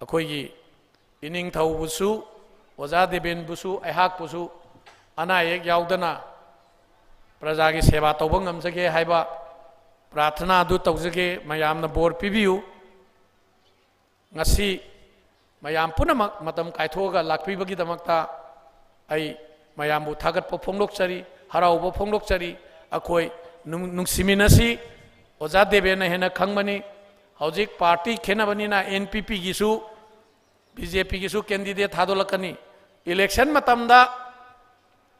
ꯑꯩꯈꯣꯏꯒꯤ ꯏꯅꯤꯡꯊꯧꯕꯨꯁꯨ, ꯑꯣꯖꯥ ꯗꯦꯕꯦꯟꯕꯨꯁꯨ, ꯑꯩꯍꯥꯛꯄꯨꯁꯨ ꯑꯅꯥ ꯑꯌꯦꯛ ꯌꯥꯎꯗꯅ ꯄ꯭ꯔꯖꯥꯒꯤ ꯁꯦꯕꯥ ꯇꯧꯕ ꯉꯝꯖꯒꯦ ꯍꯥꯏꯕ ꯄ꯭ꯔꯥꯔꯊꯅꯥ ꯑꯗꯨ ꯇꯧꯖꯒꯦ꯫ ꯃꯌꯥꯝꯅ ꯕꯣꯔ ꯄꯤꯕꯤꯌꯨ꯫ ꯉꯁꯤ ꯃꯌꯥꯝ ꯄꯨꯝꯅꯃꯛ ꯃꯇꯝ ꯀꯥꯏꯊꯣꯛꯑꯒ ꯂꯥꯛꯄꯤꯕꯒꯤꯗꯃꯛꯇ ꯑꯩ ꯃꯌꯥꯝꯕꯨ ꯊꯥꯒꯠꯄ ꯐꯣꯡꯗꯣꯛꯆꯔꯤ, ꯍꯔꯥꯎꯕ ꯐꯣꯡꯗꯣꯛꯆꯔꯤ꯫ ꯑꯩꯈꯣꯏ ꯅꯨꯡ-, ꯅꯨꯡꯁꯤꯃꯤꯟꯅꯁꯤ꯫ ꯑꯣꯖꯥ ꯗꯦꯕꯦꯟꯅ ꯍꯦꯟꯅ ꯈꯪꯕꯅꯤ꯫ ꯍꯧꯖꯤꯛ ꯄꯥꯔꯇꯤ ꯈꯦꯠꯅꯕꯅꯤꯅ ꯑꯦꯟ ꯄꯤ ꯄꯤꯒꯤꯁꯨ, ꯕꯤ ꯖꯦ ꯄꯤꯒꯤꯁꯨ ꯀꯦꯟꯗꯤꯗꯦꯠ ꯊꯥꯗꯣꯛꯂꯛꯀꯅꯤ꯫ ꯏꯂꯦꯛꯁꯟ ꯃꯇꯝꯗ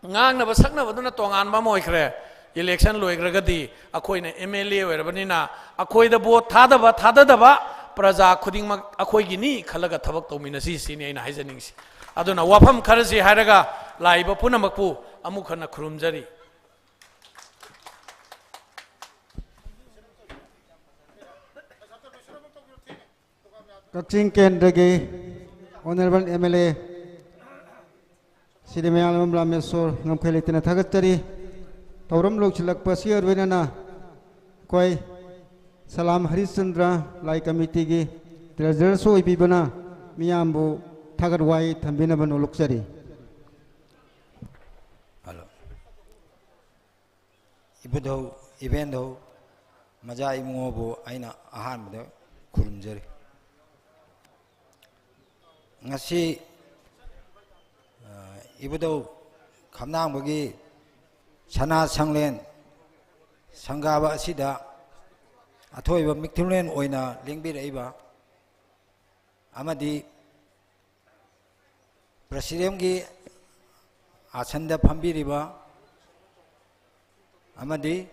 ꯉꯥꯡꯅꯕ ꯁꯛꯅꯕꯗꯨꯅ ꯇꯣꯉꯥꯟꯕ ꯑꯃ ꯑꯣꯏꯈ꯭ꯔꯦ꯫ ꯏꯂꯦꯛꯁꯟ ꯂꯣꯏꯈ꯭ꯔꯒꯗꯤ ꯑꯩꯈꯣꯏꯅ ꯑꯦꯝ ꯑꯦꯜ ꯑꯦ ꯑꯣꯏꯔꯕꯅꯤꯅ ꯑꯩꯈꯣꯏꯗ ꯚꯣꯠ ꯊꯥꯗꯕ ꯊꯥꯗꯗꯕ ꯄ꯭ꯔꯖꯥ ꯈꯨꯗꯤꯡꯃꯛ ꯑꯩꯈꯣꯏꯒꯤꯅꯤ ꯈꯜꯂꯒ ꯊꯕꯛ ꯇꯧꯃꯤꯟꯅꯁꯤ ꯁꯤꯅꯤ ꯑꯩꯅ ꯍꯥꯏꯖꯅꯤꯡꯉꯤꯁꯤ꯫ ꯑꯗꯨꯅ ꯋꯥꯐꯝ ꯈꯔꯁꯤ ꯍꯥꯏꯔꯒ ꯂꯥꯛꯏꯕ ꯄꯨꯝꯅꯃꯛꯄꯨ ꯑꯃꯨꯛ ꯍꯟꯅ ꯈꯨꯔꯨꯝꯖꯔꯤ꯫ ꯀꯛꯆꯤꯡ ꯀꯦꯟꯗ꯭ꯔꯒꯤ ꯑꯣꯅꯔꯦꯕꯜ ꯑꯦꯝ ꯑꯦꯜ ꯑꯦ ꯁꯤꯗꯤ ꯃꯌꯥꯝ ꯑꯃ ꯔꯥꯃꯦꯁꯣꯔ ꯉꯝꯈꯩ ꯂꯩꯇꯅ ꯊꯥꯒꯠꯆꯔꯤ꯫ ꯊꯧꯔꯝ ꯂꯣꯏꯁꯤꯜꯂꯛꯄ ꯑꯁꯤꯒ ꯂꯣꯏꯅꯅ ꯑꯩꯈꯣꯏ ꯁꯂꯥꯝ ꯍꯔꯤꯆꯟꯗ꯭ꯔ ꯂꯥꯏ ꯀꯃꯤꯇꯤꯒꯤ ꯇ꯭ꯔꯦꯖꯔꯁꯨ ꯑꯣꯏꯕꯤꯕꯅ ꯃꯤꯌꯥꯝꯕꯨ ꯊꯥꯒꯠ ꯋꯥꯍꯩ ꯊꯝꯕꯤꯅꯕ ꯅꯣꯂꯨꯛꯆꯔꯤ꯫ ꯍꯜꯂꯣ꯫ ꯏꯕꯨꯙꯧ, ꯏꯕꯦꯟꯙꯧ, ꯃꯖꯥ ꯏꯕꯨꯡꯉꯣꯕꯨ ꯑꯩꯅ ꯑꯍꯥꯟꯕꯗ ꯈꯨꯔꯨꯝꯖꯔꯤ꯫ ꯉꯁꯤ, ꯑ, ꯏꯕꯨꯙꯧ ꯈꯝꯅꯥꯡꯕꯒꯤ ꯁꯅꯥ ꯁꯪꯂꯦꯟ ꯁꯪꯒꯥꯕ ꯑꯁꯤꯗ ꯑꯊꯣꯏꯕ ꯃꯤꯊꯨꯡꯂꯦꯟ ꯑꯣꯏꯅ ꯂꯦꯡꯕꯤꯔꯛꯏꯕ ꯑꯃꯗꯤ ꯄ꯭ꯔꯁꯤꯗꯦꯟꯒꯤ ꯑꯥꯁꯟꯗ ꯐꯝꯕꯤꯔꯤꯕ ꯑꯃꯗꯤ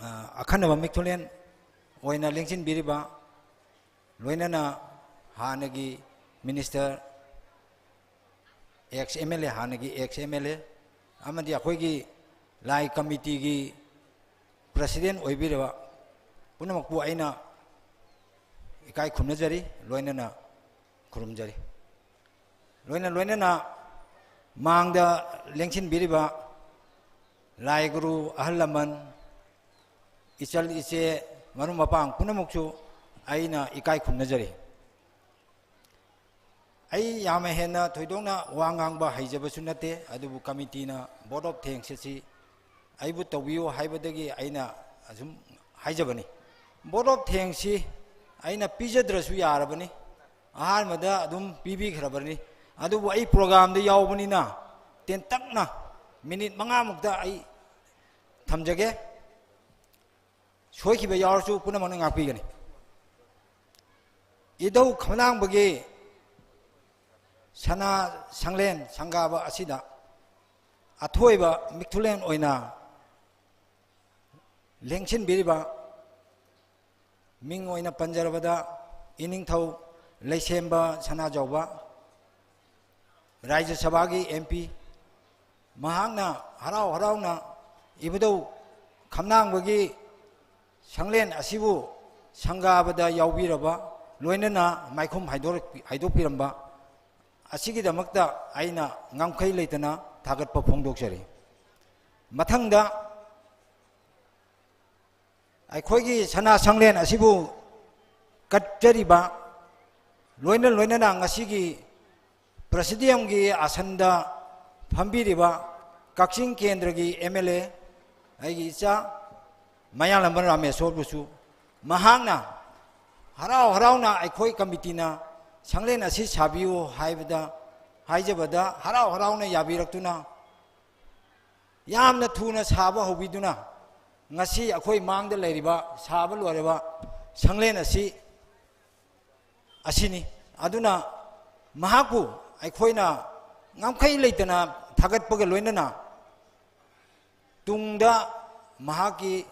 ꯑ, ꯑꯈꯟꯅꯕ ꯃꯤꯊꯨꯂꯦꯟ ꯑꯣꯏꯅ ꯂꯦꯡꯁꯤꯟꯕꯤꯔꯤꯕ, ꯂꯣꯏꯅꯅ ꯍꯥꯟꯅꯒꯤ minister, ex M L A, ꯍꯥꯟꯅꯒꯤ ex M L A, ꯑꯃꯗꯤ ꯑꯩꯈꯣꯏꯒꯤ ꯂꯥꯏ committeeꯒꯤ president ꯑꯣꯏꯕꯤꯔꯕ ꯄꯨꯝꯅꯃꯛꯄꯨ ꯑꯩꯅ ꯏꯀꯥꯏ ꯈꯨꯝꯅꯖꯔꯤ, ꯂꯣꯏꯅꯅ ꯈꯨꯔꯨꯝꯖꯔꯤ꯫ ꯂꯣꯏꯅ ꯂꯣꯏꯅꯅ ꯃꯥꯡꯗ ꯂꯦꯡꯁꯤꯟꯕꯤꯔꯤꯕ ꯂꯥꯏ ꯒꯨꯔꯨ, ꯑꯍꯜ ꯂꯃꯟ, ꯏꯆꯜ ꯏꯆꯦ, ꯃꯔꯨꯞ ꯃꯄꯥꯡ ꯄꯨꯝꯅꯃꯛꯁꯨ ꯑꯩꯅ ꯏꯀꯥꯏ ꯈꯨꯝꯅꯖꯔꯤ꯫ ꯑꯩ ꯌꯥꯝꯅ ꯍꯦꯟꯅ ꯊꯣꯏꯗꯣꯛꯅ ꯋꯥ ꯉꯥꯡꯕ ꯍꯩꯖꯕꯁꯨ ꯅꯠꯇꯦ, ꯑꯗꯨꯕꯨ committeeꯅ vote of thanks ꯑꯁꯤ ꯑꯩꯕꯨ ꯇꯧꯕꯤꯌꯨ ꯍꯥꯏꯕꯗꯒꯤ ꯑꯩꯅ ꯑꯁꯨꯝ ꯍꯥꯏꯖꯕꯅꯤ꯫ Vote of thanksꯁꯤ ꯑꯩꯅ ꯄꯤꯖꯗ꯭ꯔꯁꯨ ꯌꯥꯔꯕꯅꯤ, ꯑꯍꯥꯟꯕꯗ ꯑꯗꯨꯝ ꯄꯤꯕꯤꯈ꯭ꯔꯕꯅꯤ꯫ ꯑꯗꯨꯕꯨ ꯑꯩ programꯗ ꯌꯥꯎꯕꯅꯤꯅ ꯇꯦꯟꯇꯛꯅ minute ꯃꯉꯥꯃꯨꯛꯇ ꯑꯩ ꯊꯝꯖꯒꯦ꯫ ꯁꯣꯏꯈꯤꯕ ꯌꯥꯎꯔꯁꯨ ꯄꯨꯝꯅꯃꯛꯅ ꯉꯥꯛꯄꯤꯒꯅꯤ꯫ ꯏꯙꯧ ꯈꯝꯂꯥꯡꯕꯒꯤ ꯁꯅꯥ ꯁꯪꯂꯦꯟ ꯁꯪꯒꯥꯕ ꯑꯁꯤꯗ ꯑꯊꯣꯏꯕ ꯃꯤꯊꯨꯂꯦꯟ ꯑꯣꯏꯅ ꯂꯦꯡꯁꯤꯟꯕꯤꯔꯤꯕ, ꯃꯤꯡ ꯑꯣꯏꯅ ꯄꯟꯖꯔꯕꯗ ꯏꯅꯤꯡꯊꯧ ꯂꯩꯁꯦꯝꯕ ꯁꯅꯥꯖꯥꯎꯕ, ꯔꯥꯖ꯭ꯌ ꯁꯚꯥꯒꯤ M P, ꯃꯍꯥꯛꯅ ꯍꯔꯥꯎ ꯍꯔꯥꯎꯅ ꯏꯕꯨꯙꯧ ꯈꯝꯂꯥꯡꯕꯒꯤ ꯁꯪꯂꯦꯟ ꯑꯁꯤꯕꯨ ꯁꯪꯒꯥꯕꯗ ꯌꯥꯎꯕꯤꯔꯕ, ꯂꯣꯏꯅꯅ ꯃꯥꯏꯈꯨꯝ ꯍꯥꯏꯗꯣꯔꯛ-, ꯍꯥꯏꯗꯣꯛꯄꯤꯔꯝꯕ ꯑꯁꯤꯒꯤꯗꯃꯛꯇ ꯑꯩꯅ ꯉꯝꯈꯩ ꯂꯩꯇꯅ ꯊꯥꯒꯠꯄ ꯐꯣꯡꯗꯣꯛꯆꯔꯤ꯫ ꯃꯊꯪꯗ ꯑꯩꯈꯣꯏꯒꯤ ꯁꯅꯥ ꯁꯪꯂꯦꯟ ꯑꯁꯤꯕꯨ ꯀꯠꯆꯔꯤꯕ, ꯂꯣꯏꯅ ꯂꯣꯏꯅꯅ ꯉꯁꯤꯒꯤ presidiumꯒꯤ ꯑꯥꯁꯟꯗ ꯐꯝꯕꯤꯔꯤꯕ ꯀꯛꯆꯤꯡ ꯀꯦꯟꯗ꯭ꯔꯒꯤ M L A, ꯑꯩꯒꯤ ꯏꯆꯥ ꯃꯌꯥꯡꯂꯝꯕꯝ ꯔꯥꯃꯦꯁꯣꯔꯕꯨꯁꯨ, ꯃꯍꯥꯛꯅ ꯍꯔꯥꯎ ꯍꯔꯥꯎꯅ ꯑꯩꯈꯣꯏ committeeꯅ ꯁꯪꯂꯦꯟ ꯑꯁꯤ ꯁꯥꯕꯤꯌꯨ ꯍꯥꯏꯕꯗ, ꯍꯥꯏꯖꯕꯗ ꯍꯔꯥꯎ ꯍꯔꯥꯎꯅ ꯌꯥꯕꯤꯔꯛꯇꯨꯅ, ꯌꯥꯝꯅ ꯊꯨꯅ ꯁꯥꯕ ꯍꯧꯕꯤꯗꯨꯅ, ꯉꯁꯤ ꯑꯩꯈꯣꯏ ꯃꯥꯡꯗ ꯂꯩꯔꯤꯕ ꯁꯥꯕ ꯂꯣꯏꯔꯕ ꯁꯪꯂꯦꯟ ꯑꯁꯤ, ꯑꯁꯤꯅꯤ꯫ ꯑꯗꯨꯅ ꯃꯍꯥꯛꯄꯨ ꯑꯩꯈꯣꯏꯅ ꯉꯝꯈꯩ ꯂꯩꯇꯅ ꯊꯥꯒꯠꯄꯒ ꯂꯣꯏꯅꯅ, ꯇꯨꯡꯗ ꯃꯍꯥꯛꯀꯤ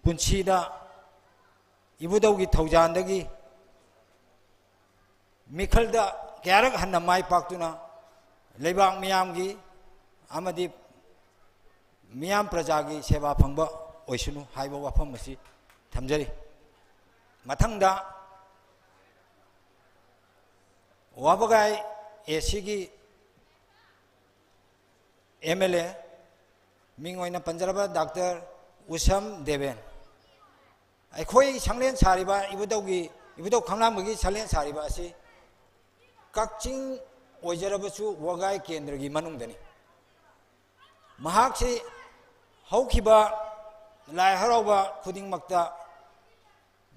ꯄꯨꯟꯁꯤꯗ ꯏꯕꯨꯙꯧꯒꯤ ꯊꯧꯖꯥꯟꯗꯒꯤ ꯃꯤꯈꯜꯗ ꯀꯌꯥꯔꯛ ꯍꯟꯅ ꯃꯥꯏ ꯄꯥꯛꯇꯨꯅ ꯂꯩꯕꯥꯛ ꯃꯤꯌꯥꯝꯒꯤ ꯑꯃꯗꯤ ꯃꯤꯌꯥꯝ ꯄ꯭ꯔꯖꯥꯒꯤ ꯁꯦꯕꯥ ꯐꯪꯕ ꯑꯣꯏꯁꯅꯨ ꯍꯥꯏꯕ ꯋꯥꯐꯝ ꯑꯁꯤ ꯊꯝꯖꯔꯤ꯫ ꯃꯊꯪꯗ ꯋꯥꯕꯒꯥꯏ ꯑꯦ ꯁꯤꯒꯤ ꯑꯦꯝ ꯑꯦꯜ ꯑꯦ ꯃꯤꯡ ꯑꯣꯏꯅ ꯄꯟꯖꯔꯕ ꯗꯥꯛꯇꯔ ꯎꯁꯝ ꯗꯦꯕꯦꯟ꯫ ꯑꯩꯈꯣꯏ ꯁꯪꯂꯦꯟ ꯁꯥꯔꯤꯕ ꯏꯕꯨꯙꯧꯒꯤ, ꯏꯕꯨꯙꯧ ꯈꯝꯂꯥꯡꯕꯒꯤ ꯁꯪꯂꯦꯟ ꯁꯥꯔꯤꯕ ꯑꯁꯤ ꯀꯛꯆꯤꯡ ꯑꯣꯏꯖꯔꯕꯁꯨ ꯋꯥꯒꯥꯏ ꯀꯦꯟꯗ꯭ꯔꯒꯤ ꯃꯅꯨꯡꯗꯅꯤ꯫ ꯃꯍꯥꯛꯁꯤ ꯍꯧꯈꯤꯕ ꯂꯥꯏ ꯍꯔꯥꯎꯕ ꯈꯨꯗꯤꯡꯃꯛꯇ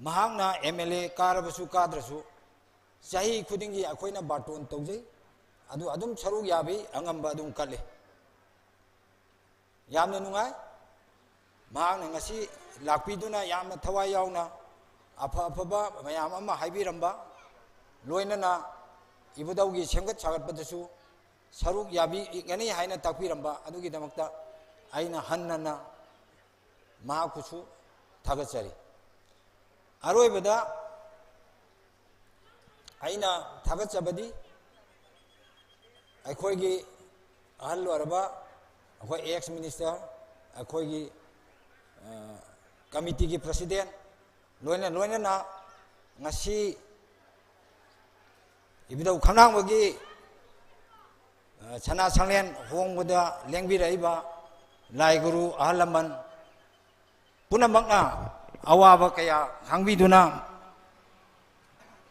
ꯃꯍꯥꯛꯅ ꯑꯦꯝ ꯑꯦꯜ ꯑꯦ ꯀꯥꯔꯕꯁꯨ ꯀꯥꯗ꯭ꯔꯁꯨ ꯆꯍꯤ ꯈꯨꯗꯤꯡꯒꯤ ꯑꯩꯈꯣꯏꯅ ꯕꯥꯔꯇꯣꯟ ꯇꯧꯖꯩ꯫ ꯑꯗꯨ ꯑꯗꯨꯝ ꯁꯔꯨꯛ ꯌꯥꯕꯤ ꯑꯉꯝꯕ ꯑꯗꯨꯝ ꯀꯠꯂꯤ꯫ ꯌꯥꯝꯅ ꯅꯨꯡꯉꯥꯏ꯫ ꯃꯍꯥꯛꯅ ꯉꯁꯤ ꯂꯥꯛꯄꯤꯗꯨꯅ ꯌꯥꯝꯅ ꯊꯋꯥꯏ ꯌꯥꯎꯅ ꯑꯐ ꯑꯐꯕ ꯃꯌꯥꯝ ꯑꯃ ꯍꯥꯏꯕꯤꯔꯝꯕ, ꯂꯣꯏꯅꯅ ꯏꯕꯨꯙꯧꯒꯤ ꯁꯦꯝꯒꯠ ꯁꯥꯒꯠꯄꯗꯁꯨ ꯁꯔꯨꯛ ꯌꯥꯕꯤꯒꯅꯤ ꯍꯥꯏꯅ ꯇꯥꯛꯄꯤꯔꯝꯕ ꯑꯗꯨꯒꯤꯗꯃꯛꯇ ꯑꯩꯅ ꯍꯟꯅ ꯍꯟꯅ ꯃꯍꯥꯛꯄꯨꯁꯨ ꯊꯥꯒꯠꯆꯔꯤ꯫ ꯑꯔꯣꯏꯕꯗ ꯑꯩꯅ ꯊꯥꯒꯠꯆꯕꯗꯤ ꯑꯩꯈꯣꯏꯒꯤ ꯑꯍꯜ ꯑꯣꯏꯔꯕ ꯑꯩꯈꯣꯏ ꯑꯦꯛꯁ ꯃꯤꯅꯤꯁꯇꯔ, ꯑꯩꯈꯣꯏꯒꯤ, ꯑ, ꯀꯃꯤꯇꯤꯒꯤ ꯄ꯭ꯔꯁꯤꯗꯦꯟ, ꯂꯣꯏꯅ ꯂꯣꯏꯅꯅ ꯉꯁꯤ ꯏꯕꯨꯙꯧ ꯈꯝꯂꯥꯡꯕꯒꯤ, ꯑ, ꯁꯅꯥ ꯁꯪꯂꯦꯟ ꯍꯣꯡꯕꯗ ꯂꯦꯡꯕꯤꯔꯛꯏꯕ ꯂꯥꯏ ꯒꯨꯔꯨ ꯑꯍꯜ ꯂꯃꯟ ꯄꯨꯝꯅꯃꯛꯅ ꯑꯋꯥꯕ ꯀꯌꯥ ꯈꯥꯡꯕꯤꯗꯨꯅ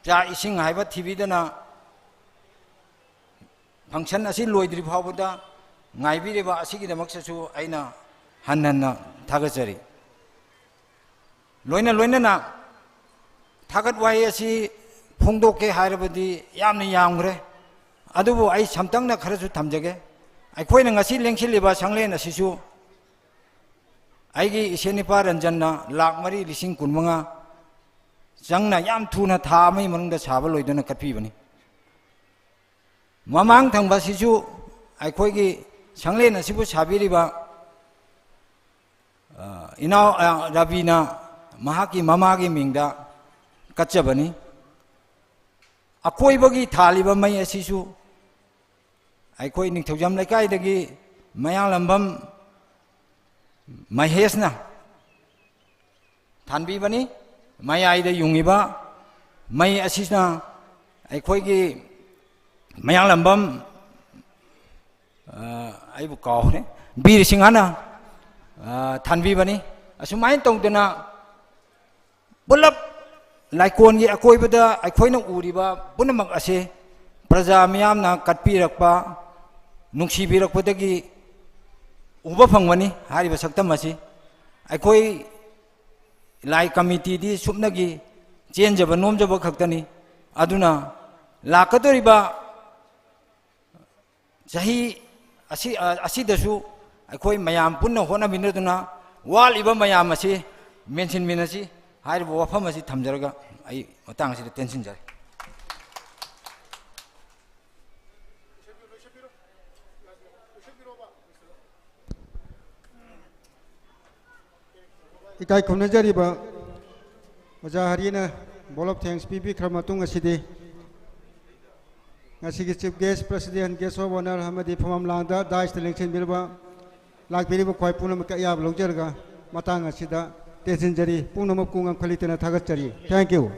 ꯆꯥꯛ ꯏꯁꯤꯡ ꯍꯥꯏꯕ ꯊꯤꯕꯤꯗꯅ function ꯑꯁꯤ ꯂꯣꯏꯗ꯭ꯔꯤ ꯐꯥꯎꯕꯗ ꯉꯥꯏꯕꯤꯔꯤꯕ ꯑꯁꯤꯒꯤꯗꯃꯛꯇꯁꯨ ꯑꯩꯅ ꯍꯟꯅ ꯍꯟꯅ ꯊꯥꯒꯠꯆꯔꯤ꯫ ꯂꯣꯏꯅ ꯂꯣꯏꯅꯅ ꯊꯥꯒꯠ ꯋꯥꯍꯩ ꯑꯁꯤ ꯐꯣꯡꯗꯣꯛꯀꯦ ꯍꯥꯏꯔꯕꯗꯤ ꯌꯥꯝꯅ ꯌꯥꯝꯈ꯭ꯔꯦ꯫ ꯑꯗꯨꯕꯨ ꯑꯩ ꯁꯝꯇꯪꯅ ꯈꯔꯁꯨ ꯊꯝꯖꯒꯦ꯫ ꯑꯩꯈꯣꯏꯅ ꯉꯁꯤ ꯂꯦꯡꯁꯤꯜꯂꯤꯕ ꯁꯪꯂꯦꯟ ꯑꯁꯤꯁꯨ ꯑꯩꯒꯤ ꯏꯆꯦ ꯅꯨꯄꯥ ꯔꯟꯖꯟꯅ ꯂꯥꯈ ꯃꯔꯤ ꯂꯤꯁꯤꯡ ꯀꯨꯟꯃꯉꯥ ꯆꯪꯅ ꯌꯥꯝ ꯊꯨꯅ ꯊꯥ ꯑꯃꯒꯤ ꯃꯅꯨꯡꯗ ꯁꯥꯕ ꯂꯣꯏꯗꯨꯅ ꯀꯠꯄꯤꯕꯅꯤ꯫ ꯃꯃꯥꯡ ꯊꯪꯕ ꯑꯁꯤꯁꯨ ꯑꯩꯈꯣꯏꯒꯤ ꯁꯪꯂꯦꯟ ꯑꯁꯤꯕꯨ ꯁꯥꯕꯤꯔꯤꯕ ꯏꯅꯥꯎ ꯔꯕꯤꯅ ꯃꯍꯥꯛꯀꯤ ꯃꯃꯥꯒꯤ ꯃꯤꯡꯗ ꯀꯠꯆꯕꯅꯤ꯫ ꯑꯀꯣꯏꯕꯒꯤ ꯊꯥꯜꯂꯤꯕ ꯃꯩ ꯑꯁꯤꯁꯨ ꯑꯩꯈꯣꯏ ꯅꯤꯡꯊꯧꯖꯝ ꯂꯩꯀꯥꯏꯗꯒꯤ ꯃꯌꯥꯡꯂꯝꯕꯝ ꯃꯍꯦꯁꯅ ꯊꯥꯟꯕꯤꯕꯅꯤ꯫ ꯃꯌꯥꯏꯗ ꯌꯨꯡꯉꯤꯕ ꯃꯩ ꯑꯁꯤꯅ ꯑꯩꯈꯣꯏꯒꯤ ꯃꯌꯥꯡꯂꯝꯕꯝ, ꯑ, ꯑꯩꯕꯨ ꯀꯥꯎꯔꯦ, ꯕꯤꯔ ꯁꯤꯡꯍꯅ, ꯑ, ꯊꯥꯟꯕꯤꯕꯅꯤ꯫ ꯑꯁꯨꯃꯥꯏꯅ ꯇꯧꯗꯅ ꯄꯨꯂꯞ ꯂꯥꯏꯀꯣꯟꯒꯤ ꯑꯀꯣꯏꯕꯗ ꯑꯩꯈꯣꯏꯅ ꯎꯔꯤꯕ ꯄꯨꯝꯅꯃꯛ ꯑꯁꯤ ꯄ꯭ꯔꯖꯥ ꯃꯤꯌꯥꯝꯅ ꯀꯠꯄꯤꯔꯛꯄ, ꯅꯨꯡꯁꯤꯕꯤꯔꯛꯄꯗꯒꯤ ꯎꯕ ꯐꯪꯕꯅꯤ꯫ ꯍꯥꯏꯔꯤꯕ ꯁꯛꯇꯝ ꯑꯁꯤ ꯑꯩꯈꯣꯏ ꯂꯥꯏ ꯀꯃꯤꯇꯤꯗꯤ ꯁꯨꯞꯅꯒꯤ ꯆꯦꯟꯖꯕ ꯅꯣꯝꯖꯕ ꯈꯛꯇꯅꯤ꯫ ꯑꯗꯨꯅ ꯂꯥꯛꯀꯗꯧꯔꯤꯕ ꯆꯍꯤ ꯑꯁꯤ, ꯑ, ꯑꯁꯤꯗꯁꯨ ꯑꯩꯈꯣꯏ ꯃꯌꯥꯝ ꯄꯨꯟꯅ ꯍꯣꯠꯅꯃꯤꯟꯅꯗꯨꯅ ꯋꯥꯠꯂꯤꯕ ꯃꯌꯥꯝ ꯑꯁꯤ ꯃꯦꯟꯁꯤꯟꯃꯤꯟꯅꯁꯤ ꯍꯥꯏꯔꯤꯕ ꯋꯥꯐꯝ ꯑꯁꯤ ꯊꯝꯖꯔꯒ ꯑꯩ ꯃꯇꯥꯡ ꯑꯁꯤꯗ ꯇꯦꯟꯁꯤꯟꯖꯔꯦ꯫ ꯏꯀꯥꯏ ꯈꯨꯝꯅꯖꯔꯤꯕ ꯑꯣꯖꯥ ꯍꯔꯤꯅ vote of thanks ꯄꯤꯕꯤꯈ꯭ꯔ ꯃꯇꯨꯡ ꯑꯁꯤꯗꯤ ꯉꯁꯤꯒꯤ Chief Guest, President, Guest of Honour ꯑꯃꯗꯤ ꯐꯝꯐꯝ ꯂꯥꯡꯗ dais ꯇ ꯂꯦꯡꯁꯤꯟꯕꯤꯔꯕ, ꯂꯥꯛꯄꯤꯔꯤꯕ ꯈ꯭ꯋꯥꯏ ꯄꯨꯝꯅꯃꯛꯀꯤ ꯑꯌꯥꯕ ꯂꯧꯖꯔꯒ ꯃꯇꯥꯡ ꯑꯁꯤꯗ ꯇꯦꯟꯁꯤꯟꯖꯔꯤ꯫ ꯄꯨꯝꯅꯃꯛꯄꯨ ꯉꯝꯈꯩ ꯂꯩꯇꯅ ꯊꯥꯒꯠꯆꯔꯤ꯫ Thank you꯫